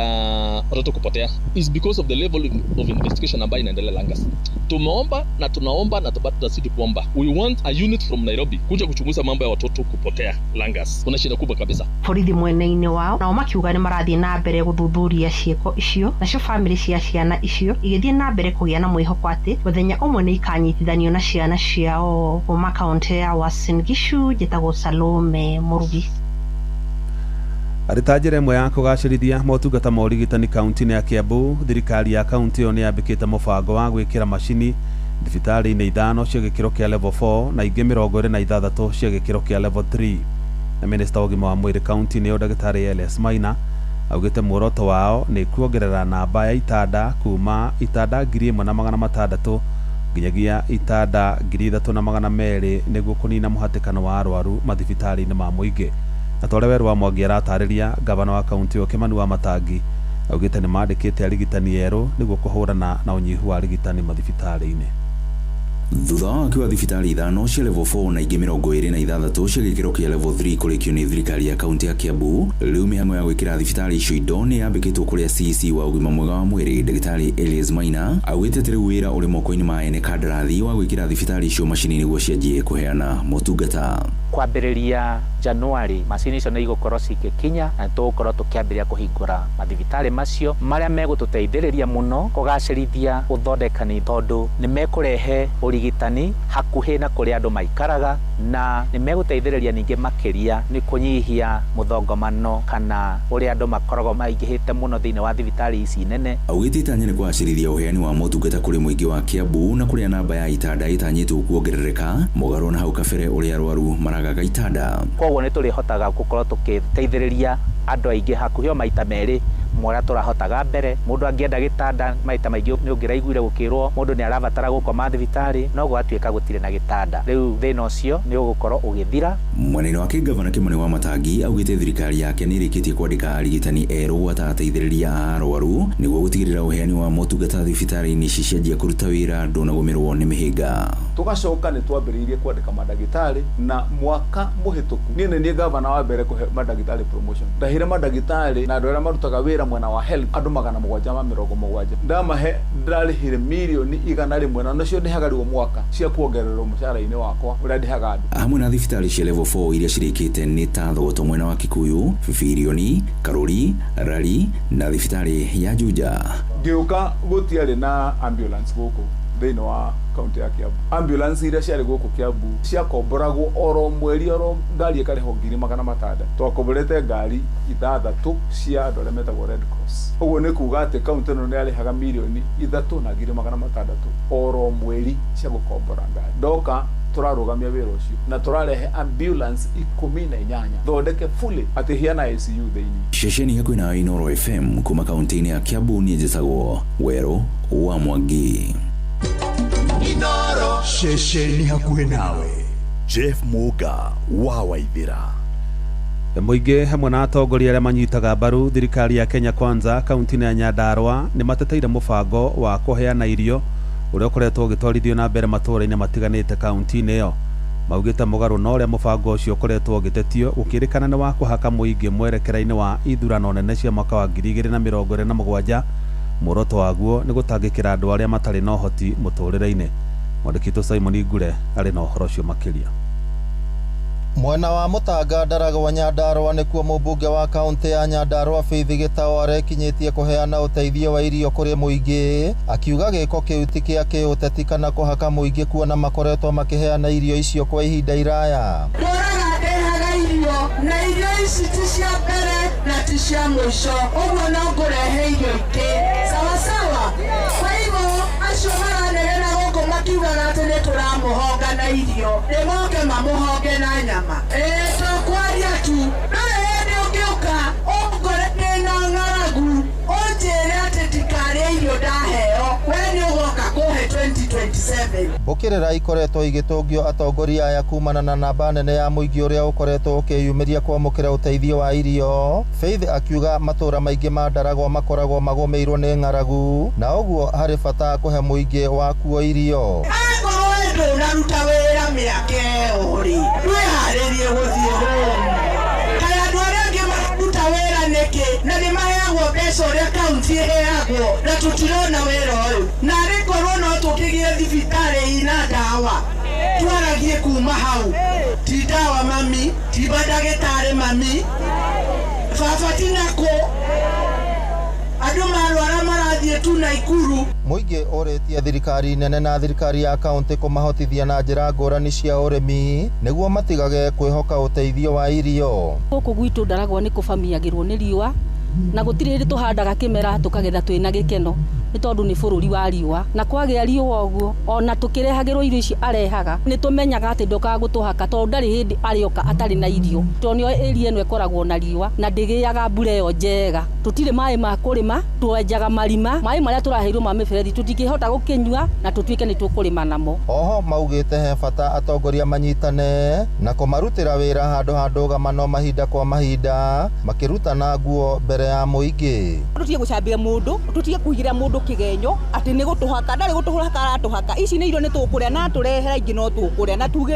watoto kupotea, is because of the level of investigation ambayo inaendelea Langas. Tumeomba na tunaomba na tutazidi kuomba. We want a unit from Nairobi kuja kuchunguza mambo ya watoto kupotea Langas. Kuna shida kubwa kabisa. Borithi mwena-inĩ wao nao makiuga nĩ marathiĩ na mbere gũthuthuria ciĩko icio, nacio bamĩrĩ cia ciana icio igĩthiĩ na mbere kũgĩa na mwĩhoko atĩ mũthenya ũmwe nĩ ikanyitithanio na ciana ciao. Kuma kaunti ya Uasin Gishu njĩtagwo Salome Mũrugi. Arĩ ta njĩra ĩmwe ya kũgacĩrithia motungata ma ũrigitani kaunti-inĩ ya Kiambu, thirikari ya kaunti ĩyo nĩ yambĩkĩte mũbango wa gwĩkĩra macini thibitarĩ-inĩ 5 cia gĩkĩro kĩa level 4 na ingĩ 26 cia gĩkĩro kĩa level 3. Na minista wa ũgima wa mwĩrĩ kaunti-inĩ ĩyo ndagĩtarĩ LS Maina augĩte muoroto wao nĩ kuongerera namba ya itanda kuma itanda 1600 nginyagia itanda 3200 nĩguo kũnina mũhatĩkano wa arwaru mathibitarĩ-inĩ ma mũingĩ. Na tore Weru wa Mwangi aratarĩria gavana wa kaunti ĩyo Kimani wa Matangi augĩte nĩ mandĩkĩte arigitani erũ nĩguo kũhũrana na ũnyihu wa arigitani mathibitarĩ-inĩ. Thutha wa waki wa thibitarĩ 5 cia level 4 na ingĩ 26 cia gĩkĩro kĩa level 3 kũrĩkio nĩ thirikari ya kaunti ya Kiambu, rĩu mĩhang'o ya gwĩkĩra thibitarĩ icio indo nĩ yambĩkĩtwo kũrĩa CEC wa ũgima mwega wa mwĩrĩ ndagĩtarĩ Elias Maina augĩte atĩ rĩu wĩra ũrĩ moko-inĩ ma ene kandarathi wa gwĩkĩra thibitarĩ icio macini nĩguo cianjie kũheana motungata. Kwambĩrĩria Januari macini icio nĩ igũkorwo cigĩkinya na tũgũkorwo tũkĩambĩrĩria kũhingũra mathibitarĩ macio marĩa megũtũteithĩrĩria mũno kũgacĩrithia ũthondekani tondũ nĩ mekũrehe ũrigitani hakuhĩ na kũrĩa andũ maikaraga na nĩ megũteithĩrĩria ningĩ makĩria nĩ kũnyihia mũthongomano kana ũrĩa andũ makoragwo maingĩhĩte mũno thĩinĩ wa thibitarĩ ici nene. Augĩte itanya nĩ kũgacĩrithia ũheani wa motungata kũrĩ mũingĩ wa Kiambu na kũrĩa namba ya itanda ĩtanyĩtwo kuongerereka mũgarũ na hau kabere ũrĩa arwaru maragaga itanda. Koguo nĩ tũrĩhotaga gũkorwo tũkĩteithĩrĩria andũ aingĩ hakuhĩ o maita merĩ mora tũrahotaga mbere. Mũndũ angĩenda gĩtanda maita maingĩ nĩ ũngĩraiguire gũkĩrwo mũndũ nĩ arabatara gũkoma thibitarĩ no gwatuĩka gũtirĩ na gĩtanda. Rĩu thĩna ũcio nĩ ũgũkorwo ũgĩthira. Mwena-inĩ wake gavana Kimani wa Matangi augĩte thirikari yake nĩ ĩrĩkĩtie kwandĩka arigitani erũ gwata ateithĩrĩria a arwaru nĩguo gũtigĩrĩra ũheani wa motungata thibitarĩ-inĩ ici cianjia kũruta wĩra ndũnagũmĩrwo nĩ mĩhĩnga. Tũgacoka nĩ twambĩrĩirie kwandĩka mandagĩtarĩ, na mwaka mũhĩtũku niĩ nĩ niĩ gavana wa mbere kũhe mandagĩtarĩ promotion. Ndahire mandagĩtarĩ na andũ arĩa marutaga wĩra mwena wa health andũ 770. Ndamahe ndarĩhire mirioni 100, na nacio ndĩhaga rĩu mwaka cia kuongererwo mũcara-inĩ wakwa ũrĩa ndĩhaga andũ. Hamwe na thibitarĩ cia level 4 iria cirĩkĩte nĩ ta Thogoto mwena wa Kikuyu, Bibirioni, Karuri, Rari na thibitarĩ ya Juja. Ngĩũka gũtiarĩ na ambulance gũkũ thĩinĩ wa kaunti ya Kiambu. Ambulance iria ciarĩ gũkũ Kiambu ciakomboragwo oro mweri, oro ngari ĩkarĩhwo 600,000. Twakomborete ngari 6 cia andũ arĩa metagwo Red Cross. Ũguo nĩ kuga atĩ kaunti ĩno nĩ yarĩhaga mirioni 3,600 oro mweri cia gũkombora ngari. Ndoka tũrarũgamia wĩra ũcio na tũrarehe ambulance 18 thondeke fully atĩ hiana ICU thĩinĩ. Ceceni hakuhĩ na Inooro FM kuma kaunti-inĩ ya Kiambu niĩ njĩtagwo Werũ wa Mwangi. Inoro ceceni hakuhĩ nawe. Jeff Muga wa Waithira. Mũingĩ hamwe na atongoria arĩa manyitaga mbaru thirikari ya Kenya Kwanza kaunti-inĩ ya Nyandarua nĩ mateteire mũbango wa kũheana irio ũrĩa ũkoretwo ũgĩtwarithio na mbere matũũra-inĩ matiganĩte kaunti-inĩ ĩyo. Maugĩte mũgarũ na ũrĩa mũbango ũcio ũkoretwo ũgĩtetio gũkĩrĩkana nĩ wa kũhaka mũingĩ mwerekera-inĩ wa ithurano nene cia mwaka wa 2027. Muoroto waguo nĩ gũtangĩkĩra andũ arĩa matarĩ na ũhoti mũtũũrĩre-inĩ. Mwandĩki witũ Simon Ngure arĩ na ũhoro ũcio makĩria. Mwena wa Mũtanga Ndaragwa Nyandarua nĩkuo mũmbunge wa kaunti ya Nyandarua Faith Gĩtao arekinyĩtie kũheana ũteithio wa irio kũrĩ mũingĩ, akiuga gĩko kĩu ti kĩa kĩũteti kana kũhaka mũingĩ kuona makoretwo makĩheana irio icio kwa ihinda iraya. Ndũraga ndehaga irio na irio ici ti cia mbere na ti cia mũico, ũguo no ngũrehe irio ingĩ sawa sawa. Kwa hivyo acio maranegena gũkũ makiugaga atĩ nĩ tũramũhonga na irio, nĩ moke mamũhonge na nyama. Tũkwaria tu, ndũrĩ hĩndĩ ũngĩũka ũngore ndĩna ng'aragu ũnjĩre atĩ ndikarĩe irio ndaheo, we nĩ ũgoka kũhe 2027. Mbũkĩrĩra ikoretwo igĩtũngio atongoria aya kumana na namba nene ya mũingĩ ũrĩa ũkoretwo ũkĩyumĩria kwamũkĩra ũteithio wa irio. Faith akiuga matũũra maingĩ ma Ndaragwa makoragwo magũmĩirwo nĩ ng'aragu na ũguo harĩ bata kũhe mũingĩ wakuo irio. Angorwo we ndũnaruta wĩra mĩaka ĩyo rĩ, ndwĩharĩrie gũthiĩ home. Kaĩ andũ arĩa angĩ mararuta wĩra nĩkĩ na nĩ maheagwo mbeca ũrĩa kaunti ĩheagwo na tũtirona wĩra ũyũ? Na arĩ korwo no tũkĩgĩe thibitarĩ ina ndawa twaragie kuma hau, ti ndawa mami, ti mandagĩtarĩ mami, baba ti nakũ, andũ marwara marathiĩ tu Naikuru. Mũingĩ ũrĩtie thirikari nene na thirikari ya kaunti kũmahotithia na njĩra ngũrani cia ũrĩmi nĩguo matigage kwĩhoka ũteithio wa irio. Gũkũ gwitũ Ndaragwa nĩ kũbamiagĩrwo nĩ riũa na gũtirĩ hĩndĩ tũhandaga kĩmera tũkagetha twĩna gĩkeno nĩ tondũ nĩ bũrũri wa riũa, na kwagĩa riũa ũguo ona tũkĩrehagĩrwo irio ici arehaga nĩ tũmenyaga atĩ ndokaga gũtũhaka tondũ ndarĩ hĩndĩ arĩoka atarĩ na irio, tondũ nĩo area ĩno ĩkoragwo na riũa na ndĩgĩaga mbura ĩyo njega. Tũtirĩ maĩ ma kũrĩma, twenjaga marima, maĩ marĩa tũraheirwo ma mĩberethi tũtingĩhota gũkĩnyua na tũtuĩke nĩ tũkũrĩma namo. Oho maugĩte he bata atongoria manyitane na kũmarutĩra wĩra handũ ha ndũgamano mahinda kwa mahinda makĩrutana nguo mbere ya mũingĩ. Tũtige gũcambia mũndũ, tũtige kũigĩra mũndũ kĩgenyo atĩ nĩ gũtũhaka, ndarĩ gũtũhaka aratũhaka. Ici nĩ irio nĩ tũkũrĩa na atũrehera ingĩ no tũkũrĩa na tuge